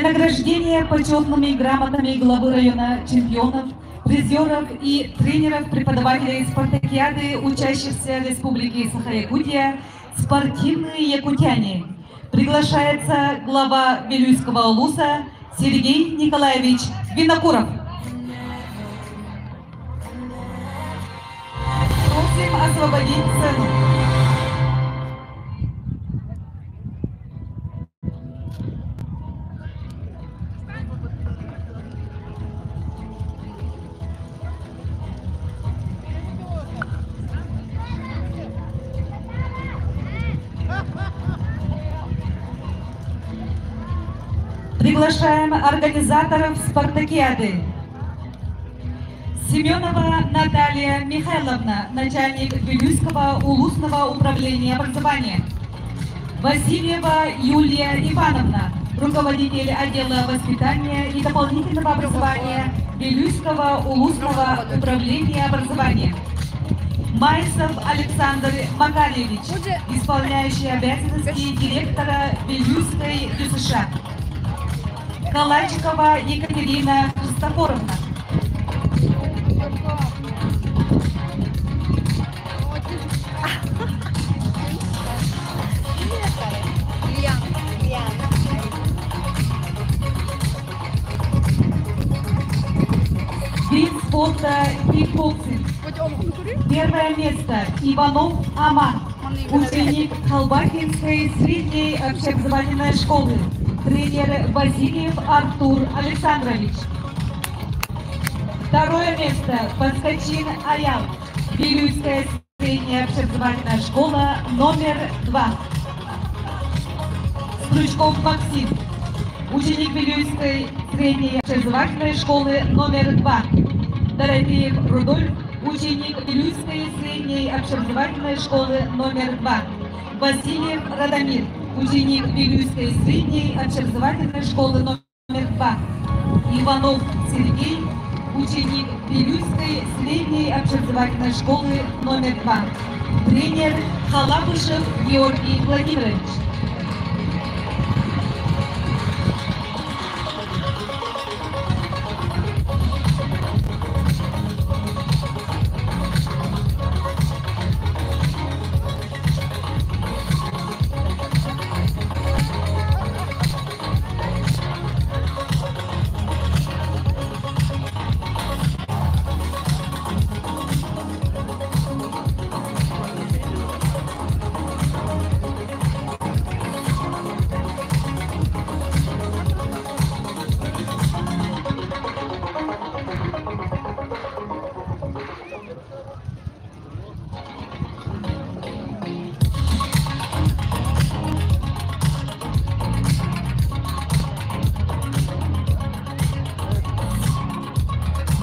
награждения почетными грамотами главы района чемпионов, призеров и тренеров-преподавателей спартакиады, учащихся Республики Саха-Якутия, спортивные якутяне. Приглашается глава Вилюйского улуса Сергей Николаевич Винокуров. Просим освободить сцену. Приглашаем организаторов спартакиады. Семенова Наталья Михайловна, начальник Вилюйского улусного управления образования. Васильева Юлия Ивановна, руководитель отдела воспитания и дополнительного образования Вилюйского улусного управления образования. Майсов Александр Макаревич, исполняющий обязанности директора Вилюйской ДЮСШ. Калачикова Екатерина Христофоровна. Вид спорта кикбоксинг. Первое место Иванов Аман, ученик Халбахинской средней общеобразовательной школы, тренер Васильев Артур Александрович. Второе место Подскочин Аял, Вилюйская средняя общеобразовательная школа номер 2. Стручков Максим, ученик Вилюйской средней общеобразовательной школы номер 2. Дорофеев Рудольф, ученик Вилюйской средней общеобразовательной школы номер 2. Васильев Радомир, ученик Вилюйской средней общеобразовательной школы номер 2. Иванов Сергей, ученик Вилюйской средней общеобразовательной школы номер 2. Тренер Халапышев Георгий Владимирович.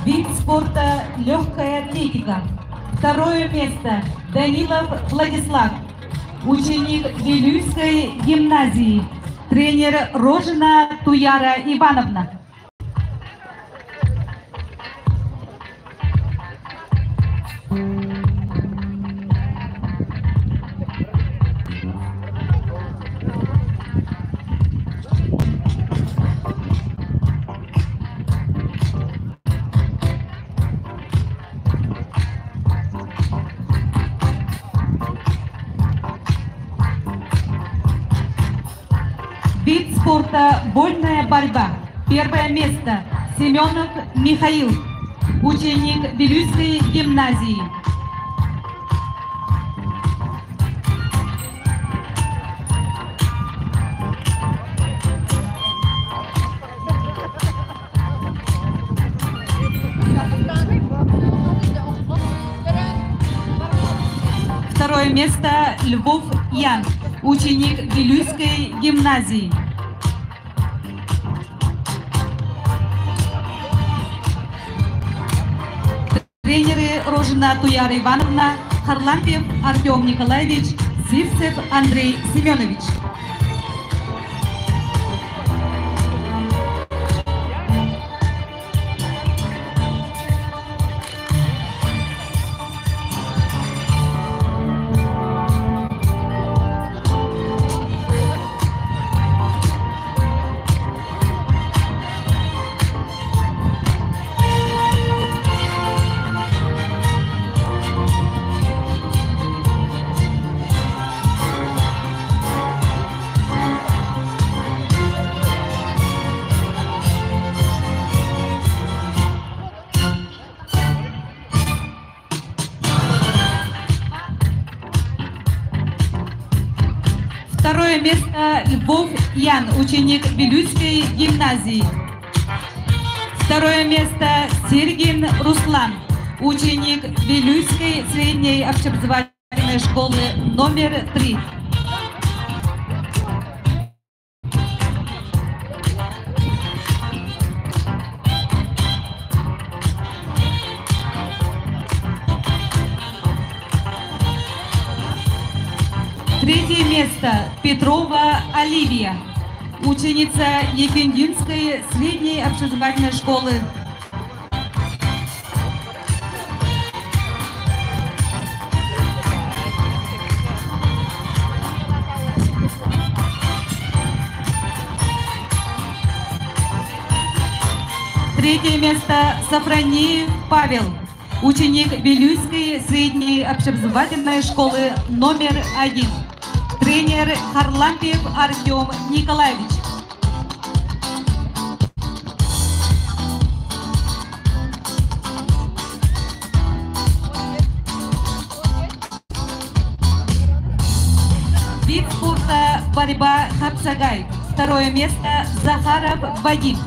Вид спорта легкая атлетика. Второе место Данилов Владислав, ученик Вилюйской гимназии, тренер Рожина Туяра Ивановна. Вид спорта «Вольная борьба». Первое место Семенов Михаил, ученик Вилюйской гимназии. Второе место Львов Ян, ученик Вилюйской гимназии. Тренеры Рожина Туяра Ивановна, Харлампьев Артем Николаевич, Сивцев Андрей Семенович. Второе место Львов Ян, ученик Вилюйской гимназии. Второе место Сергин Руслан, ученик Вилюйской средней общеобразовательной школы номер 3. Третье место Петрова Оливия, ученица Ефендинской средней общеобразовательной школы. Третье место Сафронеев Павел, ученик Вилюйской средней общеобразовательной школы номер 1. Тренер Харлампиев Артем Николаевич. Вид спорта борьба хапсагай. Второе место Захаров Вадим,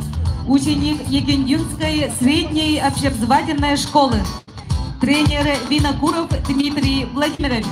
ученик Егендюнской средней общеобразовательной школы. Тренер Винокуров Дмитрий Владимирович.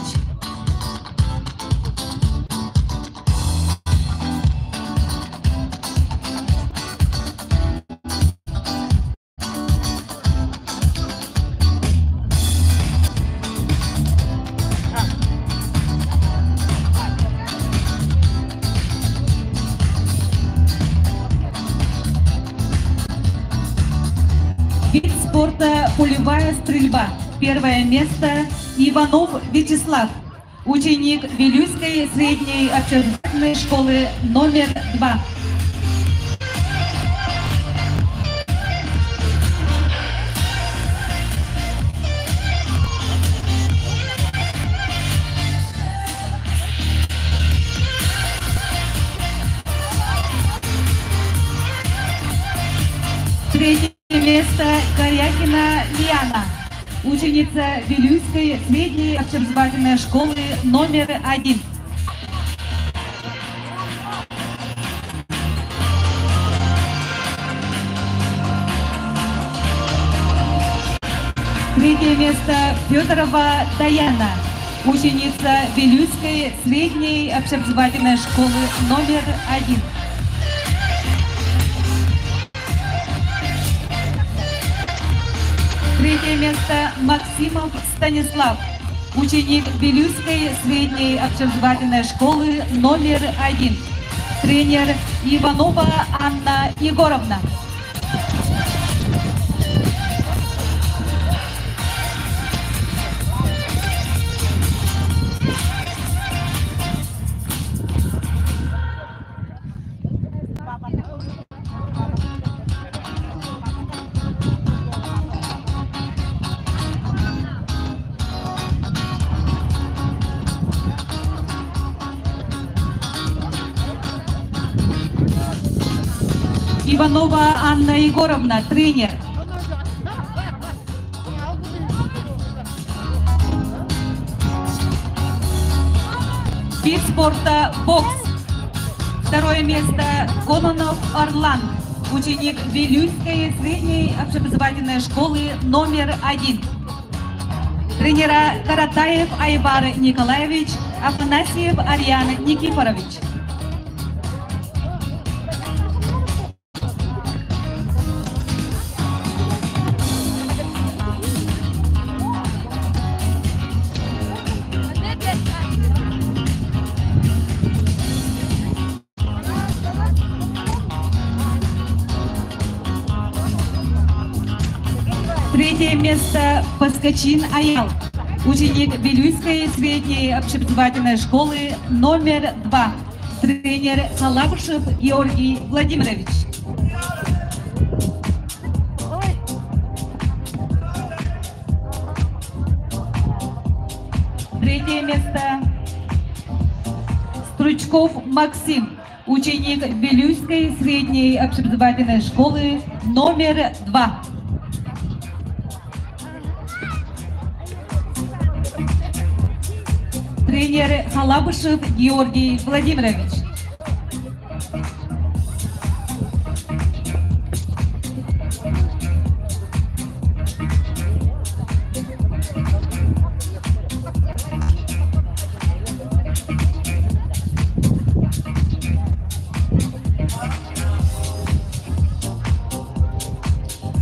Вид спорта пулевая стрельба. Первое место Иванов Вячеслав, ученик Вилюйской средней общеобразовательной школы номер 2. Третье место Корякина Лиана, ученица Вилюйской средней общеобразовательной школы номер 1. Третье место Федорова Даяна, ученица Вилюйской средней общеобразовательной школы номер 1. Третье место Максимов Станислав, ученик Вилюйской средней общеобразовательной школы номер 1. Тренер Иванова Анна Егоровна. Иванова Анна Егоровна, тренер. Вид спорта бокс. Второе место Кононов Орлан, ученик Вилюйской средней общеобразовательной школы номер 1. Тренера Каратаев Айвар Николаевич, Афанасьев Ариан Никифорович. Третье место Паскачин Аял, ученик Вилюйской средней общеобразовательной школы номер 2, тренер Халабышев Георгий Владимирович. Третье место Стручков Максим, ученик Вилюйской средней общеобразовательной школы номер 2. Тренер Халабышев Георгий Владимирович.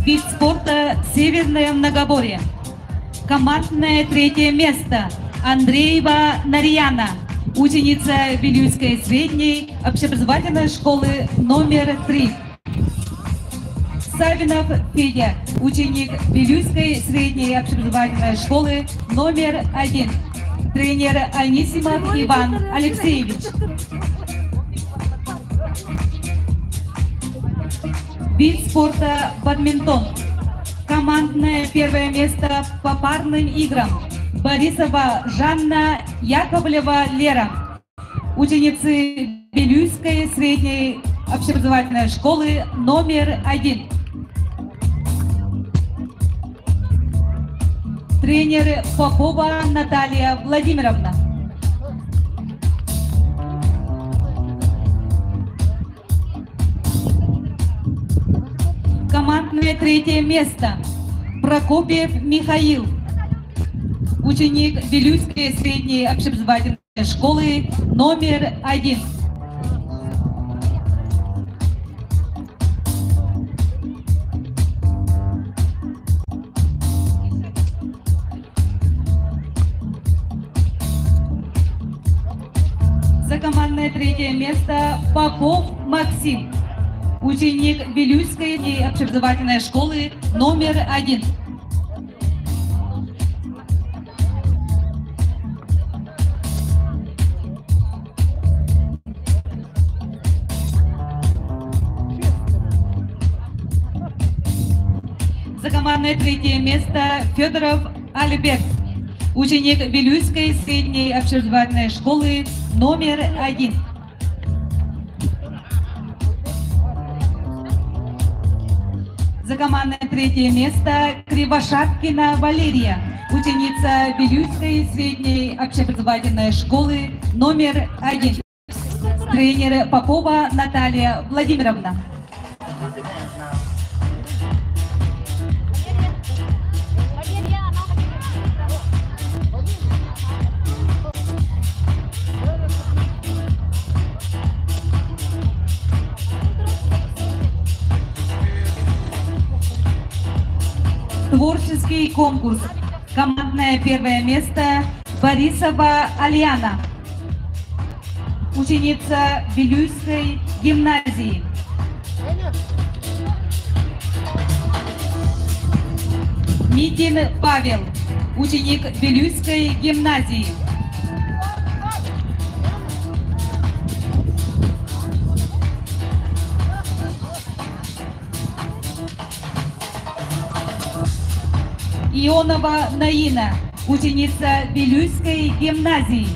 Вид спорта «Северное многоборье». Командное третье место Андреева Нарьяна, ученица Вилюйской средней общеобразовательной школы номер 3. Савинов Федя, ученик Вилюйской средней общеобразовательной школы номер 1. Тренер Анисимов Иван Алексеевич. Вид спорта бадминтон. Командное первое место по парным играм. Борисова Жанна, Яковлева Лера. Ученицы Белюйской средней общеобразовательной школы номер 1. Тренер Попова Наталья Владимировна. Командное третье место. Прокопьев Михаил, ученик Вилюйской средней общеобразовательной школы номер 1. За командное третье место Попов Максим, ученик Вилюйской общеобразовательной школы номер 1. За командное третье место Федоров Альберт, ученик Вилюйской средней общеобразовательной школы номер 1. За командное третье место Кривошапкина Валерия, ученица Вилюйской средней общеобразовательной школы номер 1. Тренер Попова Наталья Владимировна. Творческий конкурс. Командное первое место Борисова Альяна, ученица Вилюйской гимназии. Митин Павел, ученик Вилюйской гимназии. Ионова Наина, ученица Вилюйской гимназии.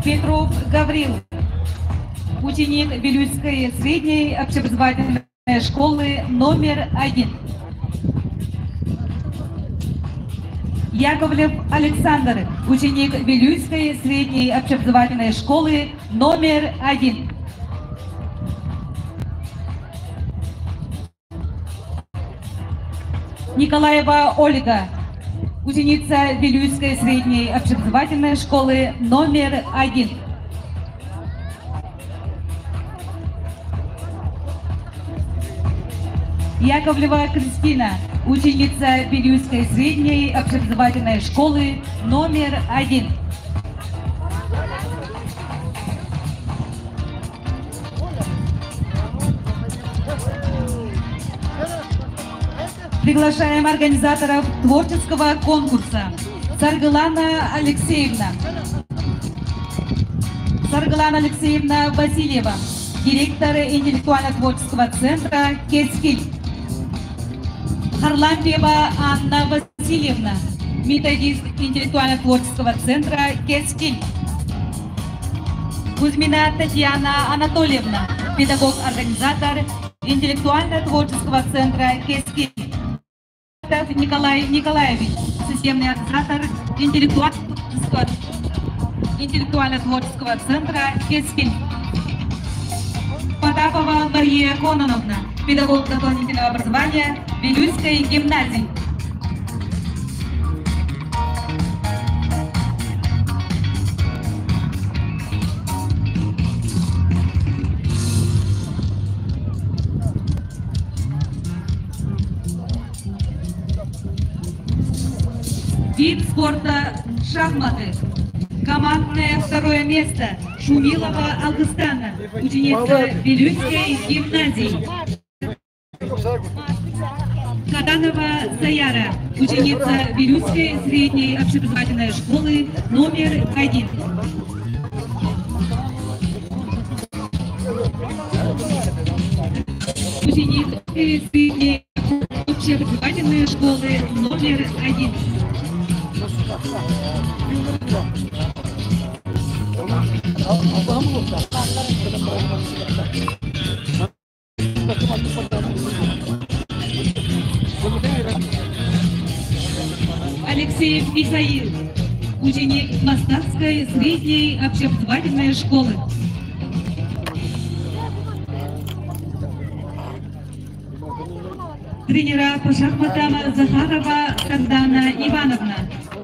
Петров Гаврил, ученик Вилюйской средней общеобразовательной школы номер 1. Яковлев Александр, ученик Вилюйской средней общеобразовательной школы номер 1. Николаева Ольга, ученица Вилюйской средней общеобразовательной школы номер 1. Яковлева Кристина, ученица Вилюйской средней общеобразовательной школы номер 1. Приглашаем организаторов творческого конкурса. Саргылана Алексеевна. Саргылана Алексеевна Васильева, директор интеллектуально-творческого центра «Кескиль». Харлампиева Анна Васильевна, методист интеллектуально-творческого центра «Кескиль». Кузьмина Татьяна Анатольевна, педагог-организатор интеллектуально-творческого центра «Кескин». Николай Николаевич, системный организатор интеллектуально-творческого центра «Кескин». Потапова Мария Кононовна, педагог дополнительного образования Вилюйской гимназии. Вид спорта шахматы. Командное второе место Шумилова Алгыстана, ученица Вилюйской гимназии. Каданова Саяра, ученица Вилюйской средней общеобразовательной школы номер 1. Ученица средней общеобразовательной школы номер 1. Алексеев Михаил, ученик Мостарской средней общеобразовательной школы. Тренера по шахматам Захарова Сардана Ивановна,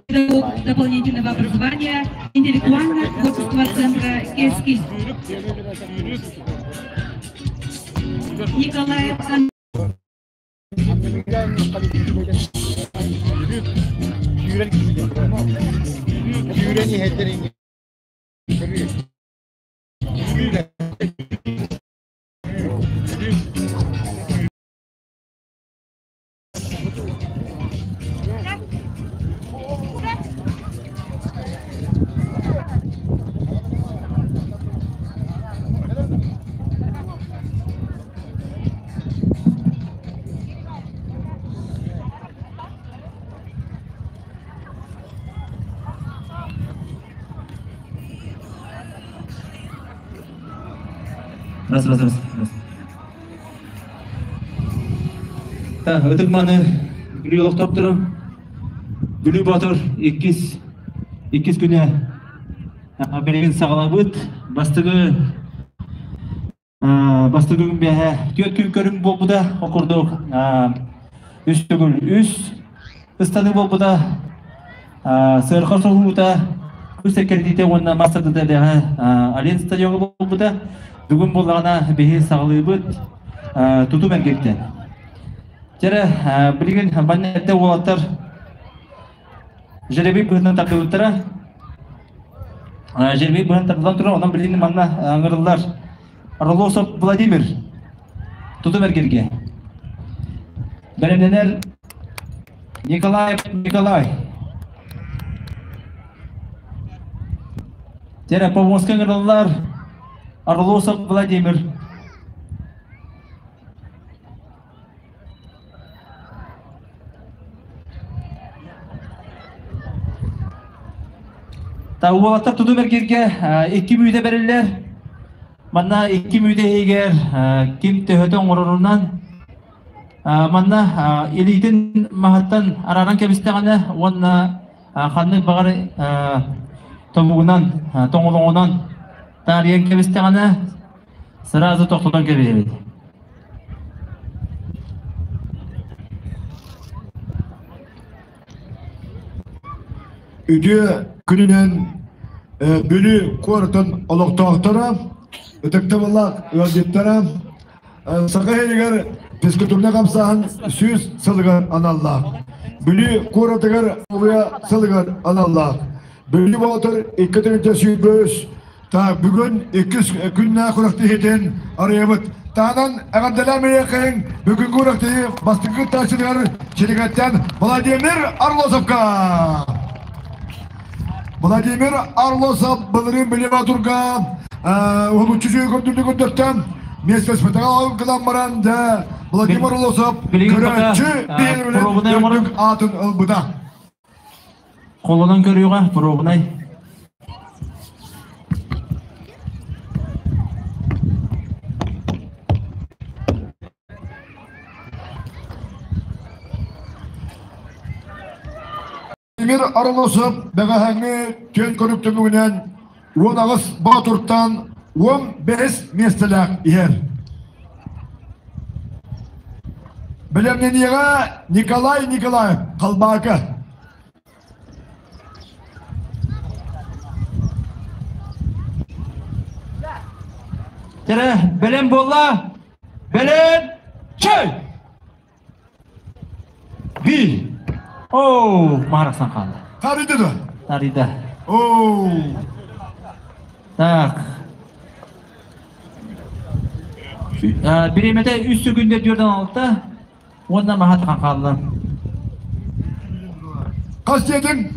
педагог дополнительного образования интеллектуально-творческого центра «Кескин». Николаев Андрей. Раз, раз, раз, раз. Ытык-маны Бүлүү олохтоохторо, Бүлүү Боотур иккис күнэ билигин саҕалабыт. Бастакы бастакы күн бэһэ түөрт күн көрүҥ буолбута, ол курдук үс төгүл үс ыстаныы буолбута, сыарҕа соһуута, үс эркэрдиитэ уонна мас тардыыта бэҕэ Ален стадиоҥҥа буолбута. Бүгүн буоллаҕына биһи саҕалыыбыт тутум эргиттэн. Дьэрэ, билигин манна эрдэ уолаттар жеребий быһынан тардыбыттара. Жеребий быһынан тардылан турар, онон билигин манна ыҥырыллар Орлосов Владимир тутум эргиргэ. Бэлэмнэнэр Николаев Николай. Дьэрэ, повозка ыҥырыллар Орлосов Владимир. Уолаттар тутум эргиргэ икки мүнүүтэ бэриллэр. Манна икки мүнүүтэ иһигэр ким төһөтө оҥорорунан манна илиитин маһыттан арааран кэбистэҕинэ уонна ханнык баҕар тобугунан, тоҥолоҕунан таарыйан кэбистэҕинэ сразу тохтотон кэбиһэбит. Үтүө күнүнэн Бүлүү куоратын олохтоохторо, ытыктабыллаах ыалдьыттара, Саха сиригэр физкультурнай хамсааһын 100 сылыгар аналлаах. Бүлүү куоратыгар Улуя сылыгар аналлаах. Бүлүү Боотур 2 тыһыынча 123 та бүгүн иккис күннээх күрэхтэһиитин арыйабыт. Таанан эҕэрдэлээн миэхин бүгүнкү күрэхтэһии бастакы кыттааччытыгар Чилигэттэн Владимир Орлосовка. Владимир Орлосов былырыын Бүлүү Боотурга уһулуччу көрдүрдү көрдөртөн миэстэлэспэтэҕэ гынан баран да Владимир Орлосов көрөөччү биһирэбилин аатын ылбыта. Холонон көрүүгэ пробунай. Владимир Арылысов бэҕэһээҥҥи түөн көрүк түмүгүнэн 18 боотуртан 15 миэстэлээх иһэр. Бэлэмнэниэҕэ Николай Николаев Халбаакы. Тере, бэлэм буолла. Бэлэм, чэй! Bir. Оо, маарахсан хаалла. Тарыйды да? Тарыйда. Оо. Так. Бириэмэтэ үс секүндэ түөртэн алта уонна маһа тахан хаалла. Хас диэтиҥ?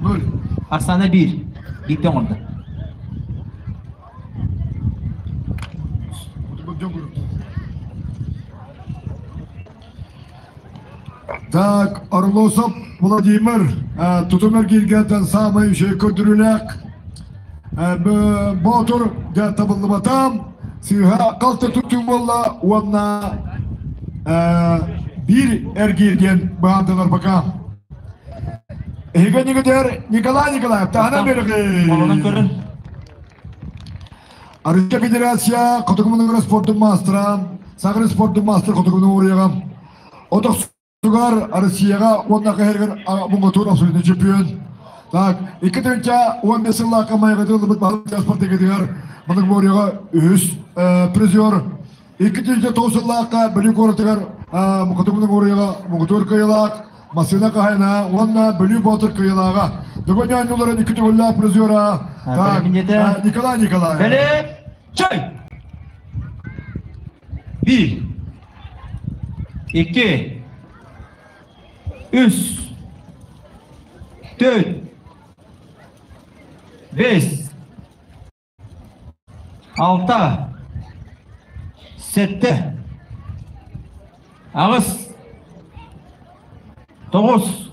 Ноль. Арсана биир. Биирдэ оҥордо. Так, Орлосов Владимир тутум эргииргэтэн саамай үчүгэй көрдөрүүлээх Боотур дьэ табыллыбатам сыыһа халты туттуу буолла уонна биир эргиир диэн быһаардылар пока. Эһиги нигитер Николай Николаев таһынан Молонон көрүн. Россия Федерация Хотугу мунугар спордун маастара, Сахар спордун мастер Хотугу мунугар Отох Россияҕа уонна кэһэргэр муҥутуур абсолютный чемпион. Так, 2015 сыллаахха майгыты ылбыт баһылык спартакетыгар Моногорияҕа үһүс призер. 2009 сыллаахха Бүлүү куоратыгар Хотугу Моногорияҕа муҥутуур кыайыылаах массыына хаһайына уонна Бүлүү Боотур кыайыылааҕа. Бүгүн оонньууларын икки төгүллээх призера так, Николай Николаев. Бэлэм, чай! Bir, iki, үс, төрт, бес, алта, сэттэ, аҕыс, тоҕус,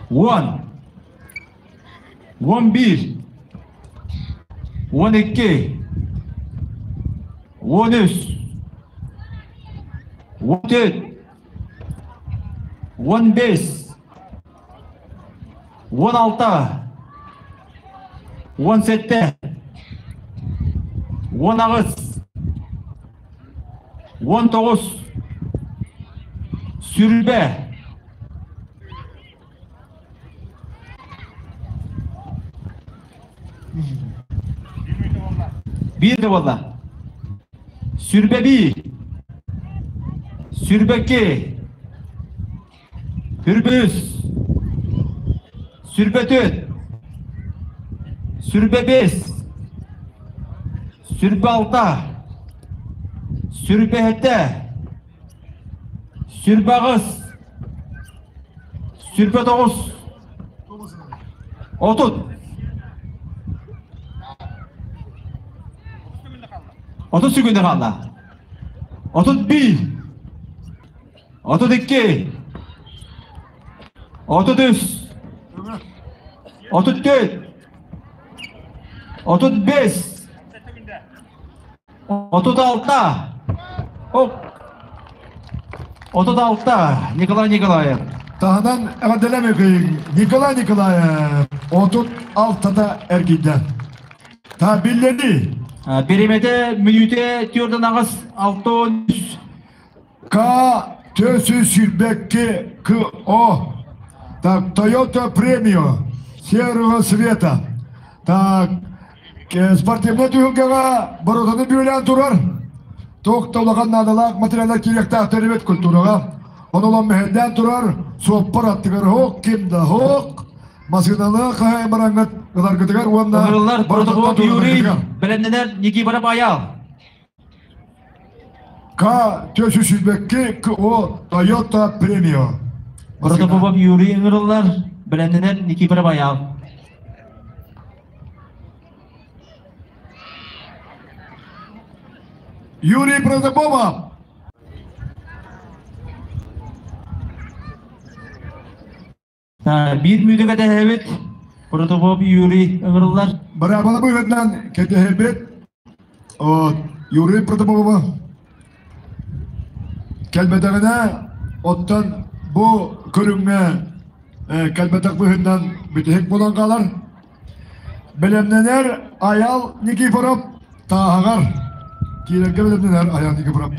уон, 11, 12, 13, 14, 15, 16, 17, 18, 19, сүрбэ. Биир да буолла. Сүрбэ биир. Сүрбэ икки. Сүрбэ үс. Сүрбэ төрт. Сүрбэ бес. Сүрбэ алта. Сүрбэ сэттэ. Сүрбэ аҕыс. 29. 30. 30 секунда хаалла. 31. 32. 33. 34. 35. 36. Оп. 36. Николай Николаев. Таһынан эҕэрдэлэмэкийин Николай Николаев 36-та эргийдэ. Та биллэрди. Бириэмэтэ мүнүүтэ түөртэн аҕыс алта үс. К 422 КО. Так, Toyota Premio серого цвета. Так, спортивный түһүлгэҕэ боротаны бүөлээн турар. Туох да улахан наадалаах материаллар киириэхтээхтэр эбит культураҕа. Ону улам мэһэйдээн турар, суоппар аттыгар хоок, ким да хоок, масыыналы хаһай бараҥҥыт ыларгытыгар уонна Ыҥырыллар протокол Юрий бэлэмнэнэр Никифоров Аял. К 422 КО Toyota Premio. Протопопов Юрий ыҥырыллар, бэлэмнэнэр Никифоров Аял. Юрий Протопопов. Биир мүнүүтэ кэтэһэбит. Протопоп Юрий ыҥырыллар. Быраабыла быһыытынан кэтэһэбит. От, Юрий Протопопова кэлбэтэҕинэ, оттон бу көрүҥҥэ кэлбэтэх быһыынан бүтэһик буолан хаалар. Бэлэмнэнэр Айал Никифоров тааһаҕар киирэргэ бэлэмнэнэр Айал Никифоров.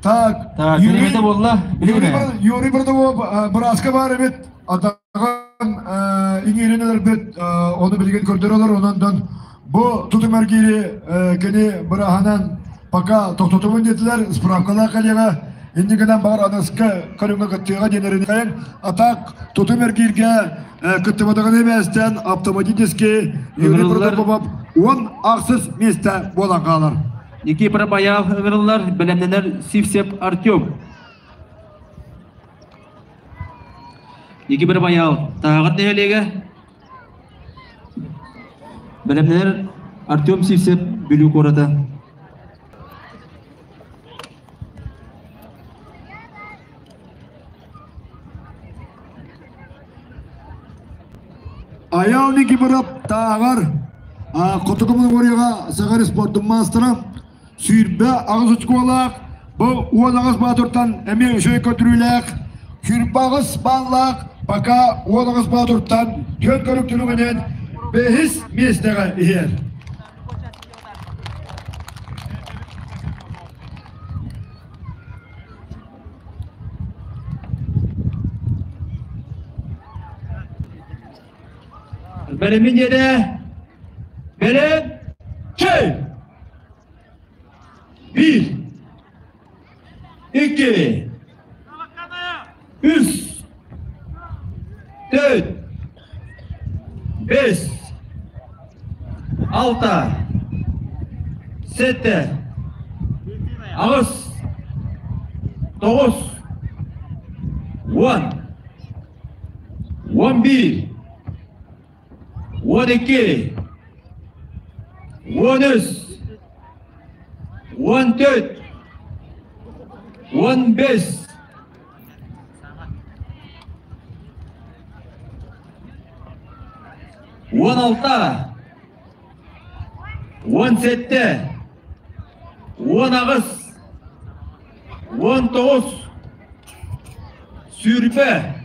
Так, Так, Юрий, билимете буолла. Юрий, Билиме. Юрий Бордовов бырааска баар эбит, атаҕын иҥиирин өлөрбүт, ону билигин көрдөрөлөр, онон бу тутум эргиири кини бырааһынан пока тохтотубун диэтилэр, справкалаах кэлиэҕэ, инникинэн баҕар аныска көрүҥҥэ кыттыаҕа диэн эрэнэйэн, атак тутум эргииргэ кыттыбатаҕын эмээстэн автоматически Юрий Ыҥырыллар Протопопов 18 миэстэ буолан хаалар. Никифор Баяв ыҥырыллар, бэлэмнэнэр Сивцев Артем. Никифор Баяв, Тааҕар нэһилиэгэ. Бэлэмнэнэр Артем Сивцев, Бүлүү куората. Айал Никифоров Тааҕар Хотугу Монголияҕа Саха спордун маастара 28 очколаах, бу 18 баатыртан эмиэ үчүгэй көтүрүүлээх, 28 баллаах, пока 18 баатыртан түөрт көрүк түмүгүнэн бэһис миэстэҕэ иһэр. Бэлэмин диэтэ. Бэлэм. Чэй! Bir. İki. Үс. Төрт. Бэс. Алта. Сэттэ. Аҕыс. Тоҕус. 10. 11. 12. 13. 14. 15. 16. 17. 18. 19. 20.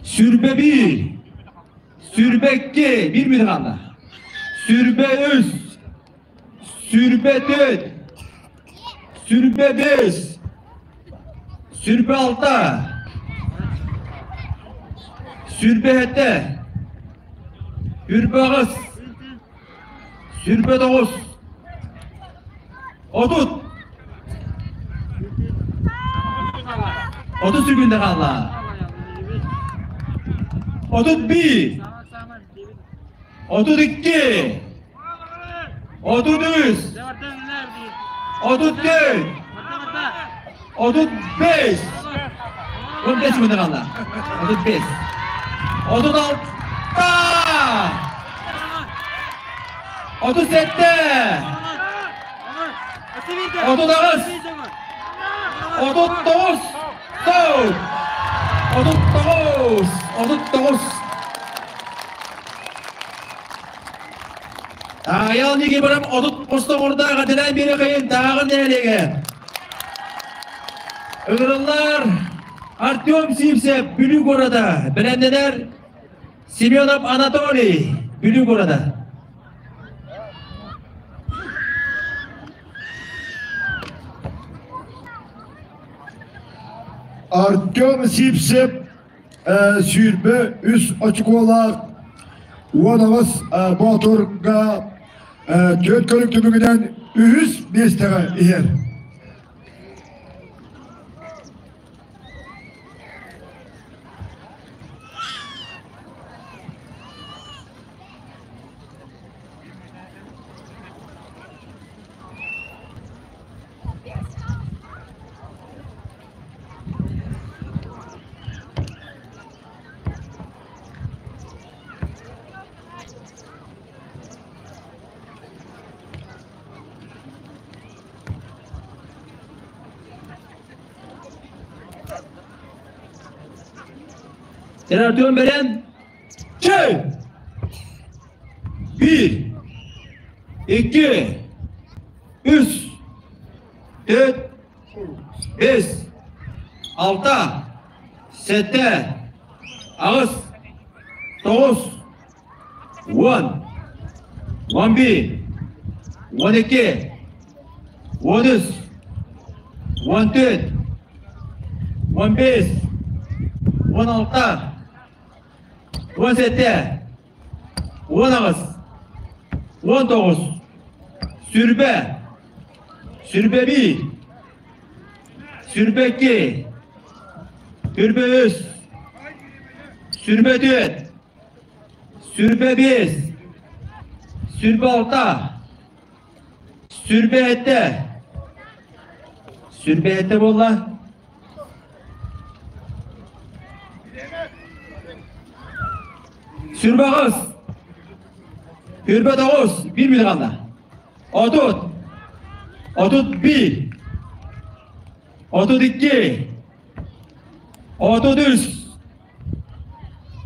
21. 22. Bir müdahale. 23. 24. 25. 26. 27. 28. 29. 30. 30 günde kaldı. 31. 32. 33. 34. 35. 15 günde kaldı. 35. 36. 37. 39. 39. 39. 39. Аял неге барам отут қостоғырда қадырай бері қайын тағы нәлеге. Ыҥырыллар Артем Сивцев Бүлүү города, бэлэмнэнэр Семенов Анатолий Бүлүү города. Артем Сивцев 23 очколаах 18 боотурга түөрт көрүк түмүгүнэн үһүс миэстэҕэ иһэр. Артем Берен. Чэй! Bir, iki, үс, төрт, бес, алта, сэттэ, аҕыс, тоҕус, уон, 11, 12, 13, 14, 15, 16, 17, 18, 19, сүрбэ, сүрбэ биир, сүрбэ икки, сүрбэ үс, сүрбэ түөрт, сүрбэ биэс, сүрбэ алта, сүрбэ сэттэ, сүрбэ сэттэ буолла. Сүрбэ аҕыс, сүрбэ тоҕус, биир мүнүүтэ хаалла. 30, 31, 32, 33,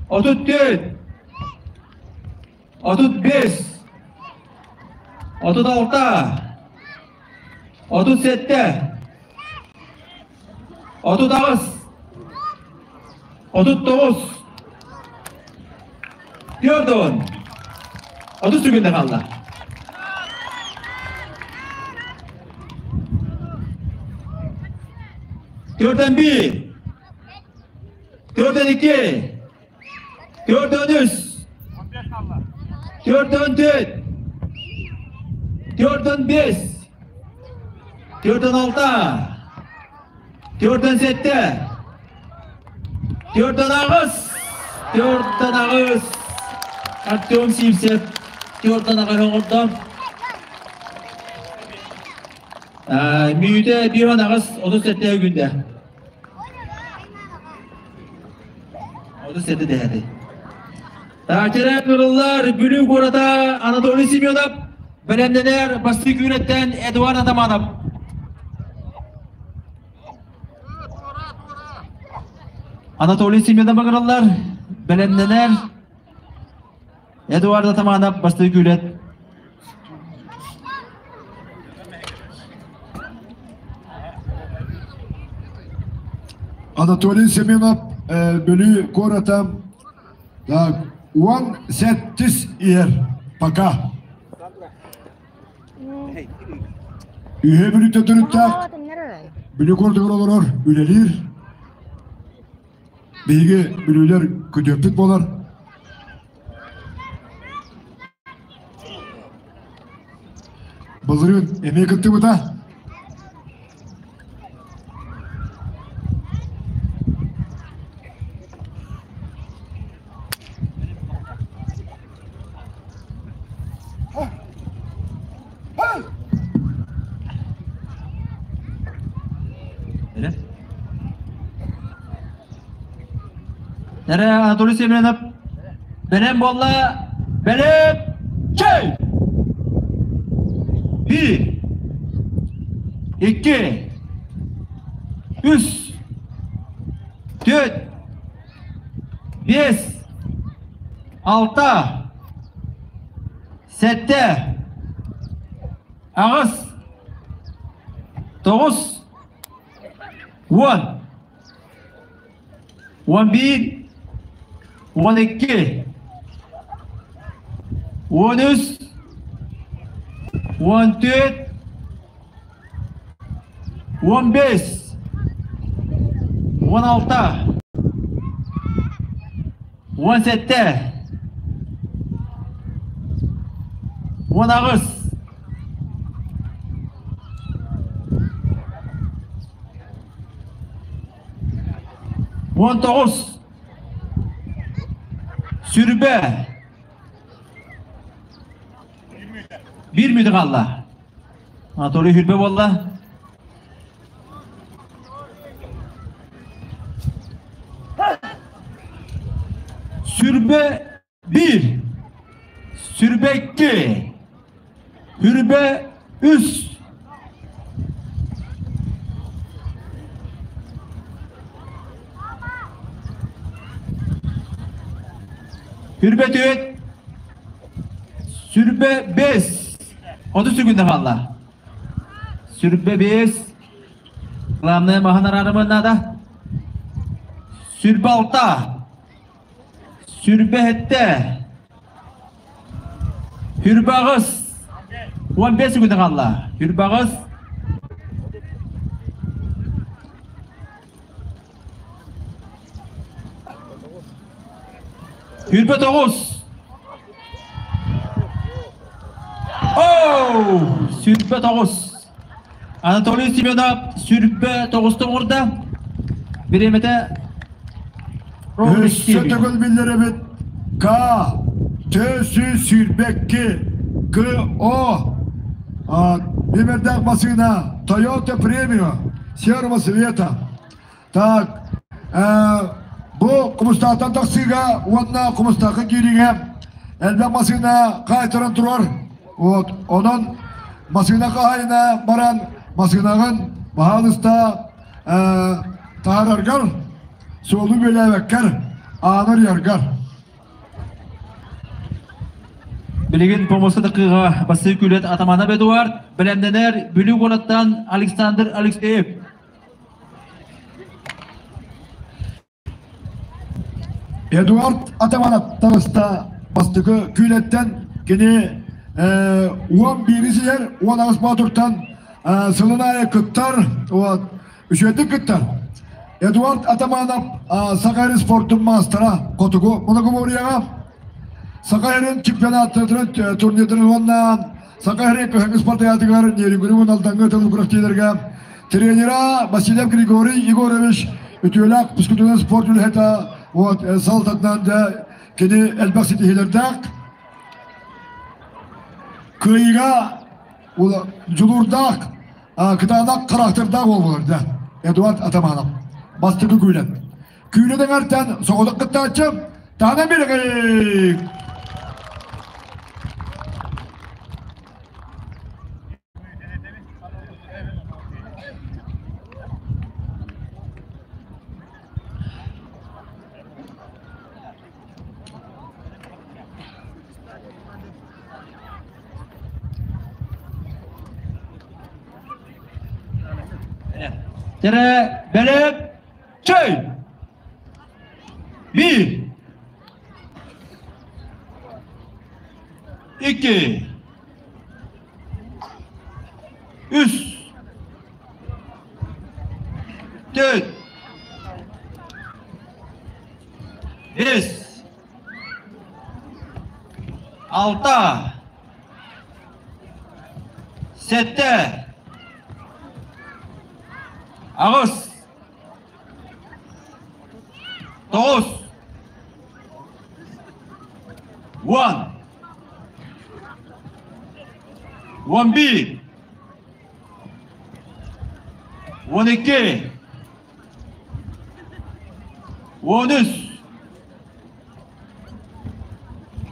34, 35, 36, 37, 38, 39, 40, 30 секунда хаалла. Төртөн биир, төртөн икки, төртөн үс, төртөн төрт, төртөн бес, төртөн алта, төртөн сэттэ, төртөн аҕыс, төртөн аҕыс. Артем Сивцев төртөн аҕыс оҥордо. Мүнүүтэ биир аҕыс 37 күндэ. 37 дэһэти. Таачара кырыллар Бүлүү куората Анатолий Семенов, бэлэмнэнэр бастыы күүрэттэн Эдуард Атаманов. Анатолий Семенов ыҥырыллар, бэлэмнэнэр Эдуард Атаманов бастыы күүрэт. Анатолий Семенов Бүлүү куората так 18 иһэр пока. Үһэ бүлүүтэ төрүттээх Бүлүү куоратыгар олорор, үлэлиир. Биһиги бүлүүлэр күтүөппүт буолар. Былырыын эмиэ кыттыбыта. Эрэ Анатолий Семенов бэлэм буолла. Бэлэм! Чэй! Биир, икки, үс, түөрт, биэс, алта, сэттэ, аҕыс, тоҕус, 10, 11, 12, 13, 14, 15, 16, 17, 18, 19, сүрбэ, биир мүнүүтэ хаалла. Анатолий Хүрбэ буолла. Сүрбэ биир, сүрбэ икки, хүрбэ үс. Сүрбэ түөт. Сүрбэ бес. 30 секунда хаалла. Сүрбэ бес. Главное маһын араарымын надо. Сүрбэ алта. Сүрбэ сэттэ. Сүрбэ аҕыс. 15 секунда хаалла. Сүрбэ аҕыс. 29. Оу! 29. Анатолий Семенов 29 оҥордо. Бириэмэтэ Өссө төгүл биллэрэбит К 422 КО Нүмердээх массыына Toyota Premio серого цвета. Так, бу Кумустаахтан тахсыыга уонна Кумустаахха киириигэ элбэх массыына хаайтаран турар. Вот, онон массыына хаһаайына баран массыынаҕын баһаалыста таһаараргар, суолу бүөлээбэккэр, ааны арыйаргар. Билигин помоста такыыга Бассыы Күлэт Атаманов Эдуард, бэлэмнэнэр Бүлүү куораттан Александр Алексеев. Эдуард Атаманов таҕыста бастакы күүлэттэн кини 11 сиэр 18 боотуртан сылын аайы кыттар, вот, үчүгэйдик кыттар. Эдуард Атаманов Саха сирин спортун маастара хотугу многоборьеҕа Саха сирин чемпионаттарын турнирдарын уонна Саха сирин кыһыҥҥы спартакиадатыгар Нерюнгри уонна Алдаҥҥа тыл күрэхтэһиилэргэ тренера Васильев Григорий Егорович үтүөлээх физкультурнай спорт үлэһитэ вот салтатынан да кини элбэх ситиһиилэрдээх кыайыыга дьулуурдаах кытаанах характердаах уол буолар да Эдуард Атаманов бастакы күүлэн күүлэн эҥэртэн соҕотох кыттааччы Таана Миргик Tere бэлэп чэй! Bir. Iki. Үс. Төрт. Бес. Алта. Сэттэ. Аҕыс. Тоҕус. Уон. 11. 12. 13.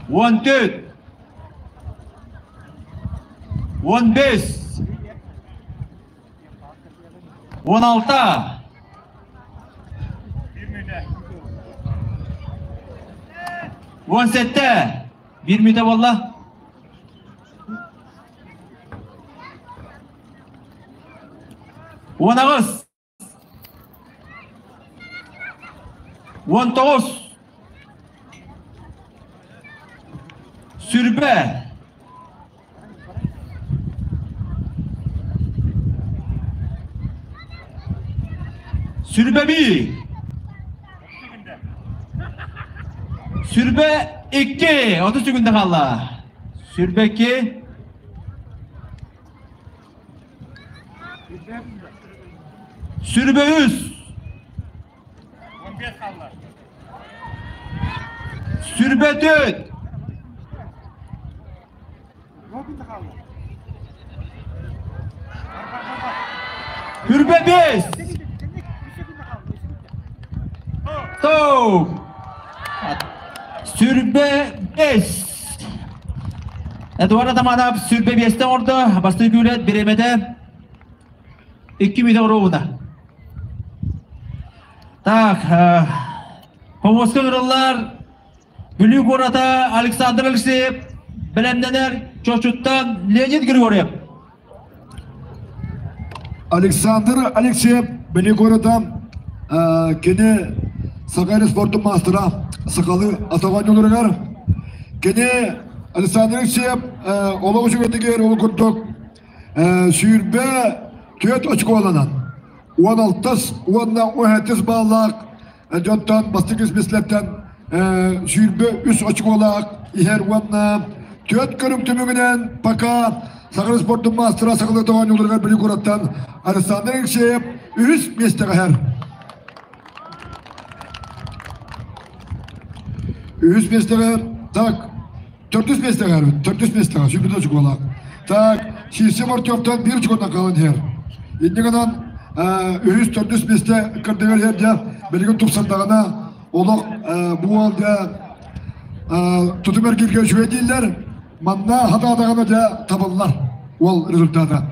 14. 15. 16. 17. Биир мүнүүтэ буолла. 18. 19. Сүрбэ. Сүрбэ биир. Сүрбэ икки. 30 секунда хаалла. Сүрбэ икки. Сүрбэ үс. Сүрбэ төрт. Сүрбэ бес. Стоп. Сүрбэ бес. Эдуард Атаманов сүрбэ биэстэн оҥордо. Бастакы күүлэт бириэмэтэ 2 мүнүүтэ оруобуна. Так, помоска ырыллар. Бүлүү куората Александр Алексеев бэлэмнэнэр Чочуттан Леонид Григорьев. Александр Алексеев Бүлүү куората кини Саха спортун маастара сахалыы атах оонньууларыгар. Кини Александр Алексеев олох үчүгэйдик ол курдук 24 очколанан 16 уонна 17 баллаах дьонтон бастакы миэстэлэртэн 23 очколаах иһэр уонна түөрт көрүҥ түмүгүнэн пока Саха спордун маастара сахалыы оонньууларыгар Бүлүү куораттан Александр Алексеев үһүс миэстэҕэ иһэр. Үһүс миэстэҕэ так төрдүс миэстэҕэ төрдүс миэстэҕэ сүүрбүтэ очколаах. Так Сирсим Артемтан биир очконан хаалан иһэр. Инньэ гынан үһүс төрдүс миэстэ кырдыгар иһэр дьэ билигин тупсардаҕына олох бу уол дьэ тутум эргииргэ үчүгэй дииллэр. Манна хатаатаҕына дьэ табыллар уол результата.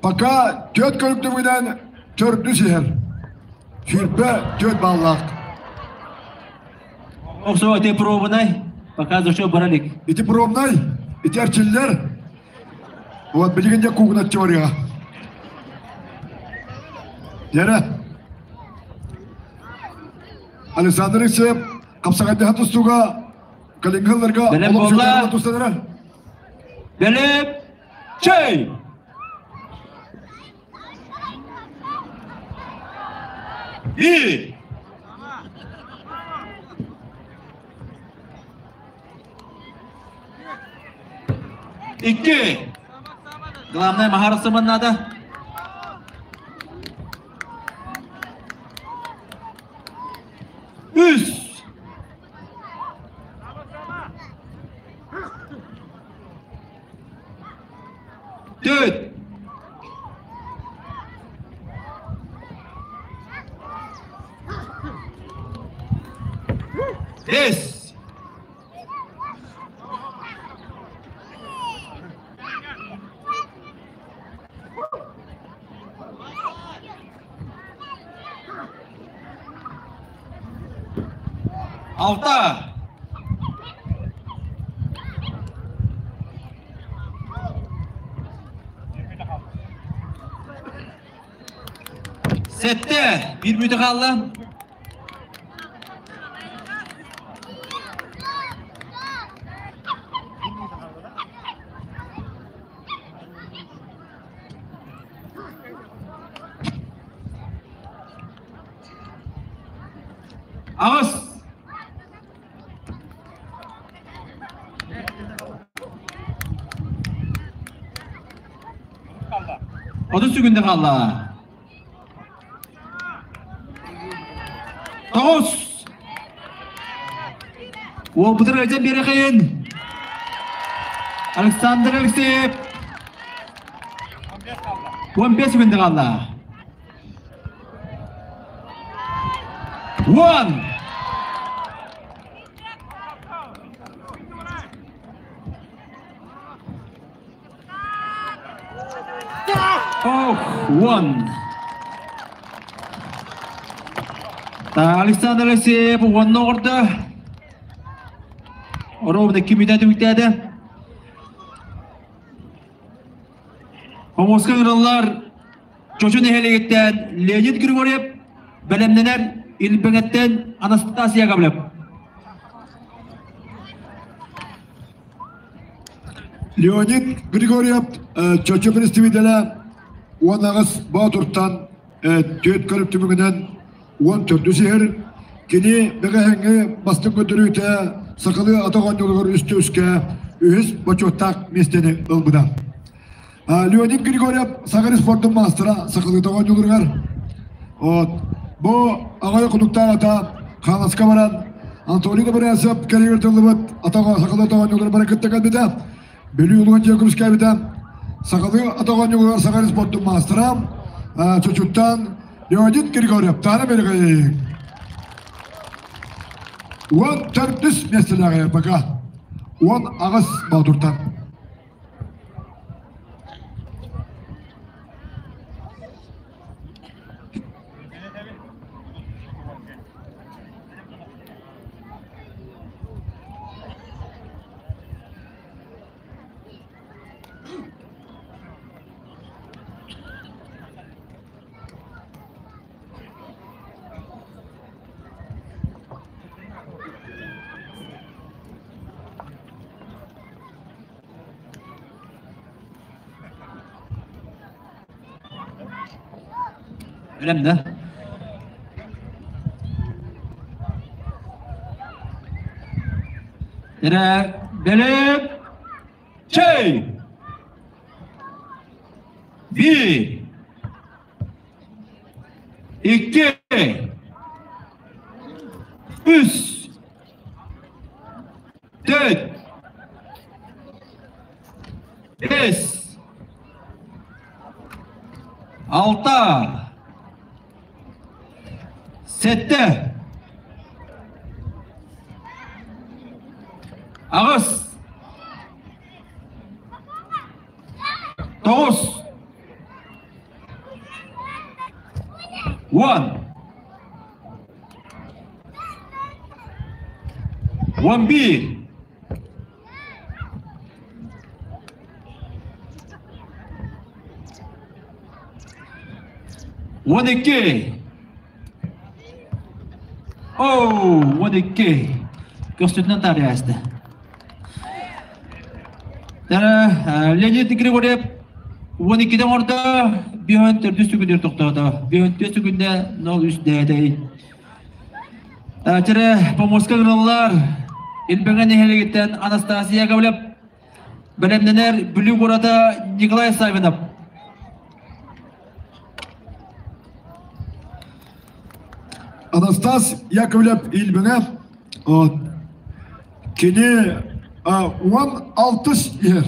Пока түөрт көрүктүгүнэн төрдүс иһэр. 24 баллаах. Охсоо ити пробнай, пока зашел баралик. Ити пробнай, ити эрчиллэр. Вот билигин дьэ куугунат теорияҕа. Дьэрэ. Александр Алексеев хапсаҕайдаһа тустууга кэлиҥҥи сылларга Бэлэм буолла. Бэлэм чэй! И! Икки! Главное, махарсыман надо. Үс! Төрт! Бес! Алта! Сэттэ! Биир мүнүүтэ хаалла. Аҕыс! 30 секунда хаалла. Тоҕус! Уолбутун ыалдьан биэрэхэйин! Александр Алексеев 15 секунда хаалла. One! Oh, one. Александр Алексеев уонна оҕордо. Ровно кимитэ түмүктээтэ. Хомуска ыҥырыллар Чочу нэһилиэгиттэн Леонид Григорьев бэлэмнэнэр Илбэҥэттэн Анастасия Яковлев. Леонид Григорьев Чочу представителэ 18 Боотуртан түөрт көрүк түмүгүнэн 14 иһэр. Кини бэҕэһээҥҥи бастыҥ көрдөрүүтэ сахалыы атах оонньуулугар үстэ үскэ үһүс бочуоттаах миэстэни ылбыта. Леонид Григорьев Саха спордун маастара сахалыыта оонньууларыгар. Вот. Бу аҕай кутуктаах ата Хаҥаласка баран Анатолий Добрянцев кэлигэр тыллыбыт атаҕа сахалыы оонньуулары бары кытта кэлбитэ. Бүлүү улууһун дьиэ көмүскээбитэ. Сахалыы атах оонньууларыгар Саха спордун маастара Чочуттан Леонид Григорьев Таана Береговик. 14 миэстэлээх пока. 18 Боотуртан. Бэлэм да? Эрэ бэлэм чэй! Биир, икки, үс, төрт, бэс, алта, сэттэ, аҕыс, тоҕус, уон, 11. 12. Оо, 12. Көстүтүнэн таарыйаасты. Леонид Григорьев 12-ден орда биһөн төрдүс сүгүнүр тохтоото. Биһөн түс сүгүндэ 0-3 дээтэй. Тире Поморскай гыналлар Илбэҥэ нэһилиэгиттэн Анастасия Яковлев бэлэмнэнэр Бүлүү куората Николай Савинов. Анастас Яковлев Илбэҥэ кини 16 иһэр.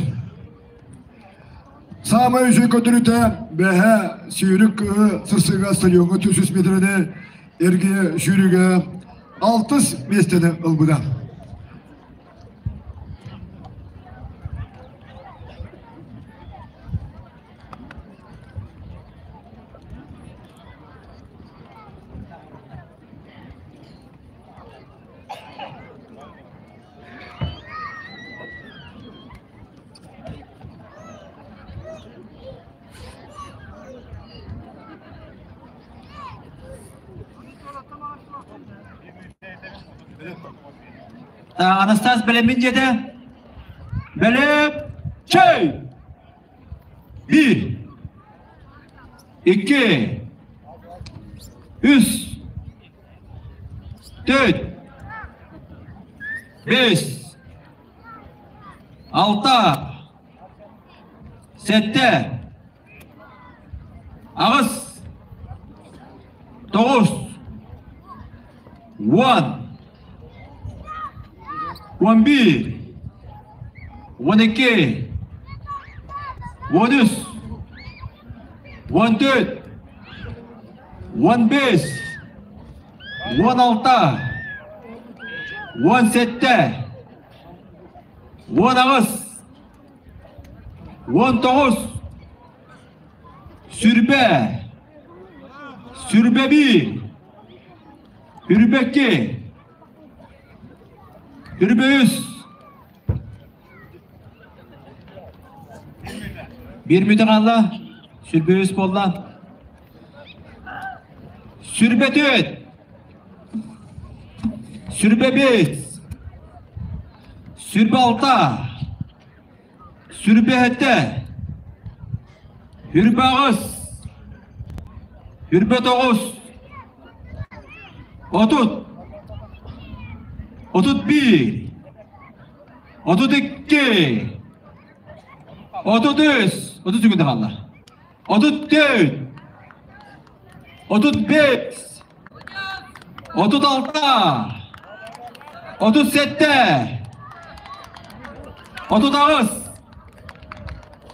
Саамай үчүгэй көрдөрүүтэ бэһэ сүүрүк сырсыга стадиоҥҥа 300 метрэни эргийэ сүүрүүгэ алтыс миэстэни ылбыта. Анастас бэлэммин дьиэтэ. Бэлэм чэй! Биир, икки, үс, төрт, бэс, алта, сэттэ, аҕыс, тоҕус, уон, 11, 12, 13, 14, 15, 16, 17, 18, 19, сүрбэ, сүрбэ биир, үрбэкки, үрбэ үс, биир мүтэ хаалла, сүрбэ үс буолла. Сүрбэ түөрт, сүрбэ биэс, сүрбэ алта, сүрбэ сэттэ, үрбэ аҕыс, үрбэ тоҕус, 30, 31, 32, 33, 30 секунда хаалла. 34, 35, 36, 37, 38,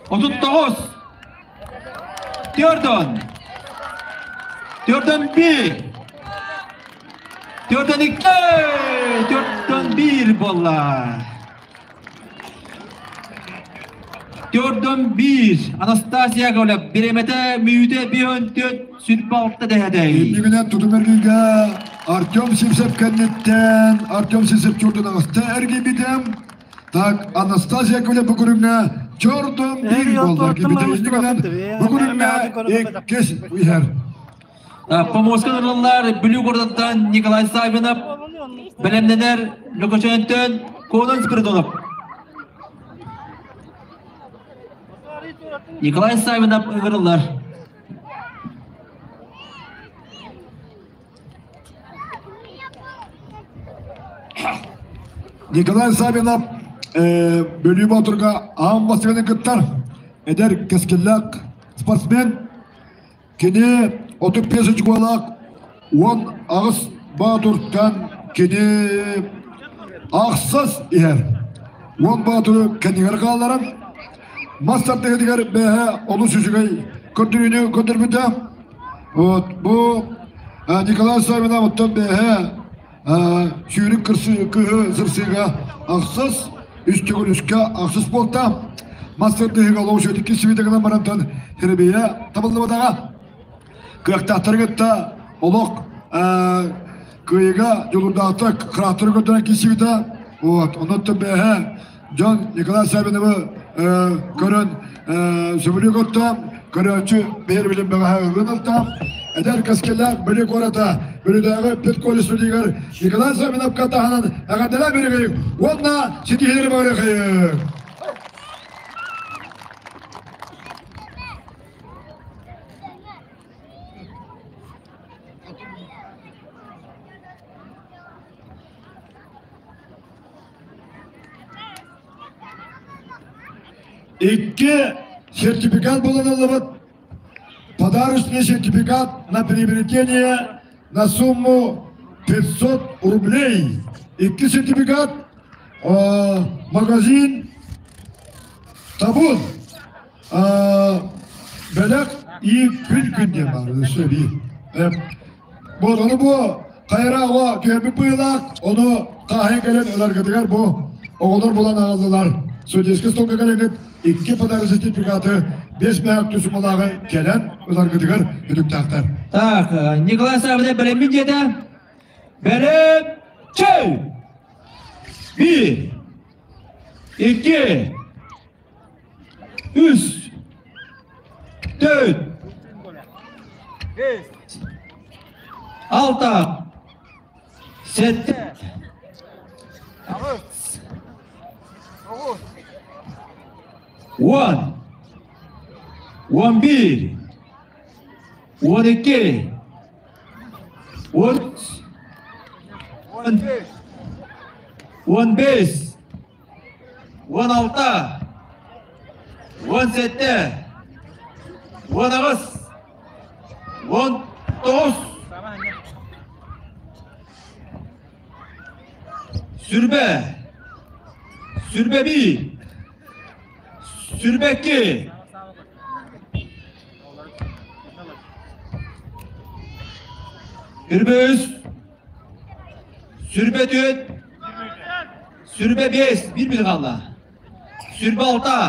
39, 4, 4 1, 4 2, 4 1 буолла. 4 1 Анастасия Яковлев бириэмэтэ мүнүүтэ 54 46 дэһэтэй. Иннигинэн тутум эргийгэ Артем Сивцев кэнниттэн Артем Сивцев чордун аҕыста эргийбитим. Так, Анастасия Яковлев бу көрүҥҥэ чордун биир буолла эргийбитэ. Иннигинэн бу көрүҥҥэ иккис иһэр. Помоска ырыллар Бүлүү куораттан Николай Савинов, бэлэмнэнэр Лөкөчөөнтөн Конон Спиридонов. Николай Савинов ыҥырыллар. Николай Савинов Бүлүү Боотурга аан бастакыны кыттар эдэр кэскиллээх спортсмен. Кини 35 очколаах 18 боотуртан кини ахсыс иһэр. 10 боотуру кэннигэр хаалларан мас тардыһыытыгар бэйэ олус үчүгэй көрдөрүүнү көрдөрбүтэ. Вот бу Николай Савинов оттон бэйэ сүүрүк кыһы сырсыыга ахсыс, үс төгүл үскэ ахсыс буолта. Мас тардыһыыга олох үчүгэй иккис сибиитэ барантан хиребиэ табыллыбатаҕа. Кыахтаахтары кытта олох кыайыыга дьулурдаахтык кырааттары көрдөрөн киирсибитэ. Вот, онон бэйэ дьон Николай Савиновы көрөн сөбүлүү көрдө, көрөөччү биһир билим бөҕөһө ылын ылта. Эдэр кэскиллээх Бүлүү куората Бүлүүдээҕи педколледж студиягар Николай Савиновка таһынан эҕэрдэлээн бириҕиҥ уонна ситиһиилэри баҕарыахайыҥ! Икки сертификат булан ыллыбыт. Подарочный сертификат на приобретение на сумму 500 рублей. Икки сертификат магазин Табун бэлэх и күн күн диэн баар өссө эбии. Бу ону бу хайраҕа түһэрбит быһыылаах, ону хааһын кэлэн ыларгытыгар бу оҕолор булан аҕаллылар. Судейскай столга кэлэҥҥит икки подарок сертификаты 5 мөһөктүү сумалааҕы кэлэн ыларгытыгар үтүктээхтэр. Так, Николай Саввич бэлэммин диэтэ. Бэлэм, чэй! Bir, iki, үс, төрт, алта, сэттэ, 10, 11, 12, 13, 15, 16, 17, 18, 19, Сүрбэ, сүрбэ биир, сүрбэ икки, сүрбэ үс, сүрбэ түөрт, сүрбэ биэс, биир биир хаалла. Сүрбэ алта,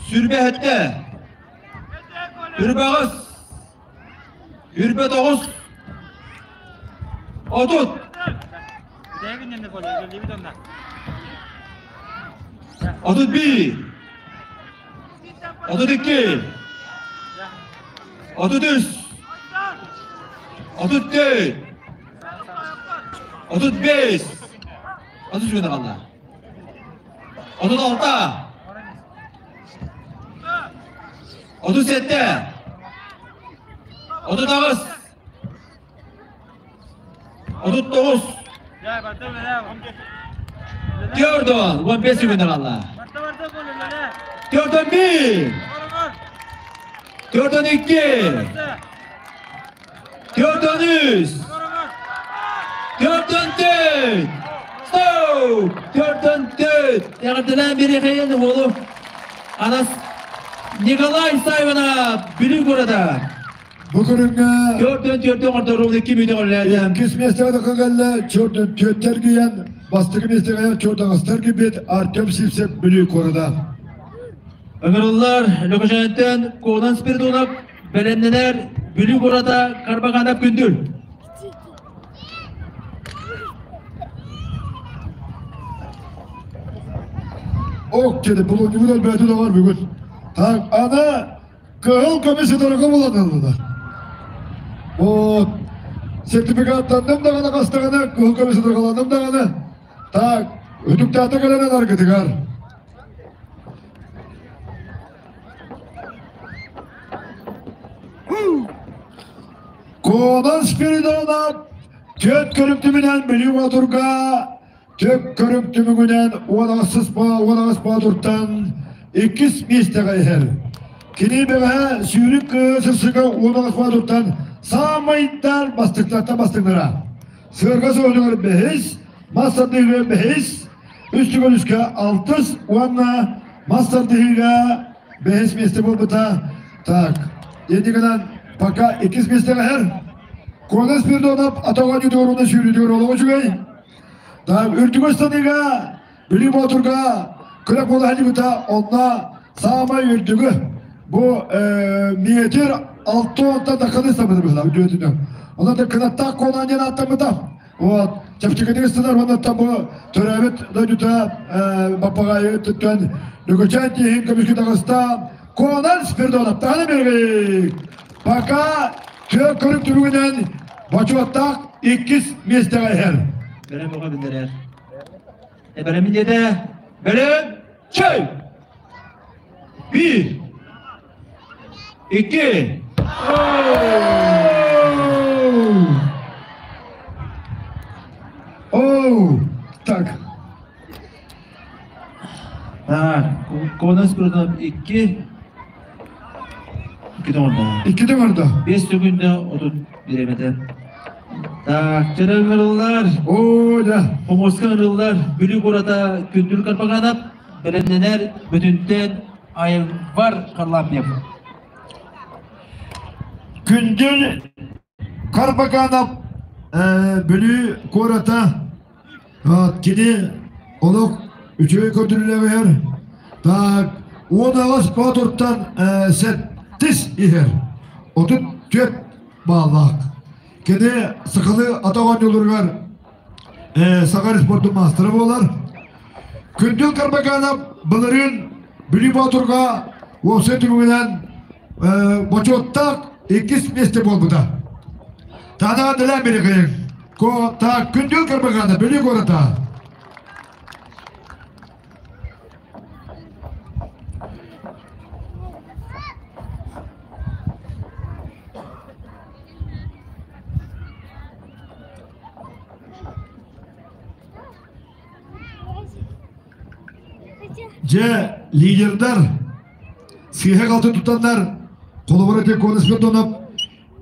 сүрбэ сэттэ, сүрбэ аҕыс, сүрбэ тоҕус, 30. 31, 32, 33, 34, 35, 33 күнэ хаалла. 36, 37, 38, 39, 40, 15 күнэ хаалла. 41, 42, 43, 44, Стоп! 44! Эҕэрдэлээн биэриэхэйин уолу Анас Николай Савинов Бүлүү куората. Бу көрүҥҥэ 44 оҥордоруу икки мүнүүтэ көрүлээтэ. Иккис миэстэҕэ кэллэ түөрт эргийэн, бастакы миэстэҕэ түөрт аҕыстар киирбит Артем Сивцев Бүлүү куората. Ыҥырыллар Лөкөчөөнтөн Конан Спиридонов бэлэмнэнэр Бүлүү куората Карбаганов Күндүл. Ок деді, бұл бүгін өлбәті де бар бүгін. Так, ана кыһыл көмүс ыдарга булан ыллылар. Вот, сертификаттанным даҕаны хастаҕына, кыһыл көмүс ыдаргаланным даҕаны. Так, үтүктаата кэлэн аргытыгар. Конан Спиридонов түөрт көрүктүмүнэн Бүлүү Боотурга. Түк көрүҥ түмүгүнэн 18 боотуртан иккис миэстэҕэ иһэр. Кини бэҕэһээ сүүрүк сырсыга 18 боотуртан саамайдар бастыктартан бастыҥнара. Сыарга суолугар бэһис, мас тардыһыыга бэһис, үс түгөл үскэ алтыс уонна мас тардыһыыга бэһис миэстэ буолбута. Так, иннигинэн пока иккис миэстэҕэ иһэр. Куона Спиридонов атаҕа дьудуоруна сүүрүүтүгэр олоҕу үчүгэй. Үрдүк ыстаныыга Бүлүү Боотурга күрэх буола сылдьыбыта, онно саамай үрдүгү бу метр алта уонтан тахханы ыстаммыта быһыылаах үрдүгүтүнэн. Онон да кынаттаах куонаан диэн ааттаммыта. Вот чэпчэкитик ыстанар уонна бу төрөөбүт дойдута Баппаҕайы өттүттэн Лөкөчөөн тииһин көмүскэ таҕыста Конан Спиридонов таһына биэрбит. Пока түөрт көрүк түмүгүнэн бочуоттаах иккис миэстэҕэ иһэр. Бэлэм оҕо биллэрэр. Бэлэм диэтэ. Бэлэм чэй! Биир. Икки. Оу! Так. Так, Конан Спиридонов икки. Икки оҥордо. Иккитэ оҥордо. 5 секунда 31 эмэтэ. Так, чөрө ыҥырыллар. Оо, да. Хомуска ыҥырыллар. Бүлүү куората Күндүл Карпаганов бэлэмнэнэр Бөтүнтэн Айвар Харлампьев. Күндүл Карбаканов Бүлүү куората кини олох үчүгэй көрдөрүүлээх Так, 18 боотуртан сэттис иһэр. 34 бааллаах. Кини сахалыы атах оонньууларыгар Саха спордун маастара буолар. Күндүл Карбаканов былырыын Бүлүү Боотурга уопсай түмүгүнэн бочуоттаах иккис миэстэ буолбута. Танаҕа дэлээн бири Ко так Күндүл Карбаканов Бүлүү куората. Дьэ, лидердар сыыһа-халты тутаннар холобура ити Коля Спиридонов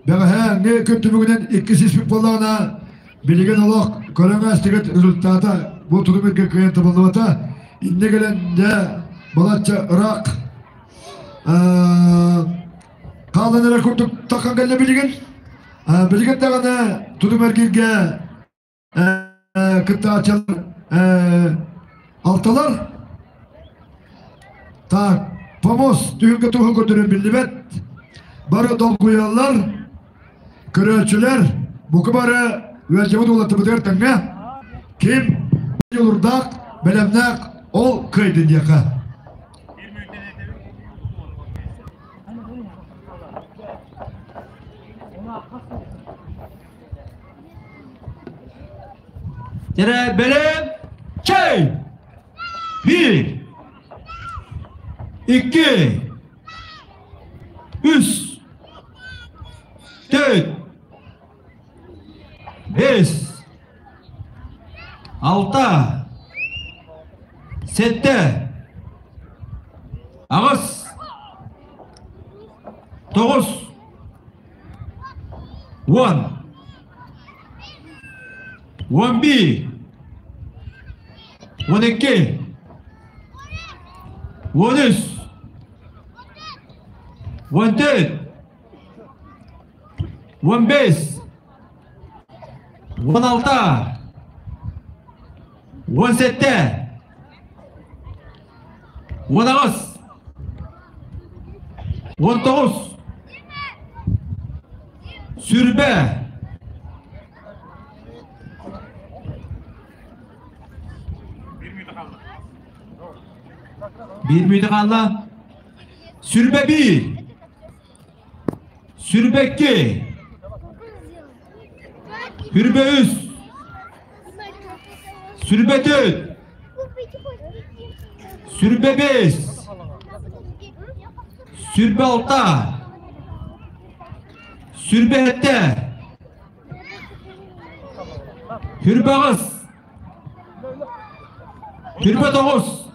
бэҕэһээ эмиэ күн түмүгүнэн иккис испит буоллаҕына, билигин олох көрөҥ астыгыт результата бу тутум кыайан табыллыбата. Иннэ кэлэн дьэ балачча ыраах хаалан эрэр курдук таххан кэллэ билигин. Билигин даҕаны тутум эргииргэ кыттааччылар алталар. Так, помос түһүлгэ туһун көрдөрөн биллибэт. Бары долгуйаллар, көрөөччүлэр бука бары ыалдьыбыт уолаттыбытыгар тэҥҥэ ким дьулурдаах, бэлэмнээх ол кыайдын диэххэ. Тире бэлэм чэй! Bir, iki, үс, төрт, бес, алта, сэттэ, аҕыс, тоҕус, уон, 11, 12, 13, 14, 15, 16, 17, 18, 19, Сүрбэ. Биир мүнүүтэ хаалла. Сүрбэ биир. Сүрбэ икки. Сүрбэ үс. Сүрбэ төрт. Сүрбэ бэс. Сүрбэ алта. Сүрбэ сэттэ. Сүрбэ аҕыс. 29.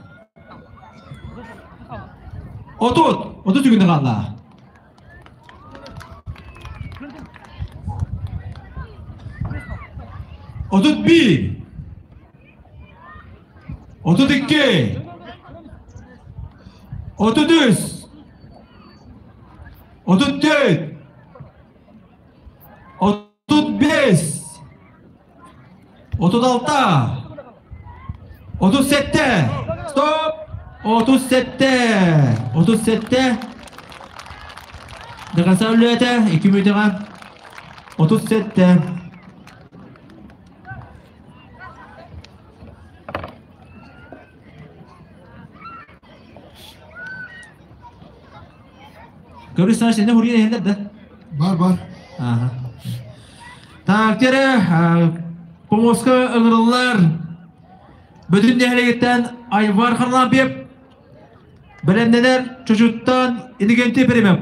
30. 30 күнү хаалла. 31. 32. 33. 34. 35. 36. 37. Стоп! 37. 37. Дакаса үлэтэ 2 мүнөтөҕө 37. Көрүс саш сені хурье иһэллэр да? Бар бар. Ага. Так, тере помоска ыҥырыллар. Бүтүн нэһилиэгиттэн Айвар Харлампьев бэлэмнэнэр Чочуттан Иннокентий Перемев.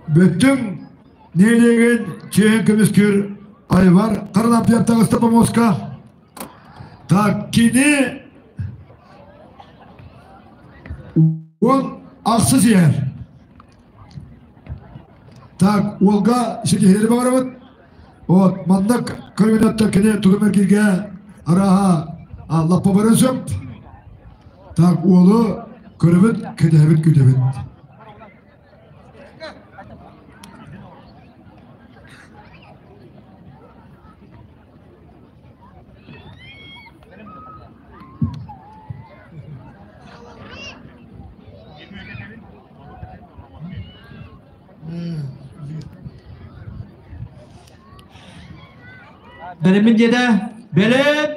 Бүттүм нэһилиэгин чиэһин көмүскүүр Айвар Харлампьев таҕыста помоска. Так, кини 16 иһэр. Так, уолга ситиһиини баҕарабыт. Вот, маннык көрүҥүнэттэн кини тутум эргииргэ арааһа лаппа баран сөп. Так, уолу көрөбүт, кэтэһэбит, күүтэбит. Бэлэммин диэтэ. Бэлэм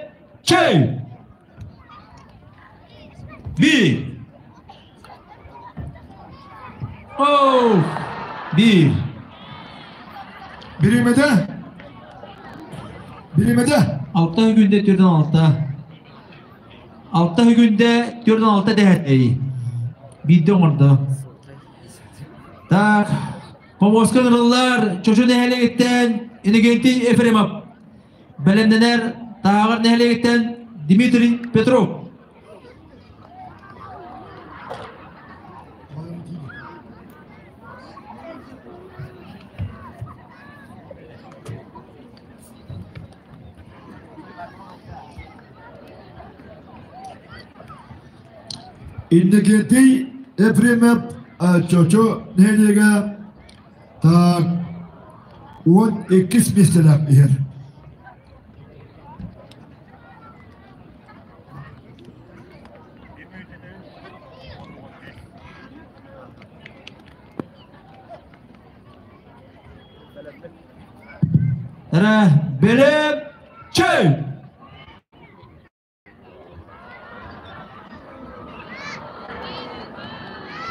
чэй! Биир. Оу! Биир. Бириэмэтэ? Бириэмэтэ? Алта күндэ төрдөн алта. Алта күндэ төрдөн алта дэһэтэй. Биирдэ оҥордо. Так, Помоска нырыллар Чочу нэһилиэгиттэн Иннокентий Ефремов. Бэлэмнэнэр Тааҕар нэһилиэгиттэн Дмитрий Петров. Иннокентий Ефремов Чочу нэһилиэгэ так 12 миэстэлээх иһэр. Эрэ бэлэм чэй!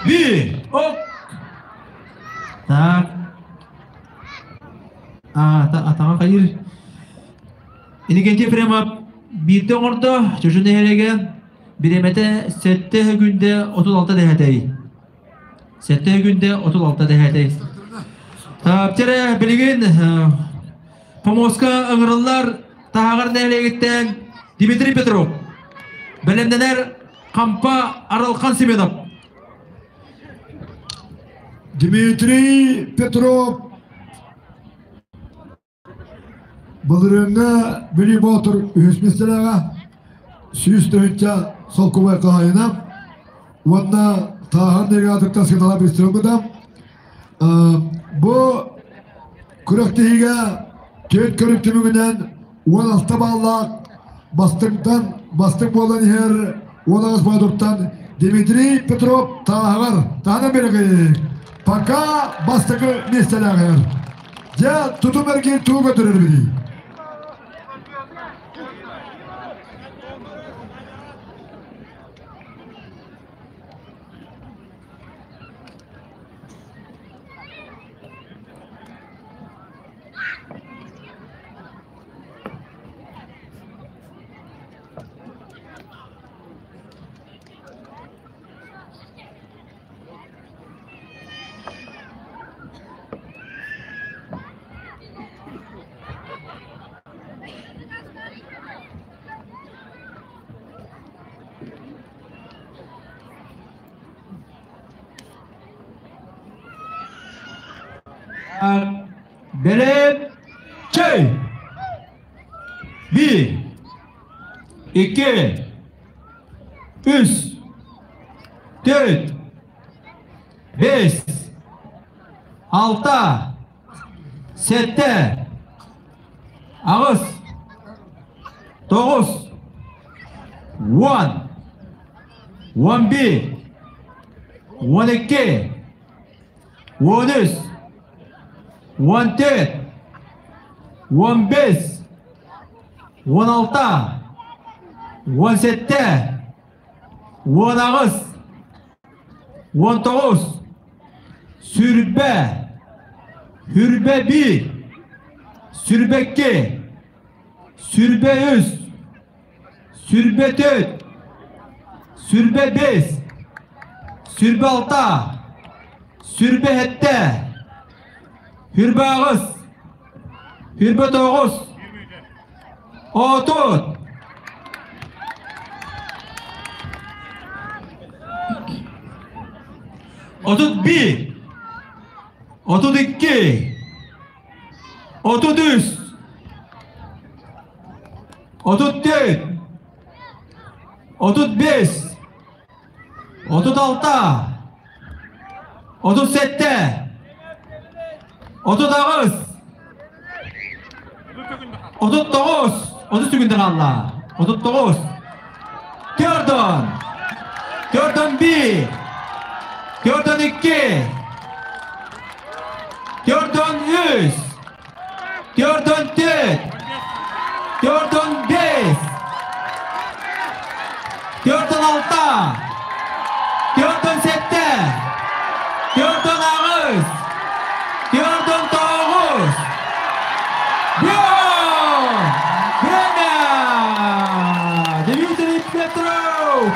Биир, ок! Так. Атаҕа хайыр. Иннокентий Ефремов биирдэ оҥордо, Чочу нэһилиэгэ бириэмэтэ 7 күндэ 36 дэһэтэй. 7 күндэ 36 дэһэтэй. Таптере билигин Помоска ыҥырыллар Таһаҕар нэһилиэгиттэн Дмитрий Петров, бэлэмнэнэр Хампа Арылхан Семенов. Дмитрий Петров Былырыыҥҥы Бүлүү Боотур үһүс миэстэлээҕэ 100 тыһыынча солкуобай хаһаайына уонна Тааһар нэһилиэгиттэн Светлана Быстрова Бу күрэхтэһиигэ түөрт көрүҥ түмүгүнэн 16 бааллаах бастыҥтан бастыҥ буолан иһэр 18 боотуртан Дмитрий Петров Тааһаҕар таһынан биэрэ пока бастакы миэстэлээҕэр. Дьэ, тутум эргиир тугу көтөрөр эбитий? Бэлэм чэй! Bir, iki, үс, төрт, бес, алта, сэттэ, аҕыс, тоҕус, уон, 11, 12, 13, 14, 15, 16, 17, 18, 19, сүрбэ, хүрбэ биир, сүрбэ икки, сүрбэ үс, сүрбэ төрт, сүрбэ бес, сүрбэ алта, сүрбэ сэттэ, хүрбэ аҕыс, хүрбэ тоҕус, отут. 31, 32, 33, 34, 35, 36, 37, 38, 39, 30 күнден алла, 39, Төрдөн, төрдөн bir, төрдөн iki, төрдөн үс, төрдөн төрт, төрдөн бес, төрдөн алта, төрдөн сэттэ, төрдөн аҕыс, төрдөн тоҕус. Время! Дмитрий Петров!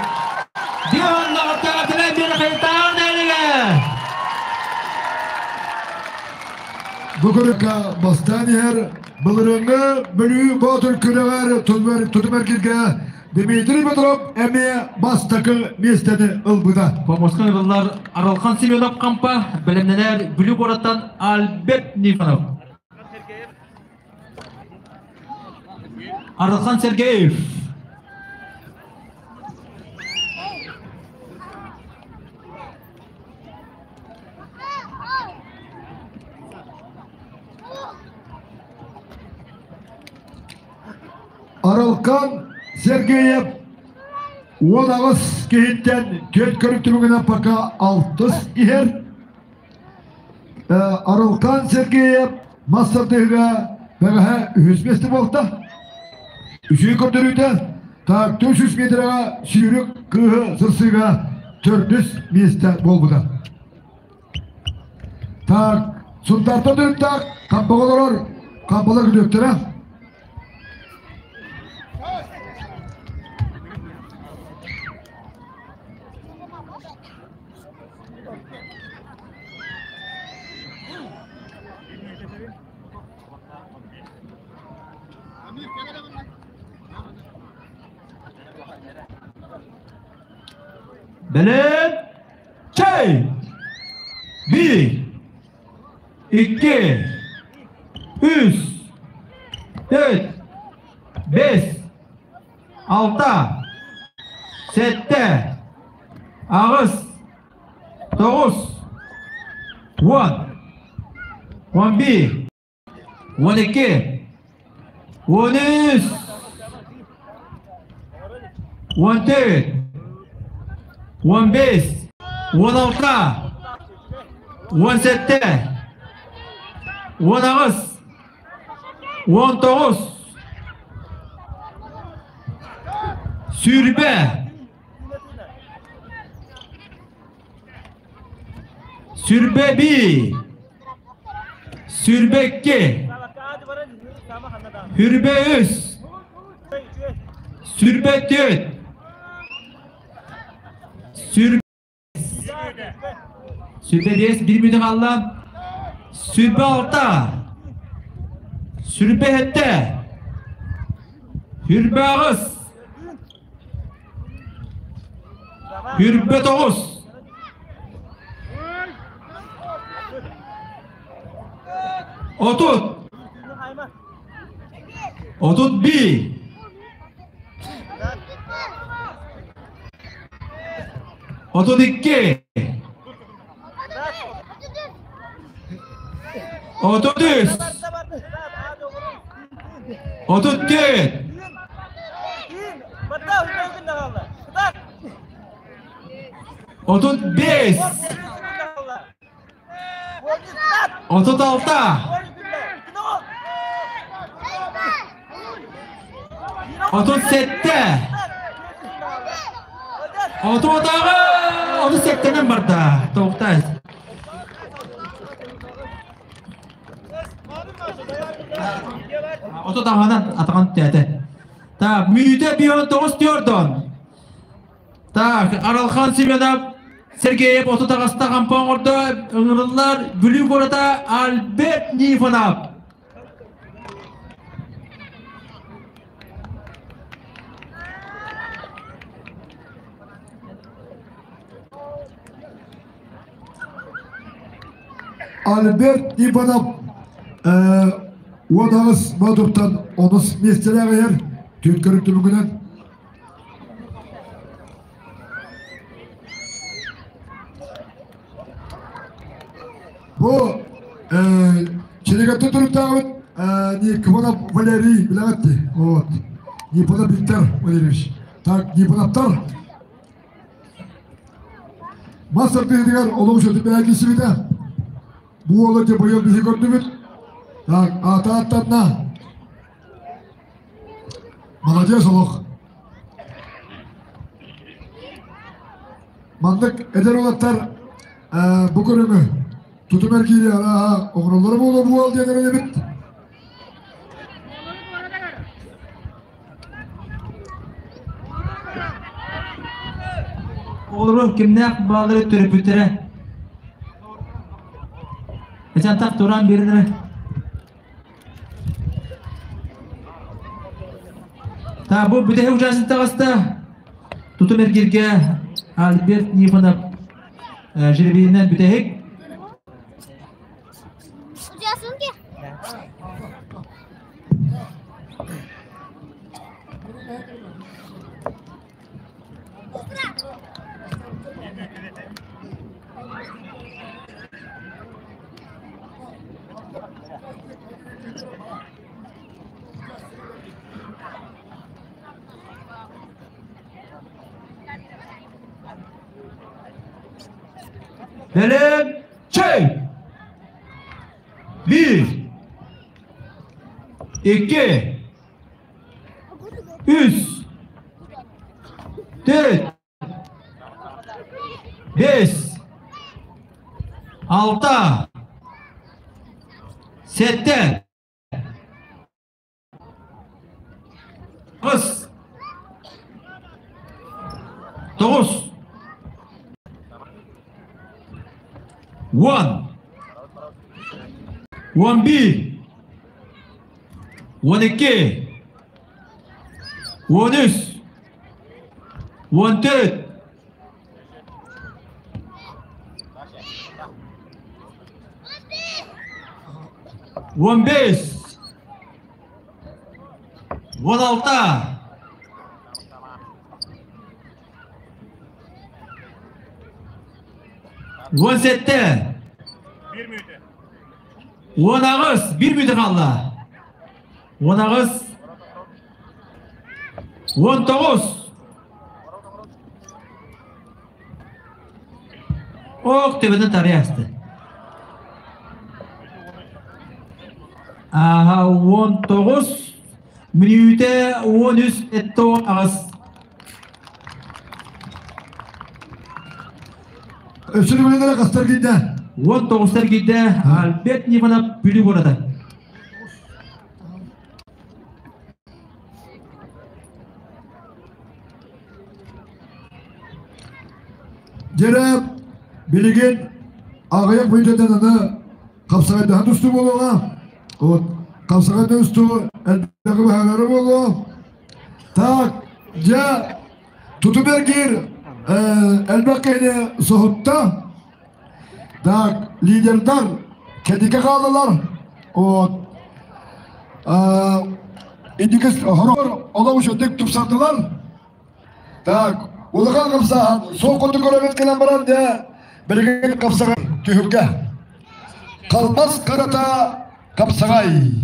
Бу көрүккэ бастаан иһэр былырыыҥҥы Бүлүү Боотур күрэҕэр тутум эргиргэ Дмитрий Петров эмиэ бастакы миэстэни ылбыта. Помоска ылыллар Аралхан Семенов Кампа, бэлэмнэнэр Бүлүү куораттан Альберт Нифонов. Аралхан Сергеев. Аралхан Сергеев 18 киһиттэн түөрт көрүк түмүгүнэн пока алтыс иһэр. Арылхан Сергеев мас тардыһыга бэҕэһээ үһүс миэстэ буолта. Үчүгэй көрдөрүүтэ так 400 метрэҕэ сүүрүк кыыһы сырсыыга төрдүс миэстэ буолбута. Так, Сунтаартан төрүттээх Хампаҕа олорор Хампалар күтүөттэрэ. Бэлэм чэй! Bir, iki, үс, төрт, бес, алта, сэттэ, аҕыс, тоҕус, уон, 11, 12, 13, 14, 15, 16, 17, 18, 19, сүрбэ, сүрбэ биир, сүрбэ икки, хүрбэ үс, сүрбэ түөрт, сүрбэ биэс, биир мүнүүтэ хаалла, сүрбэ алта, сүрбэ сэттэ, хүрбэ аҕыс, хүрбэ тоҕус. 30. 31. 32. 33. 34. 35. 36. 37. 36. 37-нен барда. Тоқтай. 36-нан атаған тәті. Так, мүйті 19 төрдон. Так, Аралхан Семенов, Сергеев 30 ағыста қампан орды, ыңырылар Бүлі города Альберт Нифонов. Альберт Иванов 18 модуктан 10 местелер ер түт көрүктү бүгүнөн. Бу Челегатты туруптагы Никонов Валерий билегатти. Вот. Никонов Виктор Валерьевич. Так, Никоновтар. Мастер тегер олом шөтү бәгисибите. Бу олы те быйыл бизи көрдүбүт. Так, ата аттатна. Молодец олох. Мандык эдер олаттар бу көрүңү тутум эркири ара оңролору болу буал диэн бит. Олору кимнәк балары төрөпүттере. Эчантак туран беринere. Та бу бүтәһе участник тагыста. Тутум эргирге Альберт Нифонов жеребейинен бүтәһек. У тебя сумки? Белем чей. 1 2 3 4 5 6 7 8 9 10 11 12 13 14 15 16 17 18 1 мүнөт калды. 18 19 Ок, төбөдөн тарыясты. Ага, 19 мүнөтө 13 этто агыс. Өсүрү менен кастар кийде. 19 кийде Альберт Нифонов Бүлүү города. Жере билеген агаяк бүйдөдөн аны капсагайда тусту болуга. Вот капсагайда усту элбеги бахалары болу. Так, жа тутубергир элбеккени соһутта. Так, лидердар кедике калдылар. Вот. Индикес хорор олох үшөтек тупсардылар. Так, улахан қапсахан, сол қотты көрөмет келен баран де, білген қапсаған түхүрге. Қалмас қарата қапсағай.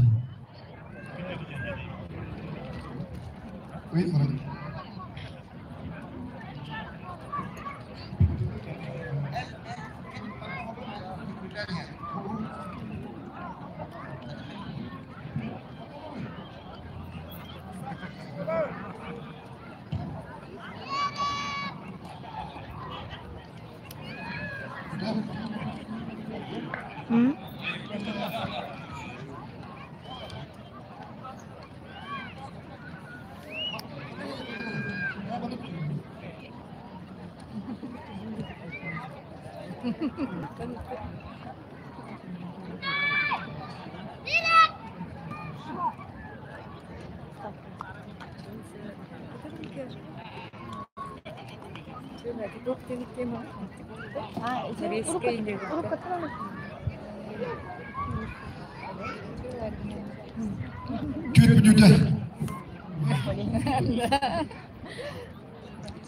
Түт.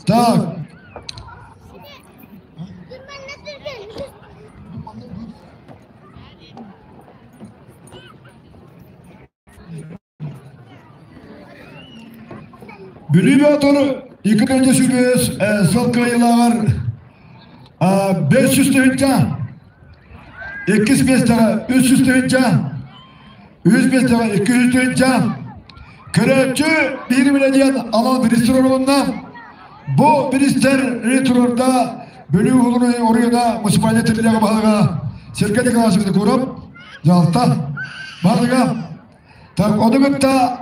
Так. Бүлүү батыр 2 сүрбес сыл кыйылар 500 тыһынча, 2 местеге 300 тыһынча, 100 местеге 200 тыһынча, көрөчү бир биледиен анал министр орунна, бу министр ретурда Бүлүү улуну оруна муниципалитет баһалыга Сергей Николаевич көрөп, жалта баһалыга. Так, одугутта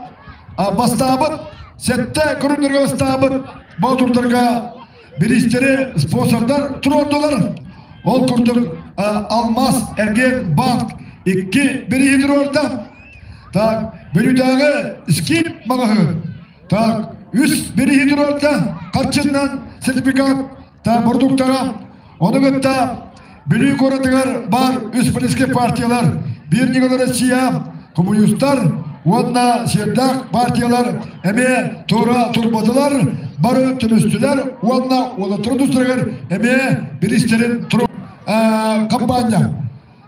бастабыт, сетте көрүндөргө бастабыт, баатурдарга министри спонсордар турордулар. Ол курдук Алмаз Эрген банк 2 бир турорда. Так, Бүлүүдөгү скип магахы. Так, 3 бир турорда качындан сертификат та продукттара. Одугутта Бүлүү коратыгар бар үс политический партиялар, бир Николай Россия, коммунисттар, уонна сердак партиялар, эме тура турбадылар, бары түлүстүлөр, уонна олотуру дустаргар, эме биристерин туру кампания.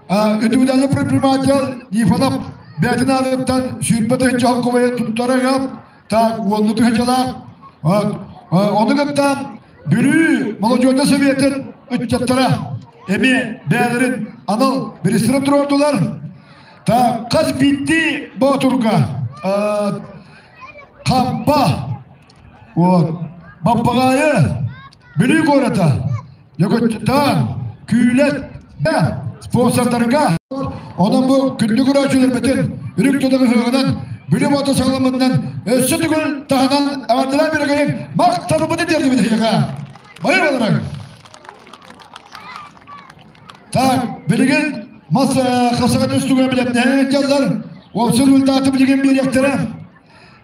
Үтүгүдәлі предприниматель Нифанап бәтин алыптан сүйүтпөтө жалкыбай туттарага, так, уонну түхечалак. Оны гыттан Бүлүү молодежный советін үтчаттара, эми бәлерин анал биристерин турордулар. Та қаз битти ботурга кампа, вот, баппагайы, Бүлүү гората, Йоготтан, Күйлет, да, спонсордарга, Онан бу күндү көрөчүлөр бетин, үрүк тудагы хыгынан, Бүлүү баты сагламынан, өссө түгүл таханан авандыра бергейин, мактаныбыды дерди бит Байыр боларак. Так, билген мас касаган үстүгө билет не жалдар, Олсун үлтаты билген бир яктара.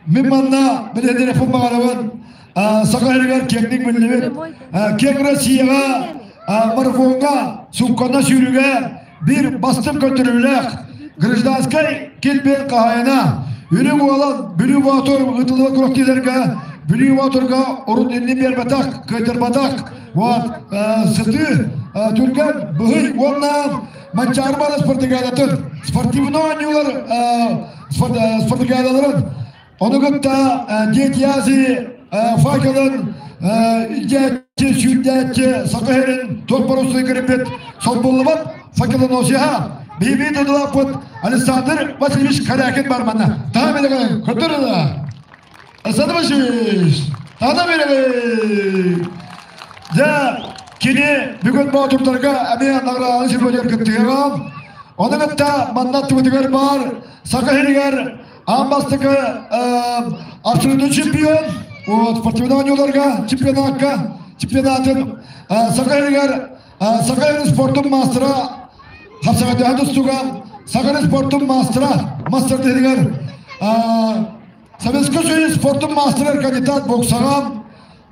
Мен манна биледер фумбагарабын, сакайрыгар кеңдик билебет. Кең Россияга марафонга, суккана сүйрүгө бир бастым көтөрүлөк гражданский келбен кахайына Үрүң уалан Бүлүү батыр ытылы күрөктелерге Бүлүү батырга орун энни бербатак, көтөрбатак, вот сыты түргөн быһый уонна Манчарбара спортигадатын, спортивной нюлар спортигадаларын, оны гытта Дети Азии факелын ижээчи, сүүрдээчи, сакахерин топпорусу кирипет, солбуллубат факелын осиха, Биби дудулаппыт Александр Васильевич Карякин бар манна. Таа белеге көтөрүлө. Александр Васильевич, таа белеге. Ja, кини бүгүн боотурдарга әме награны сирбодер кыттыгам. Оны гытта маннат түбүтүгөр бар, Сакахеригер амбастыкы абсолютный чемпион, вот спортивный ойнуларга, чемпионатка, чемпионатын Сакахеригер, Сакахерин спорттун мастера, Хапсагаты Устуга, Сакахерин спорттун мастера, мастер дегер, Советский Союз спорттун мастер кандидат боксага,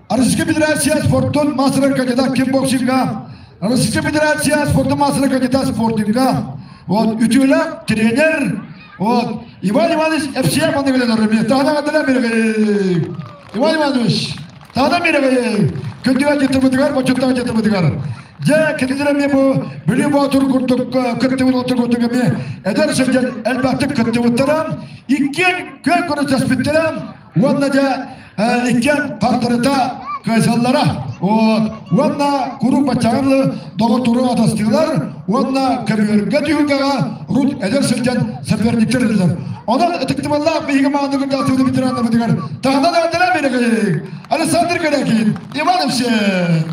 Российская Федерация спорттун мастер кандидат кикбоксингга, Российская Федерация спорттун мастер кандидат спортинга, вот үтүлө тренер, Вот. Иван Иванович Эпсиев манныгынан орымия. Таһынан адына берегей. Иван Иванович, таһынан берегей. Күндүгә жетибытыгар, бочуттаах жетибытыгар. Дьэ, кинилэр эмиэ бу Бүлүү Боотур курдук кыттыбыт отур курдук эмиэ эдэр сылдьан элбэхтик кыттыбыттара, иккиэн күөн көрүстэспиттэрэ уонна дьэ иккиэн хартарыта кыайсаллара. Вот. Уонна куруук баччаҕын доҕоттору атастыылар уонна көбүөргэ түһүлгэҕэ рут эдэр сылдьан соперниктэр этилэр. Онон ытыктыбаллаах биһиги мааны кырдьаҕастыбыт ветераннарбытыгар таһынан эҕэрдэлээн биэрэҕин Александр Корякин, Иван Евсеев.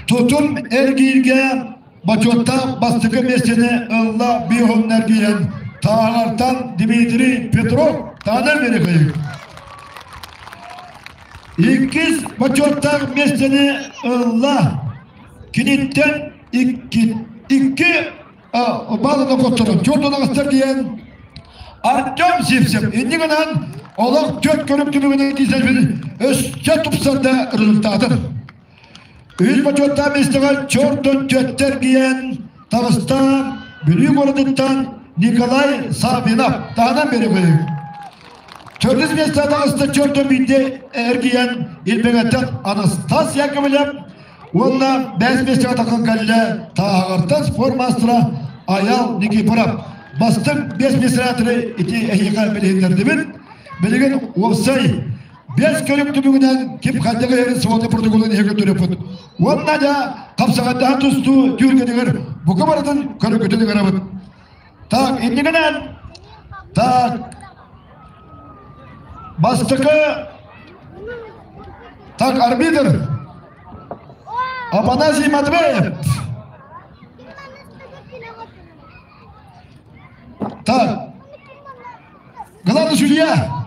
Тутум эргииргэ бочуоттаах бастакы миэстэни ылла биоһун эргийэн Тааһаҕартан Дмитрий Петров таанар берегей. Иккис бочуоттаах миэстэни ылла киниттэн икки икки балыны хотторон чордон аҕыстар диэн Артем Сивцев инни гынан олох төрт көрүҥ түмүгүнэн киирсэрбин өссө тупсарда результатын. Үс бочуоттаах миэстэҕэ чордон түөттэр диэн таҕыста Бүлүү куоратыттан Николай Саввинов таһынан берегей. Төрдүс миэстэ таҕыста чордон биирдэ эргийэн Илбэҥэттэн Анастас Яковлев уонна бэс миэстэҕэ тахсан кэллэ Тааһаҕартан спорт маастара Аял Никифоров. Бастыҥ биэс миэстэлээхтэри ити эһиэхэ билиһиннэрдибит. Билигин уопсай биэс көрүҥ түмүгүнэн ким хайдах иһэрин сводный протоколун иһэ көрдөрүөхпүт. Уонна да хапсаҕайдаһан тустуу түһүлгэтигэр бука барытын көрүккүтүн ыҥырабыт. Так, иннигинэн так бастакы так арбитр Афанасий Матвеев. Так, главный судья.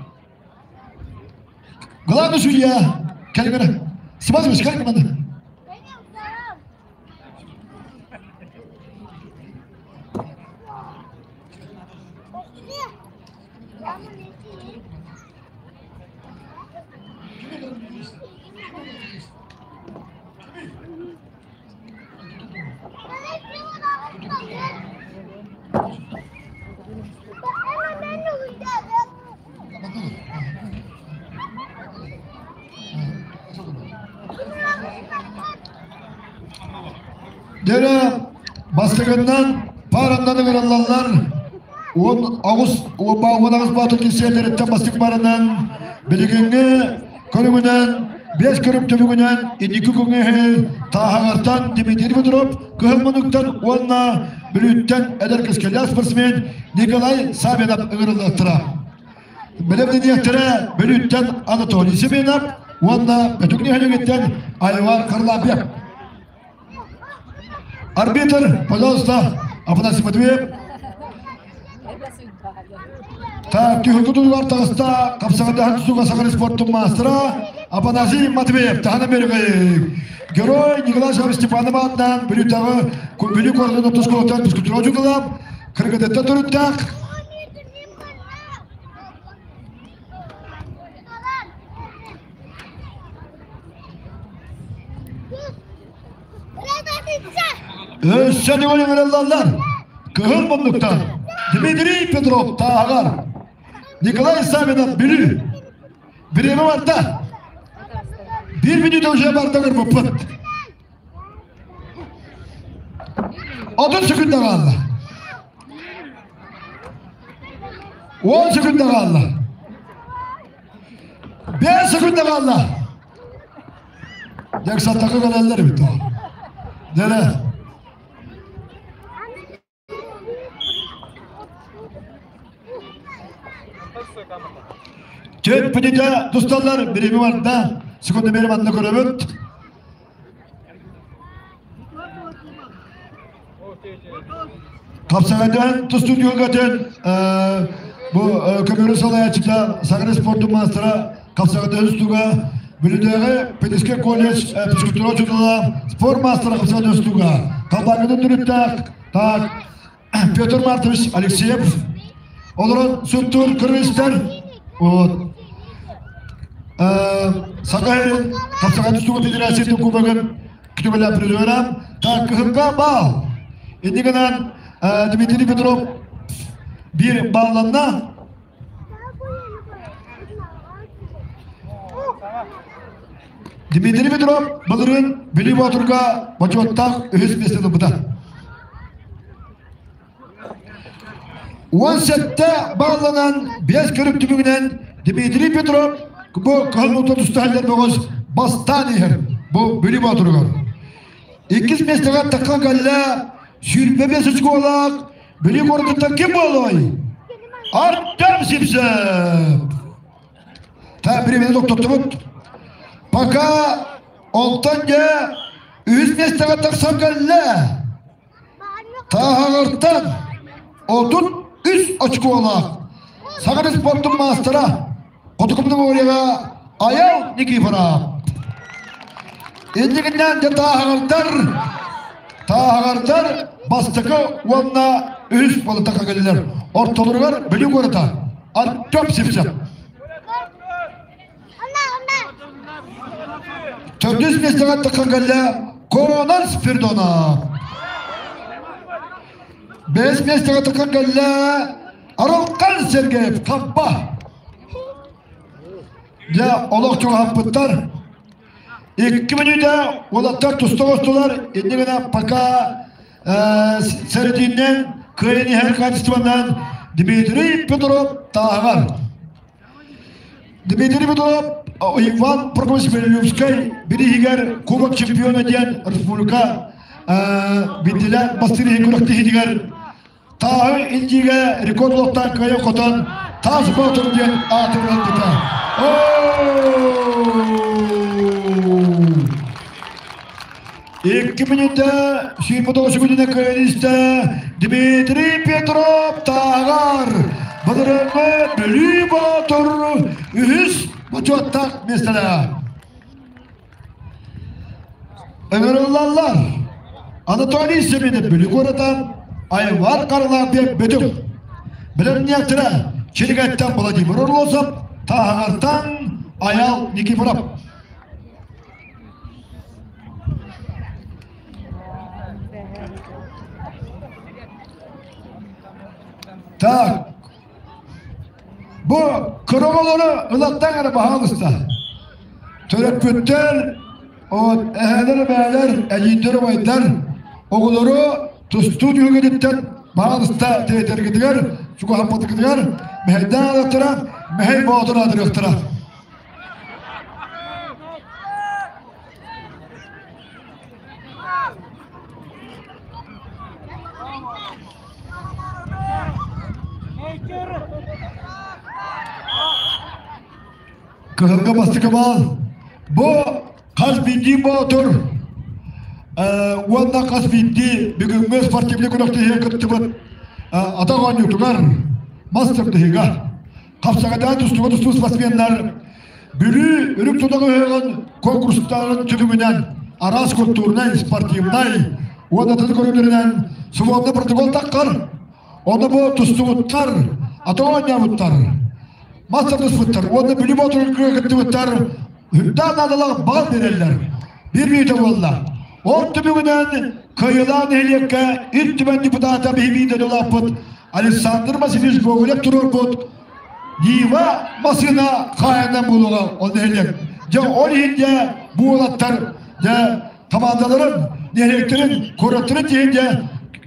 Главный судья. Кэлгэрэ. Сибазович, кэл команда. Дьэрэ бастакыннан паараннан ыҥырыллаллар. 18 18 баатыр кисиэлэриттэн бастык барынан билигиҥҥи көрүҥүнэн биэс көрүҥ түмүгүнэн инники күҥҥэ Тааһаҕартан Дмитрий Федоров, Кыһыл Муннуктан уонна Бүлүүттэн эдэр кэскиллээх спортсмен Николай Савинов ыҥырыллыахтара. Бэлэмнэниэхтэрэ Бүлүүттэн Анатолий Семенов уонна Бөтүҥ нэһилиэгиттэн Айвар Харлампьев. Арбитр, пожалуйста, Афанасий Матвеев. Так, түһүлгэ тутулар таҕыста хапсаҕайдаһан тустууга саха спортун маастара Афанасий Матвеев таһана берегей. Герой Николай Шавич Степанов аатынан Бүлүүтээҕи Бүлүү куоратын тускулуттан физкультура учуутала Кыргыдыттан төрүттээх Өссө төгүл ыҥырыллаллар. Кыһыл муннуктан Дмитрий Петров Тааһаҕар, Николай Савинов Бүлүү. Бириэмэ барда. Биир мүнүүтэ уже барда көрбүппүт. 30 секунда хаалла. 10 секунда хаалла. 5 секунда хаалла. Дьэ, кэлэллэр эбит ол. Дьэ, Төрт бүтүтэ тусталлар бирими барда. Секунда бери манна көрөбүт. Хапсаҕайдаан тустуу түһүлгэтин бу көмөрү салайааччыта Саҥа спордун маастара хапсаҕайдаан тустууга Бүлүүтээҕи Педагогическай колледж физкультура учуутала спорт маастара хапсаҕайдаан тустууга Халбаҥҥытын төрүттээх так Петр Мартович Алексеев. Олорон суттуур кыргызтар вот Саха сирин Хапсаҕай тустууга федерациятын кубогын күтүбэлээх призера так кыһынга баал. Инни гынан Дмитрий Петров биир баалланна. Дмитрий Петров былырыын Бүлүү Боотурга бочуоттаах үһүс миэстэни ылбыта. 17 балланан 5 көрүк түмүгүнэн Дмитрий Петров бу кыһыл ута тустаһаллар бөҕөс бастаан иһэр бу Бүлүү Боотуругар. Иккис миэстэҕэ таххан кэллэ 25 очколаах Бүлүү куоратыттан ким буолуой? Артем Сипсев! Та бириэмэни тохтоттубут. Пока онтон дьэ үһүс миэстэҕэ тахсан кэллэ. Тааһаҕартан 33 очколаах Саха спортун маастара Хотугу Приморьеҕа Айал Никифоров. Иннигиннэн дьэ тааһаҕардар тааһаҕардар бастакы уонна үһүс буолатахха кэллилэр. Ортолоругар Бүлүү куората Артем Сивцев. Төрдүс миэстэҕэ тахсан кэллэ Конан Спиридонов. Бэс миэстэҕэ тахсан кэллэ Арылхан Сергеев Хампа. Дьэ, олох чугаһаппыттар. Икки мүнүүтэ уолаттар туста оҕустулар. Инньэ гынан пока сэрэтииннэн кыайан иһэр качествонан Дмитрий Петров тааһыгар. Дмитрий Петров Иван Прокопьевич Белолюбскай бирииһигэр Кубок чемпиона диэн республика биллилээх бастыыр иһин күрэхтэһиитигэр тааһы илдьиигэ рекорд олохтоох кыайа хотон Таас Боотур диэн аатын ылбыта. Икки мүнүүтэ сүүрбэ күнүнэ кыайан Дмитрий Петров тааҕар былырыыҥҥы Бүлүү Боотур үһүс бочуоттаах миэстэлээх. Ыҥырыллаллар. Анатолий Семенов Бүлүү куоратан Айвар Харлампьев Бөтүҥ. Бэлэмниэхтэрэ Чилигэттэн Владимир Орлосов, Тааһаҕартан Айал Никифоров. Так, бу кыра оҕолору ылаттан эрэ баһаалыста. Төрөппүттэр, от эһээлэр эбээлэр, эдьиийдэр убайдар оҕолору тустуу түһүгүтүттэн баһаалыста тиэтэргитигэр, чугаһаппытыгытыгар мэһэйдээн алыахтара, мэһэй боотур аатырыахтара. Кыһылга бастакы баал. Бу хас биирдии боотур уонна хас биирдии бүгүҥҥү спортивнай күрэхтэһиигэ кыттыбыт атах оонньуутугар мас тардыһыыга хапсаҕайдаан тустууга тустуу спортсменнар Бүлүү үрүҥ тутах ыһыаҕын конкурстарын түмүгүнэн араас культурнай, спортивнай уонна тыл көрүҥнэринэн сводный протокол таххар. Ону бу тустубуттар, аты оонньообуттар, мас тардыспыттар уонна Бүлүү Боотуругар кыттыбыттар үрдээх наадалаах баал биэрэллэр. Биир мүнүүтэ буолла. Ол түмүгүнэн Кыайыылаах нэһилиэккэ Ил Түмэн депутата биһиги дойдулаахпыт Александр Васильевич Гоголев туруорбут Нива массыына хаайынан буолуоҕа ол нэһилиэк. Дьэ ол иһин дьэ бу уолаттар дьэ командаларын, нэһилиэктэрин, куораттарын тиһин дьэ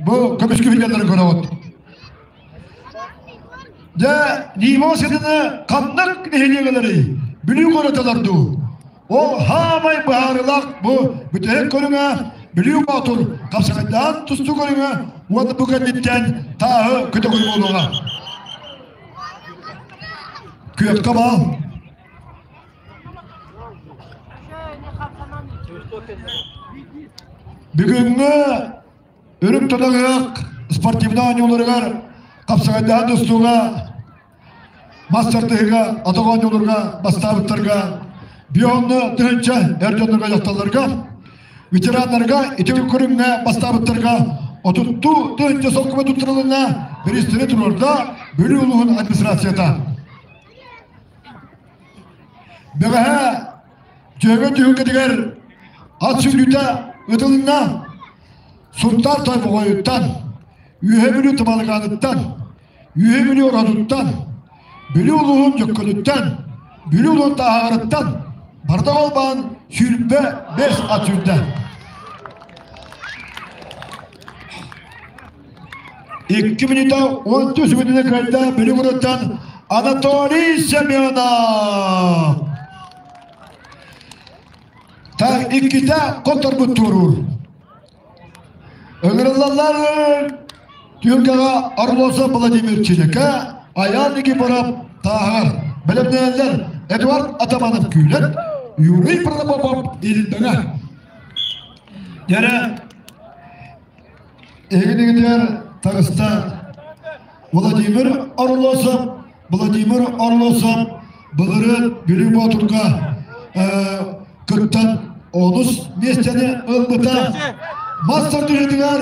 бу көмүскүү сылдьалларын көрөҕүт. Дьэ Нива массыынаны ханнык нэһилиэгэлэрий Бүлүү куораталар дуу? Ол хаамай быһаарыылаах бу бүтэһик көрүҥэ Бүлүү Боотур хапсаҕайдаан тустуу көрүҥэ уонна бу кэнниттэн тааһы көтөҕүү буолуоҕа. Күөххэ баал. Бүгүҥҥү үрүҥ тунах спортивнай оонньууларыгар хапсаҕайдаан тустууга мас тардыһыыга, атах оонньууларга бастаабыттарга, бионну тыһыынча эр дьоннорго дьахталларга, ветераннарга ити көрүҥҥэ бастаабыттарга отуттуу тыһыынча солкуба туттарылынна, бириистэри туруорда. Бүлүү улууһун администрацията. Бэҕэһээ Дьүөгэ түһүлгэтигэр ат сүүрүүтэ ытылынна. Сунтаар Тойбохойуттан, Үөһээ Бүлүү Тамалыкааныттан, Үөһээ Бүлүү Оротуттан, Бүлүү улууһун Дьөккөнүттэн, Бүлүү улууһун Тааһаҕарыттан барыта холбоон 25 ат сүүрдэ. 2 минута 13 минута кыайда Бүлүү куруттан Анатолий Семенов. Так иккитэ хотторбут туоруур. Ыҥырыллаллар түһүлгэҕэ Орлосов Владимир Чилика, Айаан Никифоров Тааһар, бэлэмнээннэр Эдуард Атаманов Күүлэт, Юрий Протопопов Илбэҥэ. Дьэрэ эһигинигитигэр таҕыста Владимир Орлосов, Владимир Орлосов былырыын Бүлүү Боотурга кыттан онус миэстэни ылбыта. Мастер түһүтүгэр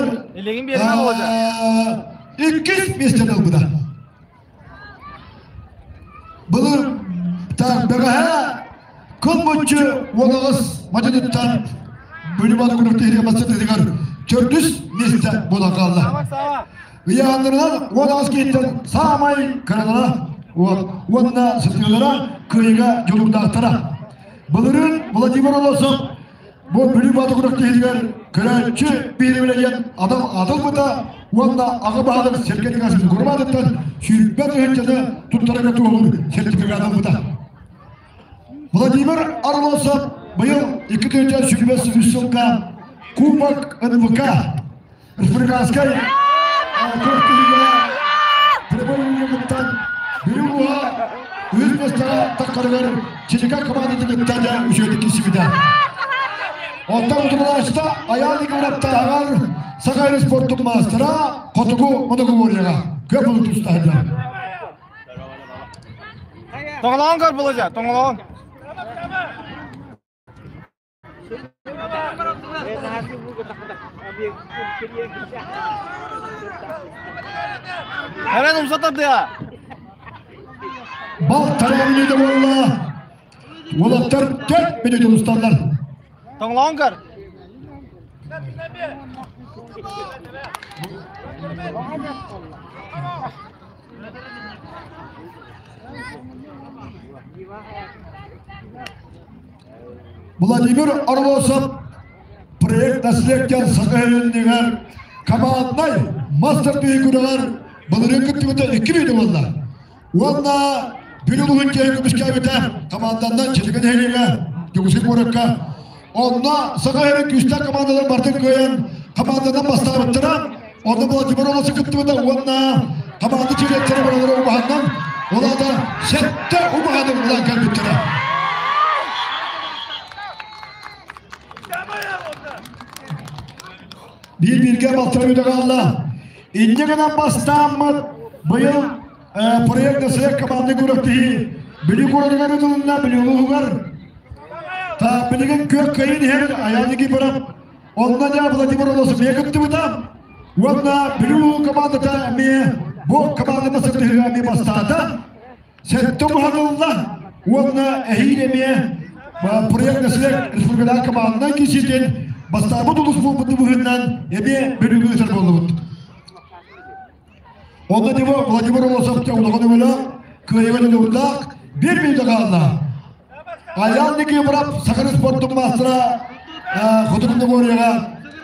иккис миэстэни ылбыта. Былыр так бэҕэһээ кыл муччу уолаҕас мадьыныттан Бүлүү Боотур күрэхтэһиитигэр мастер төрдүс миэстэ буолан хаалла. Ыйааннарынан 18 киһиттэн саамай кыралара уонна сытыылара кыайыыга дьулуурдаахтара. Былырыын Владимир Олосов бу Бүлүү Боотур күрэхтэһиитигэр көрөөччү биһирэбилэ диэн адам атылбыта уонна аҕа баһылык Сергей Николаевич Гурматовтан 25 тыһыынчаны туттарарга туоһулуур сертификат ылбыта. Владимир Орлосов быйыл 2023 сылга Кубок НВК Республиканскай күрэхтэһиигэ прямой Бүлүү улууһа үһүс миэстэҕэ таххарыгар Чичика командатын кытта дьэ үчүгэйдик киирсибитэ. Оттон утумалааччыта Айаал Николаевтааҕар Саха сирин спордун маастара Хотугу моногорияҕа көп улуу тустаһыгар. Тоҥолоон көр Болодьа, тоҥолоон. Эрэн умса тардыа. Балтараа мүнүүтэ буолла. Уолаттар 4 мүнүүтэ усталлар. Тоҥолоон көр. Владимир Орлосов проект наследия Саха сиринигэр команднай мастер күрэҕэр былырыын кыттыбыта 2 мүнүүтэ буолла. Уонна Бүлүү улууһун киһи көмүскээбитэ команданнан Читигэ нэһилиэгэ Дьокуускай куоракка. Онно Саха сирин күүстээх командалар бартын кыайан команданан бастаабыттара. Онно Владимир Орлосов кыттыбыта уонна команда чилиэттэрэ баралара убаһаннан ол аата сэттэ убаһаны ылан кэлбиттэрэ. Биир-бииргэ балтара мүнүүтэ хаалла. Инньэ гынан бастааммыт быйыл проект наследие команды күрэхтэһии Бүлүү куоратыгар ытылынна, Бүлүү улууһугар. Та билигин күөх кыайын иһэр Айаан Никифоров. Онно дьэ Владимир Олосов эмиэ кыттыбыта. Уонна Бүлүү командата эмиэ бу команданы сытыһыга эмиэ бастаата. Сэттэ уһанылла уонна эһиил эмиэ проект наследие республикалаах команданан киирсиитин бастаабыт улус буолбут быһыытынан эмиэ Бүлүүгэ ыытар буоллубут. Онно Тимур Владимир Олосов улахан өҥөлөөх, кыайыыга дьулуурдаах 1 мүнүүтэ хаалла. Айаал Никифоров Саха спордун маастара Хоту Категорияҕа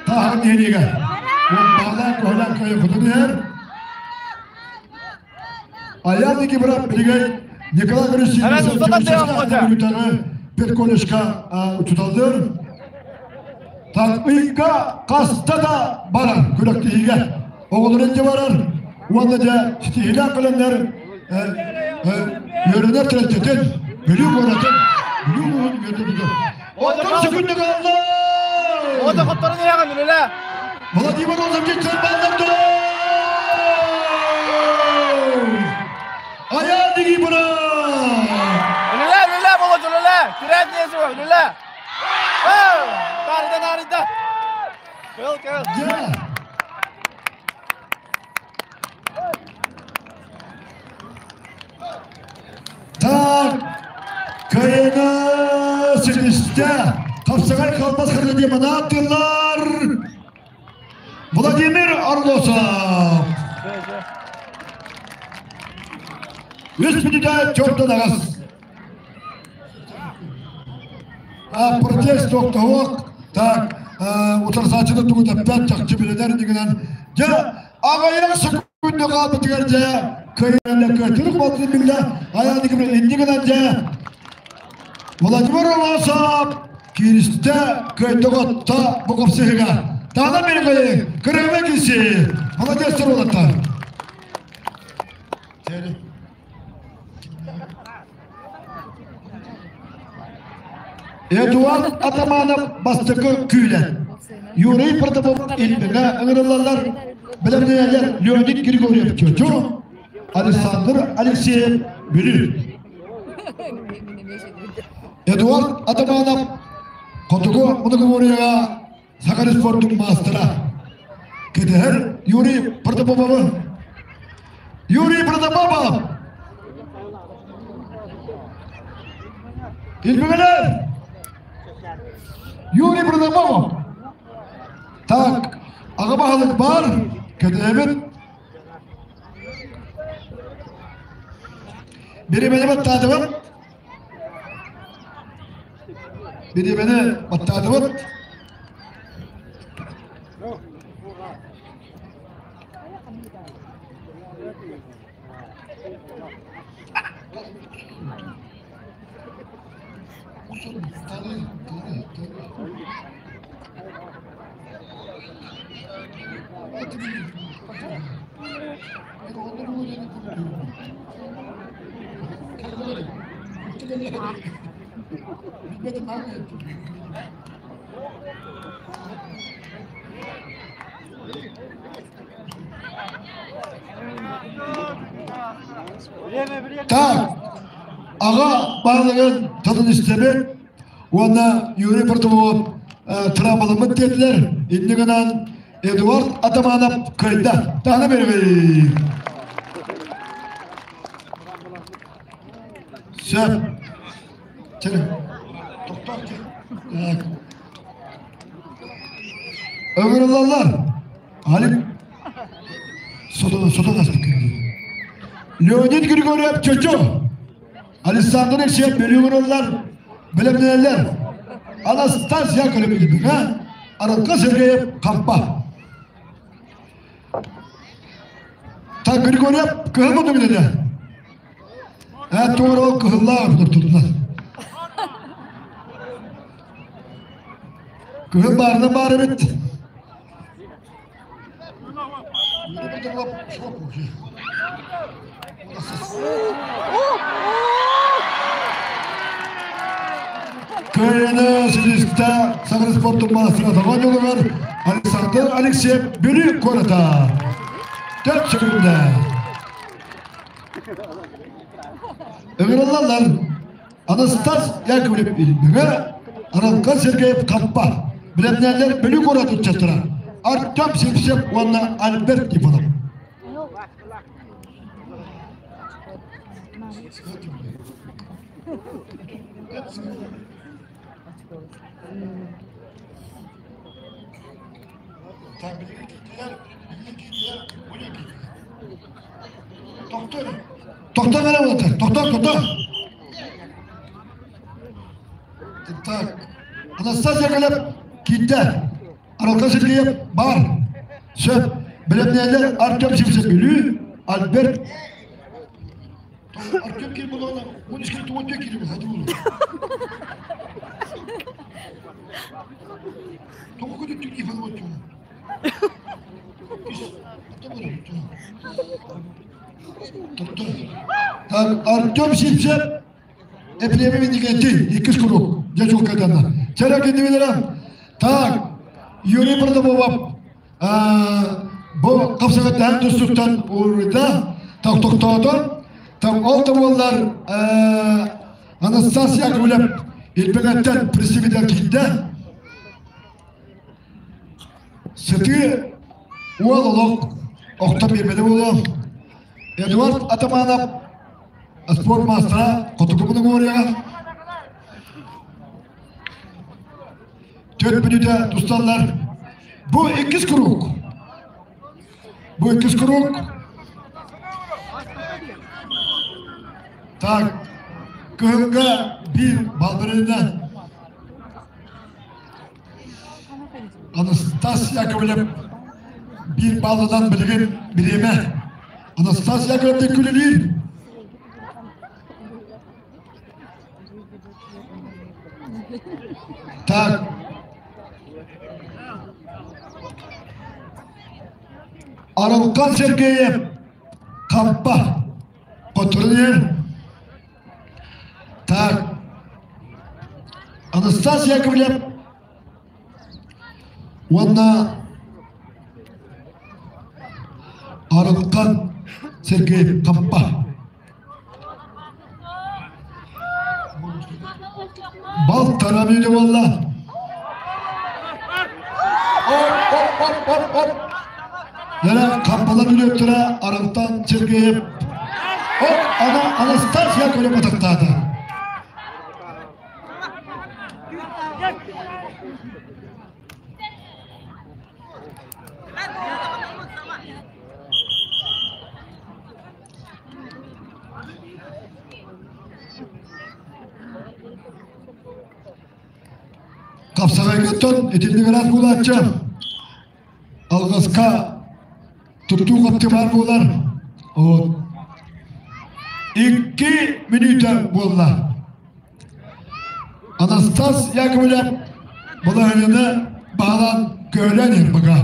Тааһар нэһилиэгэ. Баалаах көһөлөөх кыайыы хотун иһэр. Айаал Никифоров билигин Николай Григорьевич педколледжка учуталлыр. Так ыйга хаста да барар күрэхтэһиигэ. Оҕолор илдьэ барар уонна дьэ ситиһиилээх кэлэннэр үөрэнэр тэрилтэтин, Бүлүү куоратын, Бүлүү улууһун үөрдүбүтэ. Оттон секунда хаалла! Ота хотторун иһэҕин, үлэлээ! Владимир Розович балларды! Айаан Никифоров! Үлэлээ, үлэлээ, Болот, үлэлээ! Тирээт диэн суох, үлэлээ! Таарыйда, таарыйда! Кэл, кэл! Дьэ! Кыайыыны ситистэ. Хапсаҕай халбас хатыта диэн ааттыыллар. Владимир Орлосов. Үс мүнүүтэ чордон аҕыс. Протест тохтоһуох. Так, утарсааччыны тугу тэппэт, чахчы билинэр иннигинэн. Дьэ, аҕыйах секунда хаалбытыгар дьэ, кыайан кыайтырык буолтун биллэ. Айаан иннигинэн дьэ, Владимир Орлосов кииристэ, кыайда-хотто бу хапсыһыга. Таана Миргайы, кырыгыма киси, молодец уолаттар. Эдуард Атаманов бастакы күүлэн. Юрий Протопопов Илбиҥэ ыҥырыллаллар. Бэлэмнэнэллэр Леонид Григорьев Чочу, Александр Алексеев Бүлүү. Эдуард Атаманов Хотугу многоборьеҕа Саха спордун маастара. Кэтэһэр Юрий Протопоповы. Юрий Протопопов! Илбигэлэр! Юрий Протопопов! Так, аҕа баһылык баар, кэтэһэбит. Бириэмэни баттаатыбыт. Бириэмэни баттаатыбыт. Так, аҕа баһылыгын тылын истэбит уонна Юрий Протопопов травмаламмыт диэтилэр. Инньэ гынан Эдуард Атаманов кыайда. Таһына биэрэбит. Сөп. Чэ, тохтоо. Так. Ыҥырыллаллар. Алик сотон сотон аспыт Леонид Григорьев Чочо. Александр Алексеев бөлүү ыҥырыллар. Бэлэмнэнэллэр. Анастасия Көлөпүлүбүҥэ, Арылка Сергеев Хампа. Так Григорьев кыһыл муннугун этэ. Ээ туора ол кыһыллаах туттулар. Кыһыл баарынан баар эбит. Кыайыыны ситистэ Саха спортун маастара Тоҕон дьолугар Александр Алексеев Бүлүү куората. Төрт секунда. Ыҥырыллаллар Анастас Яковлев Илбиҥэ, Аралкан Сергеев Хампа, билэмнээллэр Бүлүү куорат ыччаттара Артем Сивцев уонна Альберт Иванов. Тохтоо эрэ уолаттар, тохтоо, тохтоо. Так, Анастасия кэлеп киирдэ. Аралка Сергеев бар. Сөп. Бэлэмнээлэр Артем Сивцев Бүлүү, Альберт Артем киир буолуоҕа, он үс киир, он төрт киир буолуо. Тоҕо көтүттүк дии санаабыт Так, Артем Сивцев Эпилиэми минньигэти, иккис куруук, дьэ чуолкайданна. Чэрэ киндибилэрэ. Так, Юрий Протопопов бу хапсаҕайдаһан тустуктан уруйда, так тохтоото. Так ол да буоллар Анастасия Яковлев Илбэҥэттэн представитель киирдэ. Сытыы уол олох охтон биэрбэтэ буолуо. Эдуард Атаманов спорт маастара Хотугу Моногорияҕа. Төрт мүнүүтэ тусталлар. Бу иккис круг. Бу иккис круг. Так, кыһылга биир балбырына Анастас Яковлев биир баллынан билигин бириэмэ. Анастас Яковлев күлүлүүр. Так. Арылхан Сергеев Хампа Хотурунер. Так. Анастас Яковлев уонна Арылхан Сергеев Хампа. Балтара мүнүүтэ буолла. Оп, оп, оп, оп, оп. Яра Хампалар үлөттөрө Арылтан Сергеев. Оп, ана Анастасия көрө бататтаата. Хапсаҕайгыттан итинник ыраас буолааччы алҕаска туттуу хапты баар буолар. Вот. Икки мүнүүтэ буолла. Анастас Яковлев балаһыанньаны баһылаан көһөлөөн иһэр бака.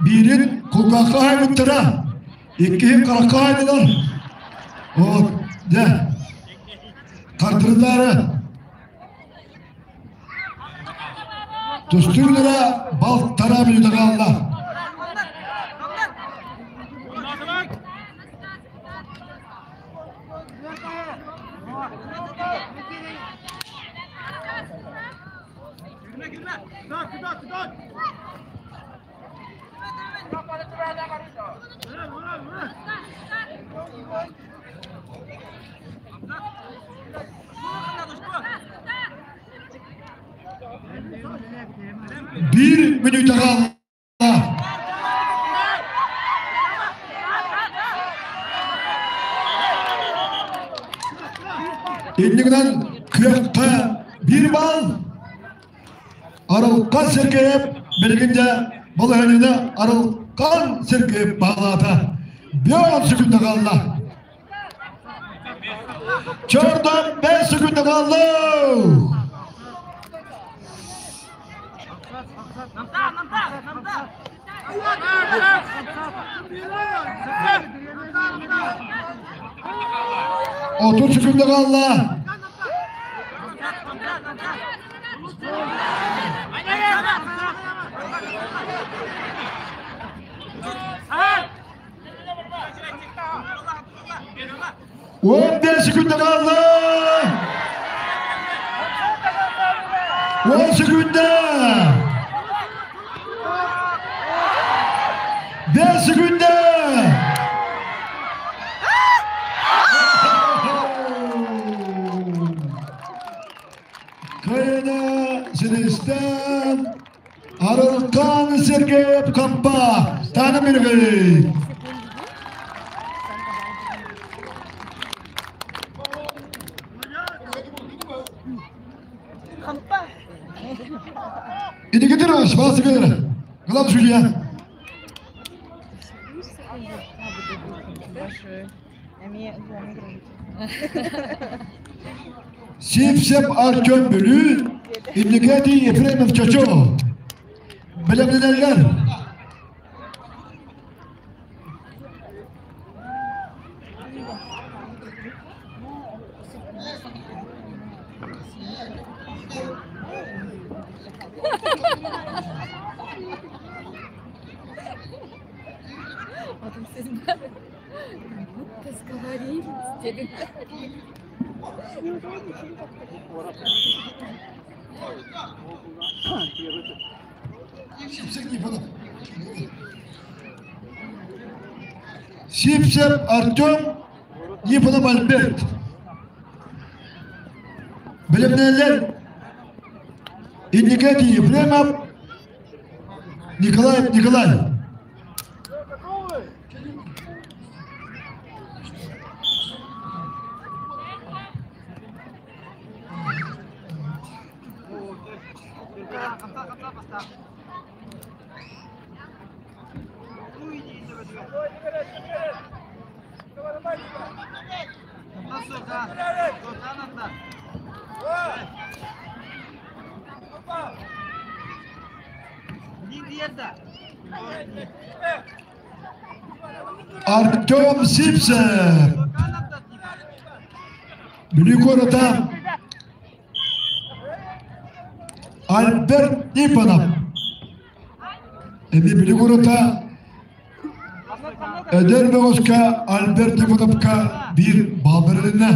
Биирин кулгаахха хаайбыттара, иккиһин харахха хаайдылар. Вот, дьэ, хардырдаары Тустуугунара балтараа мүнүүтэ хаалла. Биир мүнүүтэ хаалла. Иннигинэн күөххэ биир баал Арылхан Сергеев билигин дьэ балаһыанньаны Арылхан Сергеев баалаата. Бион секунда хаалла. Чордан 5 секунда хаалла. 30 секунда хаалла. 15 секунда қалды. 10 секунда. 5 секунда. Кайына Синистен Арылхан Сергеев Кампа Танымиргэй. Иди Спасибо. Главный судья. Сипсеп Артем Бүлүү, Инникети Ефремов Чочо. Билемненеллер. Будто сговорились. Сипсев Никифоров. Сипсев Артем, Никифоров Альберт. Бэлэмнээллэр Инникети Ефремов, Николаев Николай. Артем Сипсев. Бүлүү куората Альберт Нифонов. Эми Бүлүү куората эдэр бөҕөскө Альберт Нифоновка биир бал бэрилиннэ.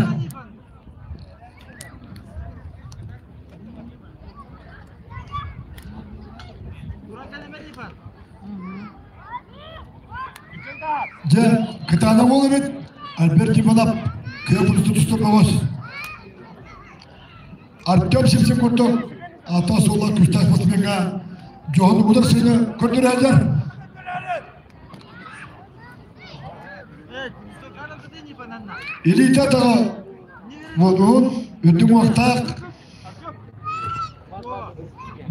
Дьэ, кытаанах уол эбит Альберт Иванов кыа тустар бөҕөс. Артем Сипсин курдук ата суола күүстээх спортсмеҥҥа дьоһун ударсыыны көрдөрөллөр. Илиитэ атаҕа уолуһун үрдүк уохтаах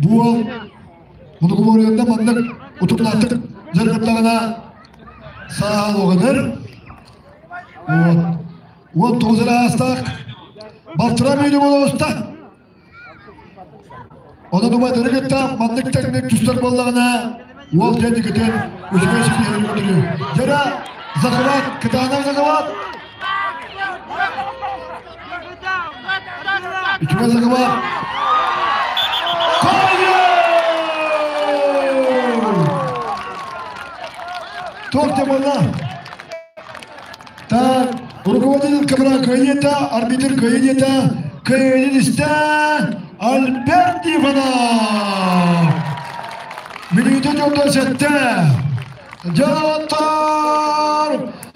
буол мунугумуоруйунда маннык утумнаахтык дьарыктаҕына саалоҕыныр вот 19 эрэ аастаах балтараа мүнүүтэ буолуоста Онон убайдары кытта маннык тэҥник түстэр буоллаҕына, уол кэнникитин үчүгэй ситиһэрин көрдөрүү. Дьара захват, кытаанах захват. Үчүгэй захват. Туох да буолла? Так, руководитель КБРА кыайыыта, арбитр кыайыыта, кыайыын истэ Альберт Иванов! Мүнүүтэ дьонно сэттэ. Дьонтор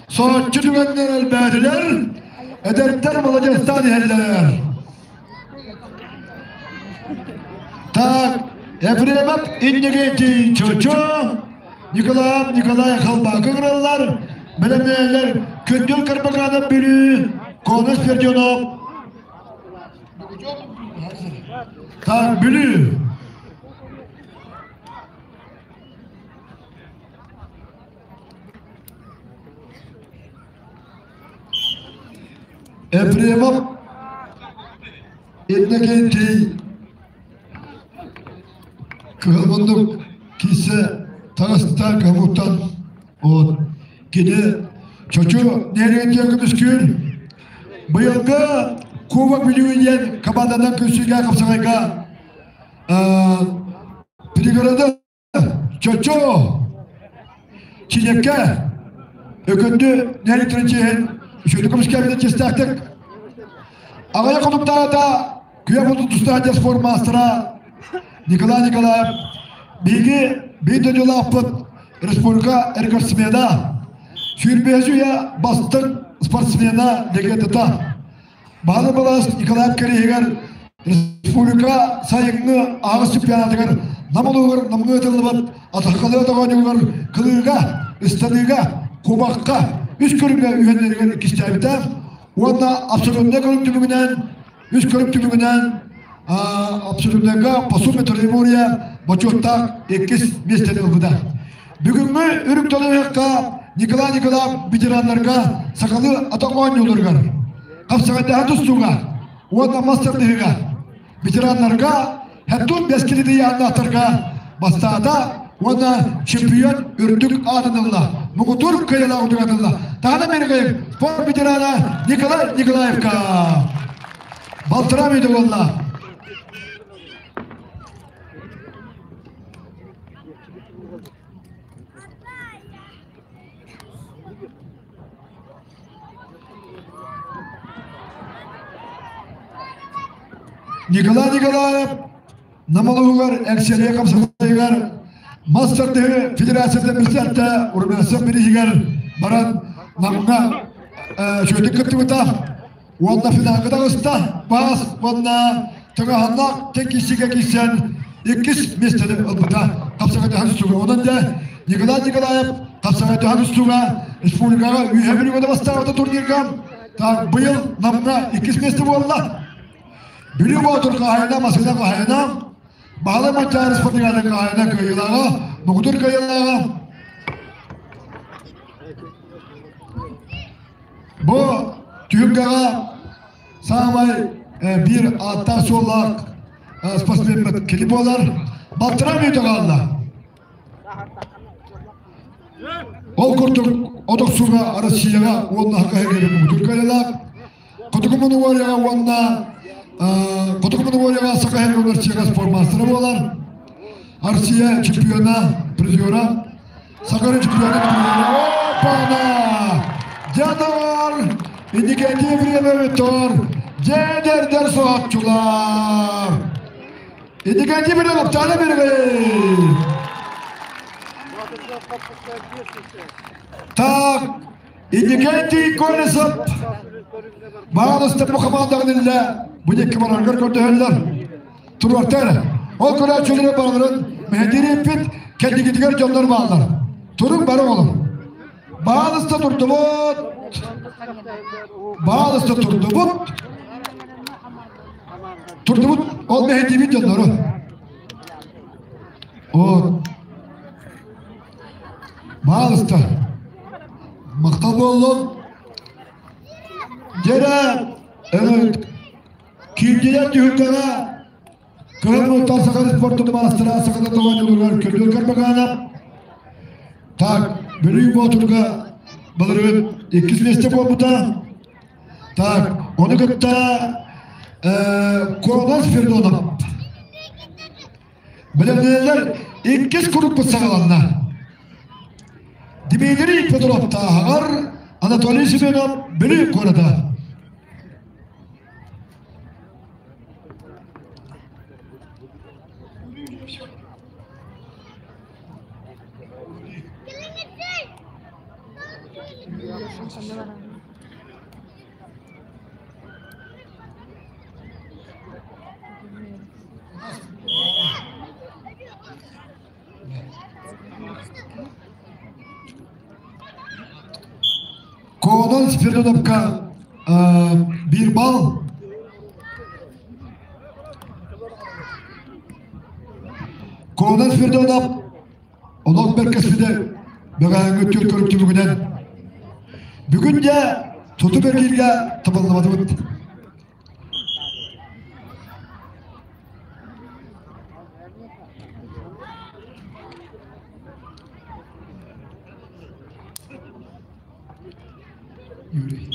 соһуччу түгэннэр элбээтилэр, эдэрдэр маладьыастаан иһэллэр. Так, Ефремов Иннигетий Чочо, Николаев Николай Халбаакы ыҥыраллар, бэлэмнээллэр Күндүл Карбаканов Бүлүү, Конус Перденов, Так, Бүлүү. Ефремов Иннокентий кыһыл муннук киисэ таҥастаах кыһылыттан вот кини Чочу нэһилиэгин көмүскүүр быйылгы Кубок Бүлүү диэн команданан көрсүүгэ хапсаҕайга пригороды Чочу Чинэккэ Өкөндү нэһилиэктэрин чиэһин үчүгэйдик көмүскээбитин чиэстээхтик аҕыйах хонуктааҕыта күөх мутук тустаах диэн спорт маастара Николай Николаев биһиги биир дойдулаахпыт республика рекордсмена сүүрбэһис үйэ бастыҥ спортсмена легендата Баһылык былаас Николаев кэриэһигэр республика сайыҥҥы аҕыс чемпионатыгар Нам улууһугар Намҥа ыытыллыбыт атаххалыы оонньуугар кылыыга, ыстаныыга, кубокка үс көрүҥҥэ үһэннэригэр иккистээбитэ уонна абсолютнай көрүҥ түмүгүнэн үс көрүҥ түмүгүнэн абсолютнайга по сумме тренерия бочуоттаах иккис миэстэни ылбыта. Бүгүҥҥү үрүҥ толуйахха Николай Николаев ветераннарга сахалыы атах оонньууларыгар, хапсаҕайдаһа тустууга уонна мас тардыһыыга ветераннарга Хаттун Бэскилити ыйааннаахтарга бастаата уонна чемпион үрдүк аатын ылла. Муҥутуур кыайыылаах үрдүк ылла. Таһынан Миргыев спорт ветерана Николай Николаевка балтараа мүнүүтэ буолла. Николай Николаев Намалугар Эксэлиэ комсомолыгар Мас тардыһыы федерациятын президенте Румянцев бирииһигэр баран Намҥа үчүгэйдик кыттыбыта уонна финалга таҕыста. Баас уонна тыҥаһаннаах киирсиигэ киирсэн иккис миэстэни ылбыта. Хапсаҕайдаһан устууга. Онон дьэ Николай Николаев хапсаҕайдаһан устууга республикаҕа үөһэ Бүлүүгэ бастаабыта турнирга. Так быйыл Намҥа иккис миэстэ буолла. Бүлүү Боотур хаһайына, Масына хаһайына, Баһылай Манчаары спортивнай хаһайына кыайыылааҕа, муҥутуур кыайыылааҕа. Бу түһүлгэҕэ саамай биир ааттаах-суоллаах спортсмеммыт кини буолар. Балтараа мүнүүтэ хаалла. Ол курдук от охсууга Россияҕа уонна Саха сиригэр муҥутуур кыайыылаах. Хотугу Монголияҕа уонна Хотугу Монголияҕа Саха сиригэр Россияҕа спортмастера буолар. Россия чемпиона, призера. Саха чемпиона, призера. Опа-на! Дьэ, Инникети время тор. Дьэ, дэрдэр соһуччулар. Инникети время лаптана береги. Так, Инникети Колесов Баҕалыста бу хамаандаҕын иллэ бу диэки бараргар көрдөһөллөр. Туруортар. Ол көрөөччүлэри барыларын мэһэйдиир кэннигитигэр дьоннор бааллар. Туруҥ бары оҕолор. Баалыста турдубут. Баалыста турдубут. Турдубут. Ол мэһэйдиибит дьоннору. Вот. Баалыста. Махтал буоллун. Дьэрэ, киирдилэр түһүлгэҕэ Кыһын Муттал Саха спортун маастара Сахата Тоҕонньугар Көмүөл Карбаганов. Так, Бүлүү Боотурга былырыын иккис миэстэ буолбута. Так, ону кытта Конон Спиридонов. Бэлэмнэнэллэр иккис куруппут саҕаланна. Дмитрий Петров Тааһаҕар, Анатолий Семенов Бүлүү куората. Конон Спиридоновка биир балл. Конон Спиридонов олох бэркэспитэ бөҕөһөҥҥү түөрт көрүк түмүгүнэн бүгүн дьэ туту бэргииргэ табыллыбатыбыт. Юрий.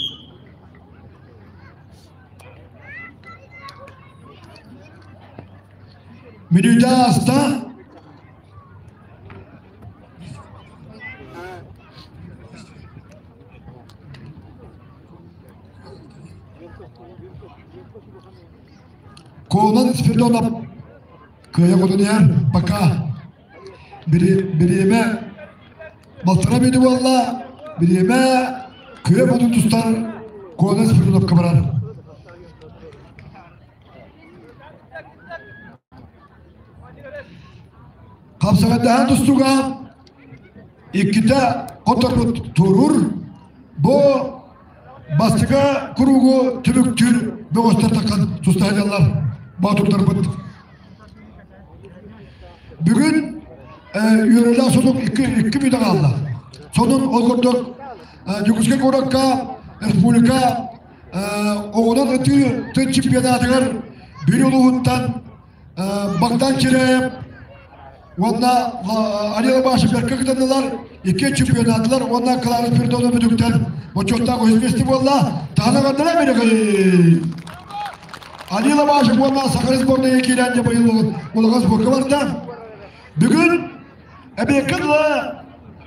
Мүнүүтэ ааста. Конон Спиридонов кыайа хотун иһэр пока бириэмэ балтара мүнүүтэ буолла бириэмэ кыайа хотун тустар Конон Спиридоновка барар. Хапсаҕайдаһан тустууга иккитэ хотторбут туоруур. Бу бастакы куругу түмүктүүр бөҕөстөр таххан туста сылдьаллар боотурдарбыт. Бүгүн үөрүүлээх сонун икки мүнүүтэ хаалла. Сонун ол курдук Дьокуускай куоракка республика оҕонон ытыы тын чемпионатыгар Бүлүү улууһуттан Богдан Чиряев уонна Арила Башев бэркэ кытыннылар, икки чемпионатылар уонна Клара Спиридонова бүтүктэн бочуоттаах үһүс миэстэ буолла. Таһына Мирэхэй! Алила Башев уонна Саха сборная киирэн дьэ быйыл улахан сборга барда. Бүгүн эбиэккэ дылы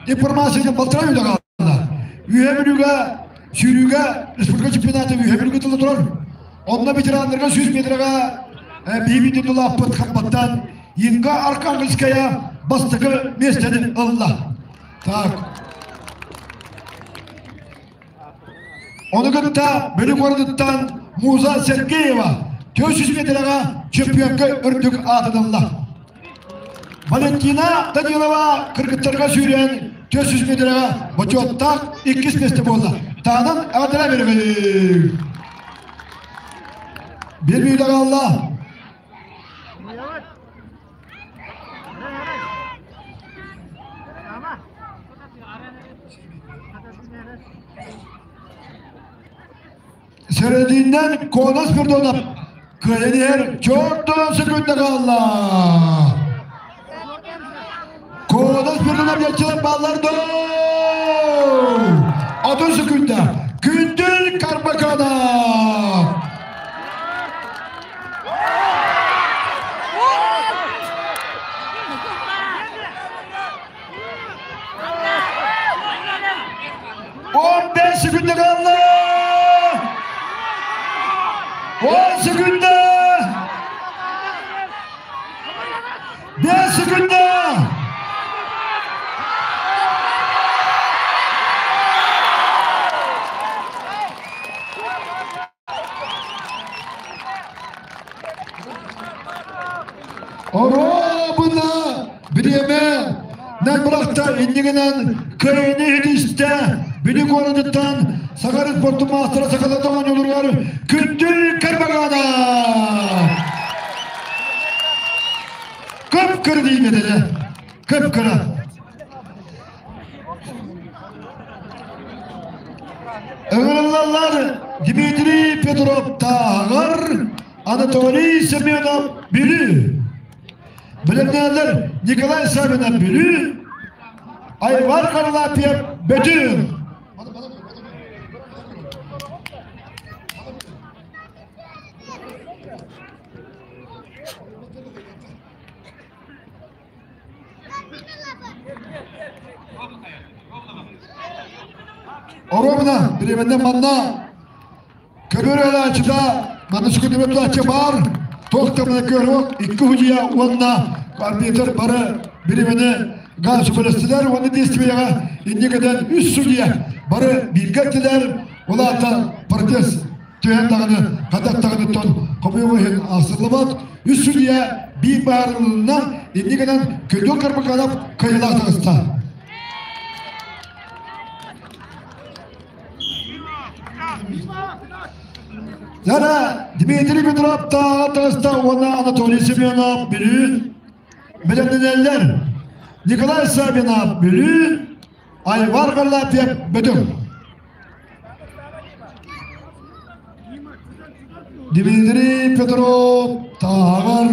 информацияны балтараа үлэ хаалла. Үөһэ Бүлүүгэ сүүрүүгэ республика чемпионата Үөһэ Бүлүүгэ тылла турар. Онно ветераннарга 100 метрга биһиги тутулааппыт хампаттан Инга Архангельская бастакы миэстэни ылла. Так. Ону кытта Бүлүү куоратыттан Муза Сергеева 400 метрэҕэ чемпионка үрдүк аатын ылла. Валентина Данилова кыргыттарга сүүрэн 400 метрэҕэ бочуоттаах иккис миэстэ буолла. Таанан эҕэрдэлээ беребит. Bir büyük Allah. Söylediğinden Konas bir donap. Kıyadiher çok dolan sekünde kaldı. Konas bir donap geçilen ballar do. Atın sekünde. Gündül Karbakana. 15 sekünde kaldı. 10 sekünde. 5 sekünde. Оробуна бириэмэ Нагбырахта иннигинэн кыайыны илистэ Бүлүү куоратыттан Саха спортун маастара сахалата оонньуулуругар Күндүл Карбагана Кып-кыра диибит этэ. Кып-кыра. Ыҥырыллаллар Дмитрий Петров Тааҕар, Анатолий Семенов Бүлүү. Билимнээлэр Николай Савинов Бүлүү, Айвар Харлампьев Бөтүн. Оруобуна бириэмэннэн манна көбүөр өлөөччүтэ манна сүкүтүбэт тулааччы баар туох да көрүөх икки судья уонна арбитр бары бириэмэни газ сүбэлэстилэр уонна действиеҕэ инникиден үс судья бары бииргэ эттилэр ол аата протест түһэн даҕаны хатат даҕаны тон хомуйуох иһин аахсыллыбат үс судья биир баарылынна инникинэн Көдүл Карбаканов кыайыылаах таҕыста. Яна Дмитрий Петров тааҕа таҕыста уонна Анатолий Семенов Бүлүү бэлэмнэнэллэр. Николай Савинов Бүлүү, Айвар Харлапьев Бөтүҥ. Дмитрий Петров тааҕар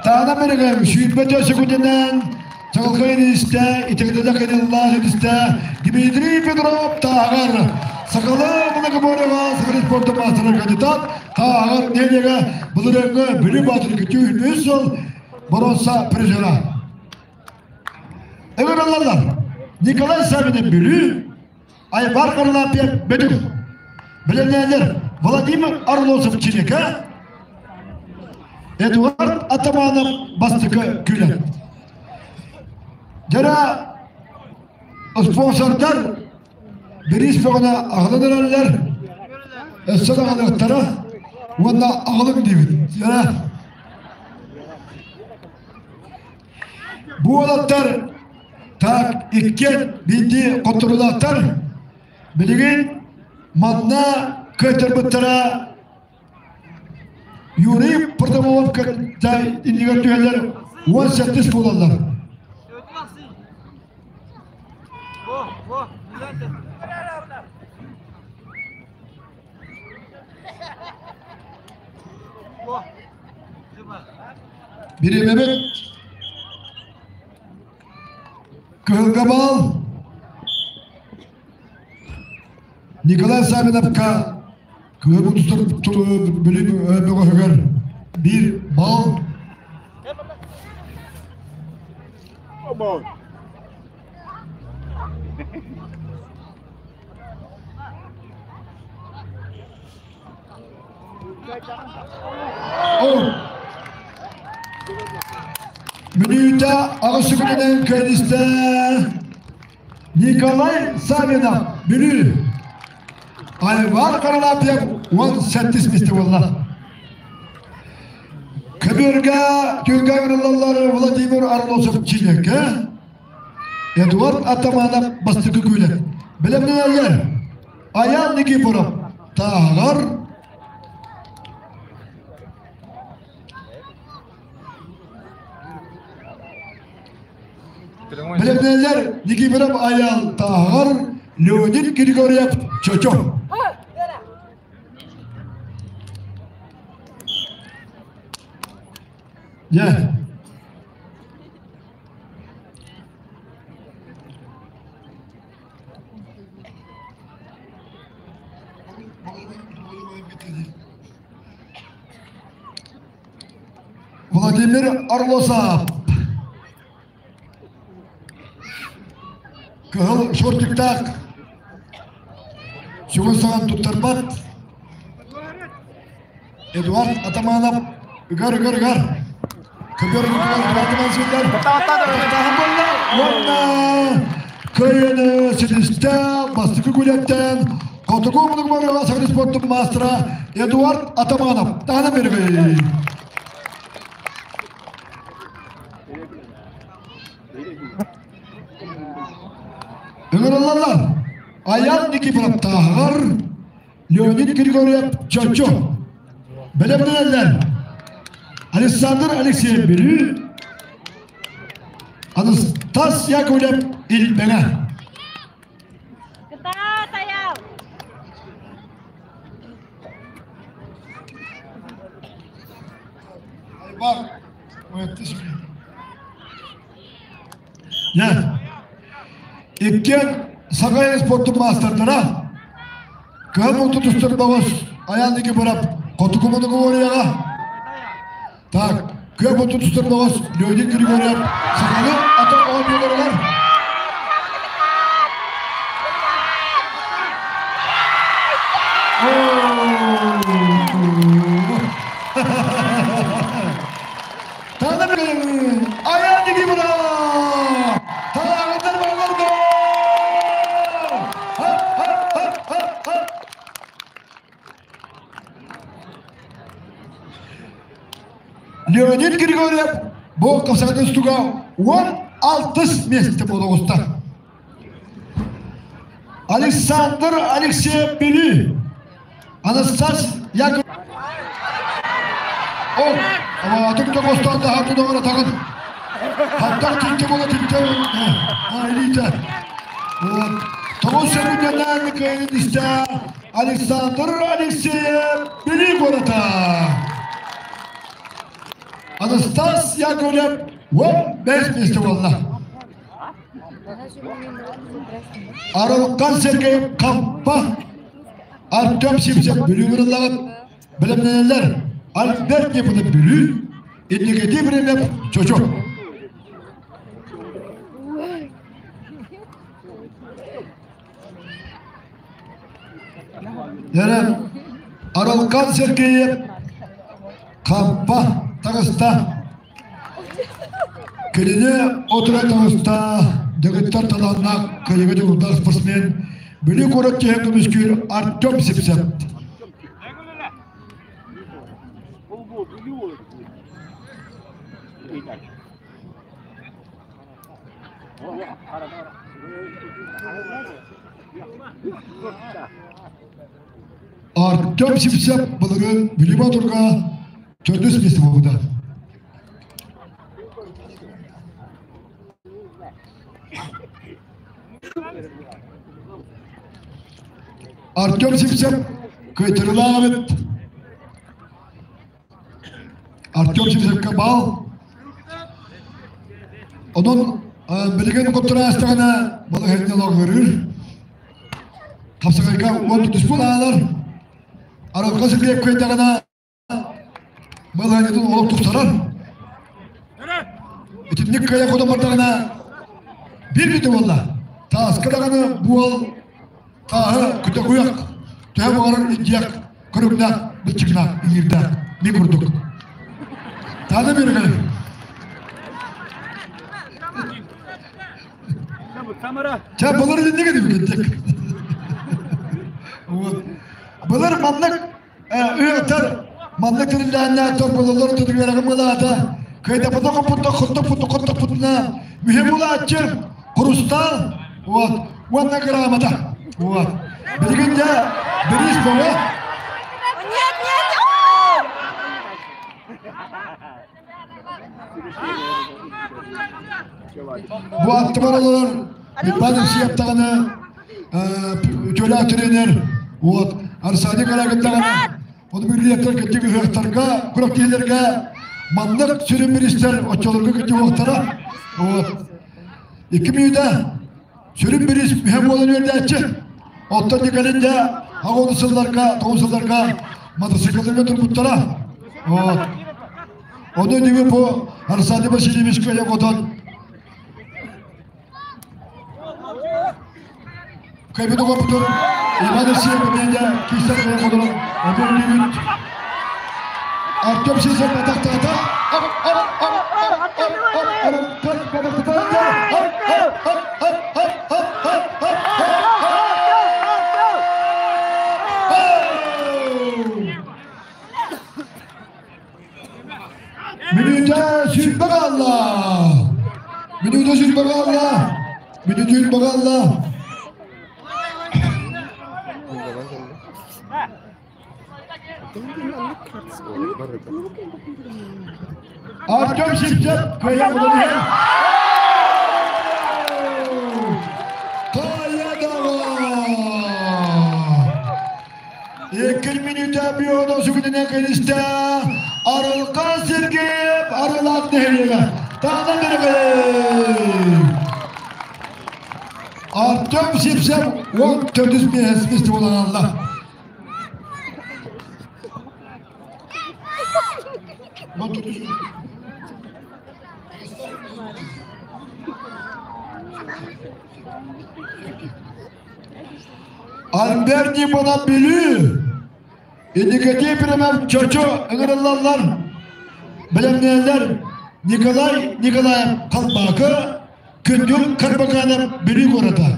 Таана Мэригэн сүүрбэ секундунан чаҕылхай истэ, итэҕэтэ кыдыллаах истэ Дмитрий Петров тааҕар Сахалыы многоборьеҕа Саха спорта маастара кандидат тааҕар нэһилиэгэ былырыыҥҥы Бүлүү Баатыр үс сыл боруонса призера. Ыҥырыллаллар Николай Савинов Бүлүү, Айбар Харлампьев Бөтүҥ. Билиннээлэр Владимир Орлосов Чиника, Эдуард Атаманов бастакы күнэ. Дьара спонсордар бириис бөҕөнө аҕалан эрэллэр, өссө даҕаныахтара уонна аҕалыҥ диибит. Дьара Бу уолаттар так иккиэн биирдии хотторуулаахтар. Билигин манна кыайтарбыттара Юрий Протопопов кытта иннигэр түһэллэр 18 буолаллар. Бириэмэбит Кыһылга бал Николай Савиновка кыһыл тустар бүлүү бөҕөһүгэр биир бал Мүнүүтэ аҕыс күнүнэн кэлистэ Николай Савинов Бүлүү Айвар Каралапьев 18 миэстэ буолла. Көбүөргэ түлгэ ыҥырыллаллар Владимир Орлосов Чинэкэ, Эдуард Атаманов бастакы күүлэт. Бэлэмнэнэллэр Аян Никифоров Тааһаҕар Бэлэмнэнэллэр Никифоров Аян Тааһаҕар Леонид Григорьев Чочо. Дьэ. Владимир Орлосов. Кыһыл шортиктаах сүгүн саҕан туттарбат Эдуард Атаманов ыгар ыгар ыгар көбөр Атаман сыллар буолла уонна кыайыыны ситистэ бастакы күлэттэн Хотугу мунук Саха спортун маастара Эдуард Атаманов таһынан бербей. Ыҥырыллаллар Аян Никифоров Тааһаҕар, Леонид Григорьев Чочу. Бэлэмнэнэллэр Александр Алексеев Бүлүү, Анастас Яковлев Илбэҥэ. Кытаат, Айаал! Айбар, Дьэ, иккиэн Саха спортун маастардара кыһын муҥту тустар бөҕөс Айаан Никифоров хотугу мунугу уоруйаҕа. Так, кыа муҥту тустар бөҕөс Леонид Григорьев саханы атын оонньууларыгар Таҥнары Айаан Никифоров! Талааҕыннар балларга! Леонид Григорьев бу хапсаҕай тустууга 16 миэстэ буола оҕуста. Александр Алексеев Бүлүү Анастас Яков Ол, аатык да хостоон да хатты доҕор атаҕын. Хаттах тикке буола тикке илиитэ. Вот. Тоҕус секундэнэн кыайын истэ Александр Алексеев Бүлүү куората. Анастас Яковлев 15 миэстэ буолла. Арылхан Сергеев Хампа Артем Сивцев Бүлүү мырыллаҕын бэлэмнэнэллэр. Альберт Непонов Бүлүү, Инникити Бремев Чочу. Дэрэн Арылхан Сергеев Хампа таҕыста. Кинини отура таҕыста дэгиттэр талааннаах кыайыыга дьулурдаах спортсмен Бүлүү куорат чиэһин көмүскүүр Артем Сипсев. Артем Сипсев былырыын Бүлүү Боотурга төрдүс миэстэ буолбута. Артем Сипсев кыайтарылаах эбит. Артем Сипсевка баал. Онон билигин хотураастаҕына балаһыанньа лоҕырыыр. Хапсаҕайга уон тутуспут аалар. Аралга сиргэ кыайдаҕына балаһыанньатын олох тупсарар. Итинник кыайа хотон бардаҕына биир бүтэ буолла. Тааска даҕаны буол тааһы күтэ куйах төһө баҕарар илдьиэх көрүҥнээх. быччыгнаах иҥиирдээх мин курдук. Таана берегай. Чэ, былыр инник эдибикеттик. Вот. Былыр маннык ыытар маннык тэриллээннээх торбололор түтүгүөрэҕин былаата кыайдаппыта хоппутта хоттоппуту хоттоппутуна мүһэ булааччы хрустал вот уонна грамота вот билигин дьэ бириис бөҕө. Нет, нет! Бу аттыбар олорор Иван Евсеев даҕаны үтүөлээх тренер, вот, Арсений Карагин даҕаны, ону бүлүөттэр кыттык ыһыахтарга, күрэхтэһиилэргэ маннык сүрүн бириистэр оччолорго кыттыһыахтара. Вот. Икки мүнүүтэ сүрүн бириис үһэ буолан үөрдээччи. Оттон Николин дьэ аҕыс сылларга, тоҕус сылларга мотоциклларга турбуттара. Вот. Ону диви бу Арсений Васильевич кыайа-хотон Кайбыт оҕобутун Иван Алексеев эмиэ киистэр кыайа хотон өтөрүлүбүт. Артем Сисов батахтаата. Мүнүүтэ сүүрбэ хаалла. Мүнүүтэ сүүрбэ хаалла. Мүнүүтэ сүүрбэ хаалла. Артем Сивцев кыайан иһэр. Икки мүнүүтэ бионо сүгүнүнэн кэлистэ Арылхан Сергеев Арылаах нэһилиэгэ. Таана Бэрэгэй! Артем Сивцев 14 миэс буолан алла. Альберт Нипонов Бүлүү Индикатив Премев Чочу ыҥырыллаллар. Бэлэмнээллэр Николай Николаев Халбаакы, Күндүл Карбаканов Бүлүү куората.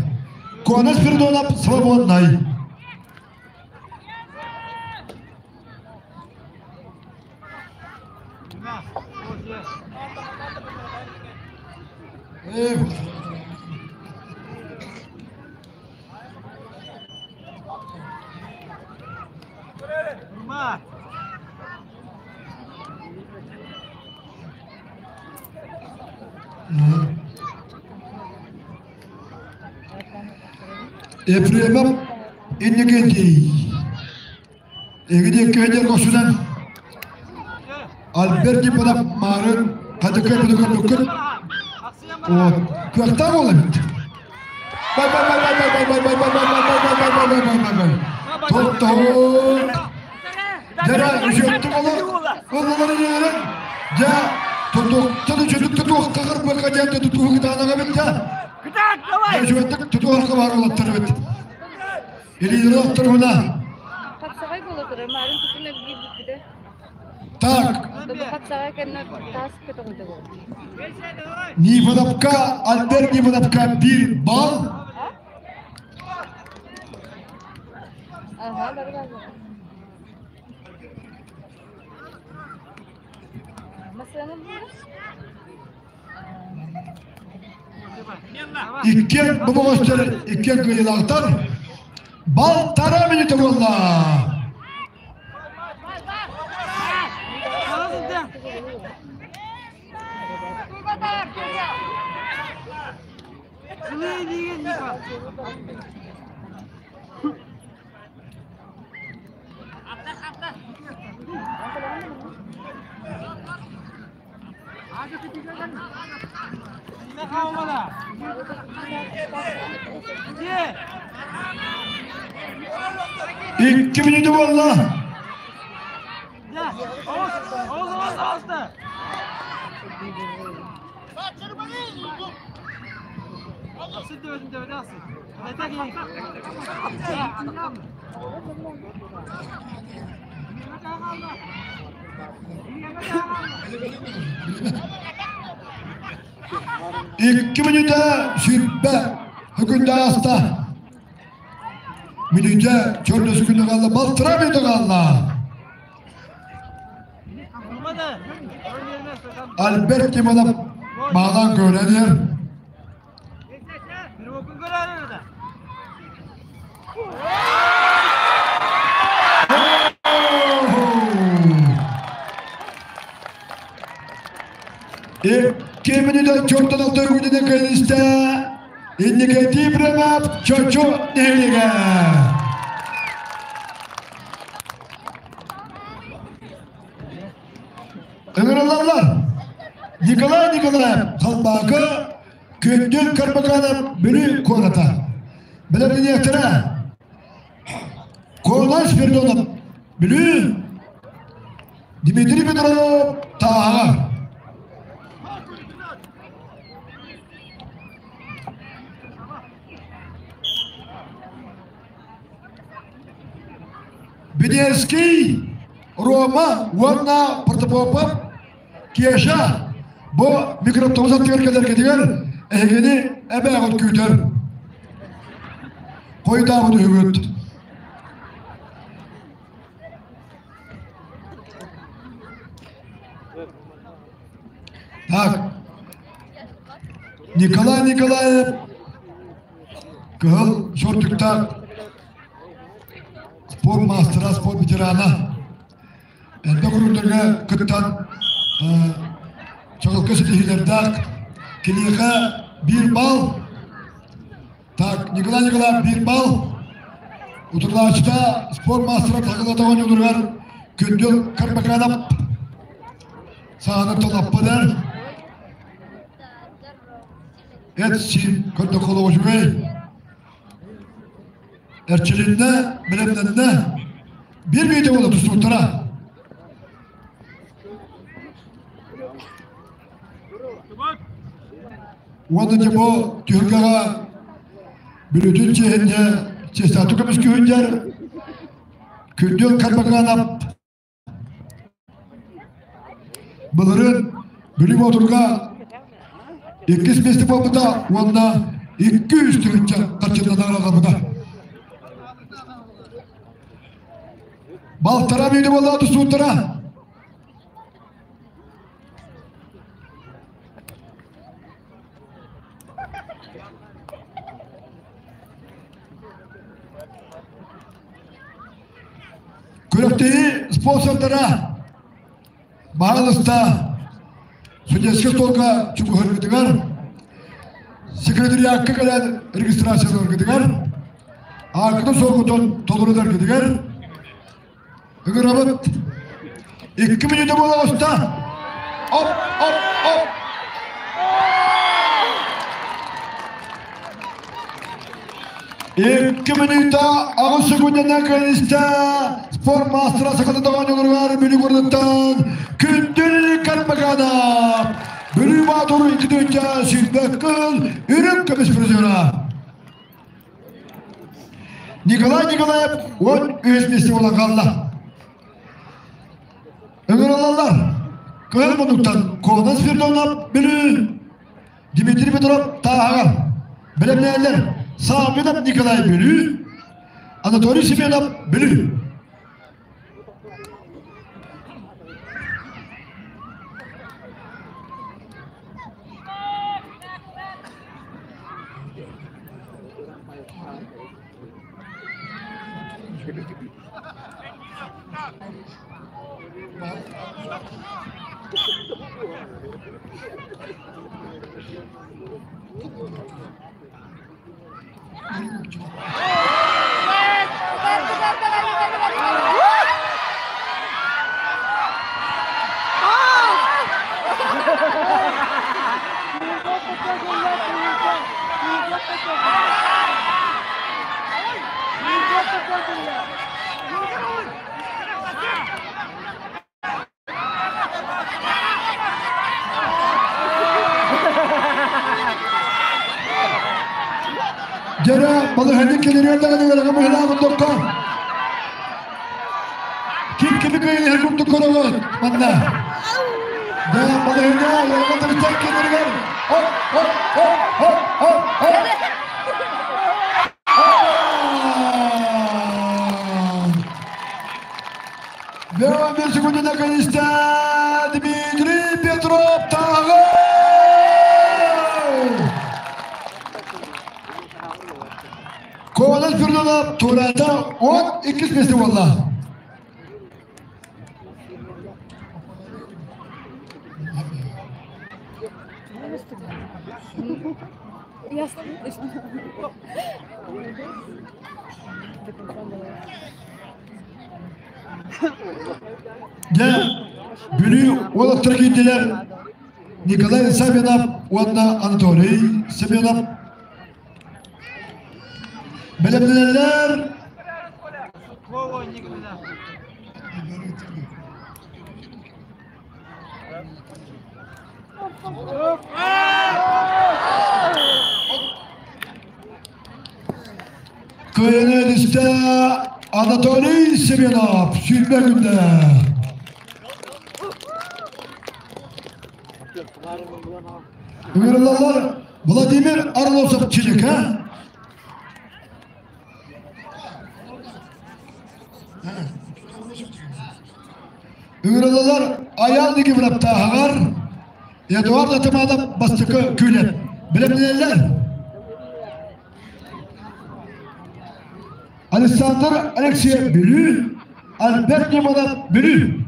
Куона Спиридонов Свободнай. Ефремов Иннокентий. Эгиди кэдер косунан Альберт Ипанов Марын Хадыкай Бүдүкөр Вот. Кыахтаах буолар эбит. Бай бай бай бай бай бай бай бай бай бай бай бай бай бай бай бай бай. Тоттоок. Дьэрэ үчүөттүк олор. Оллолор инелерин. Дьэ тутуктан үчүөттүк тутуохха кырбыкка диэн тутуһу кытаанаҕа эбит дьэ. Үчүөттүк тутуохха баар олоттор эбит. Илиилэри охторуна. Хапсаҕай буола турар, маарын тутун эргийбиппитэ. Так. Хапсаҕай кэннэ таас көтөҕүтэ буолла. Нифонопка, Альберт Нифонопка биир балл. Ага, бары бары. Масыана буолар. Иккиэн бу бөҕөстөр иккиэн кыайыылаахтар. Балтара мүнүүтэ буолла. Икки мүнүүтэ буолла. Икки мүнүүтэ сүүрбэ күндэ ааста. Мүнүүтэ чөрдөс күнү хаалла, балтараа мүнүүтэ хаалла. Альберт Тимонов маҕан көрөнөр. Икки мүнүүтэ чөртөн алта күнүнэн кэлистэ. Инникети Премап Чочу нэһилиэгэ. Ыҥырыллаллар. Николай Николаев Халбаакы Күндүл Карбаканов Бүлүү куората. Бэлэмниэхтэрэ Куолай Спиридонов Бүлүү Дмитрий Петров Тааһаҕар. Бедерский Рома уонна Протопопов Кеша бу микроавтобус аттыгар кэлэргитигэр эһигини эбээҕит күүтэр. Хойутаабыт үһүгүт. Так, Николай Николаев кыһыл шортиктаах спорт маастара, спорт ветерана. Элбэх өрүттэргэ кыттан чаҕылка ситиһиилэрдээх. Киниэхэ биир балл. Так, Николай Николаев биир балл. Утурдааччыта спорт маастара Тагылата оонньууларыгар Күндүл Карбаканов сааны толоппудар. Эт-сиин көрдөххө олох үчүгэй. Эрчилиннэ, бэлэмнэннэ. Биир видео буола тустубуттара. Уонна дьэ бу түһүлгэҕэ Бүлүүтүн чиэһиннэ чиэстаату көмүскүүһүндэр Күндүл Карбаканов былырыын Бүлүү Боотурга иккис миэстэ буолбута уонна 200 тыһыынча харчынан наҕараадаланабыта. Балтараа мүнүүтэ буолла тустууттара. Күрэхтэһии спонсордара баһаалыста судейскай столга чугуһаргытыгар секретариакка кэлэн регистрацияларгытыгар ааккытын суолгутун толорунаргытыгар Ыҥырабыт. Икки мүнүүтэ буола оҕуста. Оп, оп, оп. Икки мүнүүтэ аҕыс секунданы кэлистэ спорт маастара сахата оонньууларыгар Бүлүү куораттан Күндүл Карбаканов Бүлүү Баатур икки тыһыынча сүүрбэ кыл үрүҥ көмүс призера. Николай Николаев 13 миэстэ буолан хаалла. Ыҥырыллаллар. Кыһыл муннуктан Конон Спиридонов Бүлүү, Дмитрий Петров Тааһаҕар. Бэлэмнээллэр Саввинов Николай Бүлүү, Анатолий Семенов Бүлүү. Дьэрэ балыһанньык кэлириэн даҕаны ыарахан быһыылаах отдоххо. Ким кими кыайан курдук көрөҕүт манна? Да, балыһыня, ялган тырыччак кенергер. Оп, оп, оп, оп, оп, оп. Bir секундына конечно Дмитрий Петров тағы! Ковалев Фердонов турата 12 месте болла. Дьэ, Бүлүү уолаттара киирдилэр Николай Савинов уонна Анатолий Семенов. Бэлэмнэнэллэр. Кыайыны түстэ Анатолий Семенов сүүрбэ күндэ. Ыҥырыллаллар Владимир Орлосов Чилика. Ыҥырыллалар Айаал Никифоровтааҕар Эдуард Атаманов бастакы күнэ. Билэмнэнэллэр. Александр Алексеев Бүлүү, Альберт Иванов Бүлүү.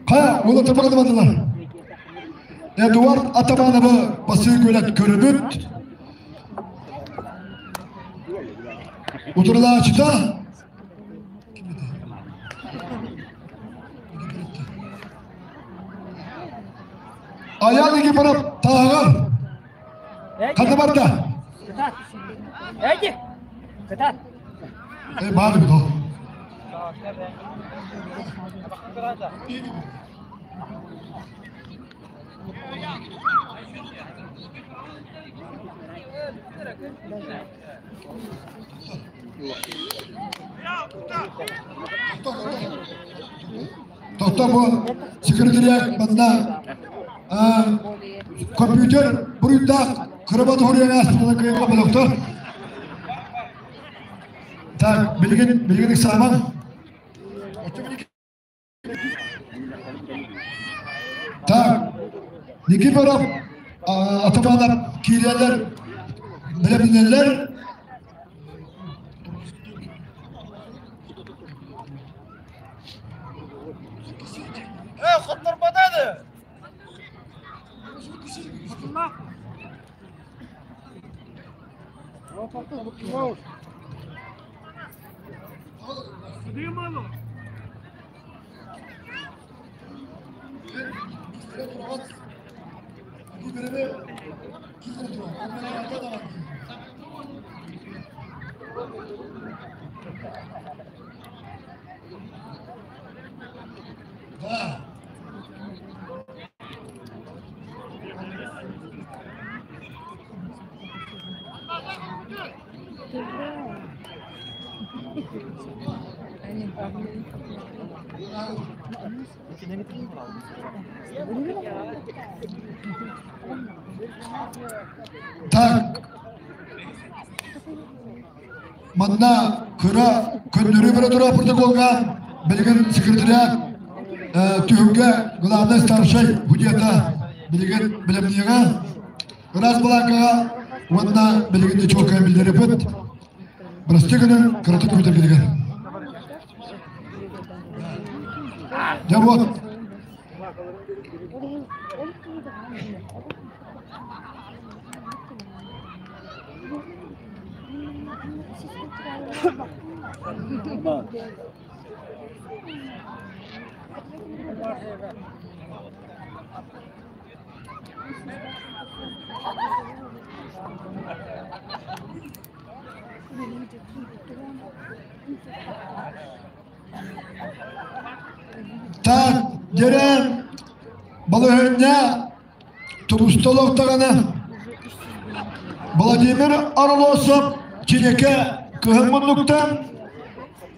Хайа, ол атаманабадылар. Эдуард Атамановы басыы күлэт көрөбүт. Утурулаачыта Айаал Никифоров тааҕар. Ханна барда? Кытаат. Эйди. Кытаат. Э, баар бит ол. Тохто бу секретариат манна компьютер буруйдаах кырабат хоруйан ааспытына кыайга болоктор. Так, билигин билигин ыксаамаҥ. Так, Никифоров Атаманов киирэллэр, бэлэмнэнэллэр. Э, хотторбатады! Да. Так, манна кыра көннөрүү бара турар протоколга билигин секретариат түһүлгэ главный старшай худета билигин билэмниэҕэ ыраас балаакаҕа уонна билигин чуолкай биллэриппит Прости гынан кыратык күүтэр билигин. Дьэ вот. Так, дьэрэ балаһыанньа тубуста олохтоҕуна Владимир Орлосов Чинэкэ Кыһыл муннуктан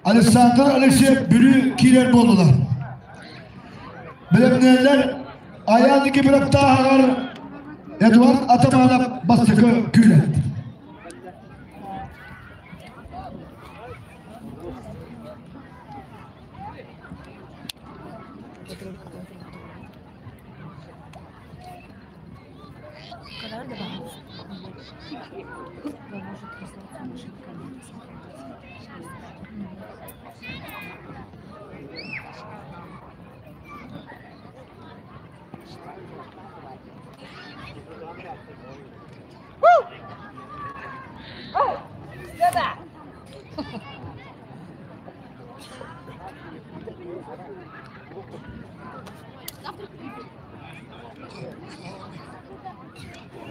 Александр Алексеев Бүлүү киирэр буоллулар. Бэлэмнээллэр Айаан Никифоровтааҕар Эдуард Атаманов бастакы күүрэт.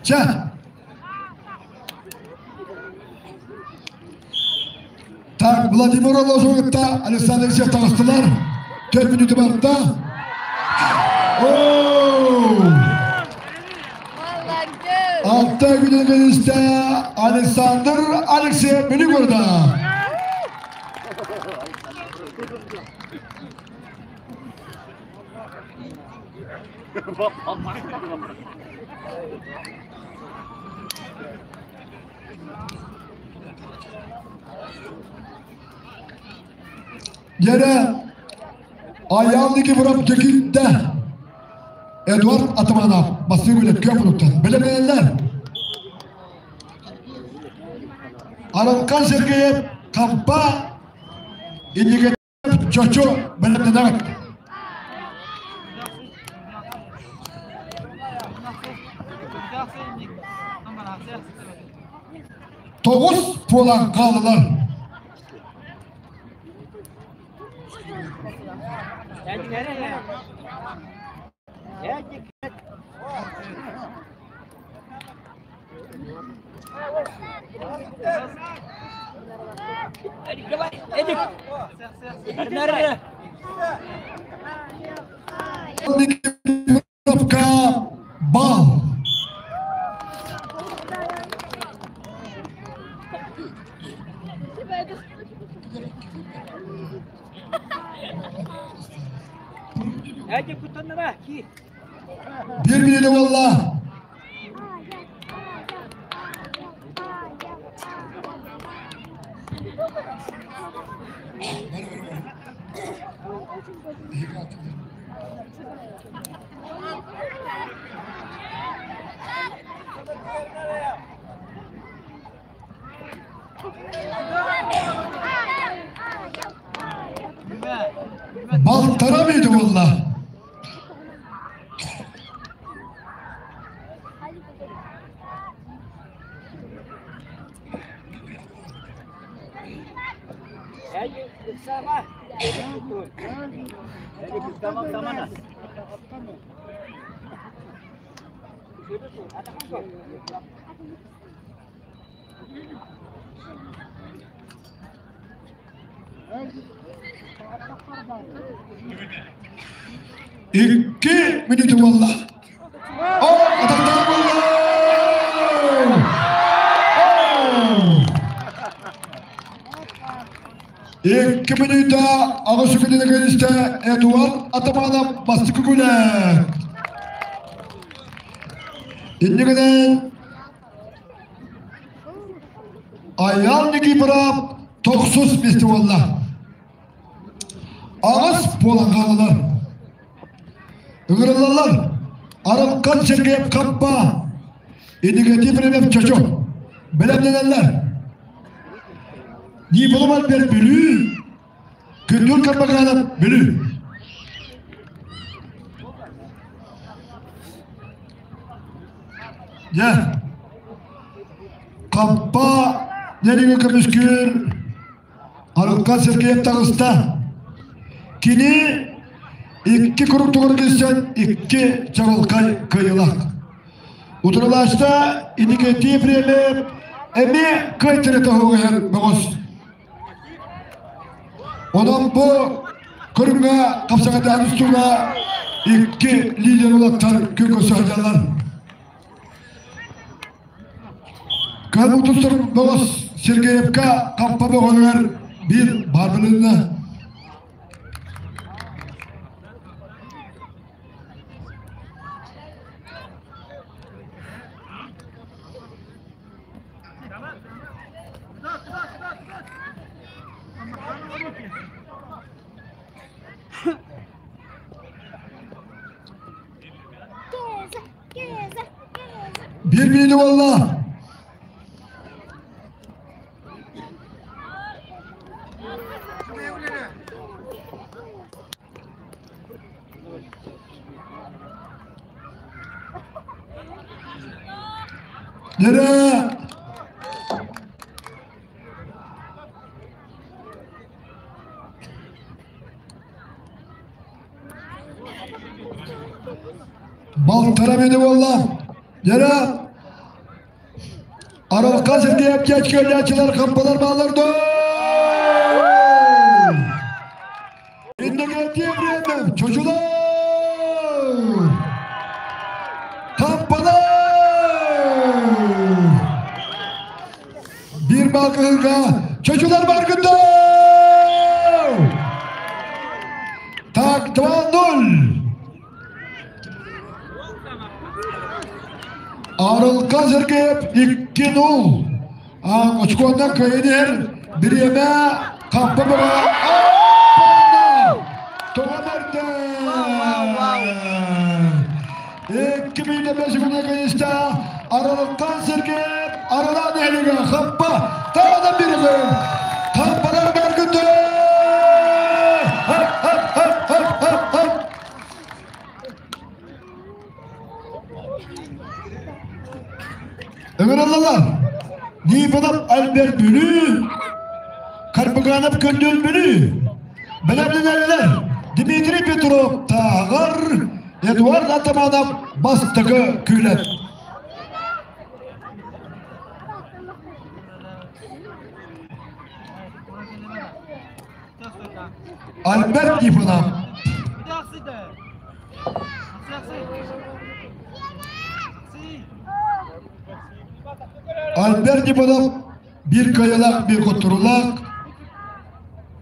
Чэ. Так, Владимир Лозовытта Александр Алексеев таҕыстылар. Төрт мүнүүтэ барда. Алта күнүн истэ Александр Алексеев били көрдө. Дьэрэ Айаал Никифоров дьэкиттэ Эдуард Атаманов бастыыр үлэ күөх мунуктан бэлэмнэнэллэр. Аралкан Сергеев Хампа инники Чочу бэлэмнэнэҕит. Тоҕус буолан хааллылар. Бал. Биир мүнүүтэ буолла. Балтара мүнүүтэ буолла. Икки мүнүүтэ буолла. О, атахтаах буолла! Икки мүнүүтэ аҕыс күнүнэ көрүстэ Эдуард Атаманов бастакы күнэ. Иннигинэн Айаал Никифоров тохсус фестивалла. Аҕыс буолан хаалалар. Ыҥырыллаллар. Арылхан Сергеев Хаппа, Иннокентий Ефремов Чочо бэлэмнэнэллэр. Николай Альберт Бүлүү, Күндүл Кармаганов Бүлүү. Дьэ, Хампа нэригэ көмүскүүр Арылхан Сергеев таҕыста. Кини икки курук тугар киирсэн икки чаҕылхай кыайыылаах. Утарылаачта Иннокентий Ефремов эмиэ кыайтары тоһугуһар бөҕөс. Онон бу көрүҥҥэ хапсаҕайдаан устууга икки лидер улаттар күн көрсө сылдьаллар. Кыһыл тустар бөҕөс. Сергеевка Хампа бөҕөнүгэр биир баатылынна. Биир миини буолла. Nereye? Балтара мини буолла. Дьэрэ Аралка Сергеев кэчкэлээччилэр хампалар баалар доо! Иннокентий Ефремов, чочулар! Хампалар! Биир баакыһыга чочулар баргында! Так, 2-0. Арылка Сергеев 2-0. Очконнан кыайан иһэр бириэмэ Хампа бөҕө Тоҕо бэрдэ! Икки миитэ бэсикүнэ кыйыста Арылыккан Сергеев Арылаан нэһилиэгэ Хампа таҕадан бириҕин Хампалар баргыты! Хап хап хап хап хап хап Ыҥырыллалар. Нифонов Альберт Бүлүү, Карпыганов Көндөл Бүлүү. Бэлэмнэнэллэр. Дмитрий Петров Тааҕар, Эдуард Атаманов Бастакы Күүлэт. Альберт Нифонов. Альберт Нифонов биир кыайыылаах, биир хотторуулаах.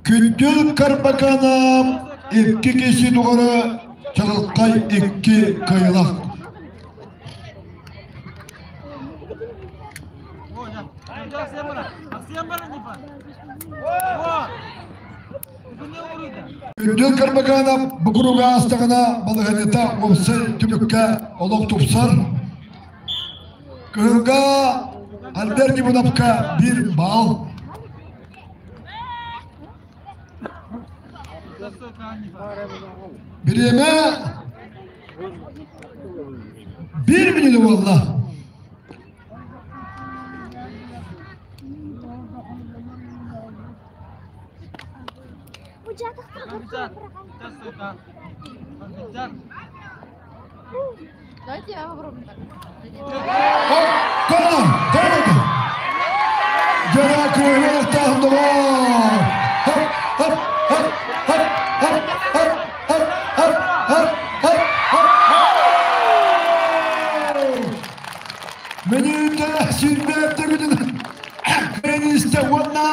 Күндүл Карбаканов икки киһи тухары чаҕылхай икки кыайыылаах. Үрдүл Карбаканов бу куруга аастаҕына балаһыанньата уопсай түмүккэ олох тупсар. Кыһылга Альберт Ивановка биир баал. Бириэмэ биир мүнүүтэ буолла. Давайте я попробую так. Tamam, tamam. Hop, hop, hop, hop, hop, hop, hop, hop, hop, hop, hop, hop. Мүнүүтэ сүүрбэттэ күнүн Кэнистэ уонна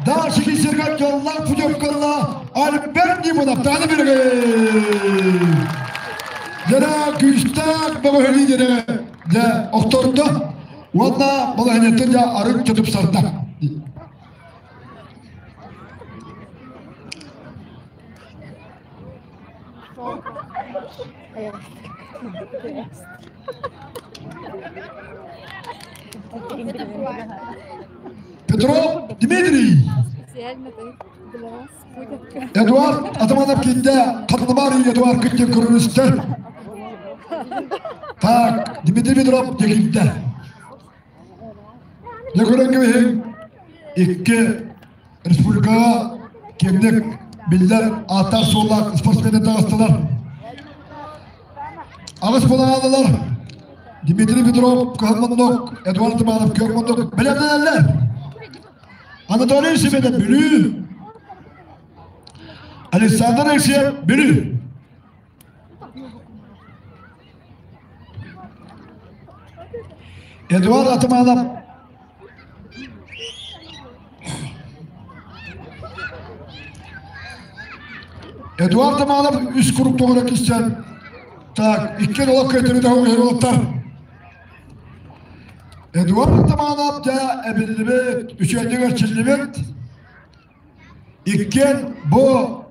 Дашики сиргэ дьоллоох путевкалла Альберт Нимонов тааны билигин. Дьэ күүстээх бөҕө лидерэ дьэ охтордо уонна балаһыанньатын дьэ арыт тупсарда. Петров Дмитрий. Эдуард Атаманов киинде Хатылымар Эдуард күттен көрүнүстер. Так, Дмитрий Петров дегинде. Не көрөнгө икки республикаҕа киэҥник биллэр ааттаах-суоллаах спортсменнар таҕыстылар. Аҕыс буолан ааллылар. Дмитрий Петров, Кыһыл Мундук, Эдуард Туманов, Күөх Мундук бэлэмнэнэллэр. Анатолий Семенов Бүлүү, Александр Алексеев Бүлүү. Эдуард Атаманов. Эдуард Таманов үс курук тоҕура киссэн. Так, икки олох көтөрү уолаттар. Эдуард Таманов дьэ эбиллибит, үчүгэйдик эрчиллибит. Иккиэн бу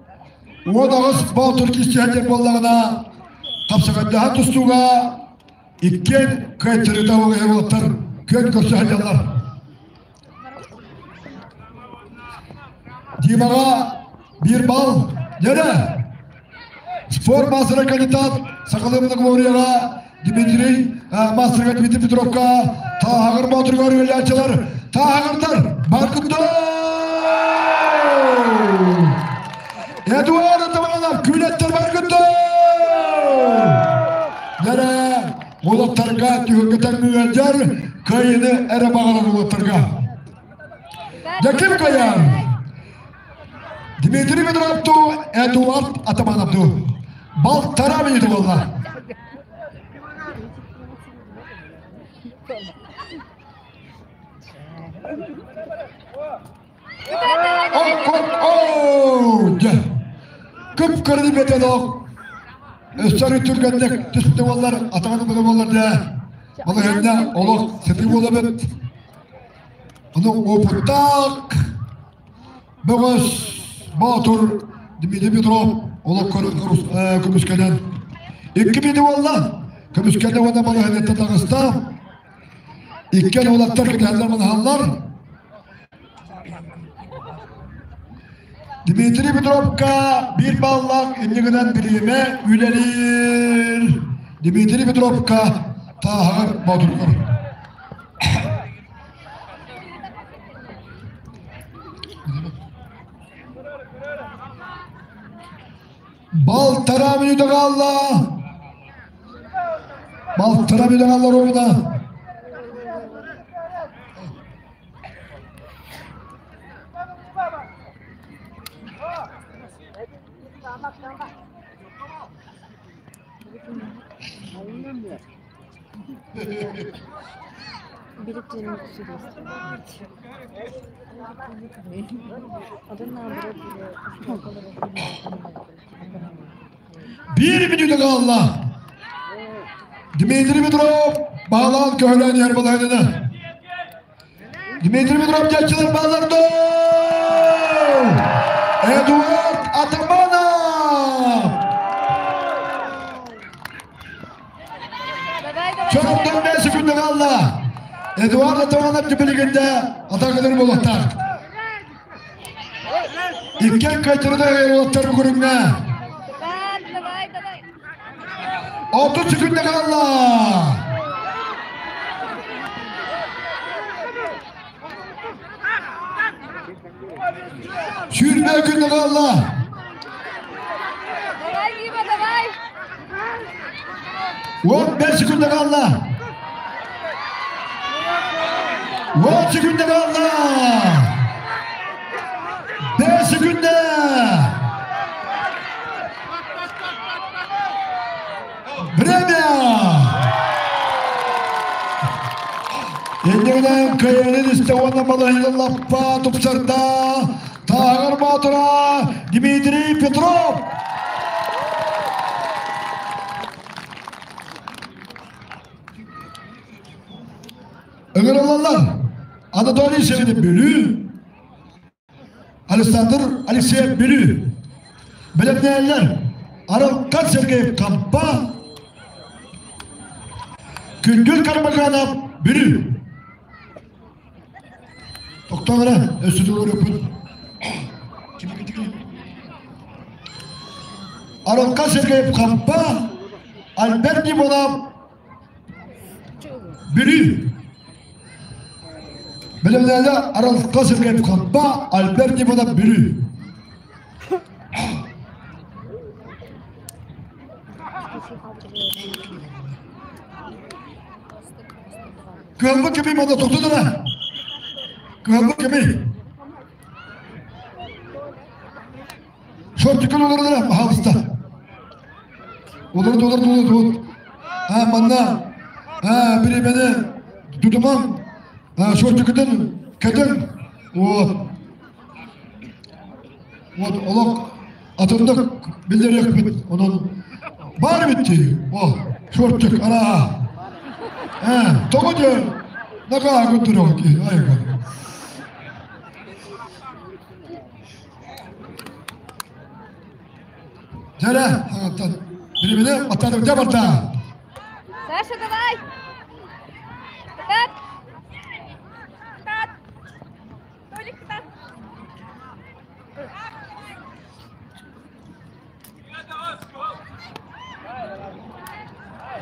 18 боотур кистиһэн буоллаҕына, хапсаҕайдаһан тустууга иккиэн кыайтарыыта уолаттар күөн көрсө сылдьаллар. Димаҕа биир балл. Дьэрэ! Спорт мастера кандидат Сахалыы многоборьеҕа Дмитрий мастерга Дмитрий Петровка Тааһаҕар Боотургар үлэлээччилэр Тааһаҕардар Баркунда Эдуард Атаманов Күлэттэр Баркунда Дьэрэ уолаттарга түһүлгэ тэҥҥүгэр кыайыыны эрэ баҕарар уолаттарга. Дьэ ким кыайар? Дмитрий Петров ту, Эдуард Атаманов ту. Балтара минута буолла. Кып-кырды бетелок. Өссөрү түргэнник түспүтэ буоллар, атаҕын быда буоллар дэ. Балаһыанньа олох сытыы буолабыт. Ону опыттаах бөҕөс Боотур Дмитрий Петров олох көмүскэнэн икки биди буолла. Көмүскэнэ уонна балаһыанньаттан таҕыста. Иккиэн уолаттар кэтэһэллэр манаһаллар. Дмитрий Петровка биир баллаах иннигинэн бириэмэ үлэлиир. Дмитрий Петровка тааһаҕар боотургар. Балтараа мүнүүтэ хаалла. Балтараа мүнүүтэ хаалла Романа. Биир мүнүүтэ хаалла. Дмитрий Петров баалаан көһөлөөн иһэр балаһыны. Дмитрий Петров дьаччылар бааллар Эдуард Атаманов! Чорохтон 5 секунда хаалла. Эдуард Атаманов түбүлүгүндэ атакалар буолуохтаах. Иккен кайтарда уолаттар көрүҥҥэ. 30 секунда хаалла. Сүүрбэ күн хаалла. Давай, Дима, давай! 15 секунда хаалла. 10 секунда хаалла. 5 секунда. Время! Иннигинэн кыайыын истэ уонна балаһыйда лаппа тупсарда Тааҕар Боотура Дмитрий Петров! Ыҥырыллаллар Анатолий Севинов Бүлүү, Александр Алексеев Бүлүү. Бэлэмнээллэр Арылхан Сергеев Хампа, Күндүл Кармаканов Бүлүү. Тохтоо эрэ, өссө туруоруппут. Арылхан Сергеев Хампа, Альберт Иванов Бүлүү. Бэлэмнээлэ Арылхан Сергеев Хампа, Альберт Иванов Бүлүү. Кыһылбыт кими манна тохтот эрэ. Кыһылбыт кими? Шортикын олорон эрэ, пожалуйста. Олорут, олорут, олорут, олорут. А, манна, а, бириэмэни тутумаҥ, шортикытын кэтэн, вот. Вот, олох. Атыннык биллэриэхпит. Онон баар эбит О, шортик араа. Э, тоҕо диэн нагаа көрдөрөҕүт киһи айга. Дьэрэ, аҥаттан билимини баттаатым дьэ барда. Саша, давай! Кытат! Кытат! Толик, кытат! Кытат, Толик, кытат! Кытат!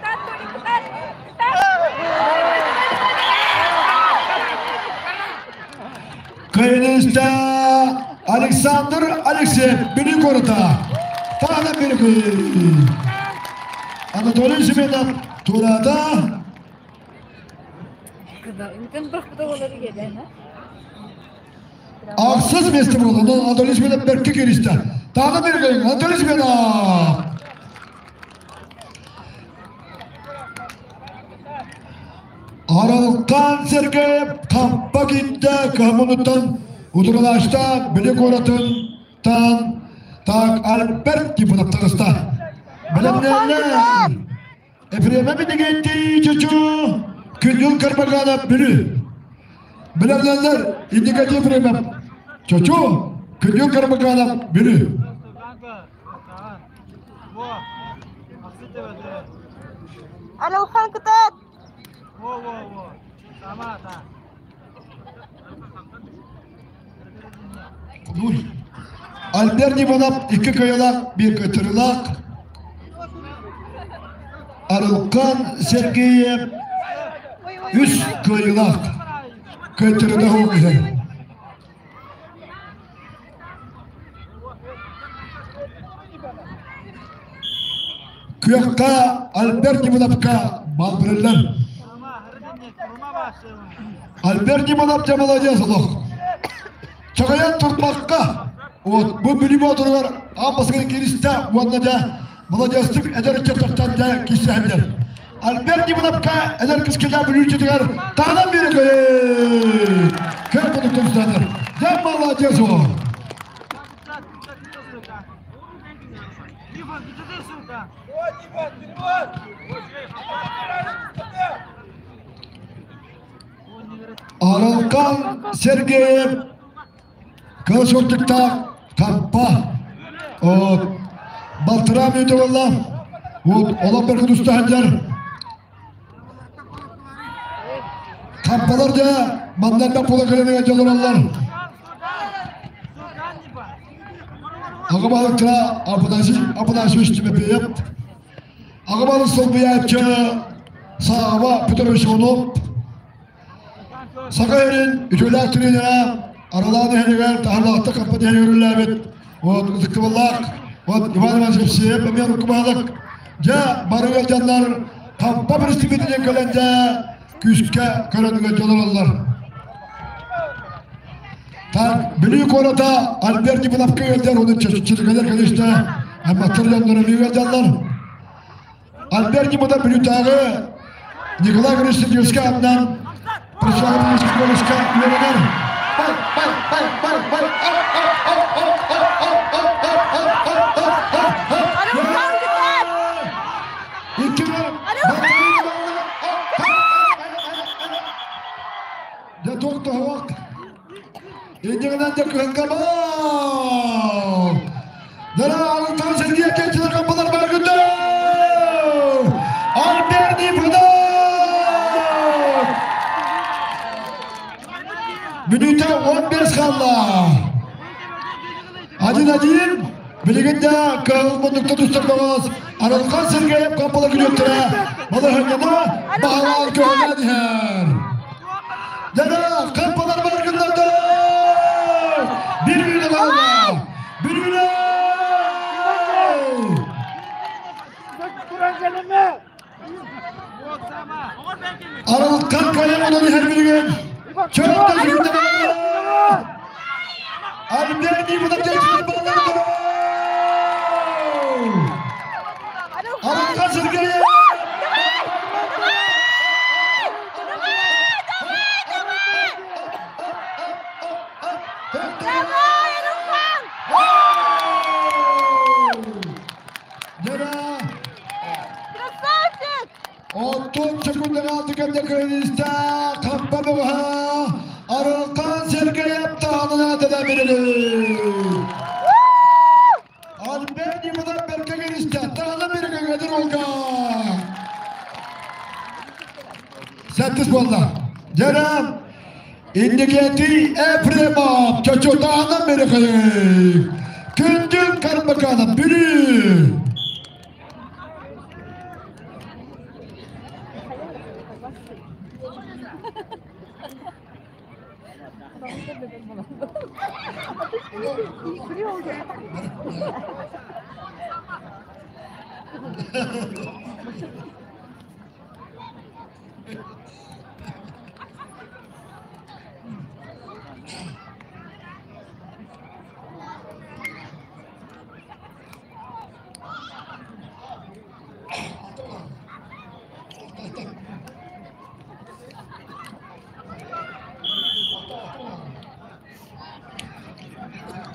Давай, давай, давай, давай! Кыайыныста Александр Алексеев Бүлүү куората. Таана Бүлүү. Анатолий Семенов туораата. Ахсыс месте болды. Онон Анатолий Семенов бэркэ киристэ. Таана Бүлүү Анатолий Семенов. Аралкан Сергеев Хампа киинтэ кыһаммытыттан утуралаашта Били куоратын таан так Альберт депутат таҕыста. Бэлэмнээллэр. Ефремов Иннокентий Чучу Күндүл Карбаганов Бүлүү. Бэлэмнээллэр Иннокентий Ефремов Чучу Күндүл Карбаганов Бүлүү. Аралхан кытат! Альберт Иванов икки кыайыылаах, биир кыттыылаах. Арылхан Сергеев үс кыайыылаах. Кыттыылаах уһун. Күөххэ Альберт Ивановка балбырыллар. Альберт Иванов дьэ молодец олох. Чаҕыйан турбакка, вот бу Бүлүү Боотуругар аан бастакы кииристэ уонна дьэ молодецтык эдэр ыччаттартан дьэ киирсэһэллэр. Альберт Ивановка эдэр кыскыта Бүлүүчүтүгэр таһынан биэрэ көр курдук тустаатар. Дьэ молодец ол. Аралкан Сергеев Кыл Кампа балтараа мүнүүтэ буолла. Вот олох бэркэ туста сылдьар. Кампалар дьэ маннарда буола кэлэн дьолороллор. Аҕа баһылыктара Апанасий Апанасьевич Тимофеев, аҕа баһылык солбуйааччы Сааба Петрович Иванов, Саха сирин үтүөлээх тренера Аралаан иһинигэр таһарлаахтык хаппыт иһин үрүлээбит вот ытыктыбыллаах вот Иван Иванович Евсеев эмиэ урукку баһылык дьэ бары ыалдьаннар хампа приступитинэн кэлэн дьэ күүскэ көрөн ыалдьалар. Так, Бүлүү куората Альберт Ивановка ыалдьар, оны чөчүчүлүгэлэр кэлиштэ, аймактар дьоннор эмиэ ыалдьаллар. Альберт Иванов Бүлүүтээҕи Николай Григорьевич аатынан Причалович колледжка үөрэнэр. Бай, бай, бай, бай, бай, Дьэ туох тоһуох Иннигинэн дьэ кыһыҥҥа бал! Дара алыттан Сергей Кенчилер булар баргында! Альберт Иванов! Мүнүүтэ 15 қалла. Один-один. Билигин да кыһыл муннукта тустар баҕас Арылхан Сергеев компала күлүөттэрэ балаһынньана баһылаан көһүнэн иһэр. Дана компалар баргыннарда bir-birine bağlı. Bir-birine! Арылхан кайан онон иһэр билигин. Чөрөттөн сүрүннэ Альберт Иванов Арылхан Сергеев! Давай, Арылхан! Оттон секундаҕа кэмҥэ кыайыыста Хампа бөҕөһө Арылхан Сергеев таһынан аатына бэрилэр. Альберт Иванов бэркэ киристэ, таһынан бэркэ Olga. Сэттис буолла. Дьэрэ, Инникети Ефремов чочутаанан бэркэ. Күндүл Карбаканов Бүлүү.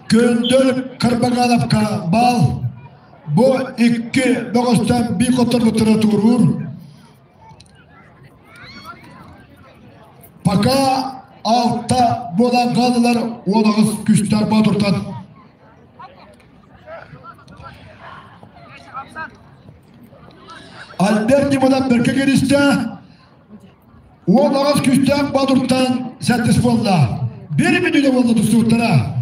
Күндүл Карбагановка бал бу икки бөҕөстөн биир хотторбуттара туоруур. Пока алта буолан хааллылар 18 күстэр Боотуртан. Альберт Димонов бэркэ киристэ. 18 күүстээх Боотуртан сэттис буолла. Бір мүнүүтэ буолла тустууттара.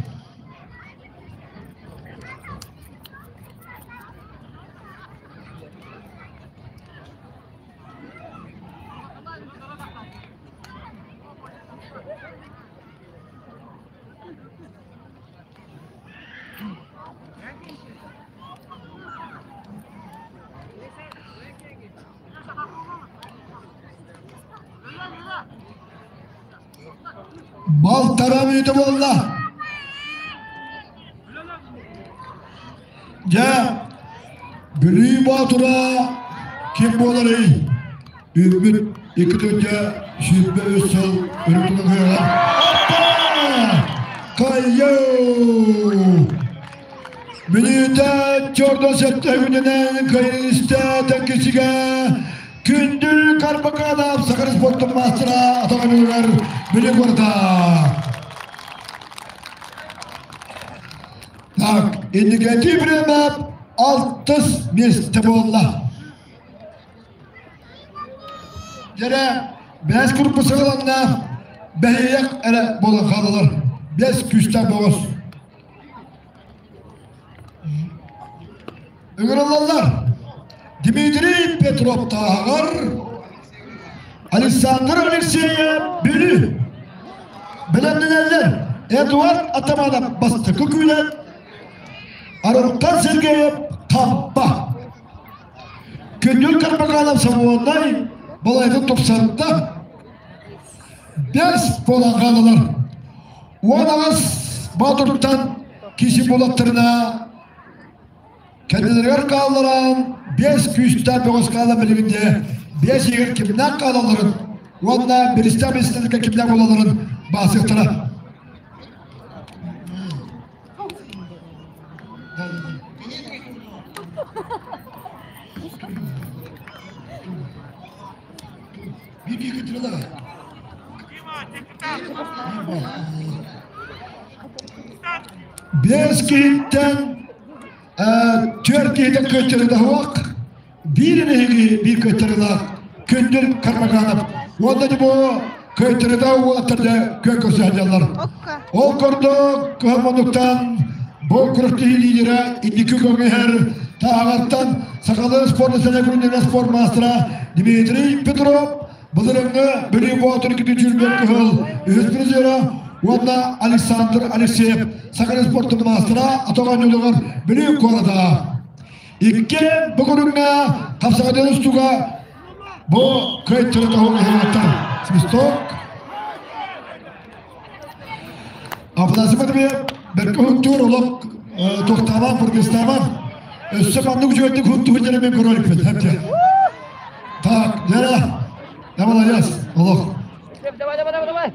Балтараа мүнүүтэ буолла. Дьэ, Бүлүү Боотура ким буоларый? Үүммүт 2 23 сыл өрүтүн ыһыаҕар Кайю! Мүнүүтэ чордон сэттэ күнүнэн кайынистэ тэҥкисигэ Күндүл Карбаканов Саха спортун маастара атаҕыныгар Бүлүү куората. Так, инникети время алтыс миэстэ буолла. Дьэрэ, бэс куруппу сыҕаланна, бэһиэк эрэ буолан хаалалар. Бэс күүстээх боҕус. Ыҥырыллаллар. Дмитрий Петров Тааһаҕар, Александр Алексеев Бүлүү. Бэлэмнэнэллэр. Эдуард Атаманов бастакы күүлэт, Арылхан Сергеев Хампа. Күндүл Карбаканов Самуоннай балайдын тупсарда. Бэс буолан хаалалар. 18 Боотуртан киси булаттарына кэннилэригэр хаалларан биэс күүстээх бөҕөс хаалан билигин дьэ биэс иһигэр кимнээх хаалалларын уонна биристээх биристэлэргэ кимнээх буолалларын баасыахтара. Биэс киһиттэн түөрт киһитэ кыайтарыдаһуох, биир эһиги биир кыайтарыылаах Күндүл Кармаганов уонна бу кыайтарыда уолаттарда күөн көрсө сылдьаллар. Ол курдук кыһыл муннуктан бу күрэхтэһии лидера инники көҥүһэр Тааҕартан сахалыы спорт национальный спорт маастара Дмитрий Петров былырыҥҥы Бүлүү Боотур күтүчүргэн кыһыл үһүс призера уонна Александр Алексеев саха спортун маастара атах оонньуулугар Бүлүү куората. Икки бу көрүҥҥэ хапсаҕайдан устууга бу кыайтары тоһуҥ иһиттэр. Свисток. Афанасий Матвеев бэркэ хуттуур олох туохтаабан, Кыргызстаабан. Өссө маннык үчүгэйдик хуттуу дьэре мен көрө иликпин. Так, Лера, я молодец, олох. Давай, давай, давай, давай.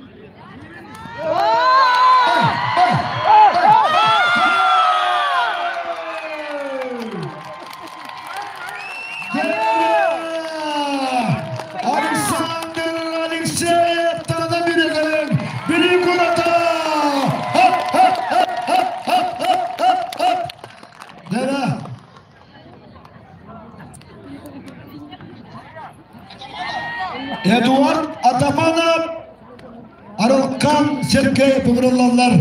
Сергеев ыҥырыллаллар.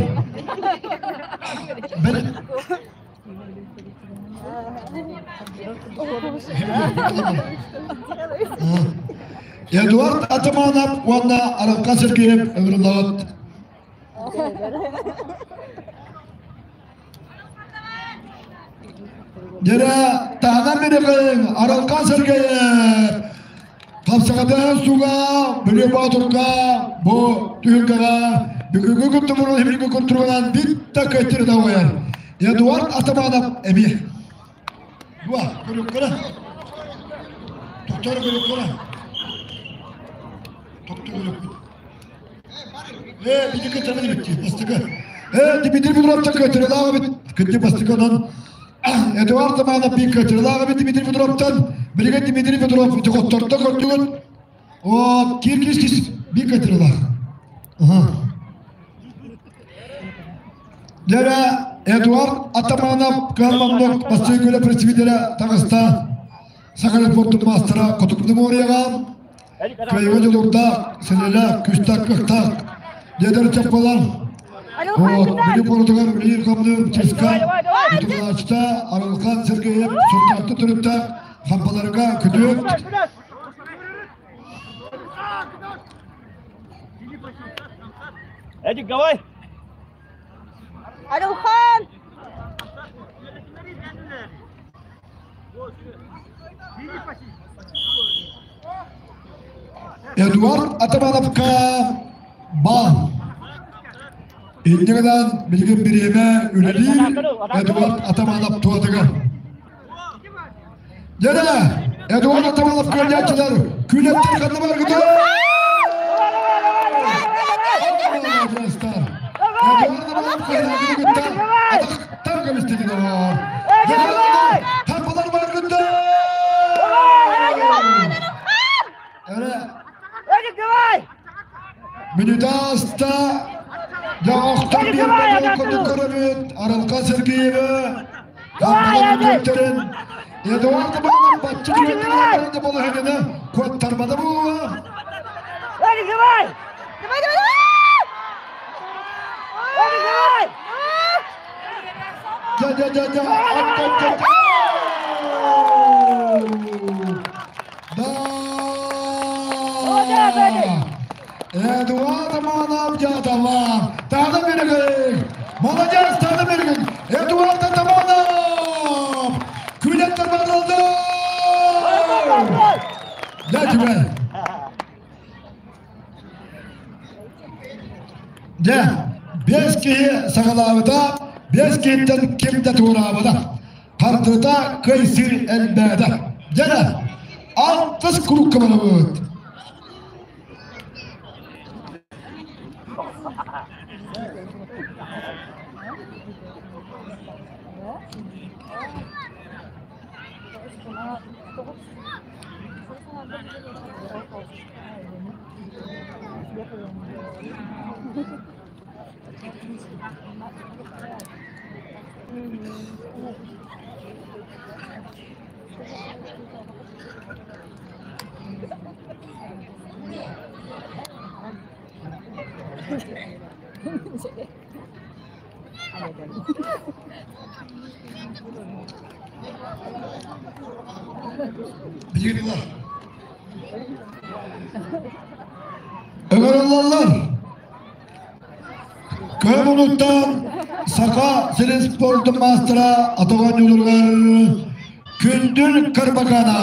Эдуард Атаманов уонна Аралхан Сергеев ыҥырыллаҕыт. Дьэрэ таһынан бириҕин Аралхан Сергеев Хапсаҕатаан суга Бүлүү Боотурга бу түһүлгэҕэ бүгүҥҥү куттумурун химиги куртуругунан биттэ көттүрү тоҕуйар. Эдуард Атаманов эмиэ. Дуа, көрүккөрө. Токтор көрүккөрө. Токтор көрүккөрө. Ээ, бити кытарбыт битти, бастакы. Ээ, Дмитрий Петровтан көтөрөлөөх эбит. Кытты бастакы онон Эдуард Романов биир көтөрөлөөх эбит Дмитрий Петровтан. Билигин Дмитрий Петров ити хоттордо көрдүгүт. О, кир кис кис биир көтөрөлөөх. Аха. Дьэрэ Эдуард Атаманов кыһалланнык бастакы күлэ председателэ таҕыста. Саха спортун маастара Хотугу моряҕа Кыайыыга дьулуурдаах, сэлэлээх, күүстээх, кыахтаах дедер чаппалар. Вот, Бүлүү куоратыгар үлэлиир хамныыр Ческа, Утумнааччыта Арылхан Сергеев Сунтаартан төрүттээх хампаларга күтүөт. Эдик, давай! Арылхан! Эдуард Атамановка бал. Инньэ гынан билигин бириэмэ үлэлиир Эдуард Атаманов туотугар. Дьэрэ, Эдуард Атаманов көрдөөччүлэр күлэттэр ханна баргыта? Эдуард Атаманов көрдөөччүлэр атахтар көмүстүгүн олор. Тарпалар баргыта! Мүнүүтэ дьоҕохтор биэрбэт курдук көрөбүт Арылхан Сергеевы Кампалар Эдуард Иванов бачча түгэннэрин балаһыгына куоттарбата буолуо. Давай, давай! Давай, давай! Давай! Дя дя дя дя Да! Эдуард Аманов дьааталлаах. Тағы берегей! Молодец, тағы берегей! Эдуард Атаманов! Күлеттер барылды! Дя тебе! Дьэ, биэс киһи саҕалаабыта, биэс киһиттэн ким да туораабыта. Хардыта кыайсыр элбээтэ. Дьэ, алтыс курукка барабыт. Билигин Ыҥырыллаллар. Көмүлүттэн Саха сирин спордун маастара атаҕын ньуулуругар Күндүл Карбакана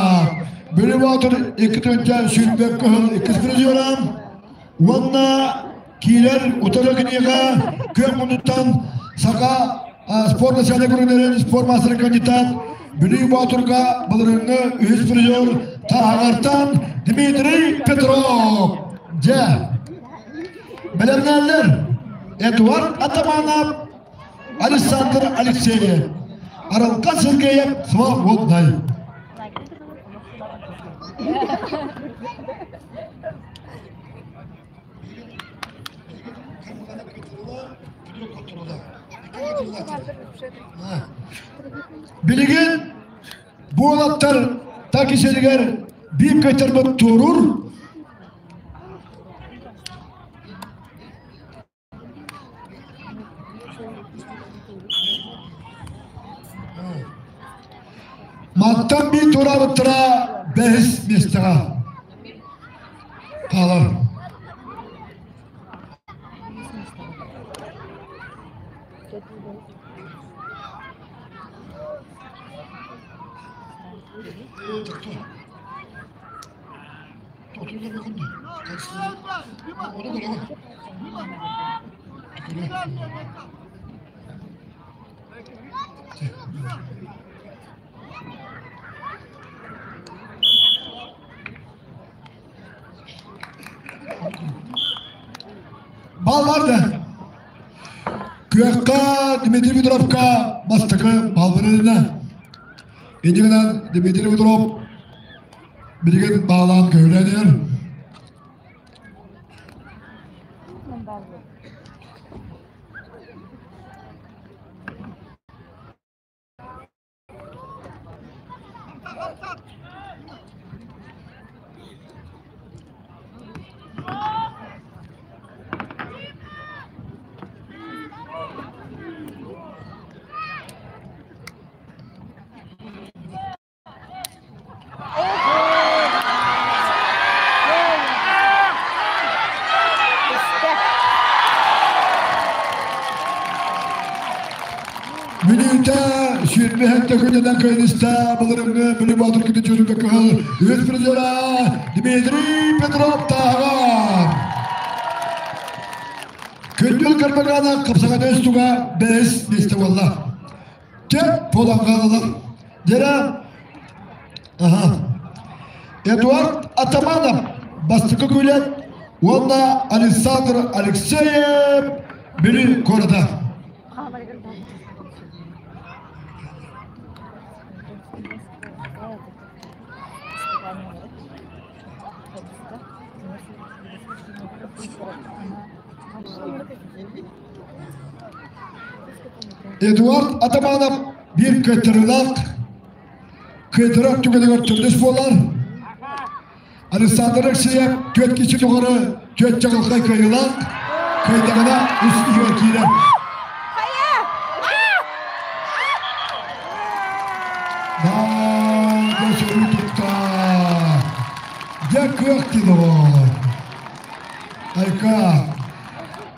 Бүлүү Боотур 2 тыһыынча сүүрбэ кыһыл иккис призера уонна киирэр утары киниэхэ күөх муннуттан Саха спорт национальнай көрүҥнэрин спорт маастара кандидат Бүлүү Боотурга былырыыҥҥы үһүс призер Тааһаҕартан Дмитрий Петров. Дьэ, бэлэмнээллэр Эдуард Атаманов, Александр Алексеев, Аралка Сергеев свободный. Билигин буолаттар такисеригэр биир көтөрбөт турур. Мантан биир тураабыттара бэһис миэстэҕэ хаалар. Балларды Күөххэ Дмитрий Петровка бастакы бал берилинэ. Инньэ гынан Дмитрий Петров билигин баалаан көһүлээн иһэр. Мүнүүтэ сүүрбэһэн төкүнүнэн кыайныста былырыҥҥы Бүлүү Боотур күнү чүрүкэ кыһыл үһүс призера Дмитрий Петров Тааһаҕар. Күндүл Карбагана қапсағаны үстуга бэһис миэстэ буолла. Кеп буолан хаалалар. Дьэрэ Аха. Эдуард Атаманов бастакы күлэт уонна Александр Алексеев Бүлүү куората. Эдуард Атаманов биир кыттырылаах кыайтарар түгэнигэр төрдүс буолар. Александр Алексеев түөрт киһи тухары түөрт чаҕылхай кыайыылаах, кыайдаҕына үс иһигэр киирэр. Да, сөрүү тутта. Дьэ кыах дии Айка.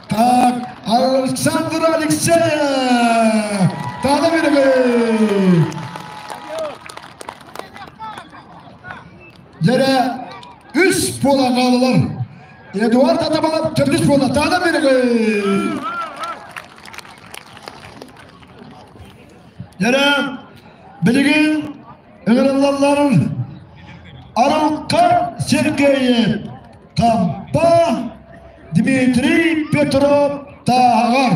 Так, Александр Алексеев! Тана берегей! Дьэрэ үс буолан хаалалар. Эдуард Атаманов төрдүс буола. Тана берегей! Дьэрэ билигин ыҥырыллаллар Арылхан Сергеев Хампа Дмитрий Петров Тааһаҕар.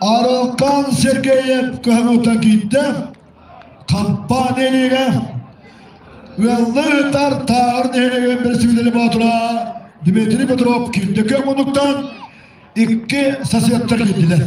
Арылхан Сергеев кыһаҥыта киирдэ. Хампаа нэһилиэгэ ыаллыы ытар Тааҕыр нэһилиэгин бэрэстэбиитэлэ боотура Дмитрий Петров киирдэ муннуктан икки соседтар киирдилэр.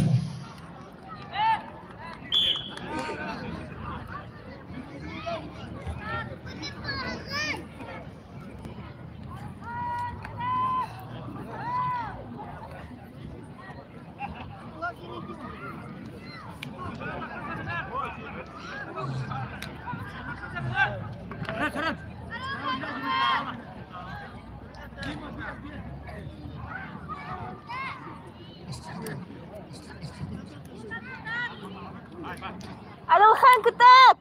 Арылхан кытаат!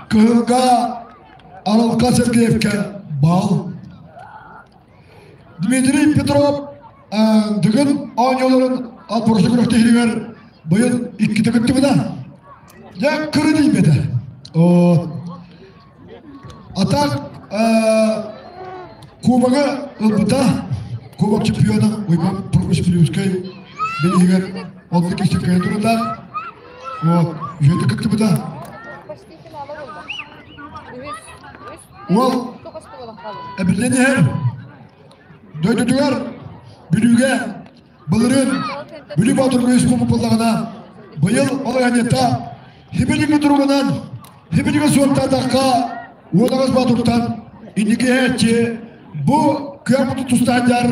Кыһылга Аралка Сергеевкэ бал. Дмитрий Петров Дыгын оонньууларын отборсу күрэхтэһиитигэр быйыл иккитэ кыттыбыта. Дьэ, кыры тиийбэтэ. А так. Кубогы ылбыта. Кубок чемпиона Уйбан Прокопьевич Плюскай билигэр оннук киһи турда. Вот, үһүтэ кыттыбыта. Уол эбиллэн иһэр. Дойдутугар Бүлүүгэ былырыын Бүлүү Боотурга үс кубок буллаҕына, быйыл балаһыанньата хибилиги туругунан хибилиги суоттаатахха уодаҕас Боотуртан инники иһээччи бу кыаммыты тустаанньар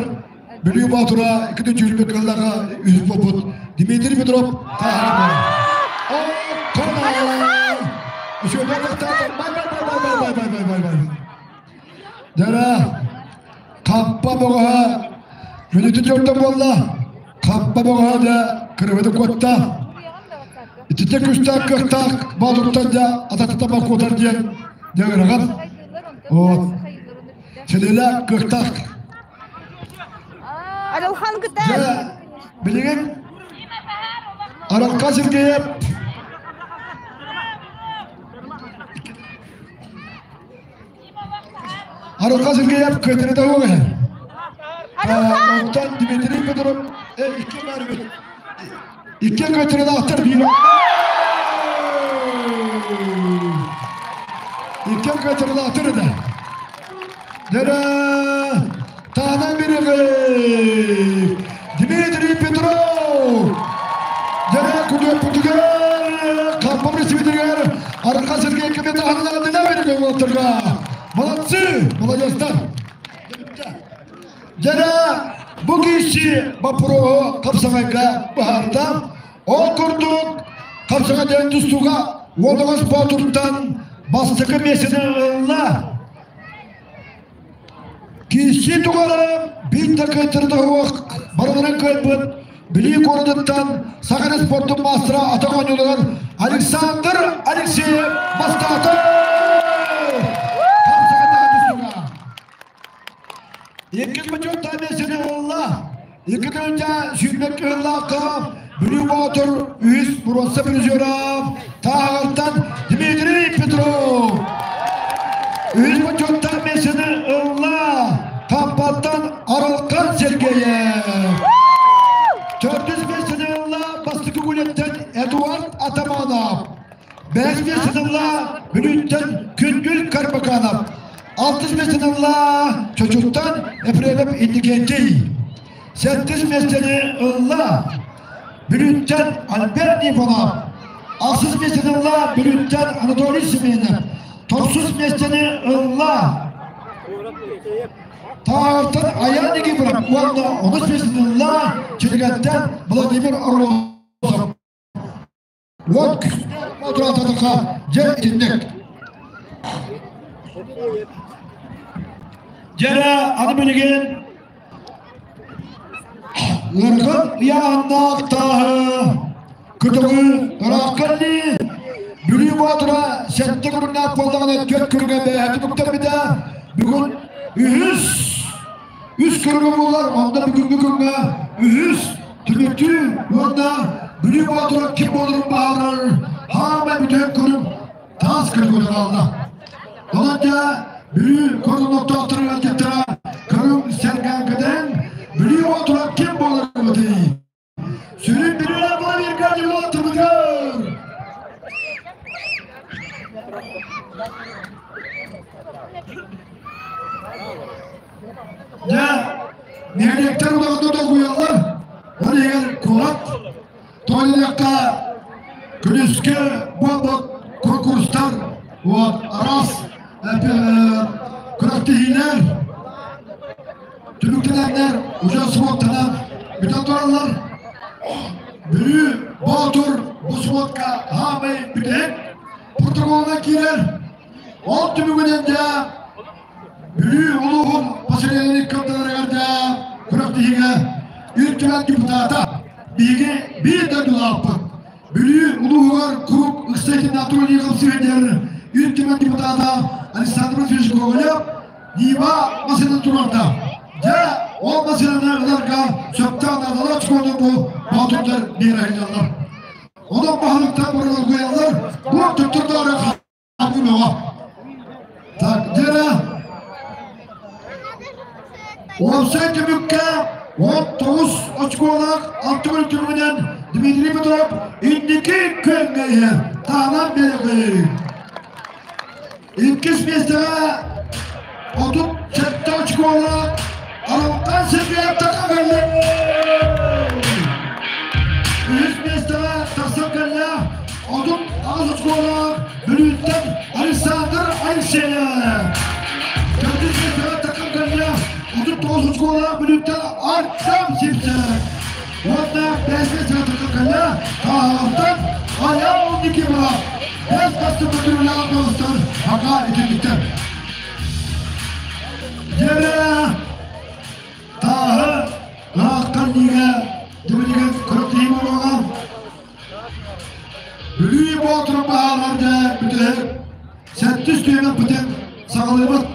Бүлүү Боотура икки түүрбэ кыллаҕа үһүс буолбут Дмитрий Петров таһаарар. Бай бай бай бай бай бай. Дара Хаппа боҕоһо мүнүүтү төрдө буолла. Хаппа боҕоһо да кырыбыты куотта. Итиччэ күстээх кыахтаах боотуртан да ататыта куотар диэн дьаҥыраҕын. Вот. Силилээх кыахтаах. Арылхан Дьэ, билигин Аралхан Сергеев Арылхан Сергеев кыайтарыта суох иһэр. Онтон Дмитрий Петров икки баар Икки кыайтарыылаахтар биир. Икки кыайтарыылаахтар этэ. Дэрэ таанан бириҕи Дмитрий Петров дэрэ күнүөппүтүгэр Хампа сибитигэр Арха Сергей кэмитэ ханалаҕына бириҕи уолаттарга. Молодцы! Молодецтар! Дьэрэ бу киирсии боппуруоһу хапсаҕайга быһаарда. Ол курдук хапсаҕай диэн тустууга Уолаҕас Боотуртан бастакы миэстэни ылла. Киирсии тугара биир да кыайтарыта суох барыларын кыайбыт Билии куоратыттан Саха спордун маастара атах оонньууларыгар Александр Алексеев бастаата! Иккис бочуоттаах миэстэни ылла. Икки тыһыынча сүүрбэ кыһыллаахха Бүлүү Боотур үһүс боруоста призера Тааһаҕартан Дмитрий Петров. Үһүс бочуоттаах миэстэни ылла Хампаттан Аралхан Сергеев. Төрдүс миэстэни ылла Бастакы Гулеттен Эдуард Атаманов. Бэһис миэстэни ылла Бүлүүттэн Күнгүл Карбаканов. Алтыс миэстэни ылла Чочуттан Ефремов Иннокентий. Сэттис миэстэни ылла Бүлүүттэн Альберт Николаев. Ахсыс миэстэни ылла Бүлүүттэн Анатолий Семенов. Тохсус миэстэни ылла Тааттан Аян Никифоров уонна онус миэстэни ылла Чилигэттэн Владимир Орлов. Уот күүстээх дьэ итинник. Дьэрэ аны билигин ыарахан ыйааһыннаах тааһы көтөҕү ыраахханныы Бүлүү Боотура сэттэ көрүҥнээх буоллаҕына түөрт көрүҥэ бэйэһэ түмүктэммитэ. Бүгүн үһүс Үс көрүҥэ буолар, онно бүгүҥҥү күҥҥэ үһүс түмүктүүр уонна Бүлүү Боотура ким буоларын баһаарар хаамай бүтэһик көрүҥ таас көрүҥүн хаалла. Онон дьэ Бүлүү көрүҥ ыалдьыттара көрүҥ сэргээн кэтэн Бүлүү Боотура ким буоларын Сүрүн Бүлүү Владимир Гавриловтыбытыгар! Дьэ, нэһилиэктэр улаханнык долгуйаллар. Ол иһигэр куорат тоҕо күнүскү буолбут куонкурустар, вот, араас күрэхтэһиилэр түмүктэнэннэр уже сводканан бүтэн тураллар. Бүлүү Боотур бу сводка хаамай бүтэһик протоколуна киирэр. Ол түмүгүнэн дьэ Бүлүү улууһун поселение кырдаларыгар дьэ күрэхтэһиигэ Ил Түмэн депутата биһиги биир дойдулаахпыт. Бүлүү улууһугар куруук ыкса Анатолий Хапсыгайдер Ил Түмэн депутата Александр Васильевич Гоголев Нива массыына турарда. Дьэ, ол массыынаны ыларга сөптөөх наадалаах очкону бу боотурдар биэрэ сылдьаллар. Онон баһылыктар быралгыйаллар, бу төттөрдөөрү хаалыы бөҕө. Так, дьэ Уопсай түмүккэ 19 очколаах алты күн түмүгүнэн Дмитрий Петров инники күөҥҥэ иһэр. Таһынан биэрэҕэй. Иккис миэстэҕэ 37 очколаах Аралхан Сергеев тахсан кэллэ. Үһүс миэстэҕэ тахсан кэллэ 38 очколаах Бүлүүттэн Александр Алексеев. Төрдүс миэстэҕэ тахсан кэллэ 39 очколаах Бүлүүттэн Артем Сивцев. Уонна бэс миэстэҕэ тахсан кэллэ Таһаҕастан Айаал Никифоров. Бэс бастакы көрүүлээх доҕостор пока итинниктэр. Дьэрэ тааһы ыраахтан лига дибилигин күрэхтэһии буолуоҕа. Бүлүү Боотурун баһаардарга бүтэһик сэттис түһүмэхпитин саҕалыыбыт.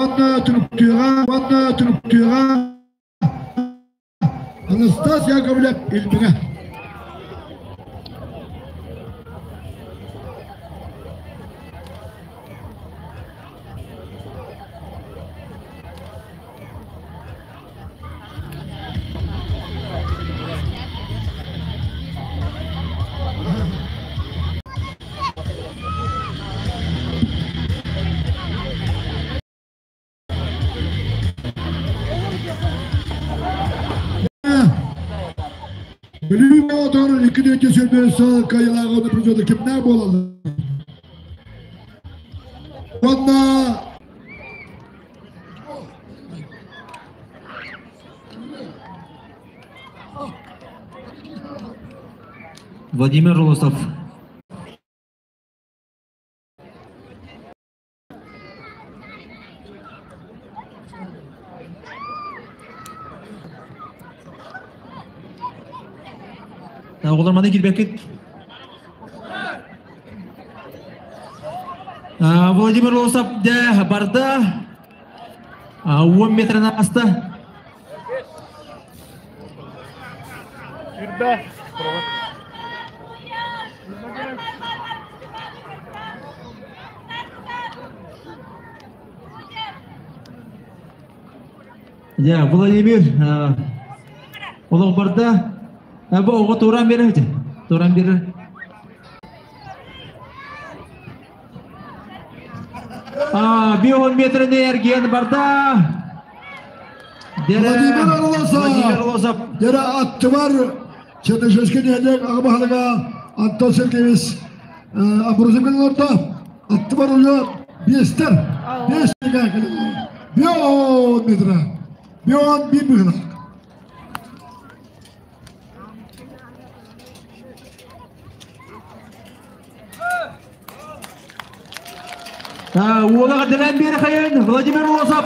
Уонна түмүктүөҕэ, уонна түмүктүөҕэ Анастас Яковлев Илбиҥэ. Бүлүү Боотур 2-4 сыл кыайыылааҕы призеры кимнээх буолаллар? Уонна Владимир Росов. Оҕолор маны киирбэккит. Владимир Лосов дэ барда. 10 метрін аста. Сүрбэ. Я, Владимир, олох барда. Бу оҕо тууран берер. Тууран берер. Бион метрini эргиэн барда. Владимир Орлосов. Владимир Орлосов. Дere аттыбар Чернышевский нэһилиэк аҕа баһылыга Антон Сергеевич Амбросов кэлэн олордо. Аттыбар уйа биэстэр. Биэс кэлэн Бион метра. Бион биир быһылаах. Уола Дилен Берхайын, Владимир Лосов,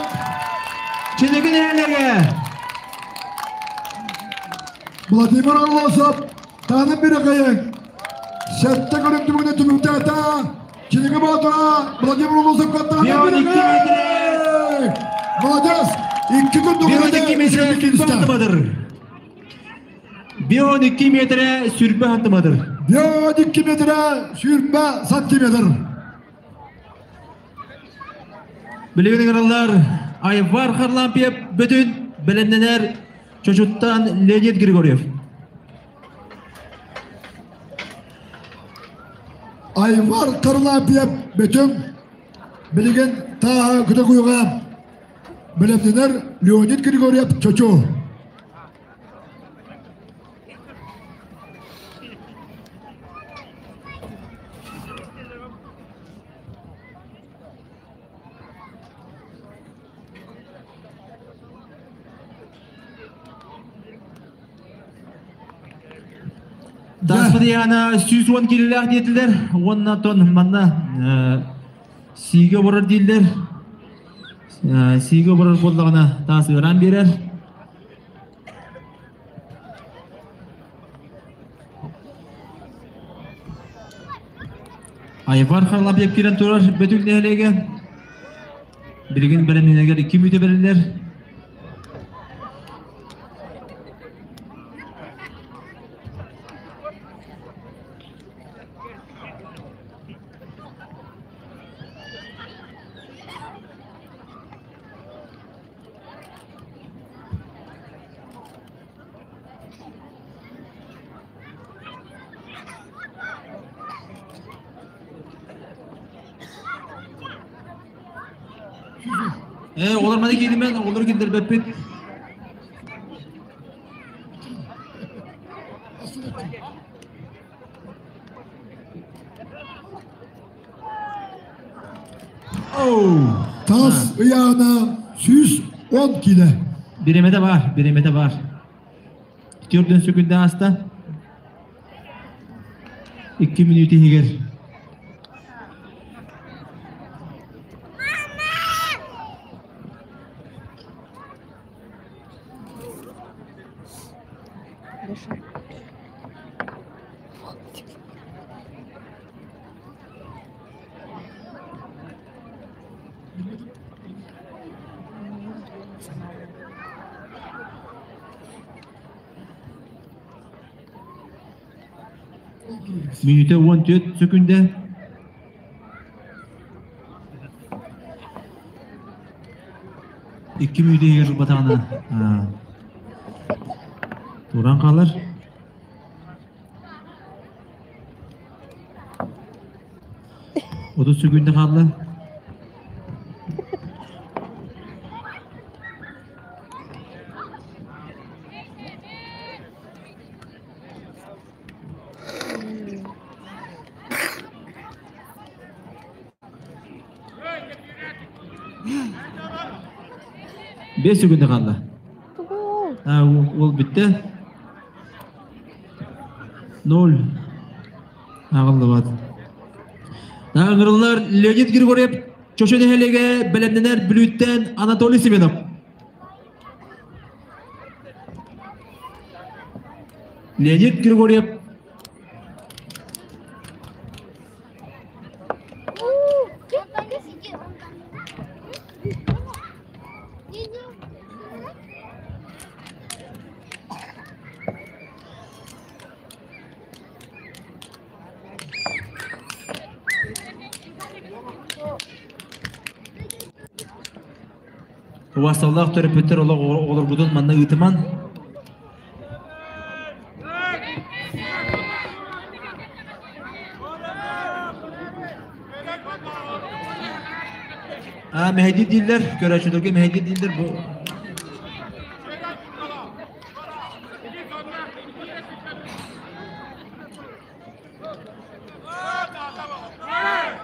Чинигин нэһилиэгэ. Владимир Орлосов, Таанын Берхайын, сэттэ көрүҥ түмүгүнэн түмүктээтэ. Чиниги Боотура Владимир Орлосов Бион 2 метре. Молодец! Икки күн Бион 2 метре сүрбэ хантымадыр. Бион 2 метре сүрбэ хантымадыр. Бион 2 метре сүрбэ сантиметр. Билигин ыҥыраллар Айвар Харлампьев бүтүн бэлэмнэнэр Чочуттан Леонид Григорьев. Айвар Харлампьев бүтүн билигин тааһа күтэ бэлэмнэнэр Леонид Григорьев Чочу. Таспытыйаана 110 киилэлээх диэтилэр уонна тон манна сиигэ оборор дииллэр. Сиигэ оборор буоллаҕына таас ыараан биэрэр. Айвар Харлампьев киирэн турар Бөтүҥ нэһилиэгэ. Билигин бэлэмнэнэригэр 2 мүнүүтэ бэриллэр. Э, олар маны киирдим олор киллэрбэппит. Тас ыйаана 110 киле. Биремете бар, биремете бар. Төрдөн сөкүндэ аста. 2 мүнүүтэ иһигэр. Мүнүүтэ 14 сөкүндэ. Икки мүнүүтэ иһигэр ылбатаҕына туран хаалар. 30 сөкүндэ хаалла. Бес сөкүндэ хаалла. Ол бүттэ. Ноль. Ааҕыллыбат. Ыҥырыллар Леонид Григорьев Чочу нэһилиэгэ бэлэмнэнэр Бүлүүттэн Анатолий Семенов. Леонид Григорьев Убасталлаах төрөппүттэр олох оҕолоргутун манна ыытыман. А, мэһэйдиир дииллэр, көрөөччүлэргэ мэһэйдиир дииллэр бу.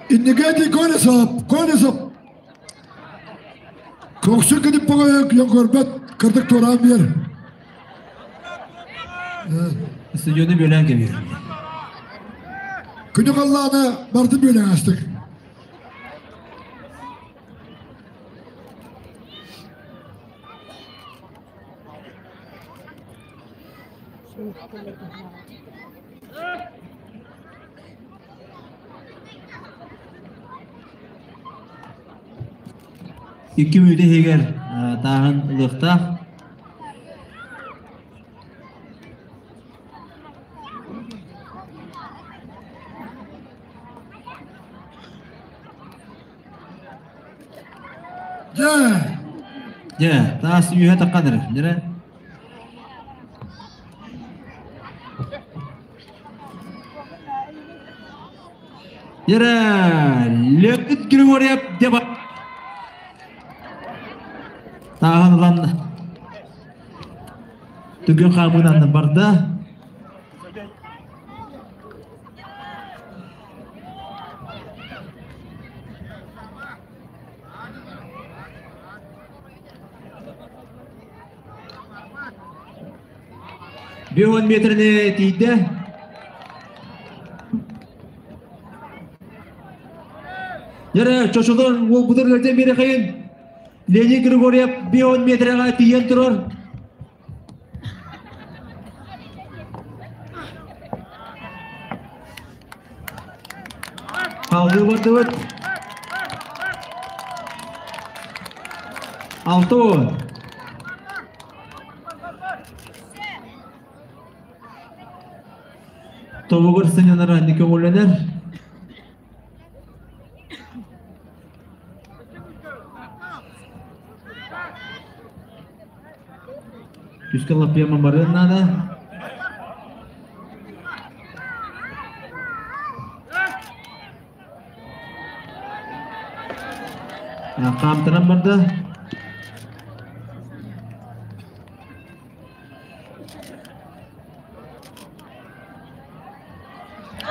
Иннигети Колесов, Колесов. Көхсүн кидип бөҕө көрбөт, кырдык туораан биэр. Стадиону бүөлээн кэбиһэр. Күнү халлааны барды бүөлээн астык. Икки мүнүүтэ иһигэр тааһын ылыахтаах. Дьэ! Дьэ, таас үөһэ таххан эрэр. Дьэ. Дьэ, Леонид Григорьев деп тааһын ылан түгэн хаамыынан барда. 50 метріне тиийдэ. Дьэрэ, чочулар уолбутун өлөрдөн биэрэхэйин. Леонид Григорьев 5 метрэҕэ тиийэн турар. Салгыы бардыбыт. 6. Тобугур сынньанара көҥүллэнэр. Түскэ лаппыйама барыан наада. Хаамтаран барда.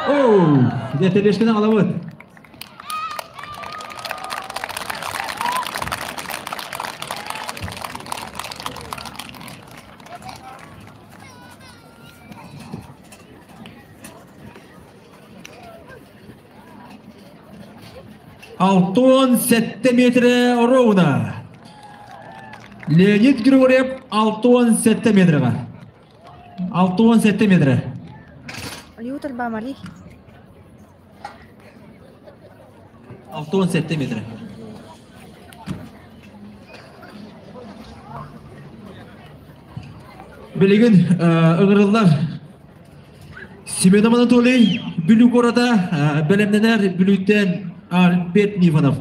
Оу, дьэ тележканы аҕалабыт. 67 метрэ ровно. Леонид Григорьев 67 метрға. 67 метрэ. Лютер Бамали. 67 метрэ. Билигин ыҥырыллар Семенов Анатолий Бүлүү куората бэлэмнэнэр Бүлүүттэн Альберт Нифонов.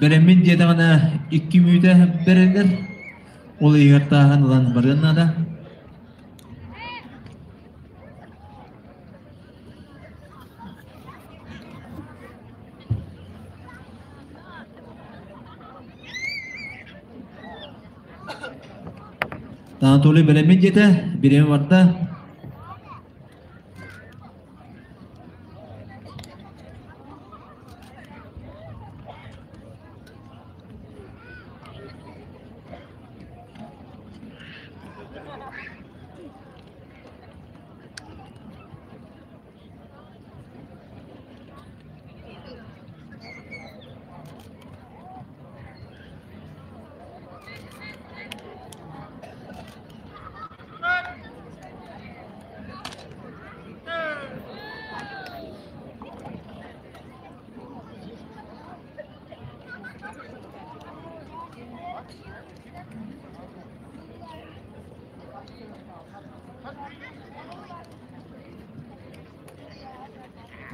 Бэлэммин диэтэҕинэ икки мүнүүтэ бэриллэр. Ол иһигэр тааһын ылан барыан наада. Анатолий бэлэммин диэтэ, бириэмэ барда.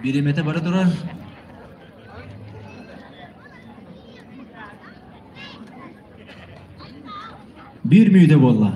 Бириэмэтэ бара турар. Биир мүнүүтэ буолла.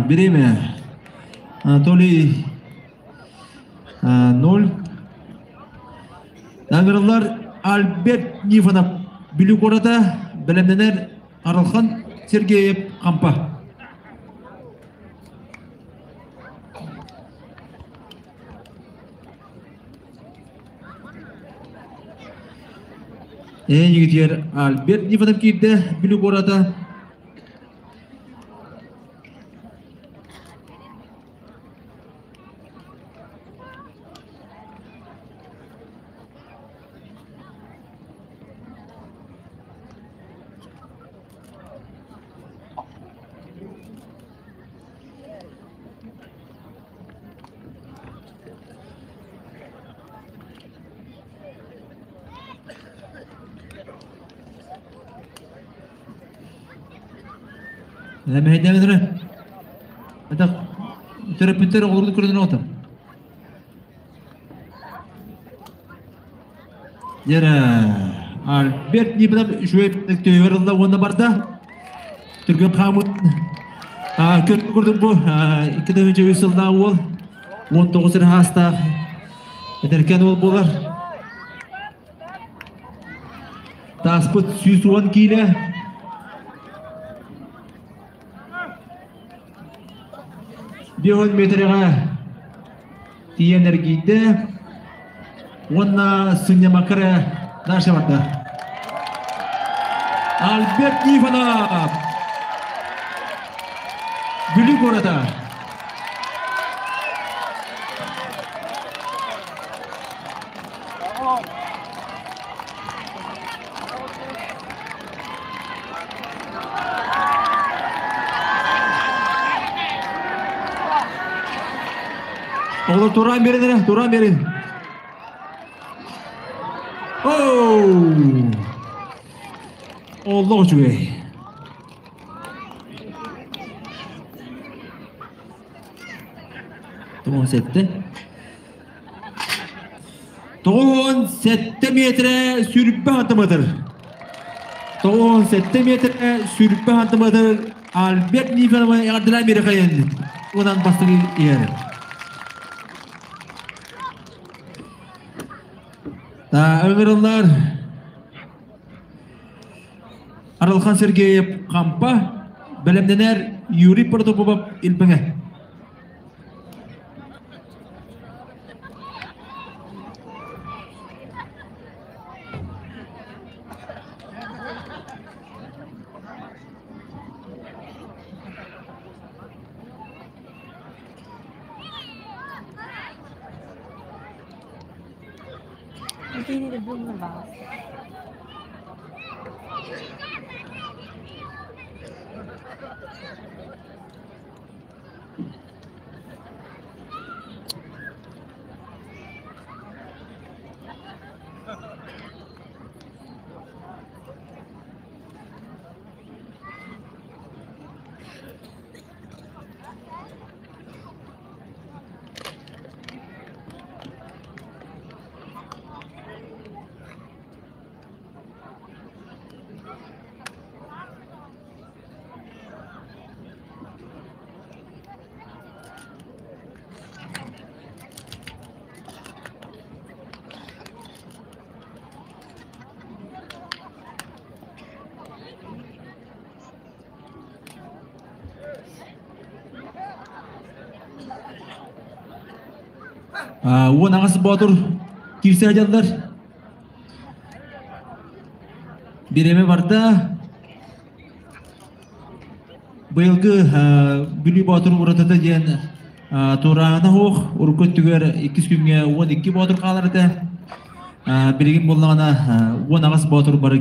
Бириэмэ. Анатолий 0. Ыҥырыллар Альберт Нифонов Бүлүү куората бэлэмнэнэр Арылхан. Сергеев Хампа. Эйигитигэр Альберт Иванов киирдэ Бүлүү куората. Мэһэйдээбэтэрэ. Это төрөппүттэр оҕолорун көрөн оҕотор. Дьэрэ, Альберт Нипинов үчүгэй төйүгэр ылла уонна барда. Түргэн хаамыт. Көрдүк курдук бу 2003 сыллаах уол 19 эрэ хаастаах эдэркээн уол буолар. Тааспыт 110 киилэ. Бион метрэҕэ тиийэн эргийдэ уонна сынньамакка эрэ дальше барда. Альберт Нифонов! Бүлүү куората. Оҕолор тураан берин эрэ, тураан берин. Оу! Олох үчүгэй. Тоҕус сэтте. 97 метрэ сүрбэ сантиметр. 97 метрэ сүрбэ сантиметр Альберт Нифонова эҕэрдэлээн биэрэхэйэн уонан бастакы иһэр. Ыҥырыллар Арылхан Сергеев Хампа, бэлэмнэнэр Юрий Протопопов Илбэҥэ. Уон аҕыс боотур киирсэ сылдьаллар. Бириэмэ барда. Быйылгы Бүлүү Боотур уратыта диэн туораана суох, урукку өттүгэр иккис күҥҥэ 12 боотур хаалар этэ. Билигин буоллаҕына 18 боотур бары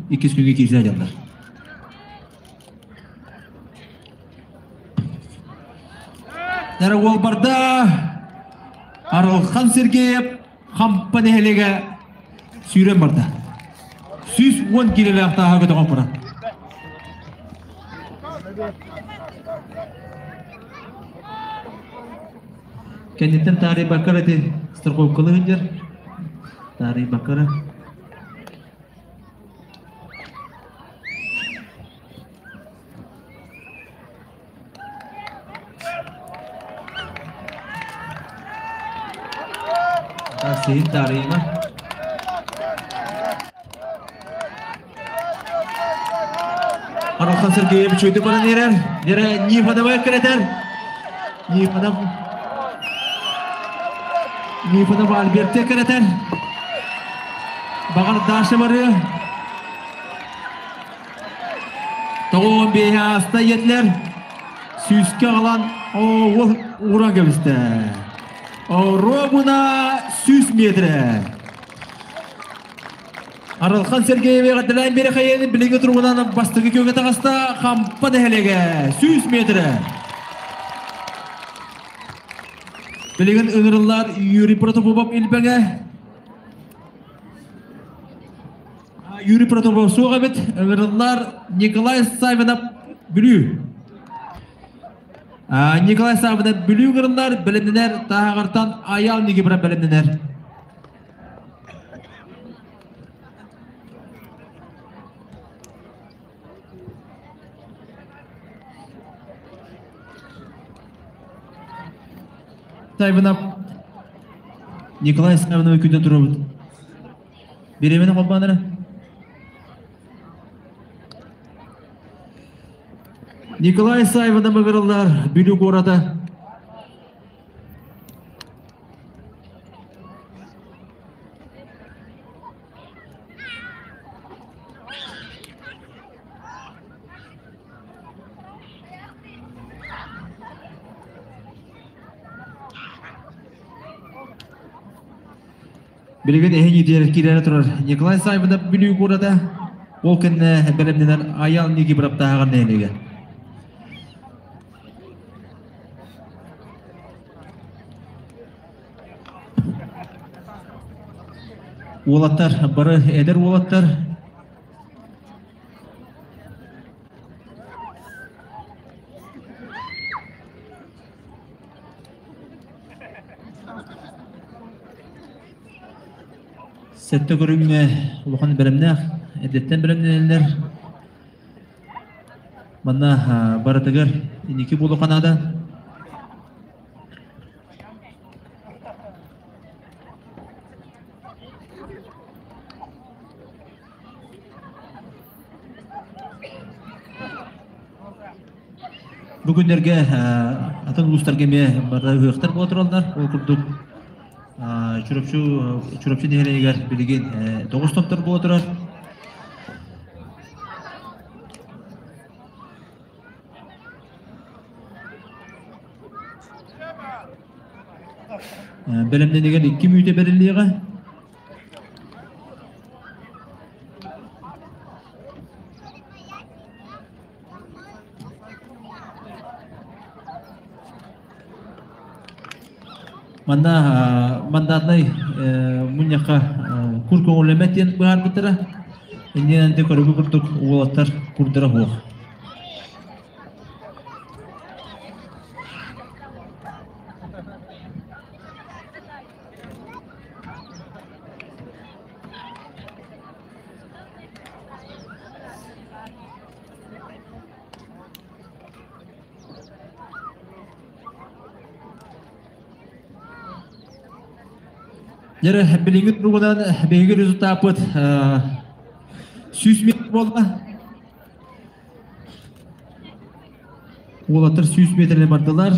иккис күҥҥэ киирсэ сылдьаллар. Дара уолбарда Арылхан Сергеев Хампа нэһилиэгэ сүүрэн барда. 110 киилэлээх тааһа көтөҕөн баран. Кэнниттэн таарыйбакка ити страховкалы сылдьар. Таарыйбакка Сиһин таарыйыма. Аралхан Сергеевич үчүгэйдик баран иһэр. Дьэрэ Нифонова эккирэтэр. Нифонов Нифонов Альберт эккирэтэр. Баҕар Даша барыа. Тоҕуон биэһэ ааста ийэтилэр. Сүүскэ аҕалан уол ууран кэбистэ. Робуна 100 метрэ. Арылхан Сергеевич эҕэрдэлээн биэрэхэйэни билиҥҥи туругунан бастакы күөҥҥэ таҕыста Хампа нэһилиэгэ 100 метрэ. Билигин ыҥырыллар Юрий Протопопов Илбэҥэ. Юрий Протопопов суох эбит. Ыҥырыллар Николай Савинов Бүлүү. Николай Савинов Бүлүү ыҥырыллар, бэлэмнэнэр Тааһаҕартан Айаал Нигибра бэлэмнэнэр. Савинов Николай Савиновы күтэ турабыт. Бириэмэни холбоон эрэ. Николай Савинов ыҥырыллар Бүлүү куората. Билигин эһиги диэри киирэрэ турар Николай Савинов Бүлүү куората ол кэннэ бэлэмнэнэр Айал Нигибраптааҕар нэһилиэгэ. Уолаттар, бары эдэр уолаттар Сэттэ көрүҥҥэ улахан бэлэмнээх, эрдэттэн бэлэмнэнэллэр. Манна барытыгар инники буолуохха наада. Бу күннэргэ атын улуустарга эмиэ бары ыһыахтар буола тураллар. Ол курдук Чурапчы Чурапчы нэһилиэгэр билигин тоҕус томтор буола турар. Бэлэмнэнигэр икки мүнүүтэ бэриллиэҕэ. Манна мандатнай мунньахха кур көҥүллэммэт диэн быһаарбыттара. Иннинэн көрүгү курдук уолаттар курдара суох. Дьэ, билиҥҥи туругунан биһиги результаппыт 100 метр буолла. Уолаттар 100 метрини бардылар.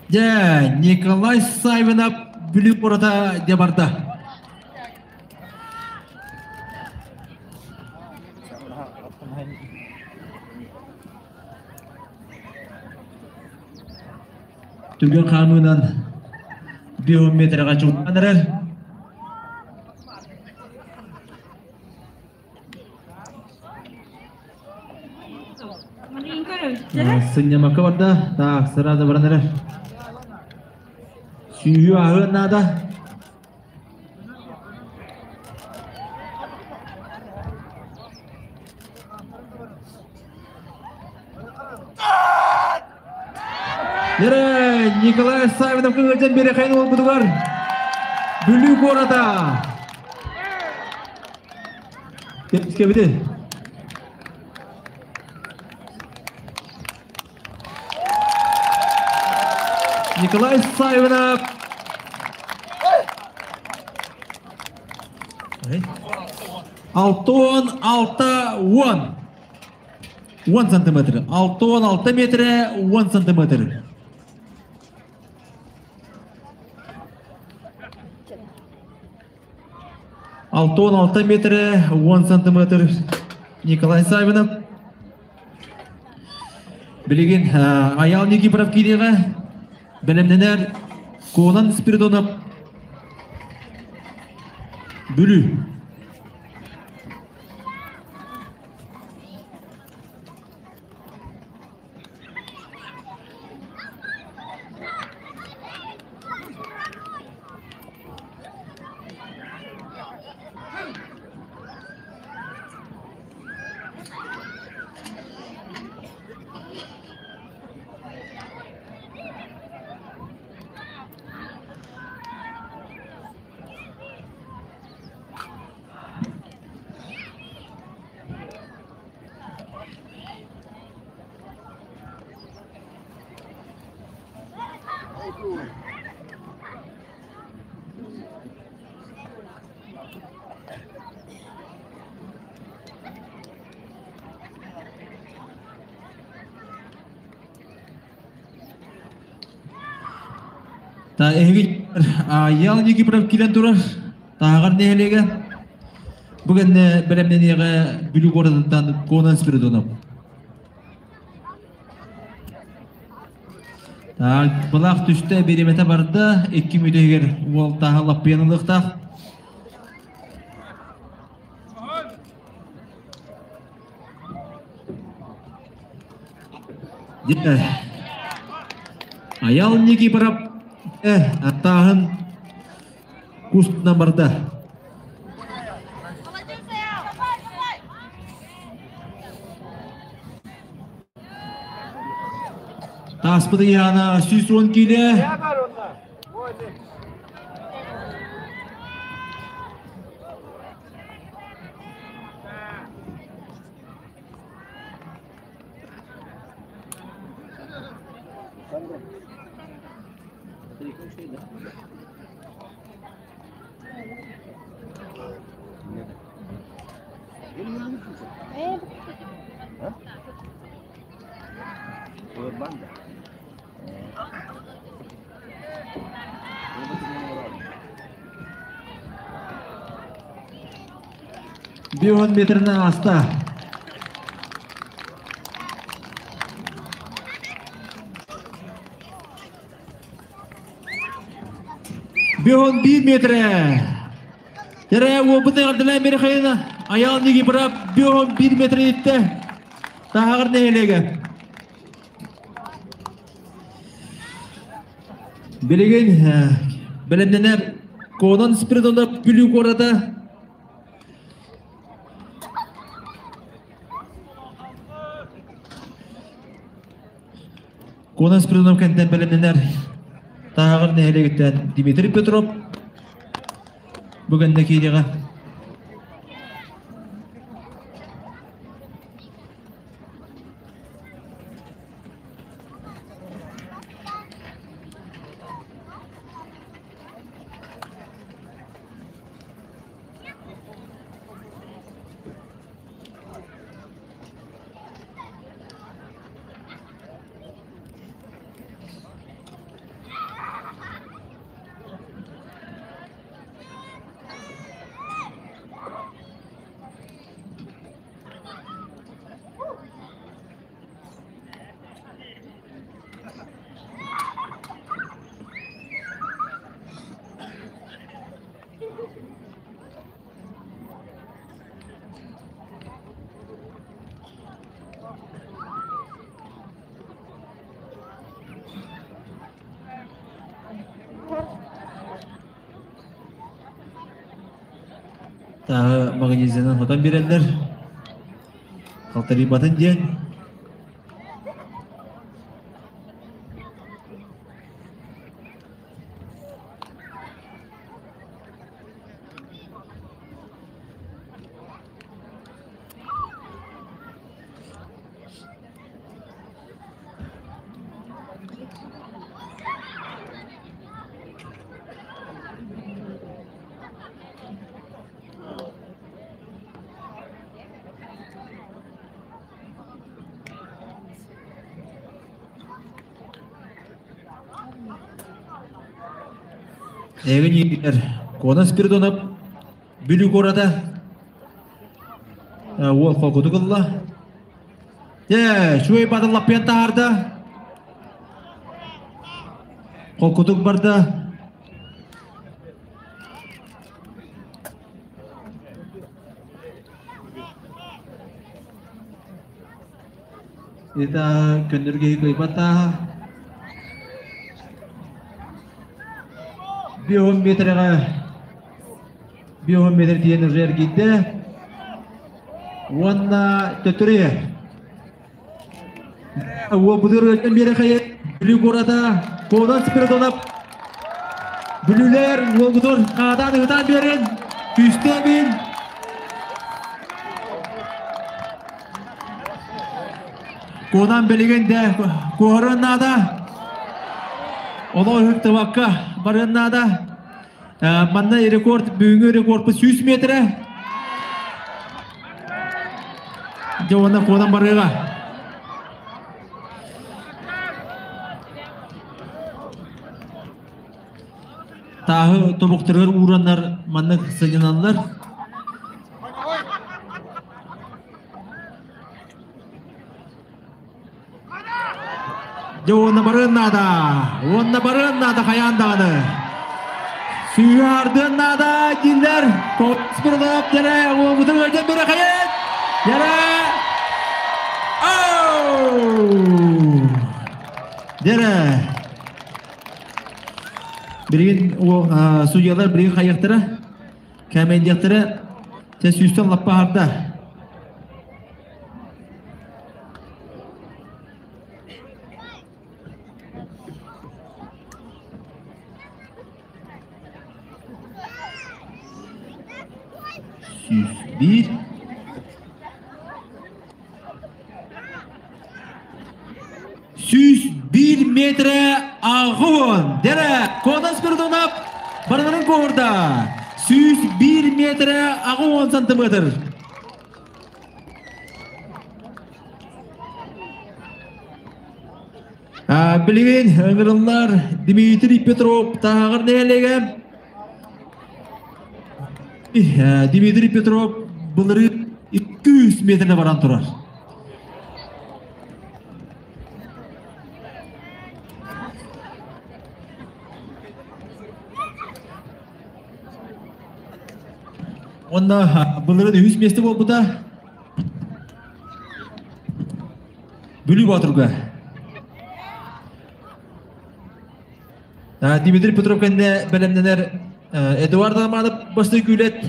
Дьэ, Николай Савинов Бүлүү куората дьэ барда. Түргэн хаамыынан 5 метрға чугаһаан эрэр. Сынньамакка барда, так, сразу баран эрэр. Сүүһү аһыан наада. Дьэ, Николай Савинов кыһылдьан биэрэхэйин уолбутугар Бүлүү куората. Кэбити. Николай Савинов. Алтон алта уон. 10 сантиметр. 6 метр 10 сантиметр. 6 метр 10 сантиметр Николай Савинов. Билигин Аял Никифоров киириэҕэ бэлэмнэнэр Конан Спиридонов Бүлүү. Та эһиги Ял Никифоров киирэн турар Тааҕар нэһилиэгэ. Бу кэннэ бэлэмнэниэҕэ Бүлүү куоратыттан Конан Спиридонов. Так, былаах түстэ, бириэмэтэ барда, икки мүнүүтэ уол тааһа лаппыйан ылыахтаах. Аял Никифоров тааһын кустунан барда. Тааспыт ыйаана 110 киилэ. Бион метрine ааста. Бион 1 метре. Тере уопуты ардылай Михаила Аял Никифоров бион 1 метре итте. Тағыр нехелеге. Билигин бэлэмнэнэр Конан Спиридонов Бүлүү куората. Конан Спиридонов кэнтэн бэлэмнэнэр Тааҕыр нэһилиэгиттэн Дмитрий Петров бүгүн да киириэҕэ. Тааһы магнезиянан хотон биэрэллэр. Халтарыйбатын диэн. Эҕин Конан Спиридонов Бүлүү куората уол холкутук ылла. Дьэ, үчүгэй батыл лаппыйан таһаарда. Холкутук барда. Это көннөргөһү кыайбат тааһа. 5 метрэҕэ 5 метр диэн уже эргийдэ. Уонна төттөрү Уолбутугар ыалдьан биэрэхэйэ Бүлүү куората Конан Спиридонов Бүлүүлэр уолбутугар хаатаан ыһытаан биэрин күүстээх Куонан билигин да куоһарыан наада. Олох ыһыктыбакка барыан наада. Манна рекорд, бүгүҥҥү рекордпут 100 метрэ. Дьэ уонна куонан барыаҕа. Тааһы тобуктарыгар уураннар маннык сынньаналлар. Дьэ уонна барыан наада. Уонна барыан наада хайаан даҕаны. Сүүһү ардыан наада дииллэр. Спирдов дьэрэ уолбутун ыалдьан бэрэ хайын. Дьэрэ. Дьэрэ. Билигин судьялар билигин хайыахтара? Кээмэйдиэхтэрэ. Чэ сүүстэн лаппа аһарда. 101. 101 метрэ аҕыс Дэрэ Конан Спиридонов барыларын куоһурда. 101 метрэ 80 сантиметр. Билигин ыҥырыллар Дмитрий Петров таһаҕар нэһилиэгэ. Дмитрий Петров былырыын 200 метрне баран турар. Уонна былырыын үһүс миэстэ буолбута. Бүлүү Боотурга. Дмитрий Петров кэннэ бэлэмнэнэр Эдуард Романов бастакы күүлэт.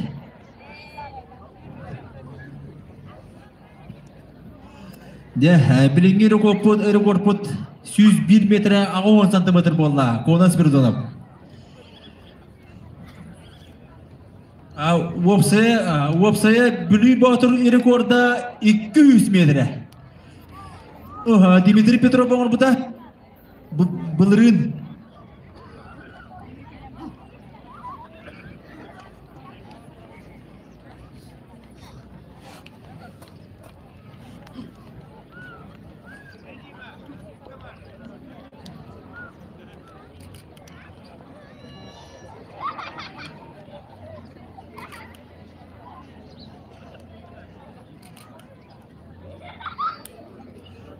Дьэ, билиҥҥи рекордпут, рекордпут 101 метрэ 80 сантиметр буолла. Конан Спиридонов. Уопсайа, уопсайа Бүлүү Боотур рекорда 200 метрэ. Дмитрий Петров оҥорбута. Былырыын.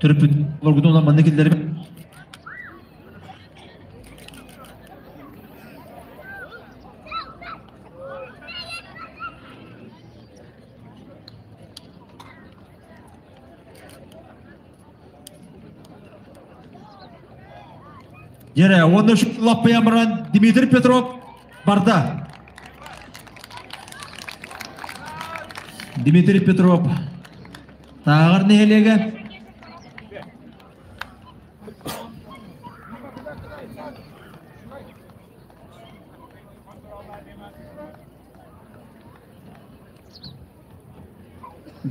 Төрөппүт олоргутун манна киллэрим. Дьэрэ, уонна лаппыйан баран Дмитрий Петров барда. Дмитрий Петров Тааҕар нэһилиэгэ.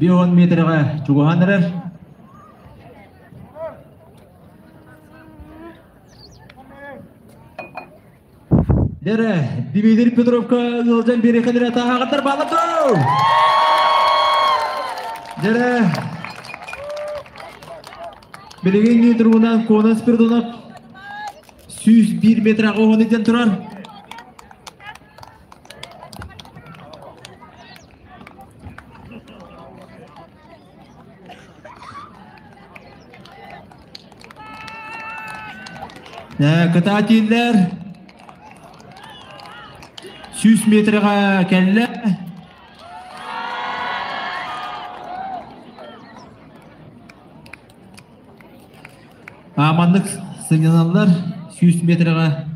50 метрэҕэ чугаһаан эрэр. Дэрэ, Дмитрий Петровка ыалдьан биэриэхэлэрэ тааһаҕаттар баалар Дэрэ, билигин туругунан Конан Спиридонов 101 метр оҕону дьэн турар. Кытаатииллэр 100 метрға кэллэ. Маннык сынньаналлар 100 метрға.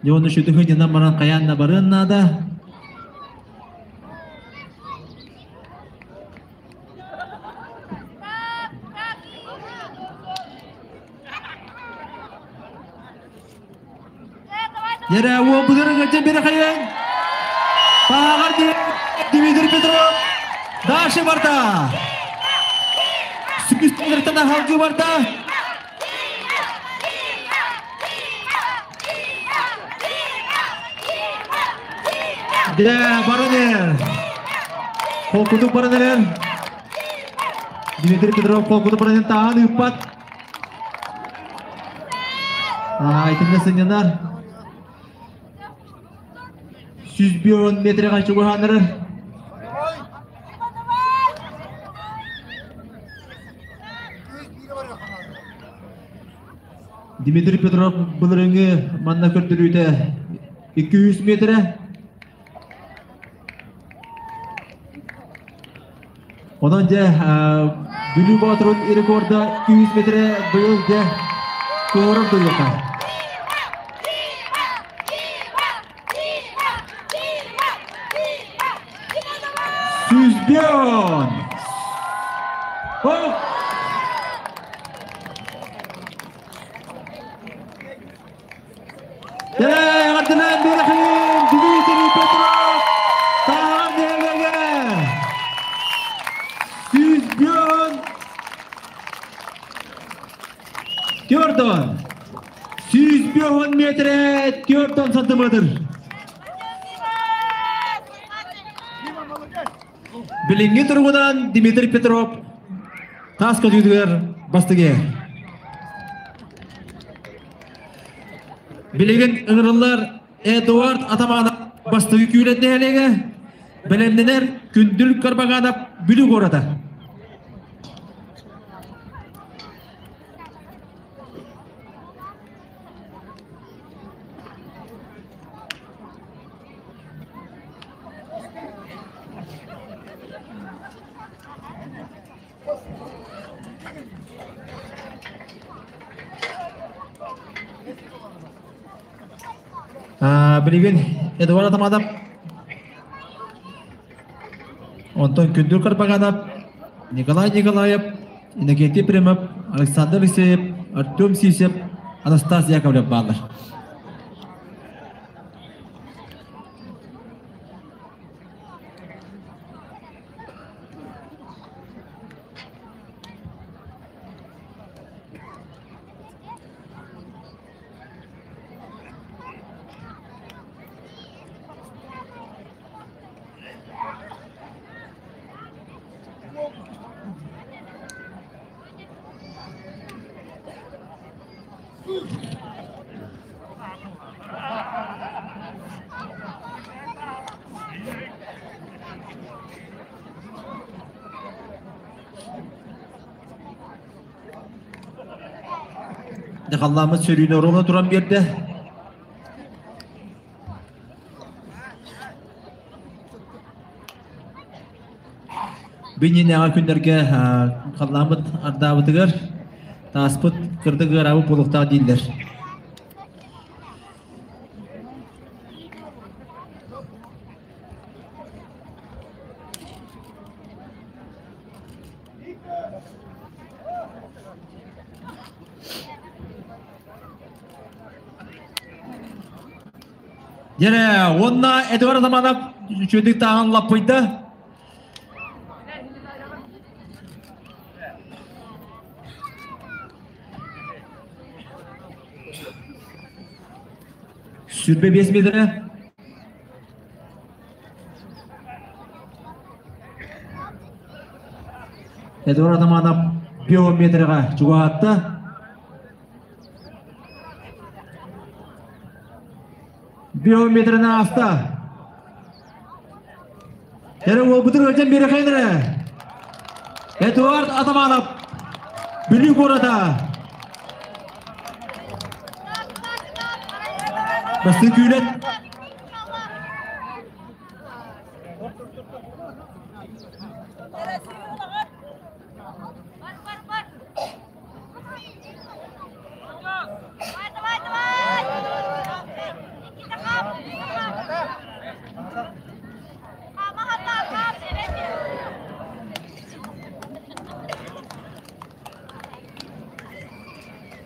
Дьэ уонна сүтүгү дьонон баран хайаан да барыан наада. Дьэрэ уолбутун ыҥырдьан бери хайын. Тааҕар Дмитрий Петров Даша барда. Сүпүстэртэн аһалгы барда. Дьэ, баран эр. Холкутук баран эрэр. Дмитрий Петров холкутук баран тааһан ыыппат. Итиннэ сынньанар. 101 метрге чугаһааннарар. Дмитрий Петров былырыҥҥы манна көрдөрүүтэ 200 метрэ. Онон дьэ Бүлүү Боотурун рекорда 200 метрэ быйыл дьэ куорат дойдута. Сүүсбион! О! Эҕэрдэлээн биэрэхин Дмитрий Петров Таһаар нэһилиэгэ 101 Төрдөн 101 метрэ 4 сантиметр. Билиҥҥи туругунан Дмитрий Петров таас көтүүтүгэр бастыгы. Билигин ыҥырыллар Эдуард Атаманов бастакы күүлэн нэһилиэгэ бэлэмнэнэр Күндүл Карбаганов Бүлүү куората. Билигин Эдуард Атаманов, онтон Күндүр Карпаганов, Николай Николаев, Иннокентий Примов, Александр Алексеев, Артем Сисев, Анастас Яковлев бааллар. Дьахалламмыт сөрүүнэ оруолна туран биэрдэ. Биннинээҕи күннэргэ халлааммыт ардаабытыгар тааспыт кырдык ыараабыт буолуохтаах дииллэр. Дьэрэ, уонна Эдуард Романов үчүгэйдик тааҕын лаппыйда. Сүрбэ 5 метрэ. Эдуард Атаманов биометрға чугаһатта. Биометрын ааста. Эрэ уолбутун өлден биэрэхэйин эрэ. Эдуард Атаманов, Бүлүү куората. Бастыҥ күүлэт.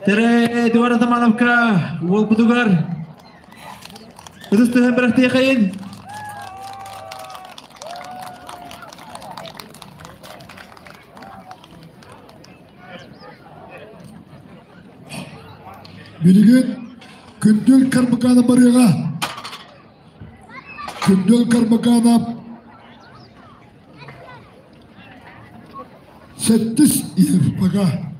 Тере Эдуард Атамановка уолбутугар ытыс түһэн бырахтыахайын. Билигин Күндүл Карбакана барыаҕа. Күндүл Карбаканов сэттис ЕФПга.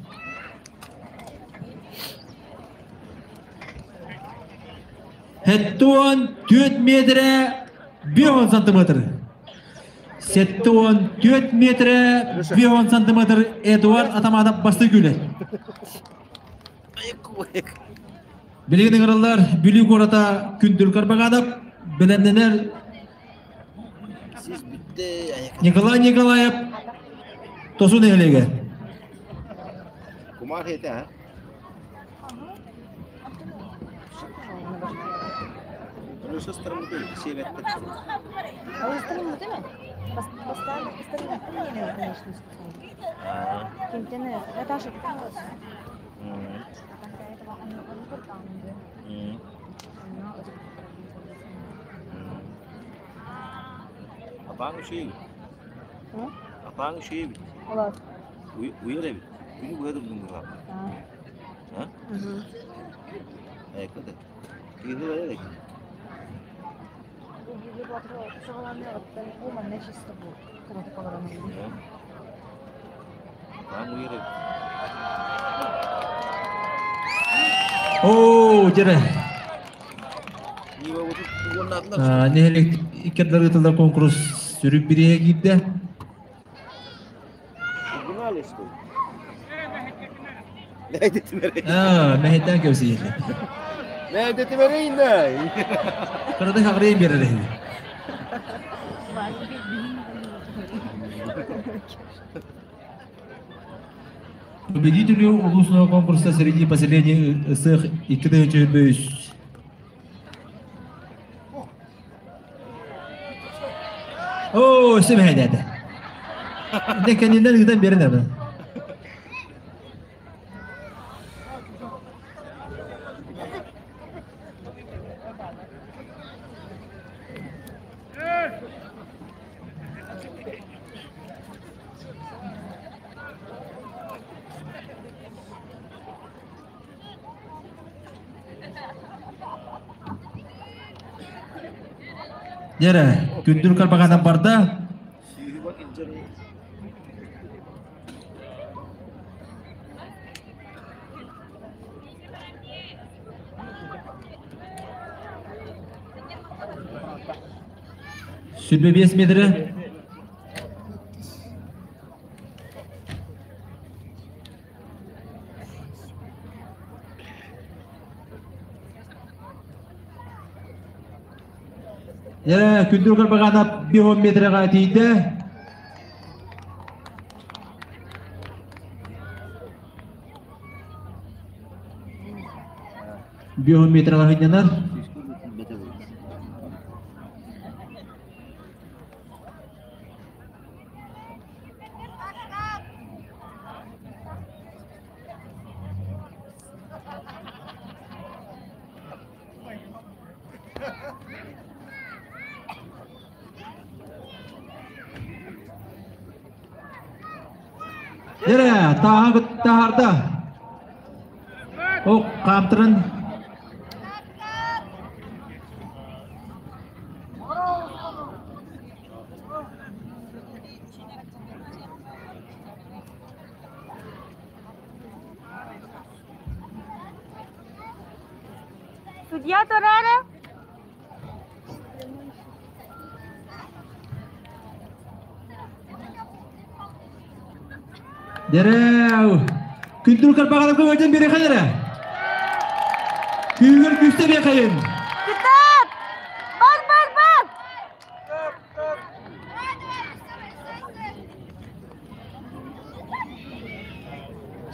Хэттуон 4 метрэ 5 сантиметр. 74 метрэ 50 сантиметр Эдуард Атаманов бастыы күүлэ. Билигин ыҥырыллар Бүлүү куората Күндүл Карбаганов бэлэмнэнэр Николай Николаев Тосу нэһилиэгэ. Кумаар хейте, а? Апаң үчүгэй. Апаң үчүгэй эбит. Уйар эбит. Күнү быһа турдум быһа. А? Айыкка да. Киһи бар эрэ. Апаң уйар эбит. Оо, дьэрэ. Нэһилиэк иккэрдэр ыытыллар конкурс сүрүн бирииһэ киирдэ. Мэһэйдээн кэбисийэллэр. Кырата хаҕырыйан биэрэр эһиги. Победителю улусного конкурса среди поселений СХ 2003. Оо, өссө мэһэйдээтэ. Дэ кэннинэн ыытан биэрэн эрэ. Дьэрэ, күндүл карбаҕанан барда. Сүрбэ биэс метрэ. Дьэ, күндү Карбаганов 5 метрэҕэ тиийдэ. Бион метрэҕэ сынньанар. Дьэрэ, тааһа таһаарда. О, хаамтаран Судья Тарара. Дэрээу. Күндүл карбаҕаларга өтөн биэрэхэн эрэ. Күүгэр күүстэ биэхэйин. Кытаат! Бар, бар, бар!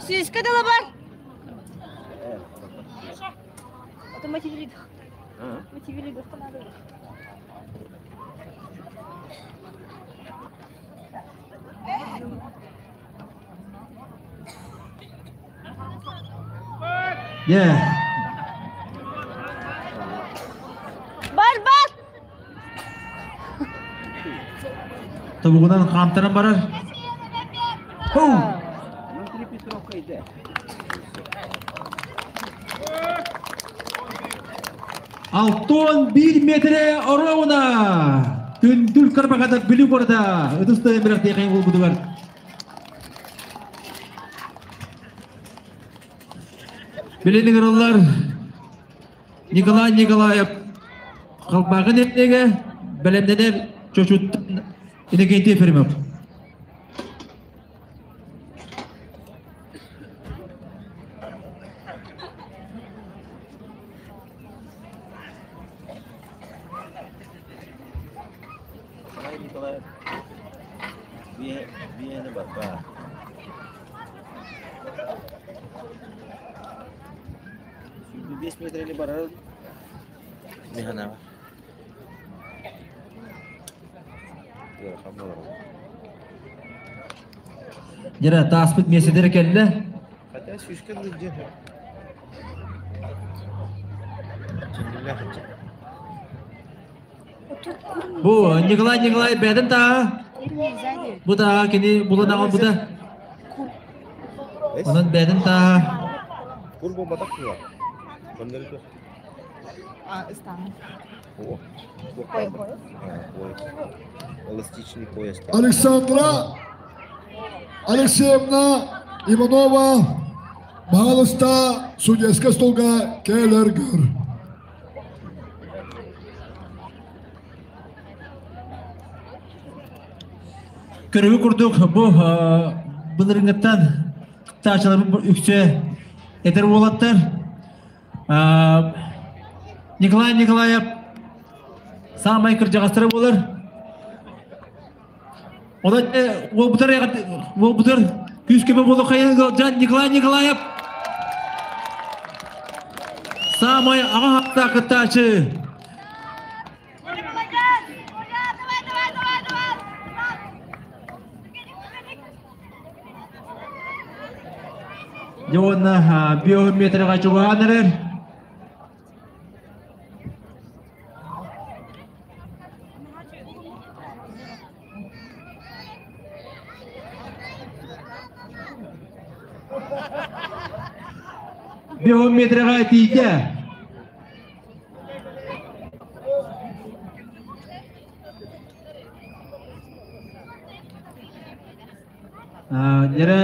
Сүүскэ дылы бар! Это мотивирует. Мотивирует. Yeah. Бар, бар! Тобугунан хаамтаран барар. Хоу! Алтон 1 метре оруобуна! Күндүл карбаката Бүлүү куората ытыс тыаһын бэлэхтиэхэйин буолбутугар. Билин ыҥырыллар Николай Николаев Халбаҕы нэһилиэгэ бэлэмнэнэр Чочуттан Иннокентий Ефремов. Николай Николаев биэни барба. 5 метрели барар. Механа. Дьэ, тааспыт миэстэтигэр кэллэ. Хотя сүүскэ дылдьы. Бу Николай Николаев бэйэтин тааһа. Бу тааһа кини булан аҕалбыта. Онон бэйэтин тааһа. Кур буолбатах дуо? Көннөрү туох? Эластичный пояс. Александра Алексеевна Иванова, пожалуйста, судейская столга келергер. Көрүгү курдук бу былырыҥҥыттан кыттааччыларбыт үксэ эдэр уолаттар. Николай Николаев саамай кырдьаҕастара буолар. Онон уолбутар уолбутар күүс-көмө буолу хайын ыалдьан Николай Николаев саамай аҕа хаттаах кыттааччы. Дьэ уонна биометрга чугаһаан эрэр. Биометрга тиийдэ. Дьэрэ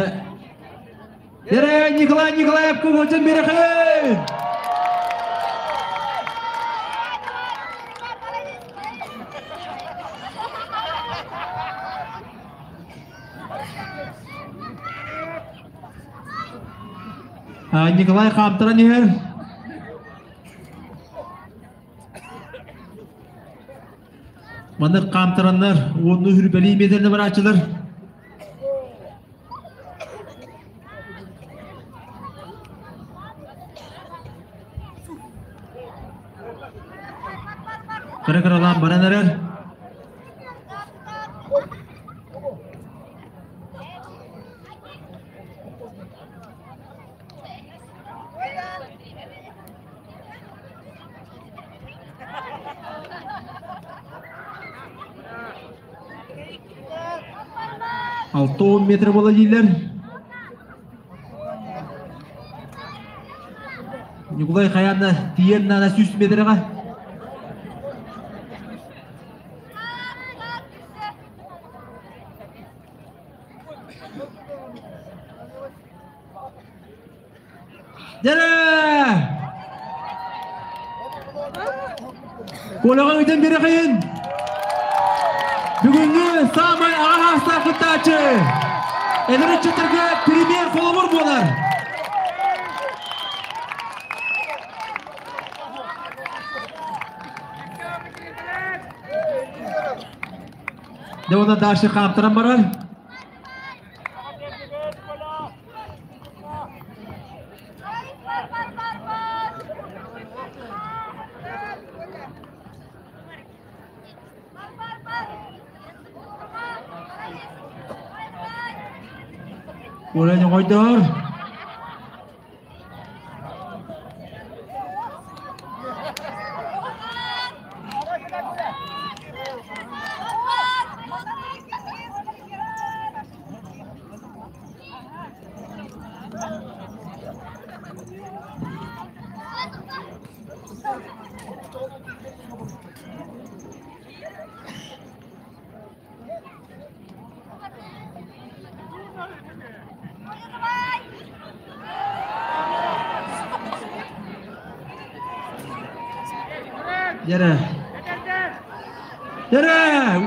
Дьэрэ Николай Николаев кубулдьун бирэхин! Николай хаамтаран иһэр. Маннык хаамтараннар уонну үрбэлии миэтэрни барааччылар. Кыра-кыралаан баран эрэр. 6 метр буола дииллэр. Ньукулай хайаанна тиийэн наада 100 метрға. Дьэрэ! Колаҕа ыйтан биэрэхийин! Бүгүҥҥү саамай аҕа хаастаах кыттааччы! Эдэр ыччаттарга премьер холобур буолар. Дьэ уонна дальше хаамтаран барар. Коля ньоҕойдоор. Дьэрэ. Дьэрэ!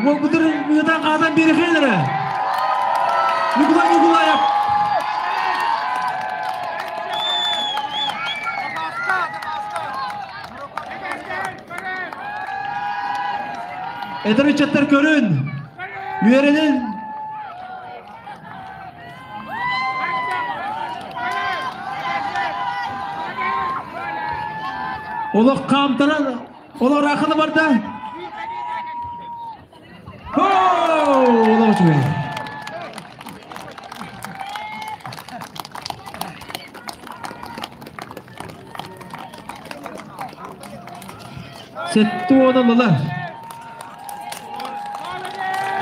Уолбутун ыытан хаатан биэрэхиэлэрэ. Ньукулай Ньукулаев! Эдэр ыччаттар көрүн, үөрэнин. Олох хаамтаран, олох ыраахана барда. Олох үчүгэй. Сэттэ ылар.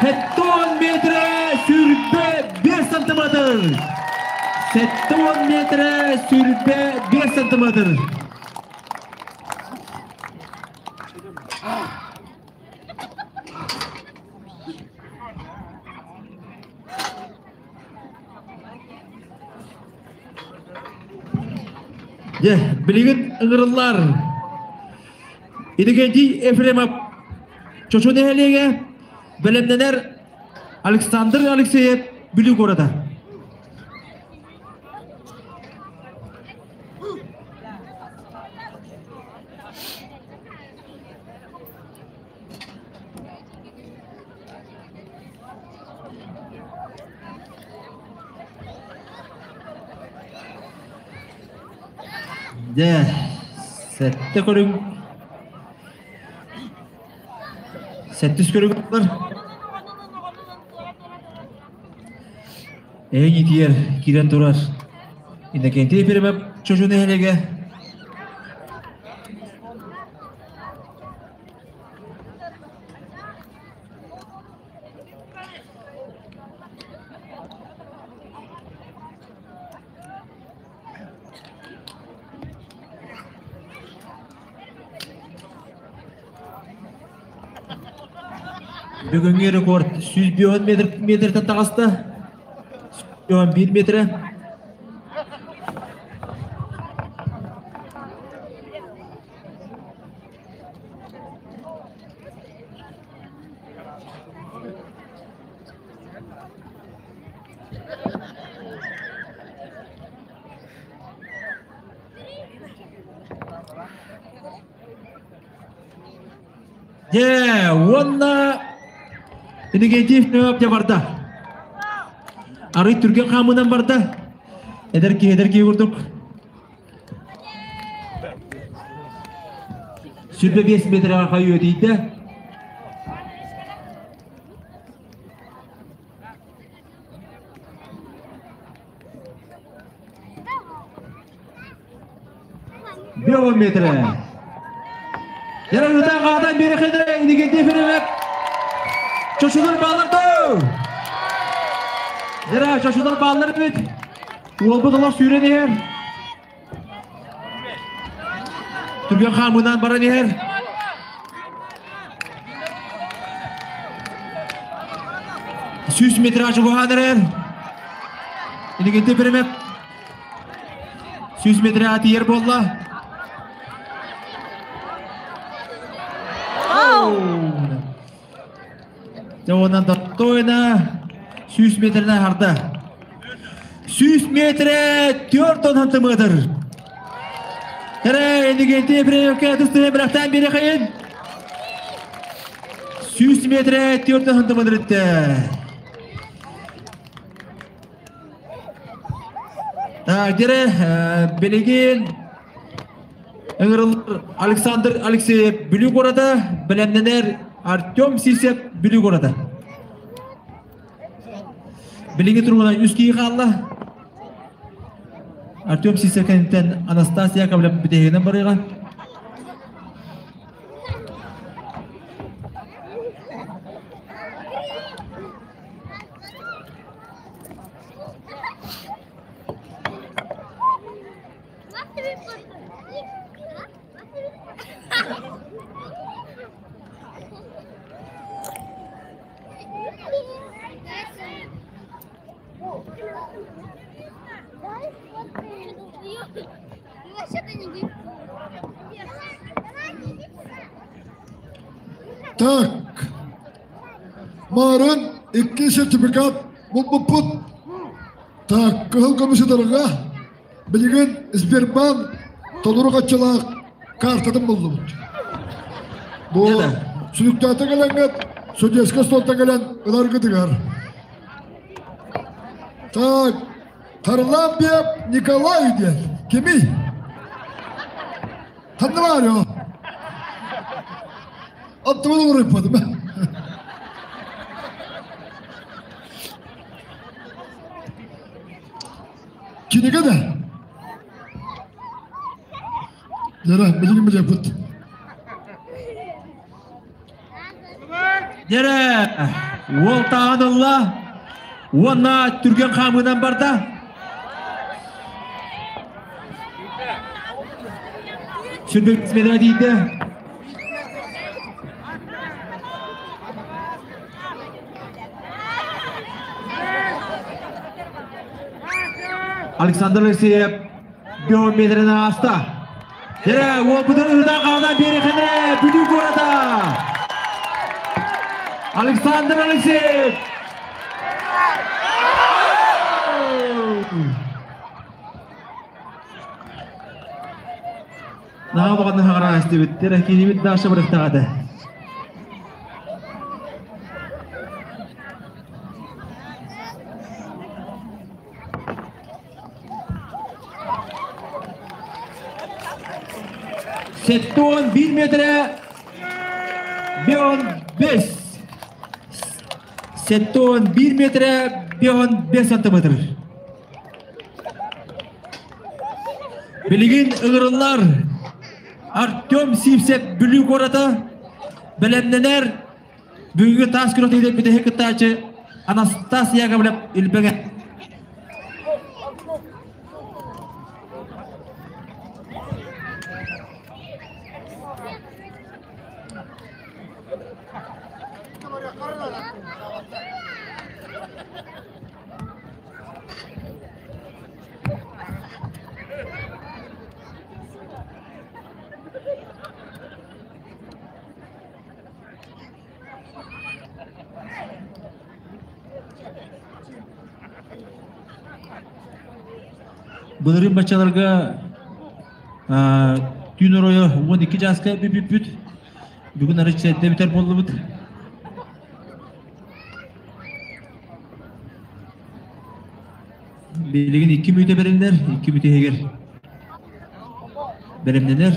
70 метрэ сүүрбэ биэс сантиметр. 70 метрэ сүүрбэ биэс сантиметр. Дьэ, билигин ыҥырыллар. Иннокентий Ефремов Чочу нэһилиэгэ бэлэмнэнэр Александр Алексеев Бүлүү куората. Дьэ, сэттэ көрүҥ сэттис көрүҥ бар. Эйин итиэр киирэн турар Иннокентий Ефремов Чочу нэһилиэгэ Бүгүҥҥү рекорд 105 метр метртэн таҕыста. 101 метрэ. Дьэ, уонна Иннокентьев нөп дьэ барда. Арый түргэн хаамыынан барда. Эдэр киһи, эдэр киһи курдук. 25 метрға хайыы тиийдэ. Белый метрэ. Ярарыта қадан бері қедірі инегенде ферелеп. Чошудар балларды. Яра чошудар баллар бит. Уолбут олар сүүрэн иһэр. Түргэн хаамынан баран иһэр. 100 метр чугаһаан эрэр. Инигинти биримеп 100 метр тиийэр буолла. Дьэ уонна достойно 100 метринэн харда. 100 метре 4 сантиметр. Тере Иннокентий Ефремовка тыстыны бирахтан бири хайын. 100 метре 4 сантиметр. Так, дере билигин ыҥырыллар Александр Алексеев Бүлүү куората, бэлэмнэнэр Артем Сисев Бүлүү куората. Билиҥҥи туругунан үс киһи хаалла. Артем Сисев кэнниттэн Анастасия Яковлев бүтэһигинэн барыаҕа. Так. Марын икки сертификат булбуппут. Так, кыһыл көмүс ытарга билигин Сбербанк толору хаччылаах картатын буллубут. Бу сүлүктаата кэлэҥҥит судейскай столта кэлэн ыларгытыгар. Так, Харлампьев Николай диэн кимий? Ханна баар о? Аттыбын уларыппатым. Кинигэ да? Дьэрэ, билигин билиэхпит. Дьэрэ, уол тааҕын ылла уонна түргэн хаамыынан барда. Сүрбүк смена тиийдэ. Александр Алексеев биометрин ааста. Дьэ, уолбутун ыытан хаалан биэриэхинэ Бүлүү куората. Александр Алексеев. Наһаа улаханнык хараан истибиттэр, киһибит Даша бырахтаҕа этэ. Сеттон 1 метре бион 5. Сеттон 1 метре бион 5 сантиметр. Билигин ыҥырыллар Артем Сивцев Бүлүү куората бэлэмнэнэр бүгүҥҥү таас күрэхтэһиитэ бүтэһик кыттааччы Анастас Яковлев Илбэҥэ. Былырыын баччаларга түүн оройо 12 чааска бүппүппүт. Бүгүн арыт эрдэ бүтэр буоллубут. Билигин икки мүнүүтэ бэриллэр, икки мүнүүтэ иһигэр бэлэмнэнэр.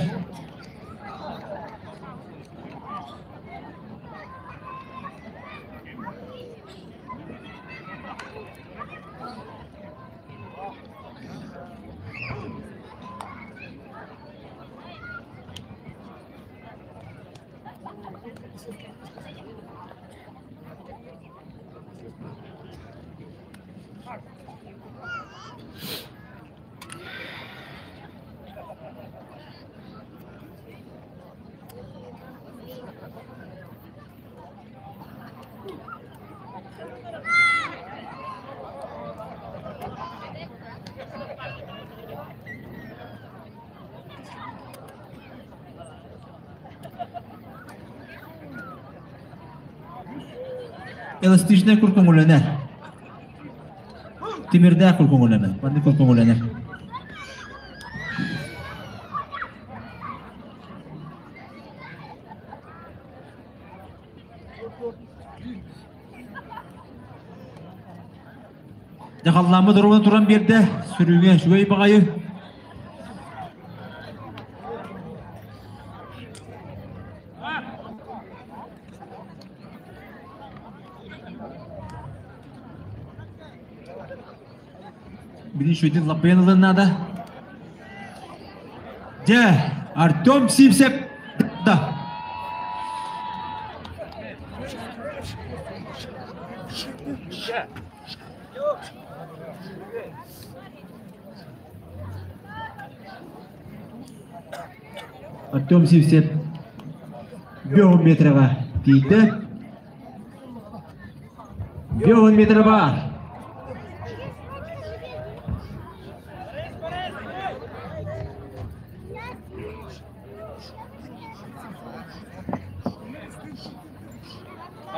Эластичнай кур көҥүллэнэр. Тимирдээх кур көҥүллэнэр. Маннык кур көҥүллэнэр. Дьахаллааммыт оруобуна туран биэрдэ. Сүрүҥэ үчүгэй баҕайы. Били үчүгэйдик лаппыйан ылыан наада. Дьэ, Артем Сивцев да. Артем Сивцев 5 метрға тиийдэ. 5 метр бар.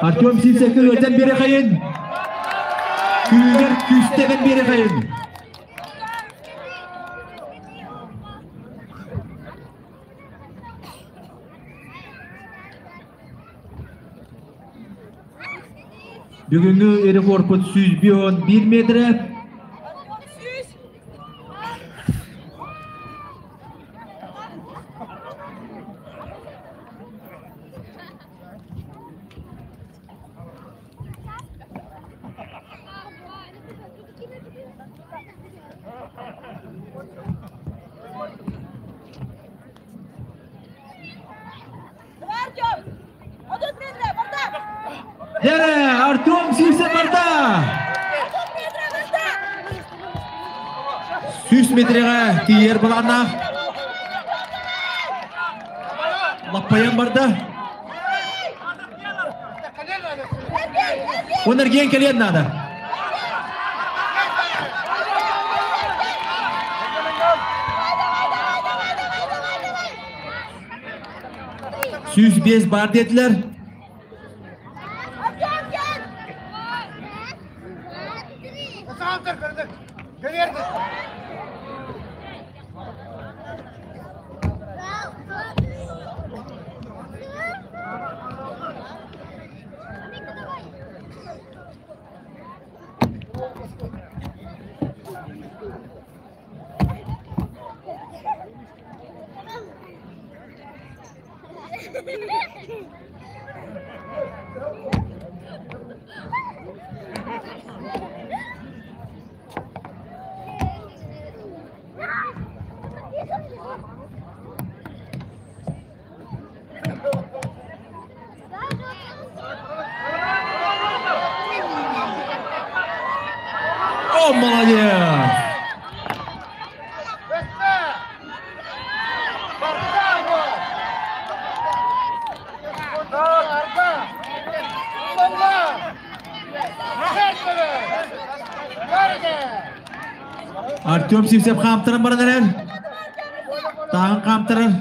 Артем Сивцевке ыалдьан биэрэхэйин. Күүгэр күүстэбэн биэрэхэйин. Бүгүҥҥү рекордпут 101 метрэ. Дьэрэ, Артем сүүсэ барда! Сүүс метрэҕэ тиийэр былааннаах. Лаппайан барда. Он эргиэн кэлиэн наада. 105 бар диэтилэр. О, молодец! Артем Сивцев хаамтаран баран эрэр. Тааһын хаамтарар.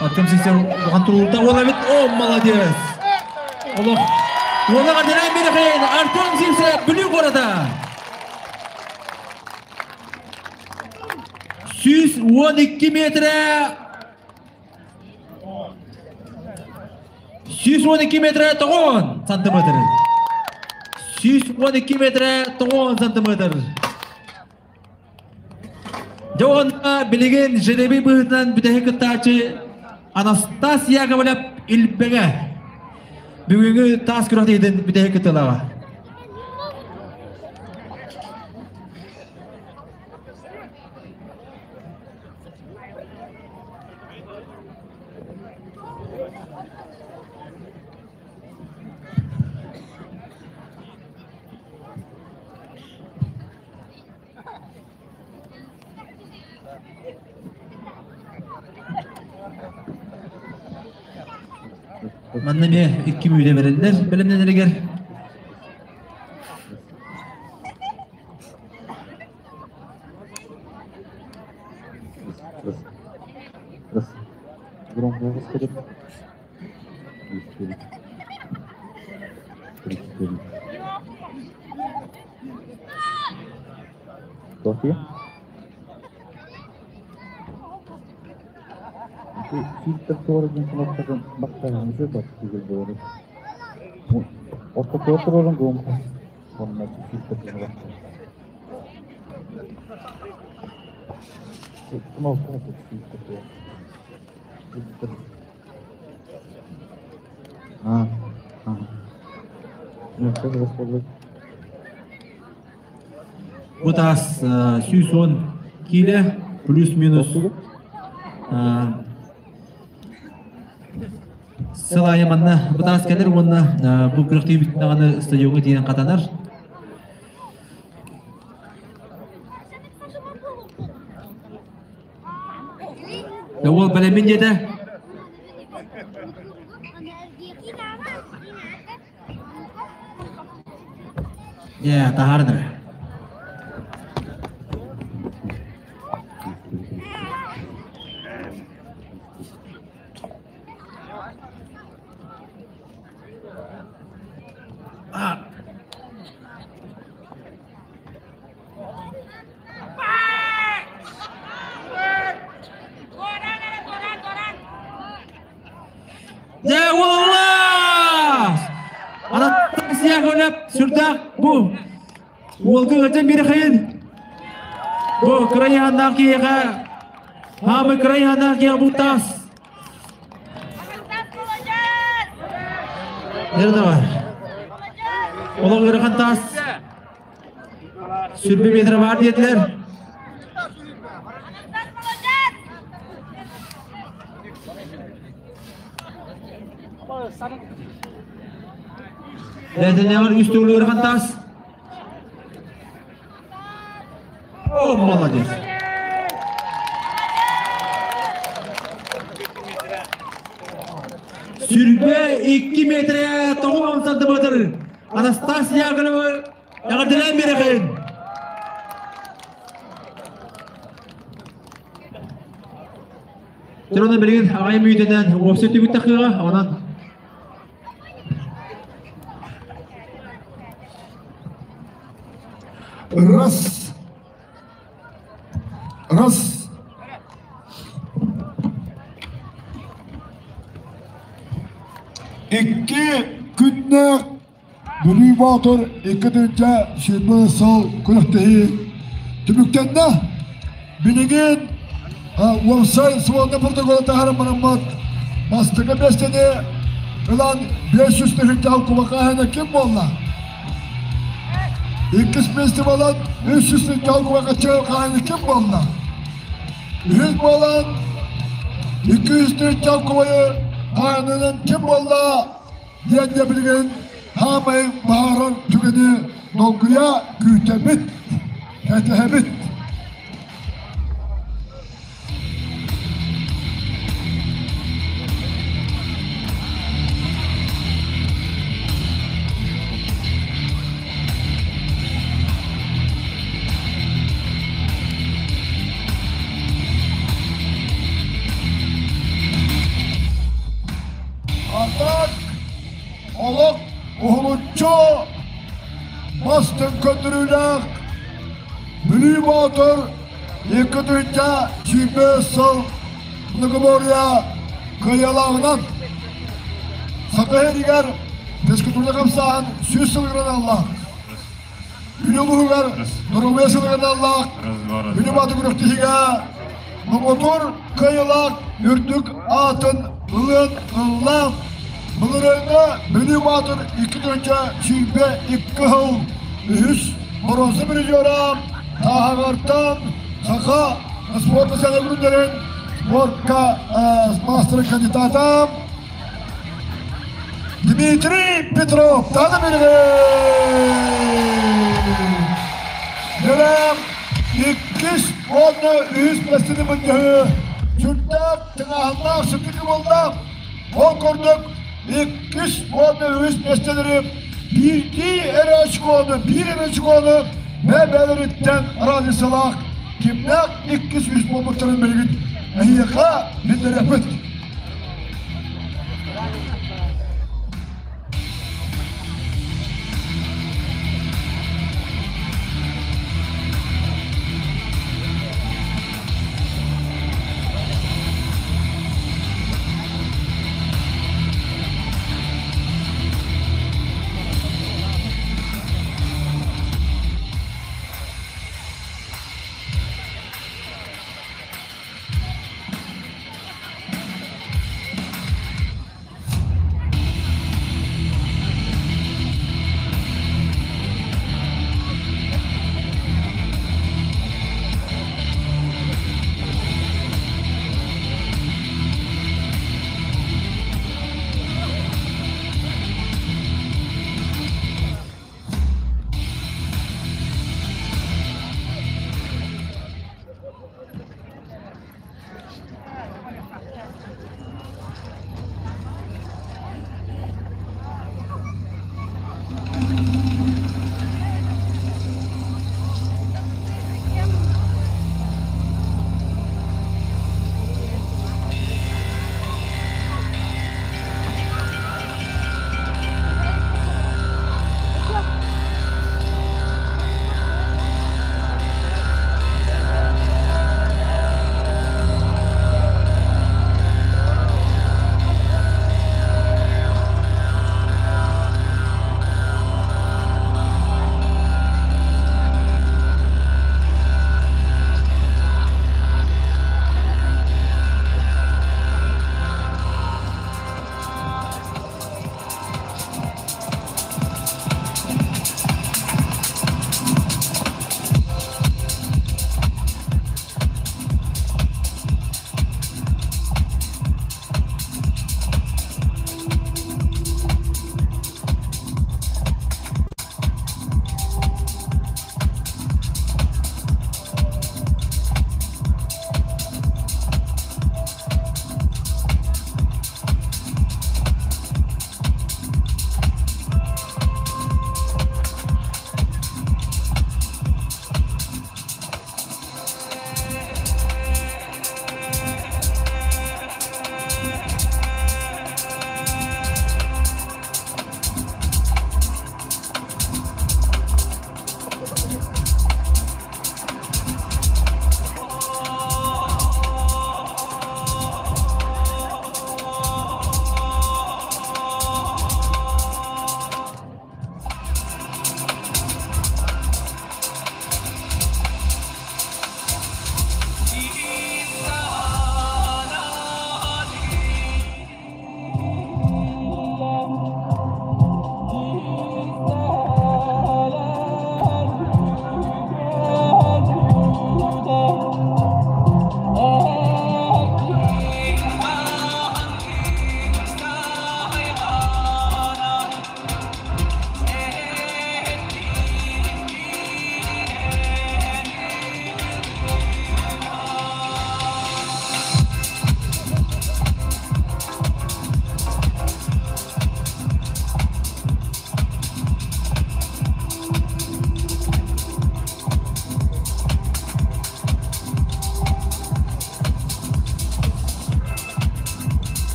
Артем Сивцев улахан туруурда уола эбит. О, молодец! Олох уола Андерай Мирхейн, Артем Сивцев Бүлүү куората. 112 метрэ 112 метрэ 9 сантиметр. 112 метрэ 9 сантиметр. Дьэ уонна билигин жеребий быһыытынан бүтэһик кыттааччы Анастас Яковлев Илбэҥэ. Бүгүҥҥү таас күрэхтэһиитин бүтэһик кыттыылааҕа. Манна эмиэ икки мүнүүтэ бэриллэр бэлэмнэнэригэр. Бу таас 110 киилэ плюс-минус сыл аайы манна бу таас кэлэр уонна бу күрэхтэһии даҕаны стадиоҥҥа тиийэн хатанар. Уол бэлэммин диэтэ. Дьэ, таһаардар. Дьэ, уоллаас! Анастасия Яковлев сүрдээх бу уолга ыалдьан биэрэхэйин. Бу кырайааннаах киһиэхэ хаамы кырайааннаах киһиэхэ бу таас. Нерде бар? Олох ыарахан таас. Сүрбэ метр бар диэтилэр. Бэдэнэҕэр үс төгүл ыарахан таас. О, молодец. Сүрбэ 2 метрэ 90 сантиметр Анастасия Яковлева эҕэрдэлээн биэрэхин. Дьон билигин аҕай мүйтэнэн уопсай түбүк тахыаҕа, онон Раз. Раз. Икки күннээх Бүлүү Боотур икки тыһыынча сүүрбэ сыл күрэхтэһии түмүктэннэ. Билигин уопсай сводный протоколу таһааран бараммыт бастакы миэстэни ылан 500 тыһыынча кубакааһына ким буолла? Иккис миэстэ буолан 300 тыһыынча кубакаччы хаһаайына ким буолла? Үһүс буолан 200 тыһыынча кубайы хаһаайынынан ким буолла? Диэн билигин хаамай баһаарар түгэни долгуйа күүтэбит, кэтэһэбит. Атак олох уһулуччу бастыҥ көрдөрүүлээх Бүлүү Боотур икки тыһыынча сүүрбэ сыл многоборье кыайыылааҕынан Саха сиригэр физкультурнай хамсааһын 100 сылыгар аналлаах Бүлүү улууһугар доруобуйа сылыгар аналлаах Бүлүү Боотур күрэхтэһиигэ Муҥутуур кыайыылаах үрдүк аатын ылыан ылла. Былырыыҥҥы Бүлүү Баатыр 2022 сыл үһүс боруонса призера Тааһаҕартан саха спорт күннэрин спортка маастарын кандидата Дмитрий Петров таны билигин. Иккис уонна үһүс миэстэни мунньуһуу сүрдээх тыҥааһыннаах сытыы буолла. Ол курдук иккис уонна үһүс миэстэлэри биирдии эрэ очкону, биир эрэ очкону бэйэ-бэйэлэриттэн разницалаах кимнээх иккис үс буолбуттарын билигин эһиэхэ биллэриэхпит.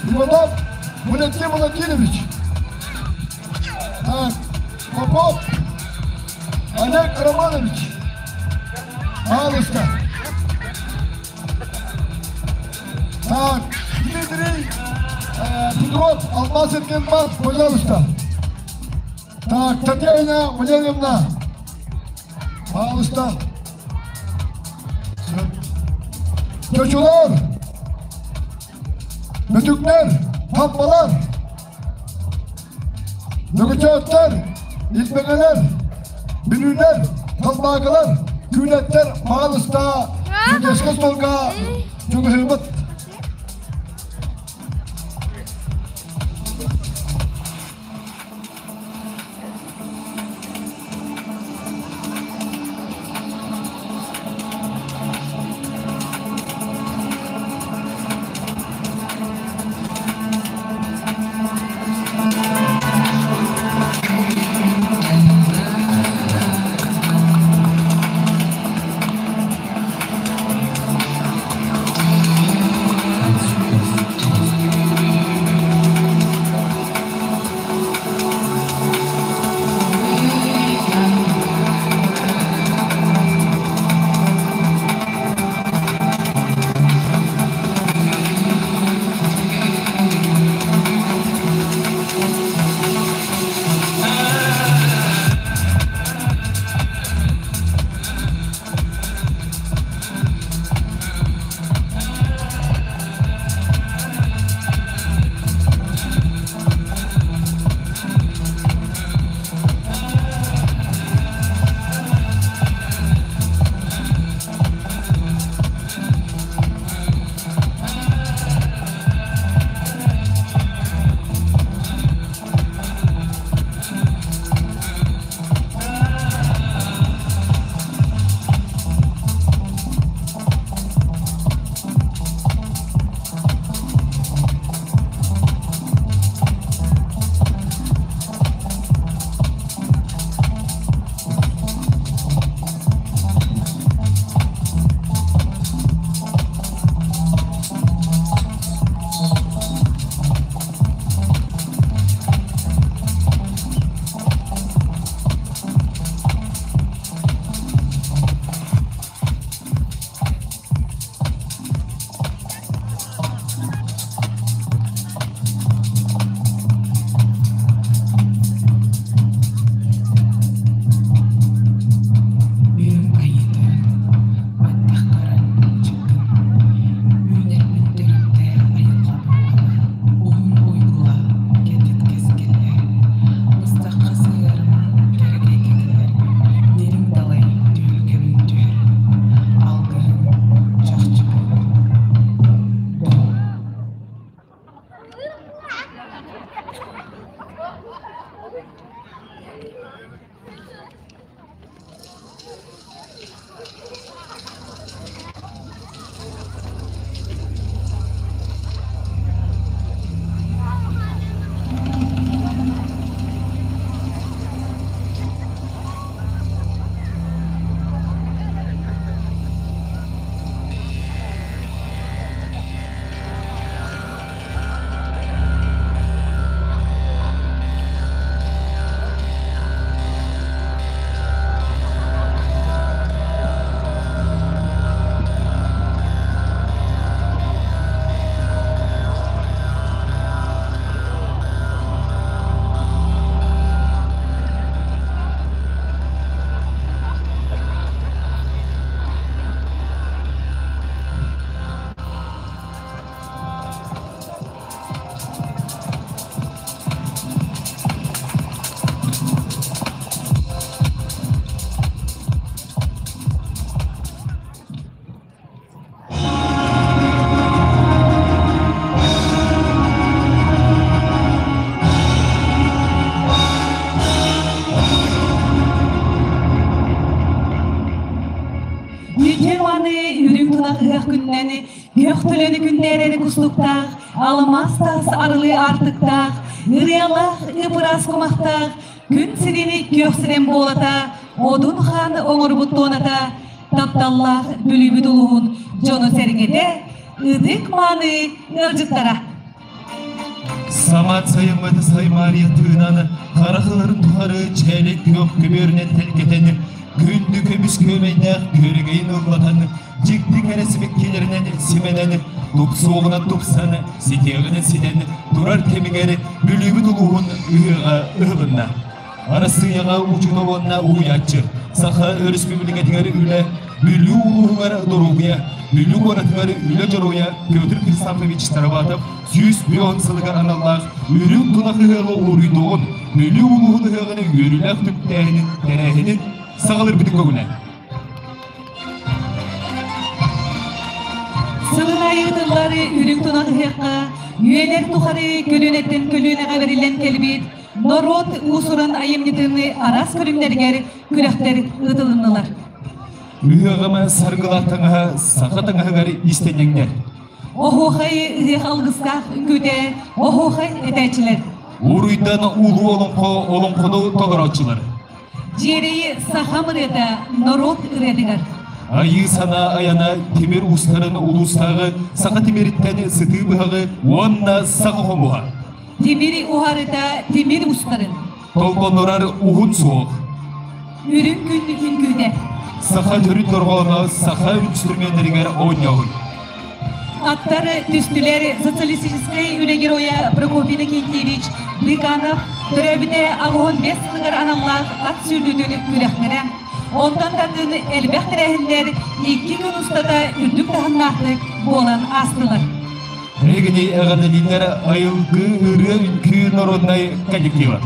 Иванов Валентин Владимирович. Так, Попов Олег Романович. Пожалуйста. Так, Дмитрий Петров, Алмаз Эргенбас, пожалуйста. Так, Татьяна Валерьевна. Пожалуйста. Чочулар, Бөтүктэр, Таммалар, Лөгөчөөттөр, Илбэҥэлэр, Бүлүүлэр, Талбаагылар, Күүлэттэр, пожалуйста, судейскай столга чугаһыыбыт. Бүөм айыыта баттах көрөн чыктым. Үүнэрбин төрүттээх айылҕа буоллаҕа. Уһун уйгулаах кэтит кэскиллэр, быстахха сыһыарыма кэрэгэй кэтилэр, дириҥ далай түһүлгэбин түһэр, алгыһым чахчы буоллун. Үтүө маны үрүҥ тунах ыһыах күнүнэн күөх төлөнү күндээрэр кустуктаах, алмаас таас арылыы аартыктаах, ырыалаах ып-ыраас кумахтаах, күн сирин күөх сирэн буолата, Одун хаан оҥорбут туоната, тапталлаах Бүлүүбүт улууһун дьоно-сэргэтэ, ытык мааны ыалдьыттара. Самаат сайыммыт саймаарыйа тыынан, харахыларын тухары чээлик күөх көбүөрүнэн тэлгэтэн, күндү көмүс күөмэйдээх күөрэгэйин ыллатан, дьикти кэрэ сибиккилэринэн симэнэн, тупсуоҕунан тупсан, ситиэҕинэн ситэн турар кэмигэр Бүлүүбүт улууһун ыһыаҕа ыһылынна. Арассыыйаҕа учуутал уонна уһуйааччы, Саха Өрөспүүбүлүкэтигэр үлэ, Бүлүү улууһугар доруобуйа, Бүлүү куоратыгар үлэ дьоруойа Петр Хрисанфович Староватов 110 сылыгар аналлаах Үрүҥ тунах ыһыаҕы уруйдуоҕун, Бүлүү улууһун ыһыаҕын үөрүүлээх түмүктээһинин тэрээһинин саҕалыырбытын көҥүлэ. Сылын аайы ыытыллар Үрүҥ тунах ыһыахха үйэлэр тухары көлүөнэттэн көлүөнэҕэ бэриллэн кэлбит норуот уус-уран айымньытын араас көрүҥнэригэр күрэхтэр ыытылыннылар. Ыһыаҕыма саргылаах таҥаһа саха таҥаһыгар истэнньэҥнэр. Оһуохай ыһыах алгыстаах үҥкүүтэ оһуохай этээччилэр. Уруйдан улуу олоҥхо олоҥхону толорооччулар. Дьиэрэйи саха ырыата норуот ырыатыгар. Айыы санаа айана тимир уустарын улуустааҕы саха тимириттэн сытыы быһаҕы уонна саха хомуһа. Тимири уһарыта тимир устарын. Толбоннорар уһун суох. Үрүҥ күн үҥкүүтэ. Саха төрүт дорҕооно саха инструменнэригэр оонньоһун. Аттар түстүлэр социалистическай үлэ геройа Прокопий Иннокентьевич Быканов төрөөбүтэ 85 сылыгар аналлаах ат сүүрдүүтүн күрэхтэрэ. Онтон татын элбэх тэрээһиннэр икки күн устата үрдүк таһымнаахтык буолан аастылар. Эһигини эҕэрдэлииллэр айылгы ырыа үҥкүү народнай коллектива.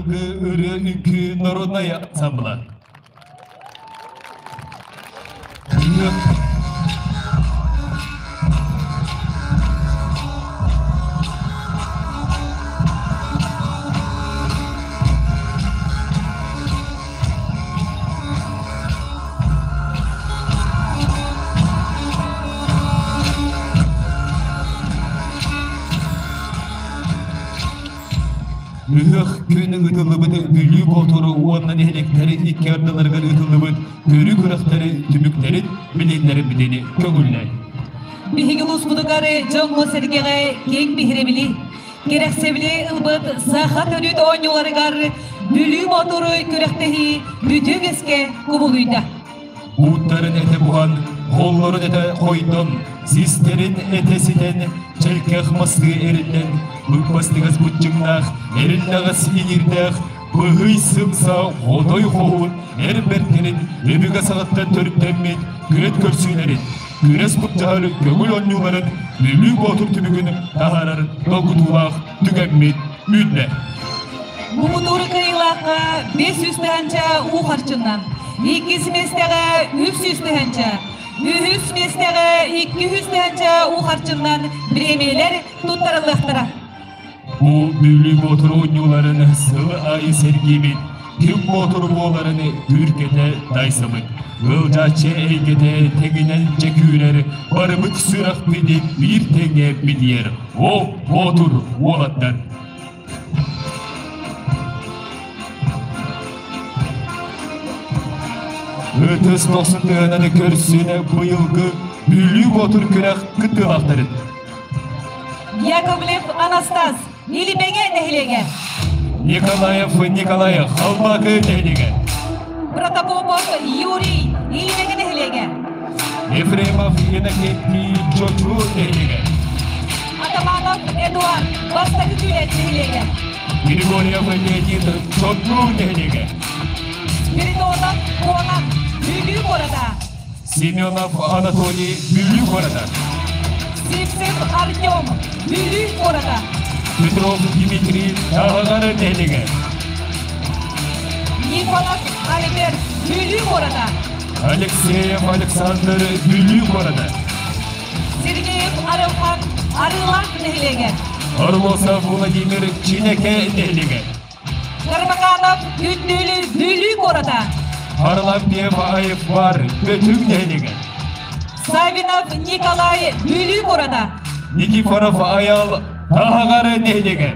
Быйылгы ырыа үҥкүү народнай ансамбла. Ыһыах күн ыытыллыбыт Бүлүү Боотуру уонна нэһилиэктэри икки ардыларыгар ыытыллыбыт көрүү күрэхтэри түмүктэрин билиннэрбитини көҥүллээн. Биһиги улууспутугар дьоҥҥо-сэргэҕэ киэҥ биһирэбили, кэрэхсэбили ылбыт саха төрүт оонньууларыгар Бүлүү Боотуру күрэхтэһии бүтүө үгэскэ кубулуйда. Ууттарын этэ буһан, холлорун этэ хойдон, систэрин этэ ситэн, чэлкэх мастыы эриллэн, быппастыгас быччыҥнаах, эриллэҕэс иҥиирдээх, быһый сымса хотой хоһуун эр бэртэрин өбүгэ саҕаттан төрүттэммит күрэт көрсүүлэрин, күрэс былдьаһар көҥүл оонньууларын Бүлүү Боотур түмүгүн таһаарар долгутуулаах түгэммит үүннэ. Муҥутуур кыайыылаахха 500 тыһыынча уу харчынан, иккис миэстэҕэ 300 тыһыынча, үһүс миэстэҕэ 200 тыһыынча уу харчынан бириэмийэлэр туттарыллыахтара. Бу Бүлүү Боотур оонньууларын сыл аайы сэргиибит, ким боотур буоларын күүркэтэ дайсабыт. Ыалдьааччы эйгэтэ тэҥинэн дьэ күүрэр, барыбыт сүрэхпитин биир тэҥҥэ битийэр. О, боотур уолаттар! Ытыс дохсун тыаһынан көрсүнэ быйылгы Бүлүү Боотур күрэх кыттыылаахтарын. Яковлев Анастас, Илимэҥэ нэһилиэгэ. Николаев Николай, Халбаакы нэһилиэгэ. Протопопов Юрий, Илимэҥэ нэһилиэгэ. Ефремов Иннокентий, Чочу нэһилиэгэ. Атаманов Эдуард, Бастакы Күүлэт нэһилиэгэ. Григорьев Леонид, Чочу нэһилиэгэ. Спиридонов Конан, Бүлүү куората. Семенов Анатолий, Бүлүү куората. Сивцев Артем, Бүлүү куората. Петров Дмитрий, Таһаҕар нэһилиэгэ. Николас Альберт, Бүлүү куората. Алексеев Александр, Бүлүү куората. Сергеев Арылхан, Арыылаах нэһилиэгэ. Орлосов Владимир, Чинэкэ нэһилиэгэ. Кармаканов Күндүлү Бүлүү куората. Харлампьев Айфар, Бөтүҥ нэһилиэгэ. Савинов Николай Бүлүү куората. Никифоров Аял, Таһаҕар нэһилиэгэ.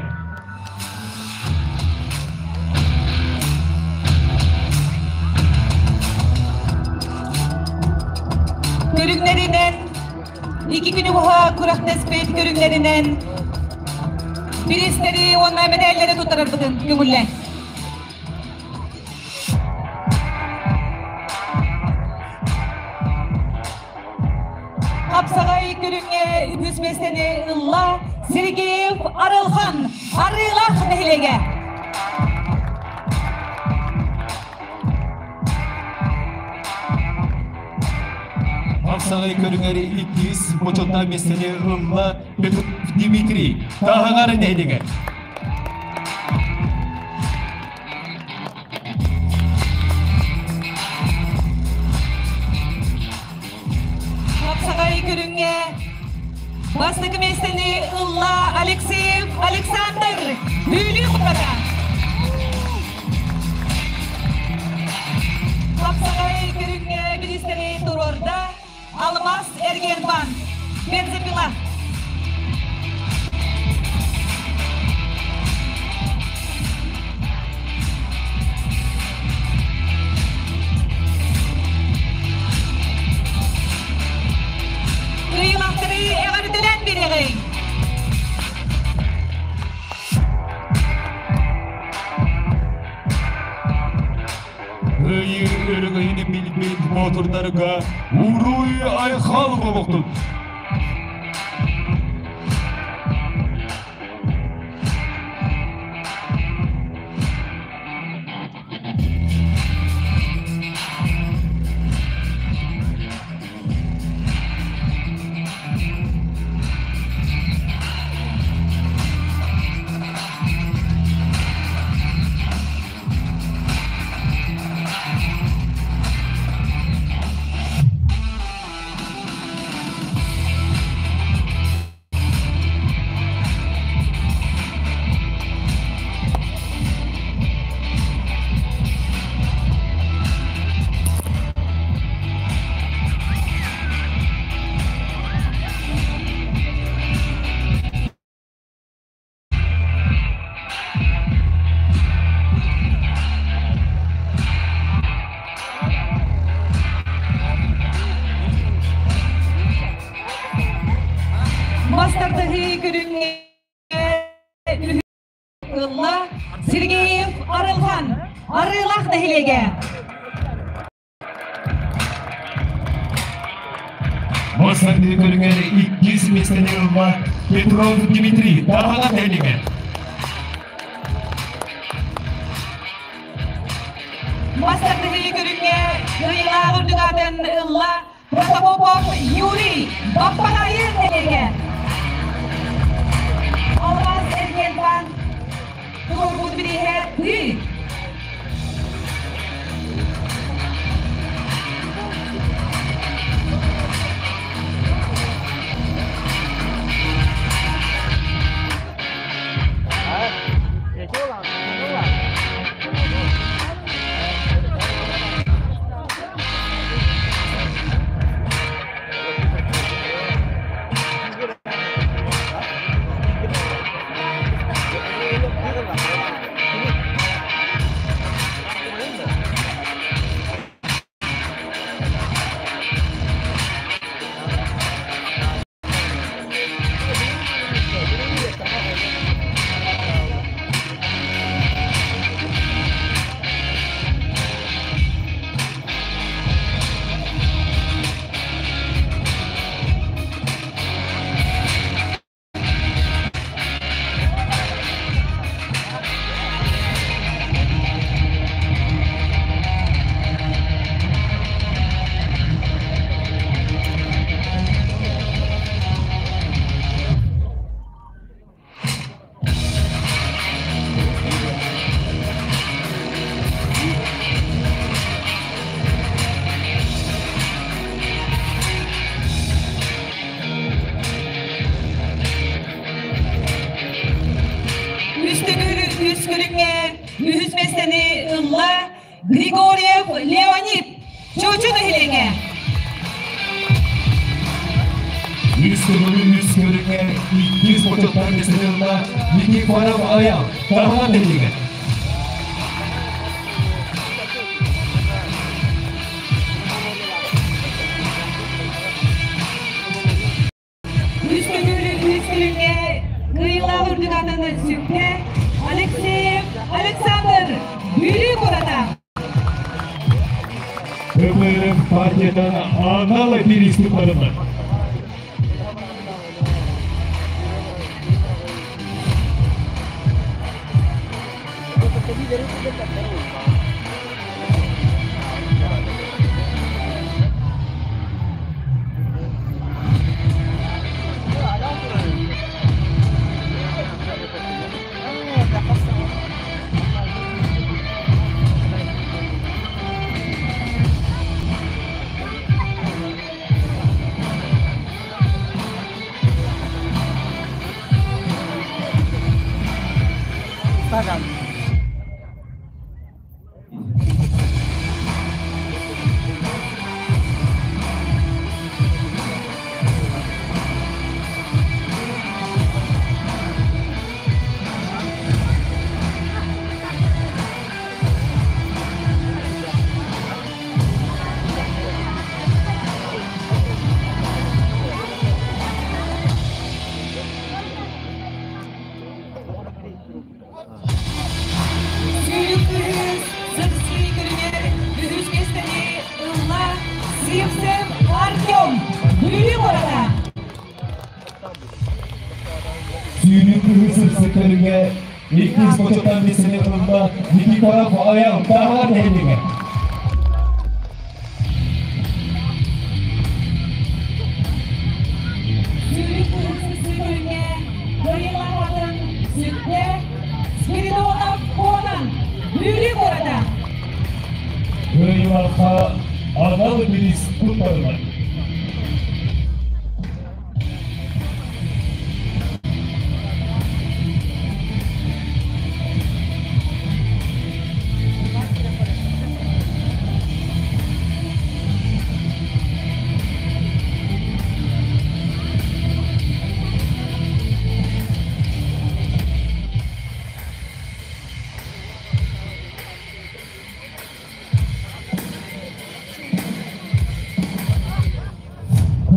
Көрүҥнэринэн икки күнү быһа күрэхтэспит көрүҥнэринэн бириистэри уонна мэдээллэри туттарарбытын көҥүллээн. Хапсаҕай көрүҥҥэ үһүс миэстэни ылла Сергеев Арылхан, Арыылаах нэһилиэгэ. Хапсаҕай көрүҥэр иккис бочуоттаах миэстэни ылла Дмитрий Таһаҕар нэһилиэгэ. Хапсаҕай көрүҥҥэ бастакы миэстэни ылла Алексеев Александр Бүлүү куората. Хапсаҕай көрүҥҥэ бириистэри туруорда Алмаз Эргиэнбанк бензопила. Кыайыылаахтары эҕэрдэлээн биэриэҕиҥ! Кыайыы өрөгөйүн билбит боотурдарга уруй айхал буолуохтун! Арылхан, Арыылаах нэһилиэгэ. Мастардыы көрүҥэр иккис миэстэни ылла Петров Дмитрий, Таһаҕа нэһилиэгэ. Мастардыы көрүҥҥэ кыайыылаах үрдүк аатын ылла Протопопов Юрий, Баппаҕайы нэһилиэгэ. Алмаз Эргиэнбаан туруорбут бирииһэ тыы. Үс төгүл үс көрүҥҥэ үһүс миэстэни ылла Григорьев Леонид, Чочу нэһилиэгэ. Үс төгүл үс көрүҥҥэ иккис бочуоттаах миэстэни ылла Никифоров Аял, Таһаҕа нэһилиэгэ. Үс төгүл үс көрүҥҥэ кыайыылаах үрдүк аатын сүктэ Алексеев Александр, Бүлүү куората. КПРФ партиятын анал бириис туттарыллар. Сүүрүк кыыс сырсыы көрүҥэр үһүс миэстэни ылла Сивцев Артем, Бүлүү куората. Сүүрүк кыыс сырсы көрүҥэ иккис бочуоттаах миэстэни ылла Никифоров Аял, Таһаҕа нэһилиэгэ. Сүүрүк кыыс сырсыы көрүҥэ кыайыылаах аатын сүктэ Спиридонов Конан, Бүлүү куората. Кыайыылаахха анал бириис туттарыллар.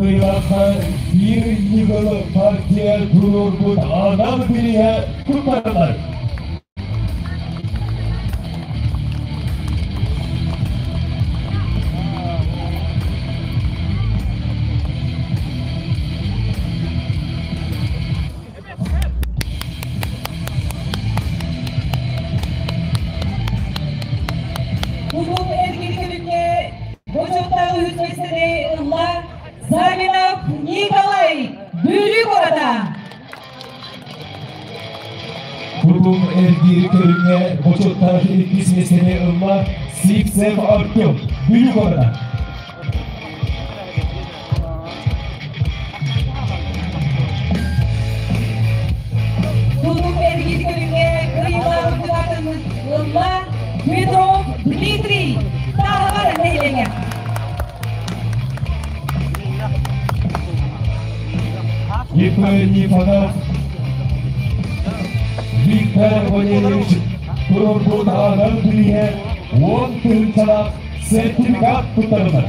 Кыайыылаахха биир ньыгыл партия туруорбут анал бирииһэ туттарыллар. үһүс миэстэни ылла Савинов Николай, Бүлүү куората. Тутум эргиир көрүҥҥэ бочуоттаах иккис миэстэни ылла Сивцев Артем, Бүлүү куората. Тутум эргиир көрүҥҥэ кыайыылаах кыттаатын ылла Петров Дмитрий, Таһаҕар нэһилиэгэ. Ефрем Нифонов, Виктор Валерьевич туруорбут анал бирииһэ 10 тыһыынчалаах сертификат туттарылар.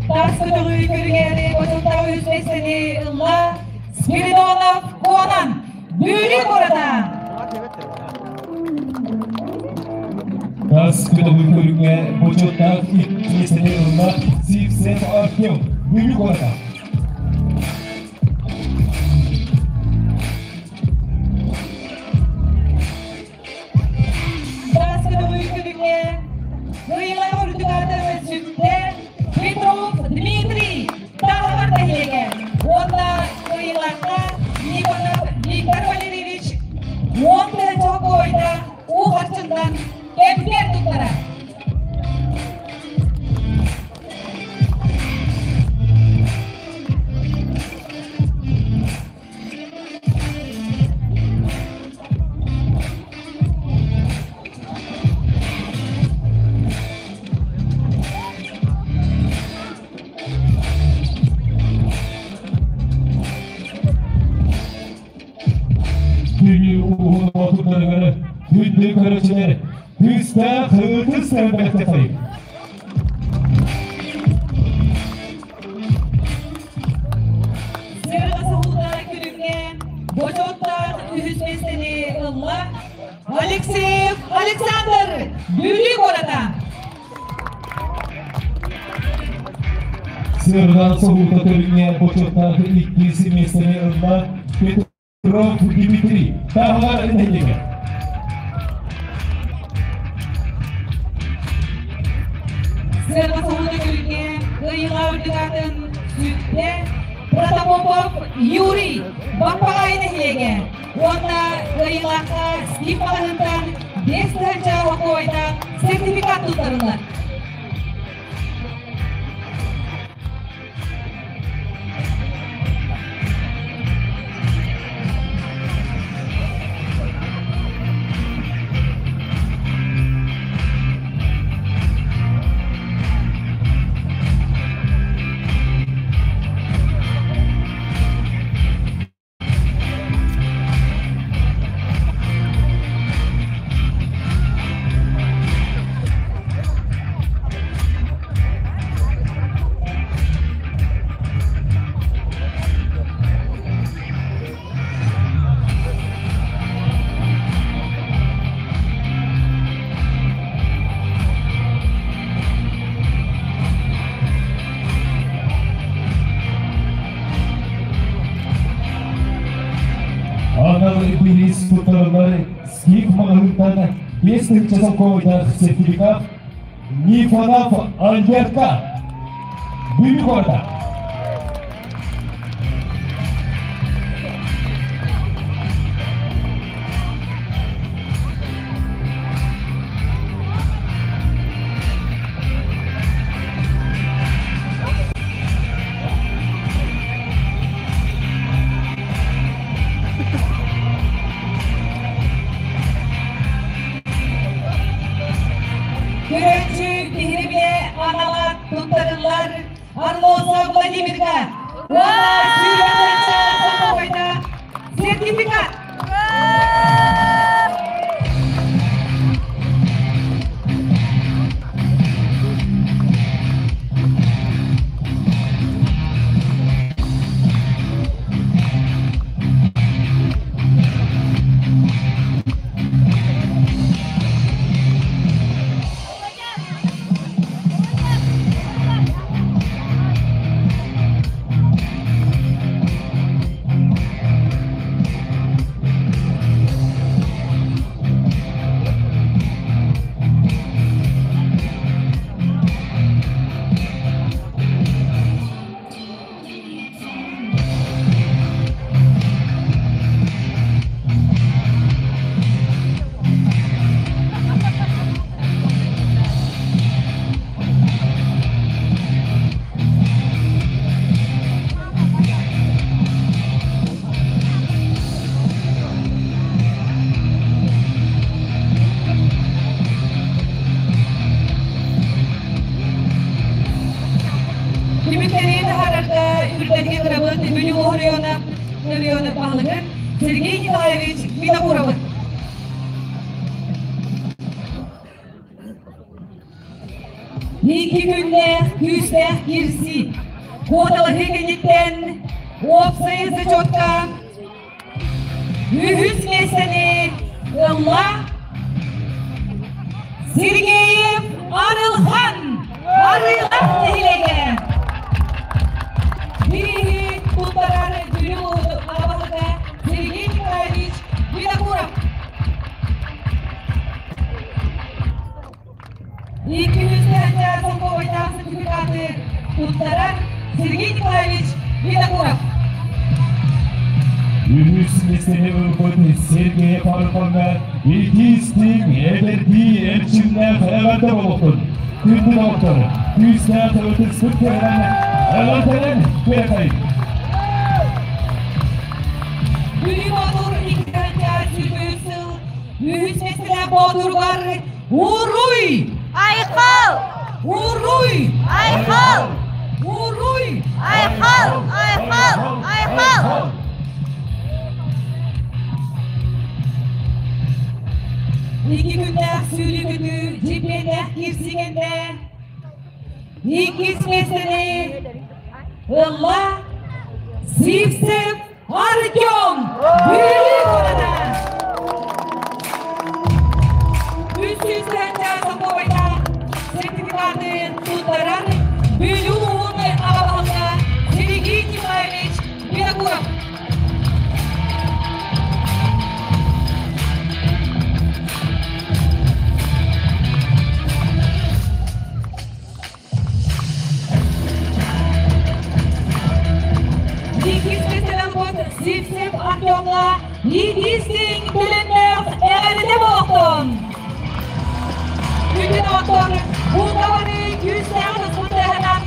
Тас көтөҕүү көрүҥэр бочуоттаах үһүс миэстэни ылла Спиридонов Конан, Бүлүү куората. Тас көтөҕүү көрүҥҥэ бочуоттаах иккис миэстэни ылла Сивцев Артем, Бүлүү куората. Тас көтөҕүү көрүҥҥэ кыайыылаах үрдүк ааты сүктэ Петров Дмитрий, Таһаҕар нэһилиэгэ. Уонна кыайыылаахха Никонов Виктор Валерьевич 10 тыһыынча солкуобайдаах уу харчыннан кэмпиэр туттарар. Бүлүү улууһун боотурдарыгар күндү көрөөччүлэр күүстээх ытыс бэлэхтэхэй. Сыарҕа соһуута көрүҥҥэ бочуоттаах үһүс миэстэни ылла Алексеев Александр, Бүлүү куората. Сыарҕа соһуута көрүҥҥэ бочуоттаах иккис миэстэни ылла Петров Дмитрий, Таһаҕар нэһилиэгэ. Сыарҕа соһуута көрүҥҥэ кыайыылаах үрдүк аатын сүктэ Протопопов Юрий, Баппаҕай нэһилиэгэ. Уонна кыайыылаахха Скиф маҕаһыынтан 5000 солкуобайдаах сертификат туттарыллар. Анал бириис туттарыллар Скиф маҕаһыынтан 5000 солкуобайдаах сертификат Нифонов Альбертка, Бүлүү куората. Көрөөччү биһирэбилэ анал аат туттарыллар Армоза Владимирга уонна 20 тыһыынча солкуобайдаах сертификат. түһүлгэтигэр кырабыт Бүлүү оройуона оройуона баһылыгын Сергей Николаевич Винокуровы. Икки күннээх күүстээх киирсии. Куоталаһыы кэнниттэн уопсай зачетка үһүс миэстэни ылла Сергеев Арылхан Арыылах нэһилиэгэ. Бирииһи туттарар Бүлүү аҕа Сергей Николаевич Винокуров. 200 солкуобайдаах сертификаты туттарар Сергей Николаевич Винокуров. Үһүс миэстэни ылбыт Сергей Парфонга иккис тиҥ эдэрдии эрчимнээх эҕэрдэ буолуохтун. Күндү доҕоттор, күүстээх ытыспыт кэлэн эҕэрдэлэн күрэхэй. Бүлүү Боотур икки сүүрбэ сыл үһүс миэстэлээх боотуругар Уруй! Айхал! Уруй! Айхал! Уруй! Айхал! Айхал! Айхал! Икки күннээх сүүрүү-көтүү дьиппиэннээх киирсиигэннэ иккис миэстэни ылла Сивцев Артем Бүлүү куората. Үс сүүстэн солкуобайдаах сертификаты туттарар Бүлүү улууһун аҕа баһылыга Сергей Николаевич Винокуров. Иккис миэстэлэммит Сивцев Артемҥа иккистиҥ төлөннөөх эҕэрдэ буолуохтун! Күндү доҕоттор, Булгабаны күүстээх ытыспытынан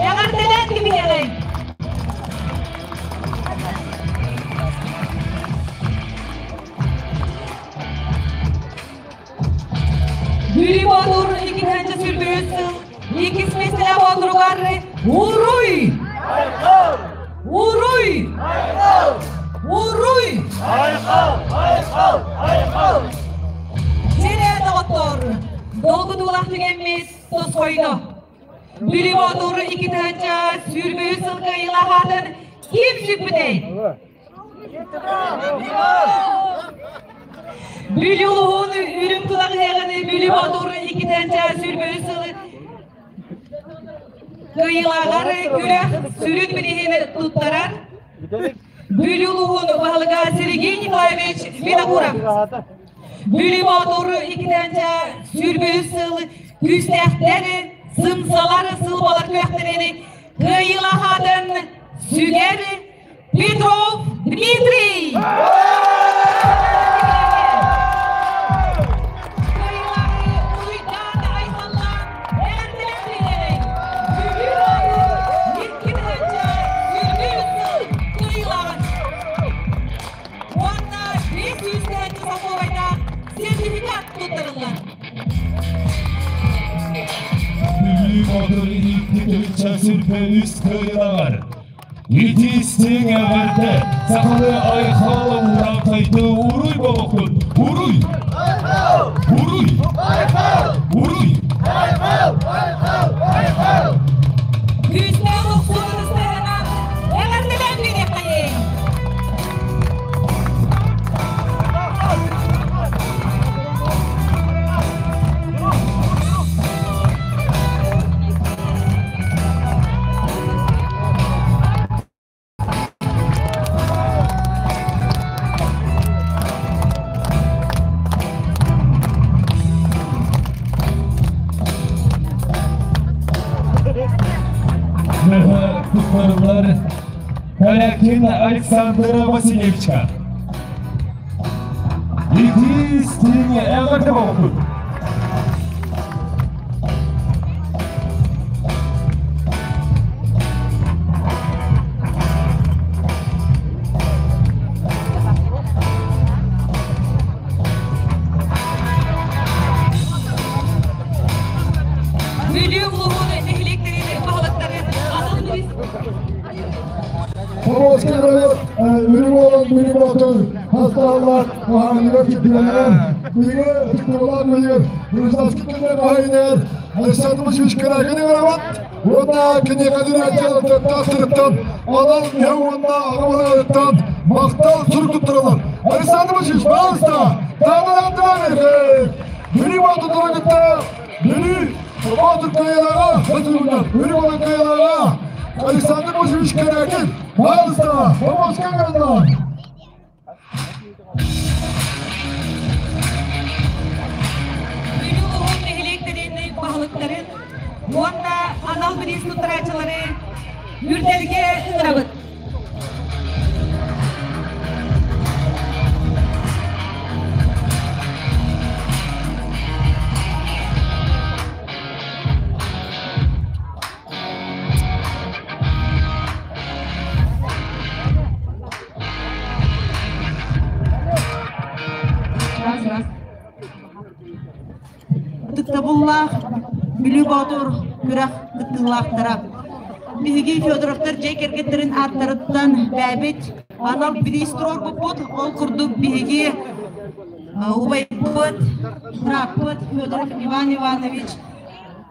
эҕэрдэлээн кэбиһиэҕиҥ! Бүлүү Боотур 2023 сыл иккис миэстэлээх боотуругар Уруй! Уруй! Уруй! Айхал! Айхал! Айхал! Дьиҥэ доҕоттор, долгутуулаах түгэммит тосхойдо. Бүлүү Боотур 2023 сыл кыайыылаах аатын ким сүкпүтэй? Бүлүү улууһун үрүҥ тулах ыһыаҕын Бүлүү Боотур 2023 сылы кыайыылааҕар күрэх сүрүн бирииһин туттарар Бүлүү улууһун баһылыга Сергей Николаевич Винокуров. Бүлүү Боотур 2023 сыл күүстээхтэр, сымсалар, сылбалар күрэхтэрин кыайыылаах аатын сүгэр Петров Дмитрий! Уонна 500 солкуобайдаах сертификат туттарыллар. Бүлүү Боотур икки сүрбэ үс кыайыылааҕар. Итиистиҥ эҕэрдэ! Сахалы айхал ураатайды уруй буолуохтун! Уруй! Уруй! Уруй! Күүстээх охсуун ыстаһынан эҕэрдэлээн биэриэххэйиҥ! Туттарылар Корякин Александра Васильевичка. Итиистиҥ эҕэрдэ буолуохтун! Бүлүү улууһун нэһилиэктэрин баһылыктарын анал Хасталлар, маханилер чемпионер, биге тыктыбалар билер, Грузинский күннер бахайнер, Александр Васильевич Каракин ыҥырабыт, уонна киниэхэ тастырыттан, анал уонна аҕабаларыттан махтал сурук туттаралар. Александр Васильевич, пожалуйста, таанан Бүлүү Боотурдара кытта Бүлүү Боотур кыайыылааҕа Өтүгүнэн Бүлүү Боотур кыайыылааҕа Александр Васильевич Корякин, пожалуйста, помощка ыҥырыллар. Бүлүү улууһун нэһилиэктэрин баһылыктарын уонна анал бириис туттарааччылары үрдэлгэ ыҥырабыт. Ытыктабыллаах Бүлүү Боотур күрэх кыттыылаахтара. Биһиги Федоровтар дьиэ кэргэттэрин ааттарыттан бэйэбит анал бириис туруорбуппут. Ол курдук биһиги убайбыт, бырааппыт Федоров Иван Иванович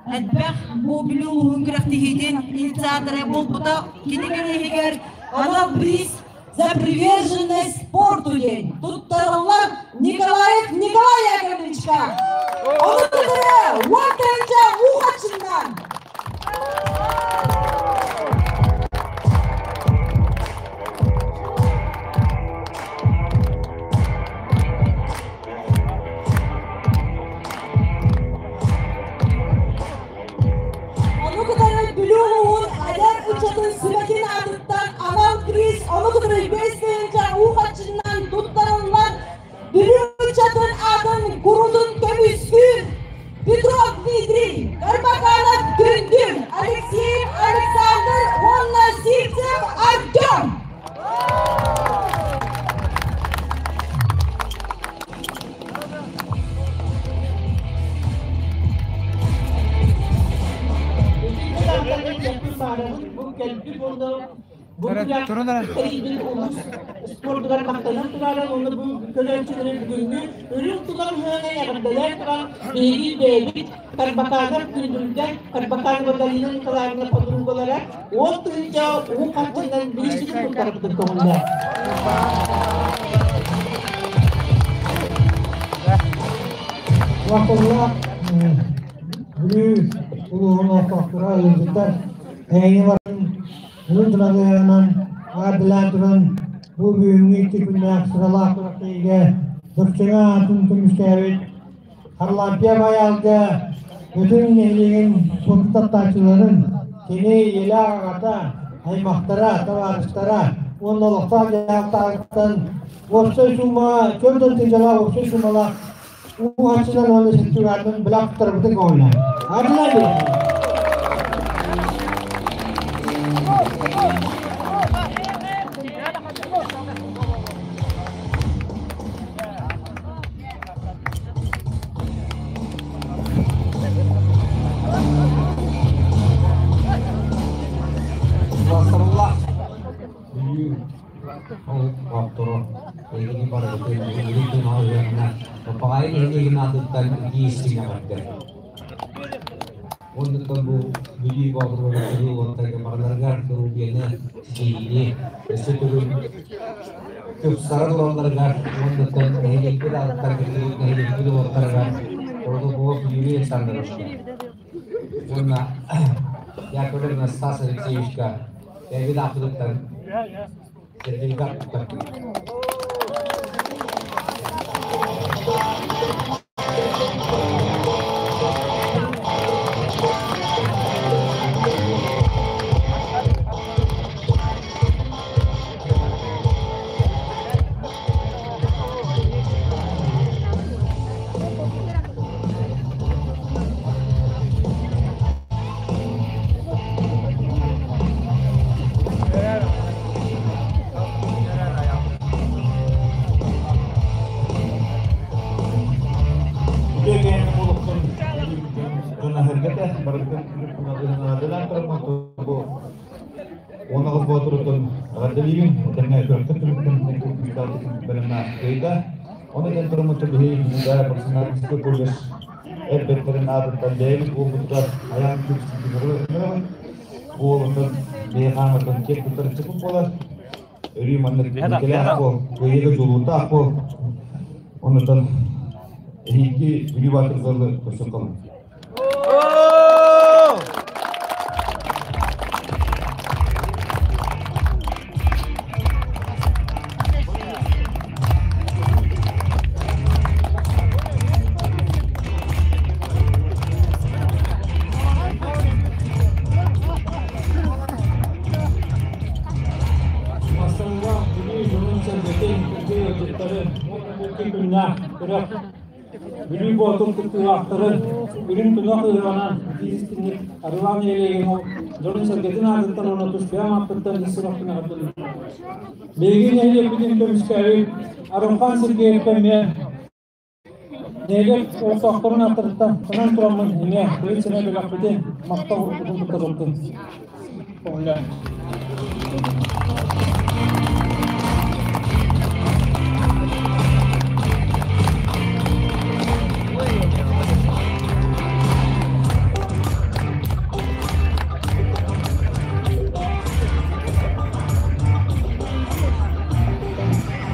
элбэх бу Бүлүү улууһун күрэхтэһиитин инициатора буолбута. Кини кэриэһигэр анал бириис за приверженность спорту диэн туттарыллар Николаев Николай Яковлевичка. Ону кытары уон тыһыынча уу хаччыннан. Ону кытары Бүлүү улууһун эдэр ыччатын сүбэтин аатыттан анал приз ону кытары 5 тыһыынча уу харчынан туттарыллар Бүлүү ыччатын аатын курутун көмүскүүр Петров Дмитрий, Карбаканов Күндүм, Алексеев Александр уонна Сивцев Артем. Спордугар махтанан тураран, оны бу көлөөчүлөрүн бүгүнгү үрүҥ тулар ыһыаҕа эҕэрдэлээн туран, биһиги бэйэбит Карбаканов Күндүлгэ, Карбаканова Галина Николаевна подругалара 10 тыһыынча уу харчынан бирииситин туттарбытын көҥүллээх. Махталлаах Бүлүү улууһун олохтоохторо, ыалдьыттар, эһиги Үрүҥ тунах эҕэрдэлээн туран, бу бүгүҥҥү икки күннээх сыралаах күрэхтэһиигэ Бөкчөҥө аатын көмүскээбит Харлампия Байаалга бүтүн нэһилиэгин спорт таптааччыларын, кини ийэлээх аҕата, аймахтара, табаарыстара уонна олохтоох дьаһалтаҕыттан уопсай сумма 40 тыһыынчалаах уопсай суммалаах уу харчынан уонна сертификатынан бэлэх туттарбытын көҥүллээн. Эҕэрдэлээн. Бастырылла Бүлүү олохтоохторо эһигини барыбытын Үрүҥ тунах ыһыаҕынан Баппаҕайы нэһилиэгин аатыттан итии истиҥ эҕэрдэ. Оннуттан бу Бүлүү Боотуругар кыһыл уоттарга барыларыгар доруобуйаны, ситиһиини, өссө төгүл тупсара туралларыгар уоннуттан нэһилиэкпит аатыттан кыттыбыт нэһилиэкпит уолаттарыгар Протопопов Юрий Александровичка уонна Яковлев Стас Алексеевичка бэйэбит ааппытыттан сертификат туттардым. Үтүөкээн буолуохтун дьонноһөргөтө барытын бу 18 боотурутун эҕэрдэлиибин. Күрэҥҥэ күрэхтэр түмүктэрин күүстээх бэлэмнээх кыайда. Оны этэн тураммыт биһи Бүлүүгэ профессиональный колледж эрбэттэрин аатыттан бэйэбит буолбутугар айаан күрсүтүнөрөбүт. Буолутун бэйэ хааматын киэр туттар ыччаппыт буолар. Өрүү маннык инникилээх буол, кыайыыга дьулуурдаах буол. Онутан эһиги Бүлүү баатырдары көрсөн калын. Бастыҥҥа Бүлүү дьонун-сэргэтин, күндү ыалдьыттарын уонна бу күннээх күрэх Бүлүү Боотур кыттыылаахтарын үрүҥ тунах ыһыаҕынан итии-истиҥник Арылаан нэһилиэгин дьонун-сэргэтин аатыттан уонна тус бэйэм ааппыттан ис сүрэхпин эҕэрдэлиибин. Биһиги нэһилиэкпитин көмүскээбит Арылхан Сергеевка эмиэ нэһилиэк олохтоохторун ааттарыттан санаан тураммын эмиэ бэйэ-сэмэ бэлэхпитин, махтал уруккутун туттарбыппын көҥүллээн.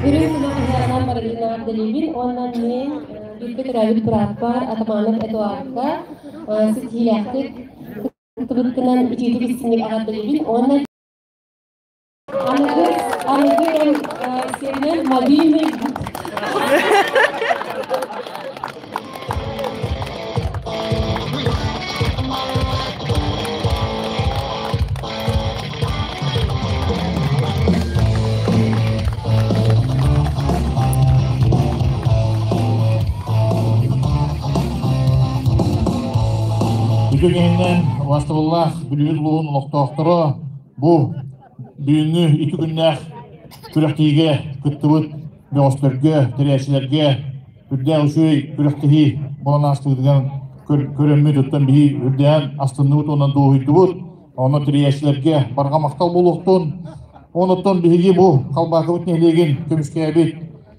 Үрүҥ тунах ыһыаҕынан барыларын эҕэрдэлиибин уонна мин бииргэ төрөөбүт бырааппар Атаманов Эдуардка ситиһиилээхтик кыттыбыккынан итиитик истиҥник эҕэрдэлиибин уонна аныгы аныгы кэм сиэринэн мобильный Үтүө күнүнэн убастабыллаах Бүлүү улууһун олохтоохторо бу бүгүҥҥү икки күннээх күрэхтэһиигэ кыттыбыт бөҕөстөргө, тэрийээччилэргэ үрдээх үчүгэй күрэхтэһии буолан ааспытыгар көрөммүт оттон биһи үрдээн астынныбыт уонна дуоһуйдубут. Онно тэрийээччилэргэ барҕа махтал буолуохтун. Онуттан биһиги бу Халбаакыбыт нэһилиэгин көмүскээбит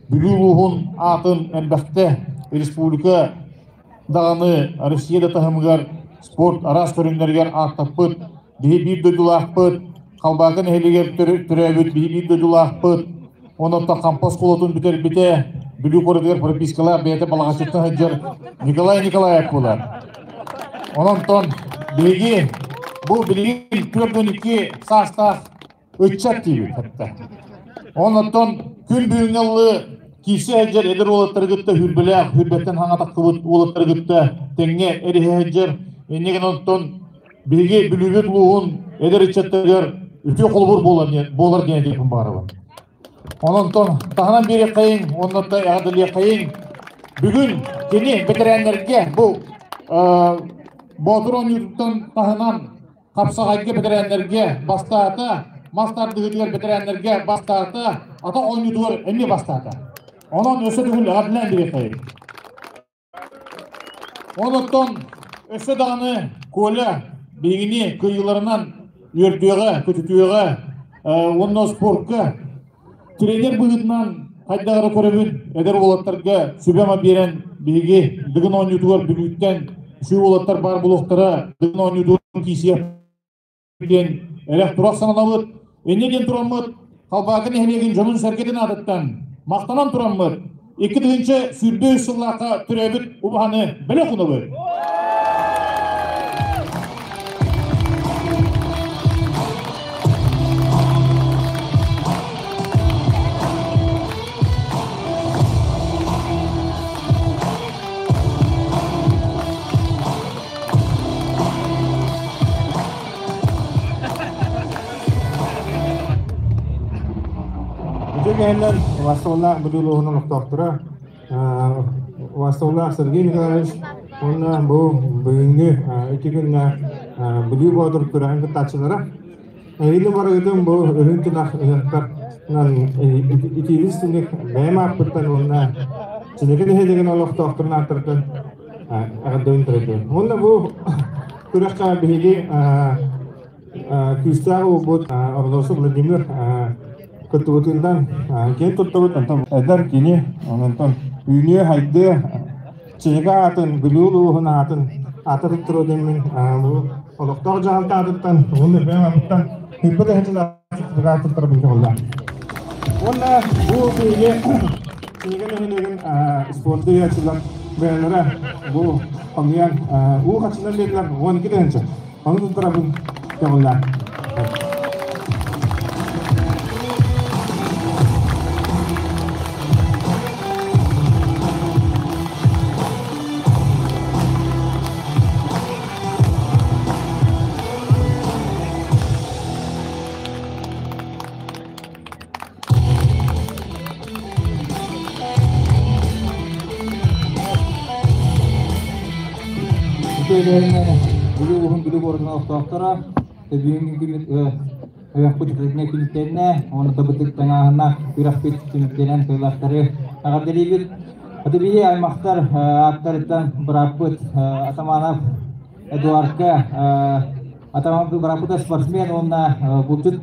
Бүлүү улууһун аатын элбэхтэ республика даҕаны Россия да таһымыгар спорт араас көрүҥнэригэр ааттаппыт биһи биир дойдулаахпыт, Халбаакы нэһилиэгэр төрөөбүт биһи биир дойдулаахпыт, онон Хампа оскуолатын бүтэрбитэ, Бүлүү куоратыгар пропискалаах бэйэтэ Балаҕаччыттан сылдьар Николай Николаев буолар. Онон биһиги бу билигин 42 саастаах ыччат диибит хатта. Онон күн бүгүҥҥэ ыллыы киирсэ сылдьар эдэр уолаттары кытта хүрбэлээх, хүрбэттэн хаҥа тахсыбыт уолаттары кытта тэҥҥэ эриһэ сылдьар. Иннигин онтон биһиги Бүлүүбүт улууһун эдэр ыччаттарыгар үтүө холобур буолар диэн этиэхпин баҕарабын. Онон таһынан биэриэххэйиҥ, уонна эҕэрдэлиэххэйиҥ. Бүгүн кини бэтэрээннэргэ бу Боотур оонньуутуттан таһынан хапсаҕайга бэтэрээннэргэ бастаата, мас тардыһыытыгар бэтэрээннэргэ бастаата, атах оонньуутугар эмиэ бастаата. Онон өссө төгүл эҕэрдэлээн биэриэххэйиҥ. Онуттан өссө даҕаны Коля биһигини кыайыыларынан үөрдүөҕэ, көтүтүөҕэ уонна спорка тренер быһыытынан хайдах эрэ көрөбүн, эдэр уолаттарга сүбэ-ама биэрэн биһиги Дыгын оонньуутугар Бүлүүттэн үчүгэй уолаттар баар буолуохтара, Дыгын оонньуутугар киисиэх диэн эрэх-турах сананабыт. Инньэ диэн тураммыт, Халбаакы нэһилиэгин дьонун-сэргэтин аатыттан махтанан тураммыт, 2023 сыллаахха төрөөбүт убаһаны бэлэх уунабыт. Үтүө кэһэллэр Вассаллаах Бүлүү улууһун олохтоохторо Вассаллаах Сергей Николаевич уонна бу бүгүҥҥү ити күннэ Бүлүү Боотур күрэҕин кыттааччылара эһиги барыгытын бу үрүҥ тунах ыһыахтарынан итиибис түнүк бэйэм ааппыттан уонна Чинэки нэһилиэгин олохтоохторун ааттарыттан эҕэрдэбин төрөтүм. Уонна бу күрэххэ биһиги күүстээх уолбут Ордосу Владимир Кыттыбытынан киэн туттабыт, онтон эдэр кини, онтон үүнүө хайдыа Чиһигэ аатын, Бүлүү улууһун аатын аата туттарыа диэммин бу олохтоох дьаһалта аатыттан, уонна бэйэм аатыттан тыырбыт эһэтилээх туттарабын көҕүлээн. Уонна бу биһиги Чиһигэ нэһилиэгин спорду ыйааччылар бэйэлэрэ бу хомуйан уу хаччынан биэрдилэр 12 тыһыынча. Ону туттарабын көҕүлээн. Бүлүү улууһун Бүлүү куоратын олохтоохторо бүгүҥҥү күммүт ыһыахпыт ититинэ күнүктэннэ, уонна табытык таҥааһыннаах күрэхпит түмүктэнэн кыайыылаахтары эҕэрдэлиибит. Аты биһи аймахтар ааттарыттан бырааппыт Атаманов Эдуардка Атаман бырааппыта спортсмен уонна булчут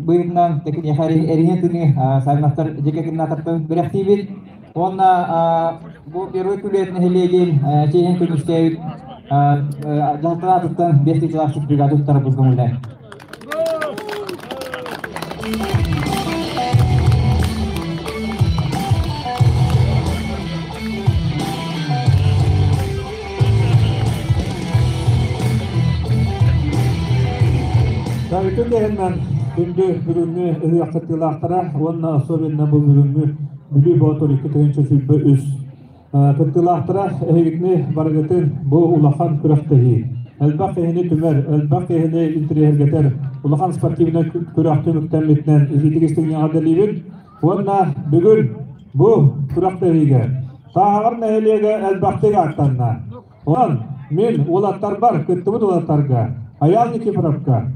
быһыытынан тэкиниэхэ эриһин тыны Савиновтар дьиэ кэргэннээтэртэн бэлэхтиибит. Уонна бу Первый күлүөт нэһилиэгин чиэһин көмүскээбит дьаһалтан аатыттан 5 тыһыынчалаах сертификаты туттарарбыт көҥүллээн. Үтүө кэһиннэн күндү бүгүҥҥү ыһыах кыттыылаахтара уонна особенно бу бүгүҥҥү Бүлүү Боотур 2023 кыттыылаахтара эһигитини барыгытын бу улахан күрэхтэһии элбэх киһини түмэр, элбэх киһини интэриэһиргэтэр улахан спортивнай күрэх түмүктэммитинэн илиитик истиҥ эҕэрдэлиибин уонна бүгүн бу күрэхтэһиигэ Тааһаҕар нэһилиэгэ элбэхтик ааттанна. Онон мин уолаттарбар, кыттыбыт уолаттарга, Айаал Никифоровка,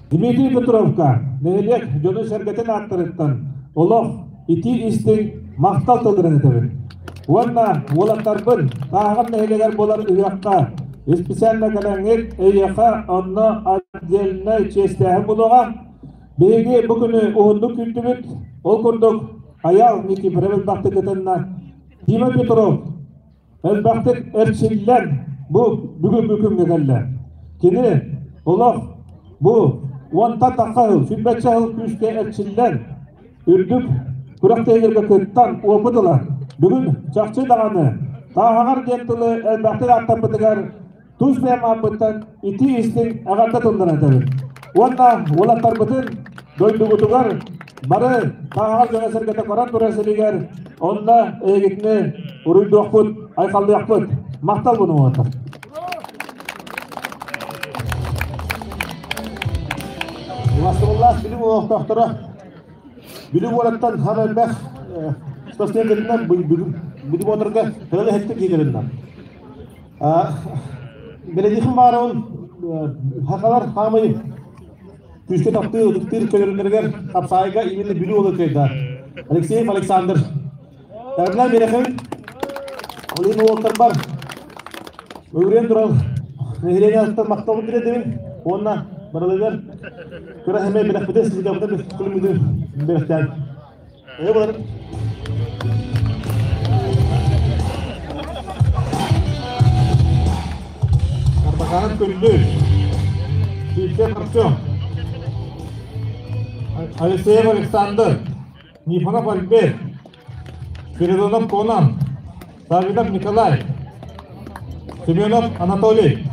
Дмитрий Петровка нэһилиэк дьонун-сэргэтин ааттарыттан олох итии истиҥ махтал тылларын этэбин. Уонна уолаттарбын Тааһаҕар нэһилиэгэр буолар ыһыахха специально кэлэҥҥит эйиэхэ онно отдельнай чиэстээһин буолуоҕа. Биһиги бу күнү уһуннук күүттүбүт. Ол курдук Айаал Никифоров элбэхтик кытынна. Дима Петров элбэхтик эрчиллэн бу бүгүҥҥү күҥҥэ кэллэ. Кини олох бу уонтан тахса сыл, сүүрбэччэ сыл күүскэ эрчиллэн, үрдүк күрэхтэһиилэргэ кыттан опыт ылан, бүгүн чахчы даҕаны Тааһаҕар диэн тылы элбэхтик ааттаппытыгар тус бэйэм ааппыттан итии истиҥ эҕэрдэ тылларын этэбин. Уонна уолаттарбытын дойдугутугар бары Тааһаҕар дьоно-сэргэтэ көрөн турар сиригэр онно эһигитини уруйдуохпут, айхаллыахпыт. Махтал буну уолаттар. Убастабыллаах билим олохтоохторо Бүлүү уолаттан хам элбэх спортсменнарынан Бүлүү Боотурга тыал эһэттик киирэриннэн Бэлэдихин баарабын хахалар хаамай күүскэ таптыыр, ытыктыыр көлөрүннэригэр хапсаайга именно Бүлүү уола кыайда. Алексеев Александр. Тарбынан бирэхин олин уолтарбар Өгүрэн туран нэһилиэнньэ аттан махталбын тириэрдэбин уонна барылыгар кыра хэмэ бирэхпитин сылгабытын күлүмүтүн бирэхтээн. Эйэ болар. Арбаканов Күндү, Сииттэ Артем, Алексеев Александр, Нифонов Альберт, Спиридонов Конан, Саввинов Николай, Семенов Анатолий.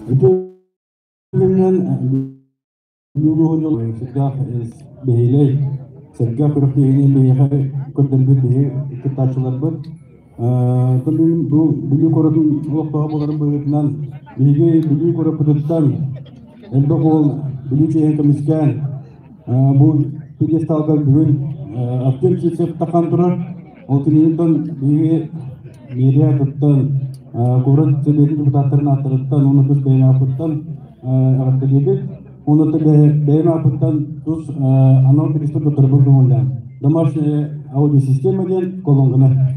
Үтүөнэн Бүлүү сүрдээх бэһиэлэй, сэргэх күрэхтэһиини биһиэхэ көрдөрбүт биһи кыттааччыларбыт. Бу Бүлүү куоратын олохтооҕо буоларын быһыытынан биһиги Бүлүү куораппытыттан элбэх уол Бүлүү чиэһин көмүскээн бу пьедесталга бүгүн Артем Сивцев тахан турар. Ол киниттэн биһиги мэрия туттан куорат сэбиэтин депутаттарын ааттарыттан уонна тус бэйэм ааппыттан эҕэрдэлиибит. Уонна бэйэм ааппыттан тус анал бириистэр туттарбыт көҥүллээн. Домашняя аудиосистема диэн колонканы.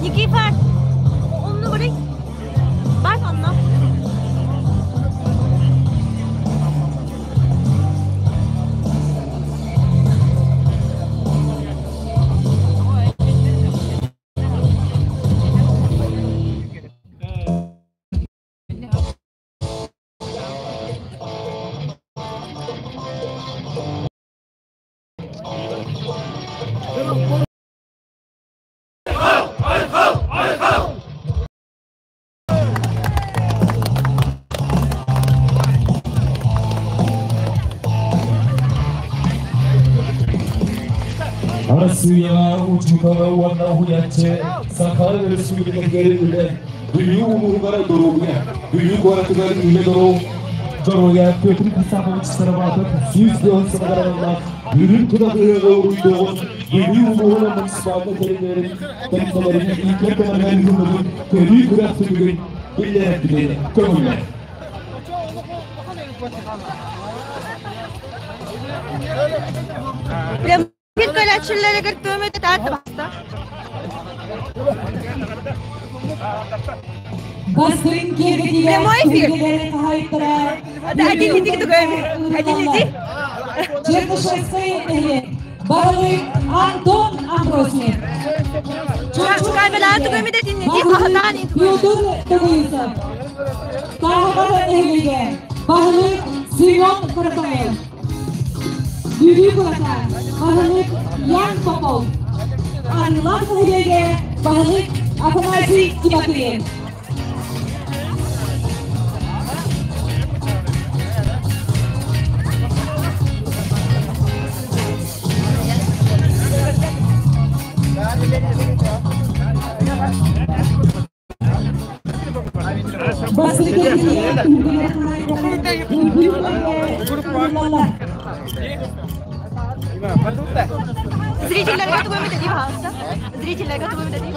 Никифор, онно барый. Бар онно. Арассыыйаҕа учуутала уонна уһуйааччы Саха Өрөспүүбүлүкэтигэр үлэ Бүлүү улууһугар доруобуйа, Бүлүү куоратыгар үлэ дьоруойа Петр Хрисапович Сыроватов 110 сылыгар аналлаах Үрүҥ Тунах ыһыаҕы уруйдуоҕун Бүлүү улууһун муниципальнай тэрилтэлэрин тэрилтэлэрин икки ардыларыгар ыытыллыбыт көрүү күрэх түмүгүн биллэрэрбитин көҥүллэр. Прям көрөөччүлэригэр туом этэ таатта. Бастыҥ киэргэтиилээх Прямой эфир. түһүлгэлэри хаһаайыттара Один иди тугами. Один иди. Чернышевскай нэһилиэк баһылык Антон Амбросьев. Камера тугами да тиннети ахатаан Петр Тыгыйсов. Тааһаҕар нэһилиэгэ баһылык Семен Каратаев. Бүлүү куората баһылык Ян Попов. Арыылаах нэһилиэгэ баһылык Афанасий Тимофеев. Зрителлэргэ тугу эмит этии баһаалыста. Зрителлэргэ тугу эмит этии.